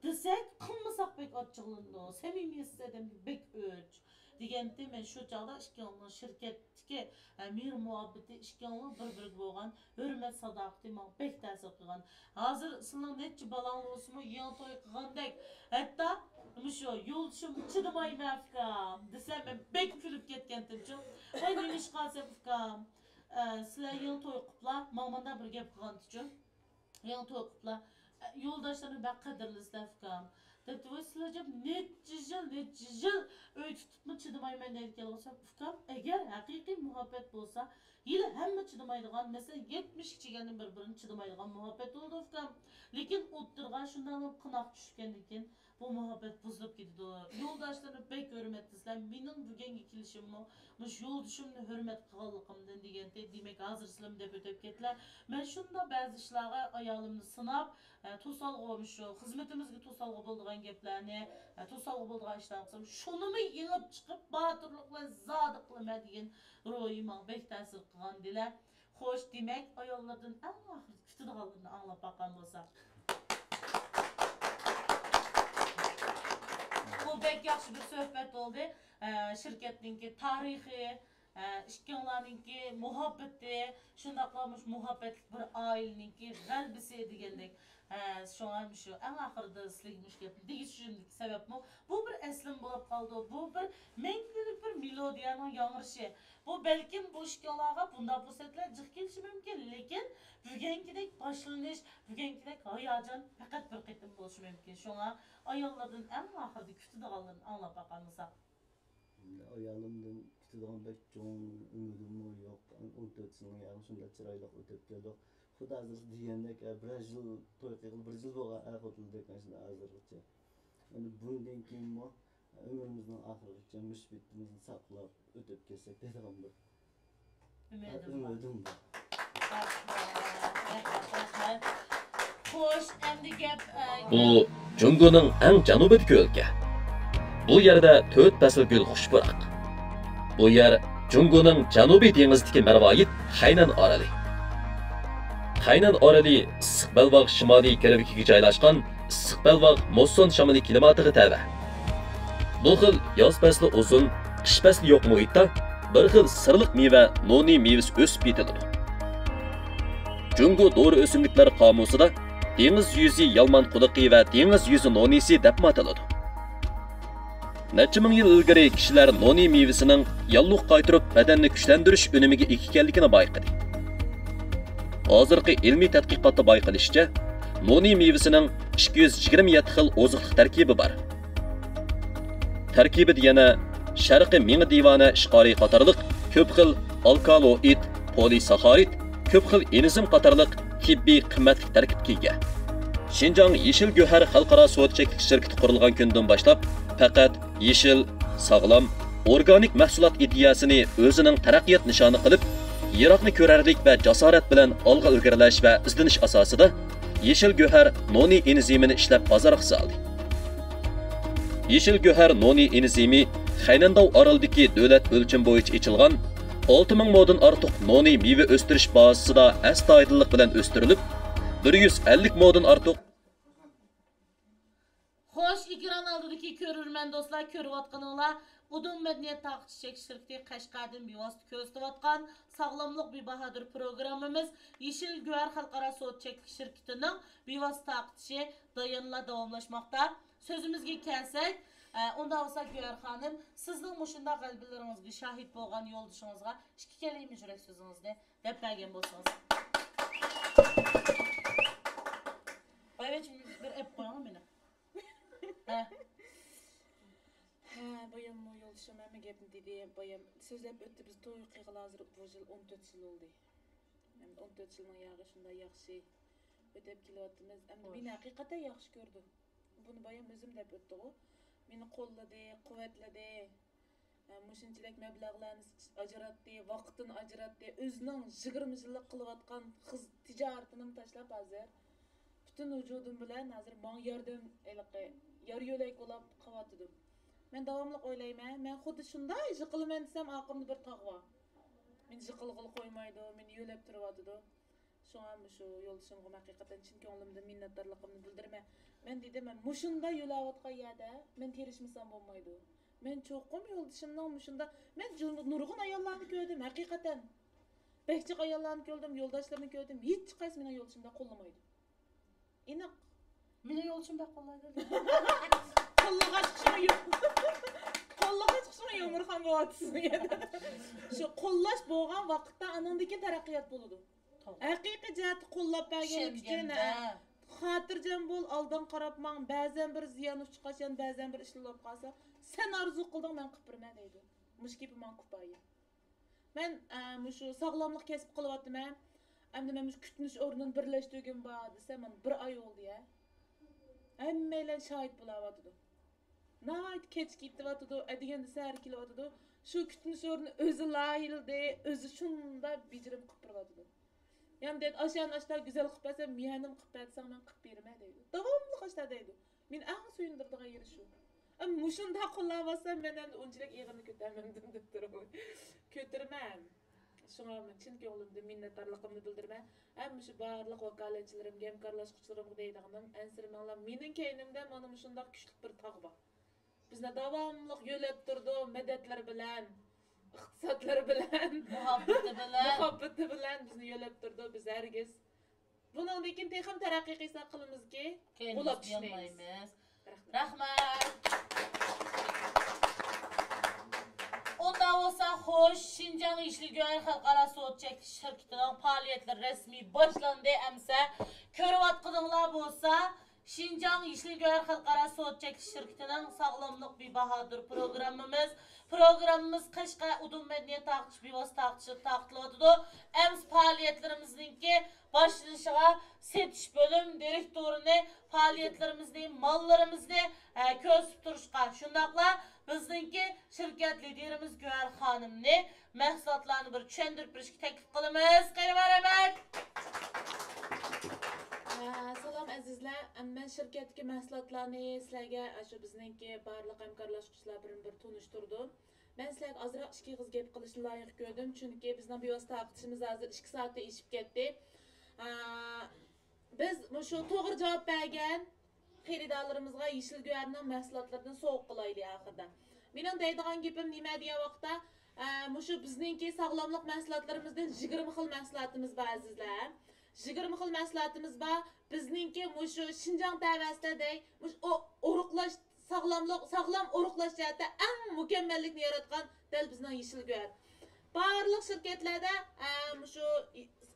دېسەك، قىلمىساق بەك ئاچچىقلىنىدۇ. سەمىمىيەتسىز ئادەمگە بەك ئۆچ. دېگەنتى مەن شۇ چاغدا ئىككىڭلارنىڭ شىركەتتىكى، ھە، مېھىر مۇھەببىتى، ئىككىڭلارنىڭ بىر-بىرىگە بولغان ھۆرمەت ساداقىتى ماڭا بەك تەسىر قىلغان. ھازىر سىلىنىڭ نەچچە بالاڭلار بولسىمۇ، يېڭى توي قىلغاندەك. ھەتتا مۇشۇ يولدىشىم چىدىمايمەن ئۇكام دېسە، مەن بەك كۈلۈپ كەتكەنتىمچۇ. ۋاي نېمىشقا دېسەم ئۇكام، ئە، سىلەر يېڭى توي قىپلا، ماڭا مۇنداق بىر گەپ قىلغانتىچۇ. يېڭى توي قىپلا، ئە، يولداشلىرىنى بەك قەدىرلىسىلەر ئۇكام. دەپتۇ، ۋاي سىلەر جەم نەچچە يىل، نەچچە يىل ئۆي تۇتۇپمۇ چىدىمايمەن دەيدىكەنلىكى دېسەم، ئۇكام، ئەگەر ھەقىقىي مۇھەببەت بولسا، ھېلى ھەممە چىدىمايدىغان، مەسىلەن، يەتمىشكە كەلگەندىن بىر-بىرىنى چىدىمايدىغان مۇھەببەت بولىدۇ ئۇكام. لېكىن ئوتتۇرىغا شۇنداقلا قوناق چۈشكەندىن كېيىن بۇ مۇھەببەت بۇزۇلۇپ كېتىدۇ. يولداشلىرىنى بەك ھۆرمەتلىسىلەر، مېنىڭ بۈگۈنگە كېلىشىممۇ مۇشۇ يولدىشىمنى ھۆرمەت قىلغانلىقىمدىن دېگەنتى، دېمەك، ھازىر سىلەرمۇ دەپ ئۆتۈپ كەتتىلەر. مەن شۇنداق بەزى ئىشلارغا ئايالىمنى سىناپ، ئە، توسالغۇ مۇشۇ خىزمىتىمىزگە توسالغۇ بولىدىغان گەپلەرنى، ئە، توسالغۇ بولىدىغان ئىشلارنى قىلسام، شۇنىمۇ يېڭىپ چىقىپ، باتۇرلۇق بىلەن زادى قىلىمەن دېگەن روھى ماڭا بەك تەسىر قىلغان دېلە. خوش، دېمەك، ئاياللاردىن ئەڭ ئاخىرىدا كۈتىدىغانلىرىنى ئاڭلاپ باققان بولساق. بۇ بەك ياخشى بىر سۆھبەت بولدى. ئە، شىركەتنىڭكى تارىخى، ئە، ئىككىڭلارنىڭكى مۇھەببىتى، شۇنداقلا مۇشۇ مۇھەببەتلىك بىر ئائىلىنىڭكى غەلىبىسى دېگەندەك. ئە، شۇڭا مۇشۇ ئەڭ ئاخىرىدا سىلەرگە مۇشۇ گەپنى دېيىش يۈزۈمدىكى سەۋەبمۇ، بۇ بىر ئەسلىمە بولۇپ قالىدۇ. بۇ بىر مەڭگۈلۈك بىر مېلودىيەنىڭ ياڭرىشى. بۇ بەلكىم بۇ ئىككىڭلارغا بۇنداق پۇرسەتلەر جىق كېلىشى مۇمكىن، لېكىن بۈگۈنكىدەك باشلىنىش، بۈگۈنكىدەك ھاياجان پەقەت بىر قېتىم بولۇشى مۇمكىن. شۇڭا ئاياللاردىن ئەڭ ئاخىرىدا كۈتىدىغانلىرىنى ئاڭلاپ باقالمىساق. ئايالىمدىن كۈتىدىغان بەك چوڭ ئۈمىدىممۇ يوق. ئون تۆت يىلنىڭ ياغى شۇنداق چىرايلىق ئۆتۈپ كەلدۇق. خۇددى ھازىر دېگەندەك، بىرەر يىل توي قىلغىلى بىر يىل بولغان ئەر خوتۇندەك شۇنداق ھازىرغىچە. ئەمدى بۇندىن كېيىنمۇ ئۆمرىمىزنىڭ ئاخىرىغىچە مۇشۇ بېتىمىزنى ساقلاپ ئۆتۈپ كەتسەك دەيدىغان بىر ئۈمىدىم بار. ئۈمىدىم بار. رەھمەت، رەھمەت. خوش، ئەمدى گەپ، ئە، بۇ جۇڭگونىڭ ئەڭ جەنۇبىدىكى ئۆلكە. بۇ يەردە تۆت پەسىل گۈل خۇش پۇراق. بۇ يەر جۇڭگونىڭ جەنۇبىي دېڭىزىدىكى مەرۋايىت خەينەن ئارىلى. خەينەن ئارىلى ئىسسىق بەلباغ شىمالىي كىرۋىكىگە جايلاشقان ئىسسىق بەلباغ مۇسسون شامىلى كىلىماتىغا تەۋە. بۇ خىل ياز پەسلى ئۇزۇن، قىش پەسلى يوق مۇھىتتا بىر خىل سىرلىق مېۋە نونى مېۋىسى ئۆسۈپ يېتىلىدۇ. جۇڭگو دورا ئۆسۈملۈكلەر قامۇسىدا دېڭىز يۈزى يالمان قۇلىقى ۋە دېڭىز يۈزى نونىسى دەپمۇ ئاتىلىدۇ. نەچچە مىڭ يىل ئىلگىرى كىشىلەر نونى مېۋىسىنىڭ ياللۇغ قايتۇرۇپ بەدەننى كۈچلەندۈرۈش ئۈنۈمىگە ئىگە ئىكەنلىكىنى بايقىدى. ھازىرقى ئىلمىي تەتقىقاتتا بايقىلىشىچە، نونى مېۋىسىنىڭ ئىككى يۈز يىگىرمە يەتتە خىل ئوزۇقلۇق تەركىبى بار. تەركىبىدە يەنە شەرقىي مېڭە دىۋانە ئىشقارى قاتارلىق كۆپ خىل ئالكالوئىد، پولىساخارىد، كۆپ خىل ئېنزىم قاتارلىق تېببىي قىممەتلىك تەركىبكە ئىگە. شىنجاڭ يېشىل گۆھەر خەلقئارا سودا چەكلىك شىركىتى قۇرۇلغان كۈندىن باشلاپ، پەقەت يېشىل، ساغلام، ئورگانىك مەھسۇلات ئىدىيەسىنى ئۆزىنىڭ تەرەققىيات نىشانى قىلىپ، يىراقنى كۆرەرلىك ۋە جاسارەت بىلەن ئالغا ئىلگىرىلەش ۋە ئىزدىنىش ئاساسىدا يېشىل گۆھەر نونى ئېنزىمىنى ئىشلەپ بازارغا سالدى. يېشىل گۆھەر نونى ئېنزىمى خەينەنداۋ ئارىلىدىكى دۆلەت ئۆلچىمى بويىچە ئېچىلغان ئالتە مىڭ مودىن ئارتۇق نونى مېۋە ئۆستۈرۈش بازىسىدا ئەستايىدىللىق بىلەن ئۆستۈرۈلۈپ، بىر يۈز ئەللىك مودىن ئارتۇق خوش، ئېكران ئالدىدىكى كۆرۈرمەن دوستلار، كۆرۈۋاتقىنىڭلار ئۇدۇم مەدەنىيەت تارقىتىش چەكلىك شىركىتى قەشقەردىن بىۋاسىتە كۆرسىتىۋاتقان ساغلاملىق بىباھادۇر پروگراممىمىز يېشىل گۆھەر خەلقئارا سودا چەكلىك شىركىتىنىڭ بىۋاسىتە تارقىتىشى دايانلا داۋاملاشماقتا. سۆزىمىزگە كەلسەك، ئە، ئۇنداق بولسا گۆھەر خانىم، سىزنىڭ مۇشۇنداق غەلىبىلىرىڭىزگە شاھىت بولغان يولدىشىڭىزغا ئىككى كەلىمە يۈرەك سۆزىڭىزنى دەپ بەرگەن بولسىڭىز. بايۋەچ، بىر ئەپ قويۇڭ مېنى. ھە. ھە، باياممۇ يولدىشىم ھەممە گەپنى دېدى. بايام سۆزلەپ ئۆتتى، بىز توي قىلغىلى ھازىر بۇ يىل ئون تۆت يىل بولدى. ئەمدى ئون تۆت يىلنىڭ ياغى شۇنداق ياخشى ئۆتۈپ كېلىۋاتىمىز. ئەمدى مېنى ھەقىقەتەن ياخشى كۆرىدۇ. بۇنى بايام ئۆزۈم دەپ ئۆتتىغۇ. مېنى قوللىدى، قۇۋۋەتلىدى. مۇشۇنچىلىك مەبلەغلەرنى ئاجراتتى، ۋاقتىنى ئاجراتتى، ئۆزىنىڭ يىگىرمە يىللىق قىلىۋاتقان خىز-، تىجارىتىنىمۇ تاشلاپ ھازىر پۈتۈن ۋۇجۇدۇم بىلەن ھازىر ماڭا ياردەم، ھېلىقى يار يۆلەك بولاپ قىلىۋاتىدۇ. مەن داۋاملىق ئويلايمەن، مەن خۇددى شۇنداق يىقىلىمەن دېسەم، ئارقامدا بىر تاغ بار. مېنى يىقىلغىلى قويمايدۇ، مېنى يۆلەپ تۇرۇۋاتىدۇ. شۇڭا مۇشۇ يولدىشىمغا ھەقىقەتەن چىن كۆڭلۈمدىن مىننەتدارلىقىمنى بىلدۈرىمەن. مەن دېدىم، مەن مۇشۇنداق يۆلەۋاتقان يەردە مەن تىرىشمىسام بولمايدۇ. مەن چوقۇم يولدىشىمنىڭ مۇشۇنداق، مەن جۇ-، نۇرغۇن ئاياللارنى كۆردۈم، ھەقىقەتەن. بەك جىق ئاياللارنى كۆردۈم، يولداشلىرىنى كۆردۈم، ھېچقايسى مېنىڭ يولدىشىمنى قوللىمايدۇ. ئېنىق. مېنىڭ يولدىشىم بەك قوللايدۇ. قوللىغاچ قىشىڭ يۇ-، قوللىغاچ قىشىڭ يۇمۇرخان بولۇۋاتىسىز. شۇ قوللاش بولغان ۋاقىتتا ئانىڭدىن كېيىن تەرەققىيات بولىدۇ. توغرا. ھەقىقىي جەھەتتە قوللاپ بەرگەنلىكى ئۈچۈن، ئىشەنگەندە. ھە. خاتىرجەم بول، ئالدىڭ قاراپ ماڭ، بەزەن بىر زىيان ئۇچقاچ، يەنە بەزەن بىر ئىشلار بولۇپ قالسا، سەن ئارزۇ قىلدىڭ، مەن قىلىپ بېرىمەن دەيدۇ. مۇشۇ گېپى ماڭا كۇپايە. مەن، ئە، مۇشۇ ساغلاملىق كەسپى قىلىۋاتىمەن. ئەمدى مەن مۇشۇ كۈتۈنۈش ئورنىنى بىرلەشتۈرگۈم بار دېسە، مانا بىر ئاي بولدى يە. ھەممەيلەن شاھىت بولاۋاتىدۇ. ناھايىتى كەچ كېتىۋاتىدۇ، ئەتىگەندە سەھەر كېلىۋاتىدۇ. شۇ كۈتۈنۈش ئورنى ئۆزى لايىھىلىدى، ئۆزى شۇنداق بېجىرىم قىلىپ بېرىۋاتىدۇ. يەنە دەيدۇ، ئاشۇ يەرنى ئاشتا گۈزەل قىلىپ بەرسەم، مېھەنىم قىلىپ بەر دېسەڭ، مەن قىلىپ بېرىمەن دەيدۇ. داۋاملىق ئاشتا دەيدۇ. مېنى ئەڭ سۆيۈندۈرىدىغان يېرى شۇ. ئەمما مۇشۇنداق قوللاۋاتسام، مەن ئەمدى ئۇنچىلىك ئېغىرنى كۆتەرمەمدىم دەپ تۇرۇپ. كۆتۈرىمەن. شۇڭا مەن چىن كۆڭلۈمدىن مىننەتدارلىقىمنى بىلدۈرىمەن. ھەم مۇشۇ بارلىق ۋاكالەتچىلىرىمگە، ھەمكارلاشقۇچىلىرىمغا دەيدىغىنىم، ئەنسىرىمەڭلار، مېنىڭ كەينىمدە مانا مۇشۇنداق كۈچلۈك بىر تاغ بار. بىزنى داۋاملىق يۆلەپ تۇرىدۇ، مەدەتلىرى بىلەن، ئىقتىسادلىرى بىلەن، مۇھەببىتى بىلەن. مۇھەببىتى بىلەن بىزنى يۆلەپ تۇرىدۇ. بىز ھەرگىز بۇنىڭدىن كېيىن تېخىمۇ تەرەققىي قىلساق قىلىمىزكى، كەينىمىزگە غۇلاپ چۈشمەيمىز. يانمايمىز. رەھمەت. رەھمەت. ئۇنداق بولسا، خوش، شىنجاڭ يېشىل گۆھەر خەلقئارا سودا چەكلىك شىركىتىنىڭ پائالىيەتلىرى رەسمىي باشلاندى. ئەمسە كۆرۈۋاتقىنىڭلار بولسا، شىنجاڭ يېشىل گۆھەر خەلقئارا سودا چەكلىك شىركىتىنىڭ ساغلاملىق بىباھادۇر پروگراممىمىز، پروگراممىمىز قەشقەر ئۇدۇم مەدەنىيەت تارقىتىش بىۋاسىتە تارقىتىش-، تارقىتىلىۋاتىدۇ. ئەمسە پائالىيەتلىرىمىزنىڭكى باشلىنىشىغا سېتىش بۆلۈم دىرېكتورىنى پائالىيەتلىرىمىزنى، ماللىرىمىزنى، ئە، كۆرسىتىپ تۇرۇشقا، شۇنداقلا بىزنىڭكى شىركەت لىدىرىمىز گۆھەر خانىمنى مەھسۇلاتلارنى بىر چۈشەندۈرۈپ بېرىشكە تەكلىپ قىلىمىز. قېنى، مەرھەمەت! ئە، سالام ئەزىزلەر، مەن شىركەتتىكى مەھسۇلاتلارنى سىلەرگە، ئاشۇ بىزنىڭكى بارلىق ھەمكارلاشقۇچىلار بىرمۇ بىر تونۇشتۇردۇم. مەن سىلەرگە ئازراق ئىككى ئېغىز گەپ قىلىشنى لايىق كۆردۈم، چۈنكى بىزنىڭ بىۋاسىتە تارقىتىشىمىز ھازىر ئىككى سائەتتىن ئېشىپ كەتتى. ئا، بىز مۇشۇ توغرا جاۋاب بەرگەن خېرىدارلىرىمىزغا يېشىل گۆھەرنىڭ مەھسۇلاتلىرىدىن سوۋغا قىلايلى ئاخىرىدا. مېنىڭ دەيدىغان گېپىم نېمە دېگەن ۋاقىتتا، ئا، مۇشۇ بىزنىڭكى ساغلاملىق مەھسۇلاتلىرىمىزدىن يىگىرمە خىل مەھسۇلاتىمىز بار، ئەزىزلەر. يىگىرمە خىل مەھسۇلاتىمىز بار. بىزنىڭكى مۇشۇ شىنجاڭ تەۋەسىدە دەي، مۇشۇ ئو-، ئورۇقلاش، ساغلاملىق، ساغلام ئورۇقلاش جەھەتتە ئەڭ مۇكەممەللىكنى ياراتقان دەل بىزنىڭ يېشىل گۆھەر. بارلىق شىركەتلەردە، ئە، مۇشۇ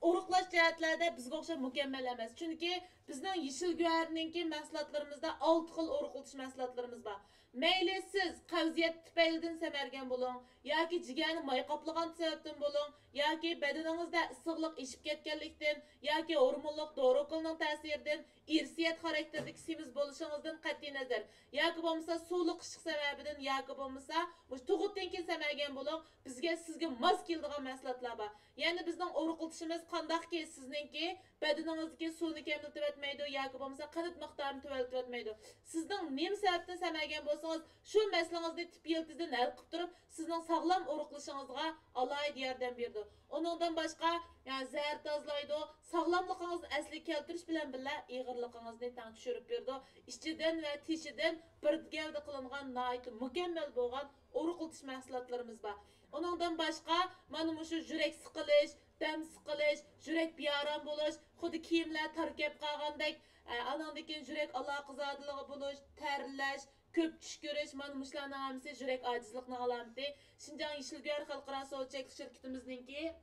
ئورۇقلاش جەھەتلەردە بىزگە ئوخشاپ مۇكەممەل ئەمەس. چۈنكى بىزنىڭ يېشىل گۆھەرنىڭكى مەھسۇلاتلىرىمىزدا ئالتە خىل ئورۇق ئېلىتىش مەھسۇلاتلىرىمىز بار. مەيلى سىز قەۋزىيەت تۈپەيلىدىن سەمەرگەن بولۇڭ، ياكى جىگەرنى ماي قاپلىغان سەۋەبتىن بولۇڭ، ياكى بەدىنىڭىزدە ئىسسىقلىق ئېشىپ كەتكەنلىكتىن، ياكى ھورمونلۇق دورا ئوكۇلنىڭ تەسىرىدىن، ئىرسىيەت خاراكتېرىدىكى سېمىز بولۇشىڭىزدىن قەتئىينەزەر، ياكى بولمىسا سۇلۇق ئىششىق سەۋەبىدىن، ياكى بولمىسا مۇشۇ تۇغۇتتىن كېيىن سەمەرگەن بولۇڭ، بىزگە، سىزگە ماس كېلىدىغان مەھسۇلاتلار بار. يەنە بىزنىڭ ئورۇق ئېلىتىشىمىز قانداقكى سىزنىڭكى بەدىنىڭىزدىكى سۇنى كەملىتىۋەتمەيدۇ ياكى بولمىسا قەنت مىقدارىنى تۆۋەنلىتىۋەتمەيدۇ. سىزنىڭ نېمە سەۋەبتىن سەمەرگەن بولسىڭىز، شۇ مەسىلىڭىزنى تىپ يىلتىزىدىن ھەل قىلىپ تۇرۇپ، سىزنىڭ ساغلام ئورۇقلىشىڭىزغا ئالاھىدە ياردەم بېرىدۇ. ئۇنىڭدىن باشقا، يەنە زەھەر تازىلايدۇ، ساغلاملىقىڭىزنى ئەسلىگە كەلتۈرۈش بىلەن بىللە، ئېغىرلىقىڭىزنى تەڭ چۈشۈرۈپ بېرىدۇ. ئىچىدىن ۋە تېشىدىن بىر گەۋدە قىلىنغان ناھايىتى مۇكەممەل بولغان ئورۇق ئېلىتىش مەھسۇلاتلىرىمىز بار. ئۇنىڭدىن باشقا، مانا مۇشۇ يۈرەك سىقىلىش، دەم سىقىلىش، يۈرەك بىئارام بولۇش، خۇددى كىيىملەر تار كەپ قالغاندەك، ئە، ئانىڭدىن كېيىن يۈرەك ئالاقىزادىلىقى بولۇش، تەرلەش، كۆپ چۈش كۆرۈش، مانا مۇشۇلارنىڭ ھەممىسى يۈرەك ئاجىزلىقىنىڭ ئالامىتى. شىنجاڭ يېشىل گۆھەر خەلقئارا سودا چەكلىك شىركىتىمىزنىڭكى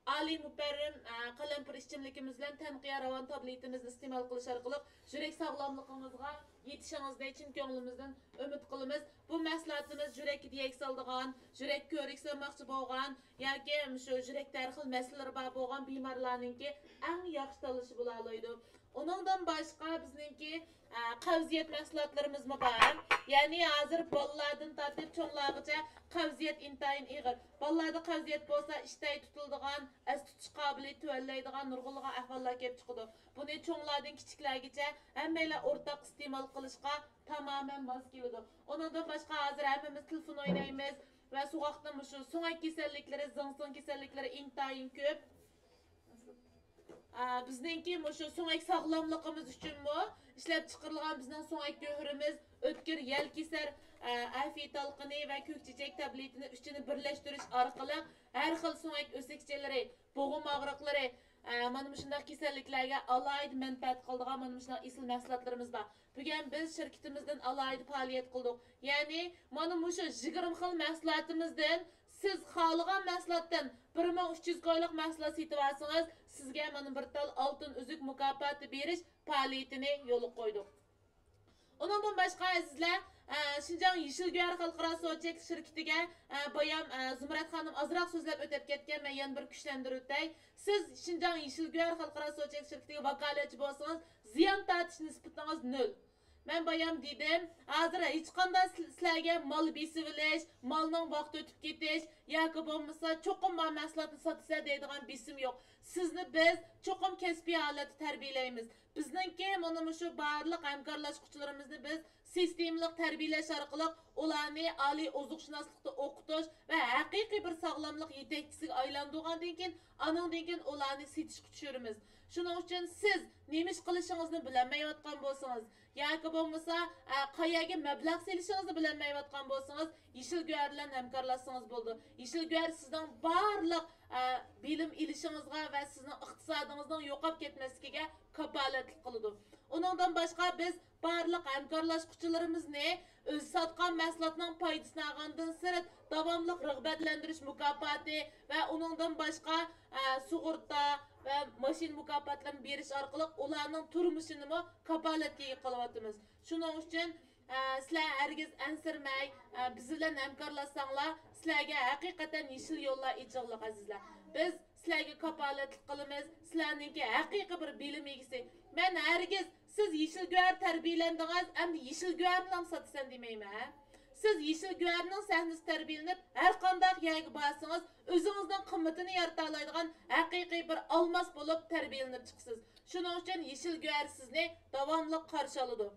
ئالىي مۇپەررىم، ئە، قەلەمپۇر ئىچىملىكىمىز بىلەن تەنقىيە راۋان تابلېتىمىزنى ئىستېمال قىلىش ئارقىلىق يۈرەك ساغلاملىقىڭىزغا يېتىشىڭىزنى چىن كۆڭلىمىزدىن ئۈمىد قىلىمىز. بۇ مەھسۇلاتىمىز يۈرەككە دېيەك سالىدىغان، يۈرەك كۆۋرۈكى سالماقچى بولغان ياكى مۇشۇ يۈرەكتە ھەر خىل مەسىلىلىرى بار بولغان بىمارلارنىڭكى ئەڭ ياخشى تاللىشى بولالايدۇ. ئۇنىڭدىن باشقا بىزنىڭكى، ئە، قەۋزىيەت مەھسۇلاتلىرىمىزمۇ بار. يەنى ھازىر بالىلاردىن تارتىپ چوڭلارغىچە قەۋزىيەت ئىنتايىن ئېغىر. بالىلاردا قەۋزىيەت بولسا، ئىشتەي تۇتۇلىدىغان، ئەس تۇتۇش قابىلىيىتى تۆۋەنلەيدىغان نۇرغۇنلىغان ئەھۋاللار كېلىپ چىقىدۇ. بۇنى چوڭلاردىن كىچىكلەرگىچە ھەممەيلەن ئورتاق ئىستېمال قىلىشقا تامامەن ماس كېلىدۇ. ئۇنىڭدىن باشقا، ھازىر ھەممىمىز تېلېفون ئوينايمىز ۋە سوغۇقتا مۇشۇ سۆڭەك كېسەللىكلىرى، زىڭ-زىڭ كېسەللىكلىرى ئىنتايىن كۆپ. ئا، بىزنىڭكى مۇشۇ سۆڭەك ساغلاملىقىمىز ئۈچۈنمۇ ئىشلەپچىقىرىلغان بىزنىڭ سۆڭەك گۆھىرىمىز، ئۆتكۈر يەل كېسەر، ئا، ئەفىيە تالقىنى ۋە كۆك چېچەك تەبلېتىنى ئۈچىنى بىرلەشتۈرۈش ئارقىلىق ھەر خىل سۆڭەك ئۆسۈكچىلىرى، بوغۇم ئاغرىقلىرى، ئا، مانا مۇشۇنداق كېسەللىكلەرگە ئالاھىدە مەنپەئەت قىلىدىغان مانا مۇشۇنداق ئېسىل مەھسۇلاتلىرىمىز بار. بۈگۈن بىز شىركىتىمىزدىن ئالاھىدە پائالىيەت قىلدۇق. يەنى مانا مۇشۇ يىگىرمە خىل مەھسۇلاتىمىزدىن سىز خالىغان مەھسۇلاتتىن بىر مىڭ ئۈچ يۈز كويلۇق مەھسۇلات سېتىۋالسىڭىز، سىزگە مانا بىر تال ئالتۇن ئۈزۈك مۇكاپاتى بېرىش پائالىيىتىنى يولغا قويدۇق. ئۇنىڭدىن باشقا، ئەزىزلەر، ئە، شىنجاڭ يېشىل گۆھەر خەلقئارا سودا چەكلىك شىركىتىگە، ئە، بايام، ئە، زۇمرەت خانىم ئازراق سۆزلەپ ئۆتۈپ كەتكەن، مەن يەنە بىر كۈچلەندۈرۈۋېتەي. سىز شىنجاڭ يېشىل گۆھەر خەلقئارا سودا چەكلىك شىركىتىگە ۋاكالەتچى بولسىڭىز، زىيان تارتىش نىسبىتىڭىز نۆل. مەن بايام دېدىم، ھازىر ھېچقانداق سىل-، سىلەرگە مال بېسىۋېلىش، مالنىڭ ۋاقتى ئۆتۈپ كېتىش ياكى بولمىسا چوقۇم ما مەھسۇلاتنى ساتىسەن دەيدىغان بېسىم يوق. سىزنى بىز چوقۇم كەسپىي ھالەتتە تەربىيەلەيمىز. بىزنىڭكى مانا مۇشۇ بارلىق ھەمكارلاشقۇچىلىرىمىزنى بىز سىستېمىلىق تەربىيەلەش ئارقىلىق ئۇلارنى ئالىي ئوزۇقشۇناسلىقتا ئوقۇتۇش ۋە ھەقىقىي بىر ساغلاملىق يېتەكچىسىگە ئايلاندۇرغاندىن كېيىن، ئانىڭدىن كېيىن ئۇلارنى سېتىشقا چۈشۈرىمىز. شۇنىڭ ئۈچۈن سىز نېمە ئىش قىلىشىڭىزنى بىلەلمەيۋاتقان بولسىڭىز، ياكى بولمىسا، ئە، قەيەرگە مەبلەغ سېلىشىڭىزنى بىلەلمەيۋاتقان بولسىڭىز، يېشىل گۆھەر بىلەن ھەمكارلاشسىڭىز بولىدۇ. يېشىل گۆھەر سىزنىڭ بارلىق، ئە، بىلىم ئېلىشىڭىزغا ۋە سىزنىڭ ئىقتىسادىڭىزنىڭ يوقاپ كەتمەسلىكىگە كاپالەتلىك قىلىدۇ. ئۇنىڭدىن باشقا، بىز بارلىق ھەمكارلاشقۇچىلىرىمىزنى ئۆزى ساتقان مەھسۇلاتنىڭ پايدىسىنى ئالغاندىن سىرت، داۋاملىق رىغبەتلەندۈرۈش مۇكاپاتى ۋە ئۇنىڭدىن باشقا، ئە، سۇغۇرتا ۋە ماشىنا مۇكاپاتلىرىنى بېرىش ئارقىلىق ئۇلارنىڭ تۇرمۇشىنىمۇ كاپالەتكە ئىگە قىلىۋاتىمىز. شۇنىڭ ئۈچۈن، ئە، سىلەر ھەرگىز ئەنسىرىمەي، ئە، بىز بىلەن ھەمكارلاشساڭلار، سىلەرگە ھەقىقەتەن يېشىل يوللار ئېچىلغىلىق، ئەزىزلەر. بىز سىلەرگە كاپالەتلىك قىلىمىز، سىلەرنىڭكى ھەقىقىي بىر بىلىم ئىگىسى. مەن ھەرگىز سىز يېشىل گۆھەر تەربىيەلەندىڭىز، ئەمدى يېشىل گۆھەرنىلا ساتىسەن دېمەيمەن، ھە؟ سىز يېشىل گۆھەرنىڭ سەھنىسىدە تەربىيەلىنىپ، ھەر قانداق يەرگە بارسىڭىز، ئۆزىڭىزنىڭ قىممىتىنى يارىتالايدىغان ھەقىقىي بىر ئالماس بولۇپ تەربىيەلىنىپ چىقىسىز. شۇنىڭ ئۈچۈن يېشىل گۆھەر سىزنى داۋاملىق قارشى ئالىدۇ.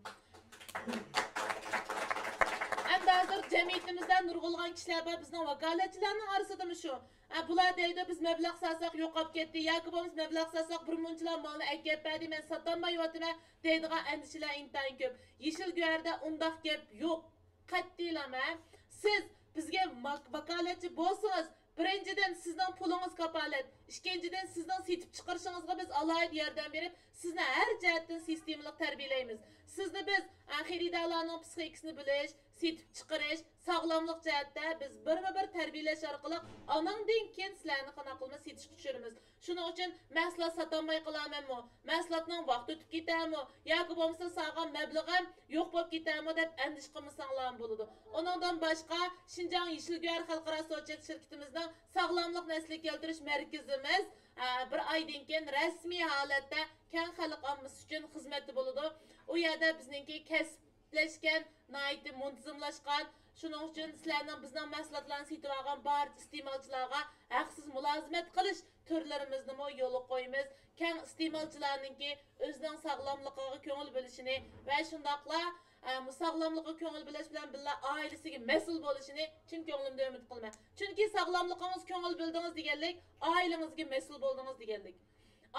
ئەمدى ھازىر جەمئىيىتىمىزدە نۇرغۇنلىغان كىشىلەر بار، بىزنىڭ ۋاكالەتچىلەرنىڭ ئارىسىدىمۇ شۇ. ئە، بۇلار دەيدۇ، بىز مەبلەغ سالساق يوقاپ كەتتى ياكى بولمىسا مەبلەغ سالساق بىر مۇنچىلا مالنى ئەكەپ بەردى، مەن ساتالمايۋاتىمەن دەيدىغان ئەندىشىلەر ئىنتايىن كۆپ. يېشىل گۆھەردە ئۇنداق گەپ يوق. قەتئىيلا مەن. سىز بىزگە ۋاك-، ۋاكالەتچى بولسىڭىز، بىرىنچىدىن، سىزنىڭ پۇلىڭىز كاپالەت. ئىككىنچىدىن، سىزنىڭ سېتىپ چىقىرىشىڭىزغا بىز ئالاھىدە ياردەم بېرىپ، سىزنى ھەر جەھەتتىن سىستېمىلىق تەربىيەلەيمىز. سىزنى بىز، ئە، خېرىدارلارنىڭ پسىخىكىسىنى بىلىش، سېتىپ چىقىرىش، ساغلاملىق جەھەتتە بىز بىرمۇ بىر تەربىيەلەش ئارقىلىق ئانىڭدىن كېيىن سىلەرنى قانداق قىلىمىز سېتىشقا چۈشۈرىمىز. شۇنىڭ ئۈچۈن مەھسۇلات ساتالماي قالارمەنمۇ، مەھسۇلاتنىڭ ۋاقتى ئۆتۈپ كېتەرمۇ ياكى بولمىسا سالغان مەبلىغىم يوق بولۇپ كېتەرمۇ دەپ ئەندىشە قىلمىساڭلارمۇ بولىدۇ. ئۇنىڭدىن باشقا، شىنجاڭ يېشىل گۆھەر خەلقئارا سودا چەكلىك شىركىتىمىزنىڭ ساغلاملىق نەسلىگە كەلتۈرۈش مەركىزىمىز، ئە، بىر ئايدىن كېيىن رەسمىي ھالەتتە كەڭ خەلق ئاممىسى ئۈچۈن خىزمەتتە بولىدۇ. ئۇ يەردە بىزنىڭكى كەسىپ كەسىپلەشكەن، ناھايىتى مۇنتىزىملاشقان. شۇنىڭ ئۈچۈن سىلەرنىڭ بىزنىڭ مەھسۇلاتلارنى سېتىۋالغان بارچە ئىستېمالچىلارغا ھەقسىز مۇلازىمەت قىلىش تۈرلىرىمىزنىمۇ يولغا قويىمىز. كەڭ ئىستېمالچىلارنىڭكى ئۆزىنىڭ ساغلاملىقىغا كۆڭۈل بۆلۈشىنى ۋە شۇنداقلا، ئە، ساغلاملىقىغا كۆڭۈل بۆلۈش بىلەن بىللە ئائىلىسىگە مەسئۇل بولۇشىنى چىن كۆڭلۈمدىن ئۈمىد قىلىمەن. چۈنكى ساغلاملىقىڭىزغا كۆڭۈل بۆلدىڭىز دېگەنلىك، ئائىلىڭىزگە مەسئۇل بولدىڭىز دېگەنلىك.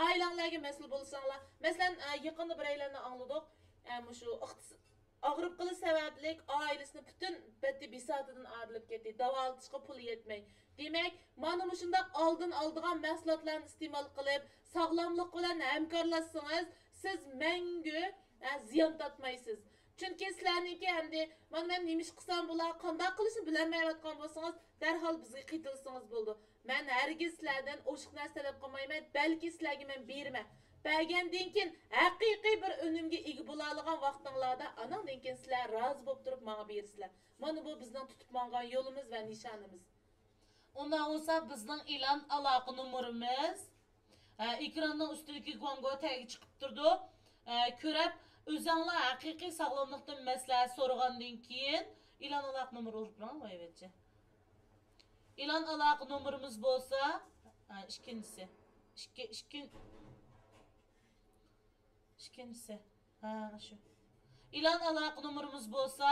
ئائىلەڭلەرگە مەسئۇل بولساڭلار، مەسىلەن، ئە، يېقىندا بىرەيلەننى ئاڭلىدۇق. ئە، مۇشۇ ئىقتىس-، ئاغرىپ قېلىش سەۋەبلىك ئائىلىسىنى پۈتۈن بەددى بىساتىدىن ئايرىلىپ كەتتى. داۋالىتىشقا پۇلى يەتمەي. دېمەك، مانا مۇشۇنداق ئالدىن ئالىدىغان مەھسۇلاتلارنى ئىستېمال قىلىپ، ساغلاملىق بىلەن ھەمكارلاشسىڭىز، سىز مەڭگۈ، ئە، زىيان تارتمايسىز. چۈنكى سىلەرنىڭكى ئەمدى، مانا مەن نېمە ئىش قىلسام بولا، قانداق قىلىشنى بىلەلمەيۋاتقان بولسىڭىز، دەرھال بىزگە قېتىلسىڭىز بولىدۇ. مەن ھەرگىز سىلەردىن ئوشۇق نەرسە تەلەپ قىلمايمەن، بەلكى سىلەرگە مەن بېرىمەن. بەرگەندىن كېيىن، ھەقىقىي بىر ئۈنۈمگە ئىگە بولالىغان ۋاقتىڭلاردا، ئانىڭدىن كېيىن سىلەر رازى بولۇپ تۇرۇپ ماڭا بېرىسىلەر. مانا بۇ بىزنىڭ تۇتۇپ ماڭغان يولىمىز ۋە نىشانىمىز. ئۇنداق بولسا بىزنىڭ ئېلان ئالاقە نومۇرىمىز، ھە، ئېكراننىڭ ئۈستىدىكى گۇاڭگو تەگى چىقىپ تۇرىدۇ. ئە، كۆرۈپ، ئۆزەڭلار ھەقىقىي ساغلاملىقتىن مەسلىھەت سورىغاندىن كېيىن، ئېلان ئالاقە نومۇرى ئۇرۇپ بېرىڭ، ۋايۋەتچە. ئېلان ئالاقە نومۇرىمىز بولسا، ئە، ئىككىنچىسى. ئىككى، ئىككى، ئىككىنچىسى. ھە، شۇ. ئېلان ئالاقە نومۇرىمىز بولسا،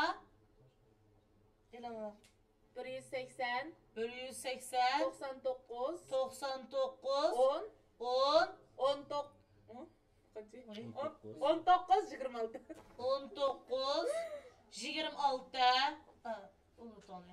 ئېلان ئالاقە. بىر يۈز سەكسەن. بىر يۈز سەكسەن. توقسان توققۇز. توقسان توققۇز. ئون. ئون. ئون توققۇز. قانچە؟ ئون. ئون توققۇز يىگىرمە ئالتە. ئون توققۇز يىگىرمە ئالتە. ئا، ئۇنتۇڭ.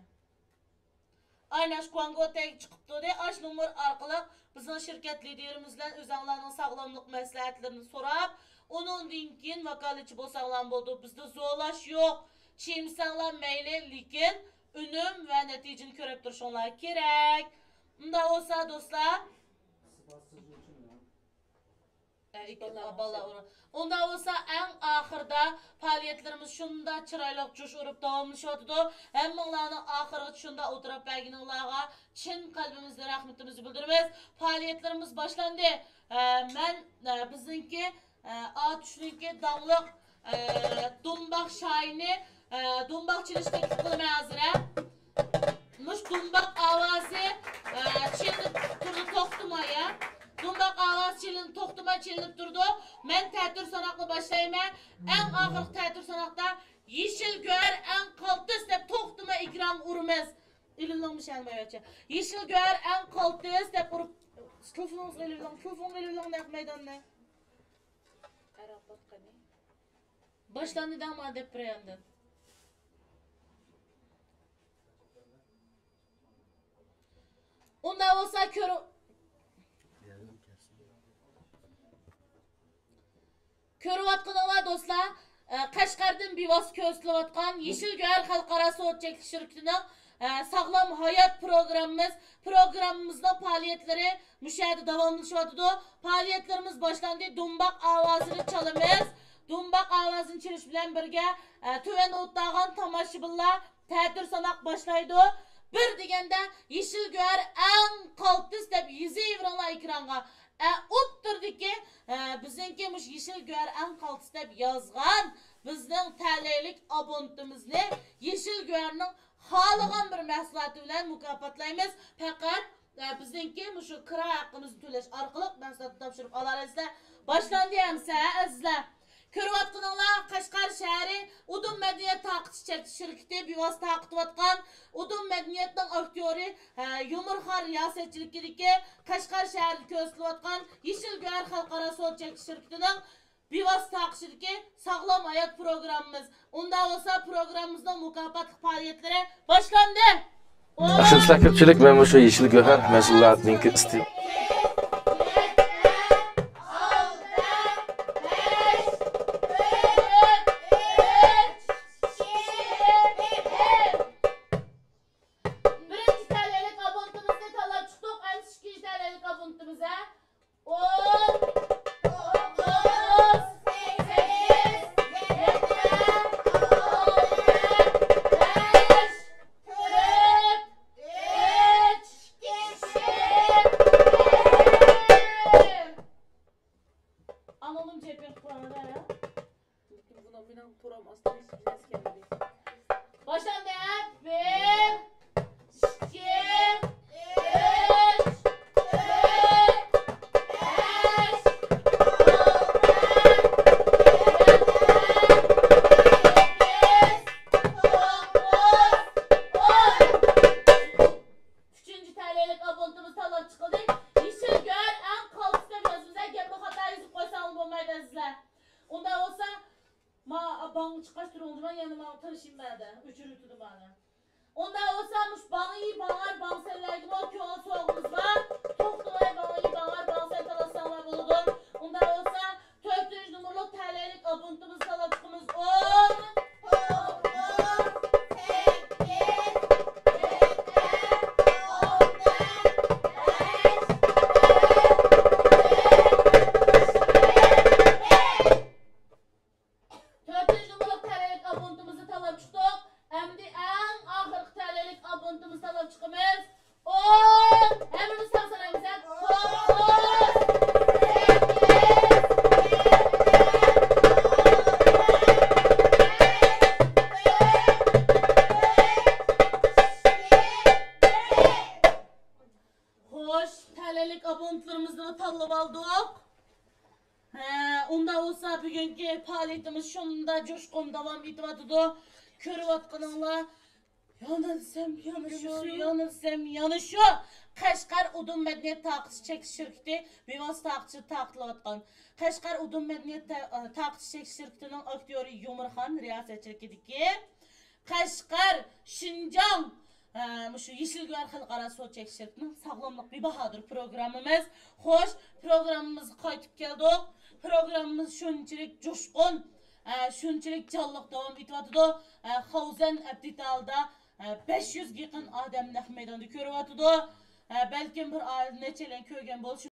ئايناش كۇاڭگو تەگ چىقىپ تۇردى. ئاش نومۇر ئارقىلىق بىزنىڭ شىركەت لىدىرىمىز بىلەن ئۆزەڭلارنىڭ ساغلاملىق مەسلىھەتلىرىنى سوراپ، ئۇنىڭدىن كېيىن ۋاكالەتچى بولساڭلار بولىدۇ. بىزدە زورلاش يوق. چېمىسەڭلار مەيلى، لېكىن ئۈنۈم ۋە نەتىجىنى كۆرۈپ تۇرۇشۇڭلار كېرەك. ئۇنداق بولسا، دوستلار، ئە، ئىككى بالىلار بالىلار ئورۇن. ئۇنداق بولسا، ئەڭ ئاخىرىدا پائالىيەتلىرىمىز شۇنداق چىرايلىق جۇش ئۇرۇپ داۋاملىشىۋاتىدۇ. ھەممىڭلارنىڭ ئاخىرىغىچە شۇنداق ئولتۇراپ بەرگىنىڭلارغا چىن قەلبىمىزدىن رەھمىتىمىزنى بىلدۈرىمىز. پائالىيەتلىرىمىز باشلاندى. ئە، مەن، ئە، بىزنىڭكى، ئە، ئاتۇشنىڭكى داڭلىق، ئە، دۇمباق شاھىنى، ئە، دۇمباق چېلىشنى تەكلىپ قىلىمەن ھازىر، ھە. مۇشۇ دۇمباق ئاۋازى، ئە، چېلىنىپ تۇرىدۇ، توختىماي، ھە. دۇمباق ئاۋازى چېلىنىپ، توختىماي چېلىنىپ تۇرىدۇ. مەن تەتۈر ساناقنى باشلايمەن. ئەڭ ئاخىرقى تەتۈر ساناقتا يېشىل گۆھەر ئەڭ قالتىس دەپ توختىماي ئېكرانغا ئۇرىمىز. ئېلىنىڭمۇ شەلمەيۋەتچە. يېشىل گۆھەر ئەڭ قالتىس دەپ ئۇرۇپ، تېلېفونىڭىزنى ئېلىۋېلىڭ، تېلېفونغا ئېلىۋېلىڭ نەق مەيداننى. باشلاندى دەڭ ماڭا دەپ بېرەي ئاندىن. ئۇنداق بولسا كۆر-، كۆرۈۋاتقىنىڭلار دوستلار، ئە، قەشقەردىن بىۋاسىتە كۆرسىتىلىۋاتقان يېشىل گۆھەر خەلقئارا سودا چەكلىك شىركىتىنىڭ، ئە، ساغلام ھايات پروگراممىمىز، پروگراممىمىزنىڭ پائالىيەتلىرى مۇشۇ يەردە داۋاملىشىۋاتىدۇ. پائالىيەتلىرىمىز باشلاندى. دۇمباق ئاۋازىنى چالىمىز. دۇمباق ئاۋازىنى چېلىش بىلەن بىرگە، ئە، تۆۋەن ئولتۇرغان تاماشىبىنلار تەتۈر ساناق باشلايدۇ. بىر دېگەندە يېشىل گۆھەر ئەڭ قالتىس دەپ يېزىۋېرىڭلار ئېكرانغا. ئە، ئوتتۇرىدىكى، ئە، بىزنىڭكى مۇشۇ يېشىل گۆھەر ئەڭ قالتىس دەپ يازغان بىزنىڭ تەلەيلىك ئابونتىمىزنى يېشىل گۆھەرنىڭ خالىغان بىر مەھسۇلاتى بىلەن مۇكاپاتلايمىز. پەقەت، ئە، بىزنىڭكى مۇشۇ كىرا ھەققىمىزنى تۆلەش ئارقىلىق مەھسۇلاتنى تاپشۇرۇپ ئالالايسىلەر. باشلاندى ئەمسە، ھە، ئەزىزلەر؟ كۆرۈۋاتقىنىڭلار قەشقەر شەھىرى ئۇدۇم مەدەنىيەت تارقىتىش چەكلىك شىركىتى بىۋاسىتە تارقىتىۋاتقان، ئۇدۇم مەدەنىيەتنىڭ ئاكتيورى، ھە، يۇمۇر خان رىياسەتچىلىكىدىكى قەشقەر شەھىرىدە كۆرسىتىلىۋاتقان يېشىل گۆھەر خەلقئارا سودا چەكلىك شىركىتىنىڭ بىۋاسىتە تارقىتىشىدىكى ساغلام ھايات پروگراممىمىز. ئۇنداق بولسا پروگراممىمىزنىڭ مۇكاپاتلىق پائالىيەتلىرى باشلاندى. ياخشىمۇسىلەر كۆپچىلىك؟ مەن مۇشۇ يېشىل گۆھەر مەھسۇلاتىنىڭكى ئىستىل. بىرىنچى تەلەيلىك ئابونتىمىزنى تاللاپ چىقتۇق، ئەمدى ئىككىنچى تەلەيلىك ئابونتىمىز، ھە؟ ئون، توققۇز، سەككىز، يەتتە، ئالتە، بەش، تۆت، ئۈچ، ئىككى، بىر. ئاڭلىدىم، جېپىڭ قۇرامىدا، ھە؟ لېكىن بۇنىڭ مېنىڭ تۇرام ئاستىم ھېچ نەرسە كەلمىدى. باشلاندى. بىر، ئىككى، ئۈچ، تۆت، بەش، ئالتە، يەتتە، سەككىز، توققۇز، ئون. ئۈچىنچى تەلەيلىك ئابونتىمىز تاللاپ چىقىلدى. يېشىل گۆھەر ئەڭ قالتىس دەپ يازىمىز. گەپنى خاتا يېزىپ قويساڭلار بولمايدۇ ئەزىزلەر. ئۇنداق بولسا، ما، بانغا چىققاچ تۇرۇڭ، يەنە ماڭا تىرىشىم بەردى، ئۆچۈرۈۋېتىدۇ مانا. ئۇنداق بولسا، مۇشۇ بانغىي بانغار بانسەنلەرگىمۇ كۆڭۈل سوۋغىمىز بار. توختىماي بانغىي بانغار بانسەن تاللىساڭلار بولىدۇ. ئۇنداق بولسا، تۆتىنچى نومۇرلۇق تەلەيلىك ئابونتىمىزنى تاللاپ چىقىمىز. ئون، توققۇز، سەككىز، يەتتە، ئالتە، بەش، تۆت، ئىككى، بىر. تۆتىنچى نومۇرلۇق تەلەيلىك ئابونتىمىزنى تاللاپ چىقتۇق. ئەمدى ئەڭ ئاخىرقى تەلەيلىك ئابونتىمىزنى تاللاپ چىقىمىز. ئون! ھەممىمىز تەڭ ھە، ئۇنداق بولسا بۈگۈنكى پائالىيىتىمىز شۇنداق جۇشقۇن داۋام ئېتىۋاتىدۇ. كۆرۈۋاتقىنىڭلار، يەنە دېسەم يەنە شۇ، يەنە دېسەم يەنە شۇ. قەشقەر ئۇدۇم مەدەنىيەت تارقىتىش چەكلىك شىركىتى بىۋاسىتە تارقىتىش-، تارقىتىلىۋاتقان. قەشقەر ئۇدۇم مەدەنىيەت تە-، تارقىتىش چەكلىك شىركىتىنىڭ ئاكتيورى يۇمۇرخان رىياسەتچىلىكىدىكى قەشقەر، شىنجاڭ، ئە، مۇشۇ يېشىل گۆھەر خەلقئارا سودا چەكلىك شىركىتىنىڭ ساغلاملىق بىباھادۇر پروگراممىمىز. خوش، پروگراممىمىزغا قايتىپ كەلدۇق. پروگراممىمىز شۇنچىلىك جۇشقۇن، ئە، شۇنچىلىك جانلىق داۋام ئېتىۋاتىدۇ. ئە، خاۋزەن ئەپتىتالدا، ئە، بەش يۈزگە يېقىن ئادەم نەق مەيداندا كۆرۈۋاتىدۇ. ئە، بەلكىم بىر ئائىلە نەچچەيلەن كۆرگەن بولۇشى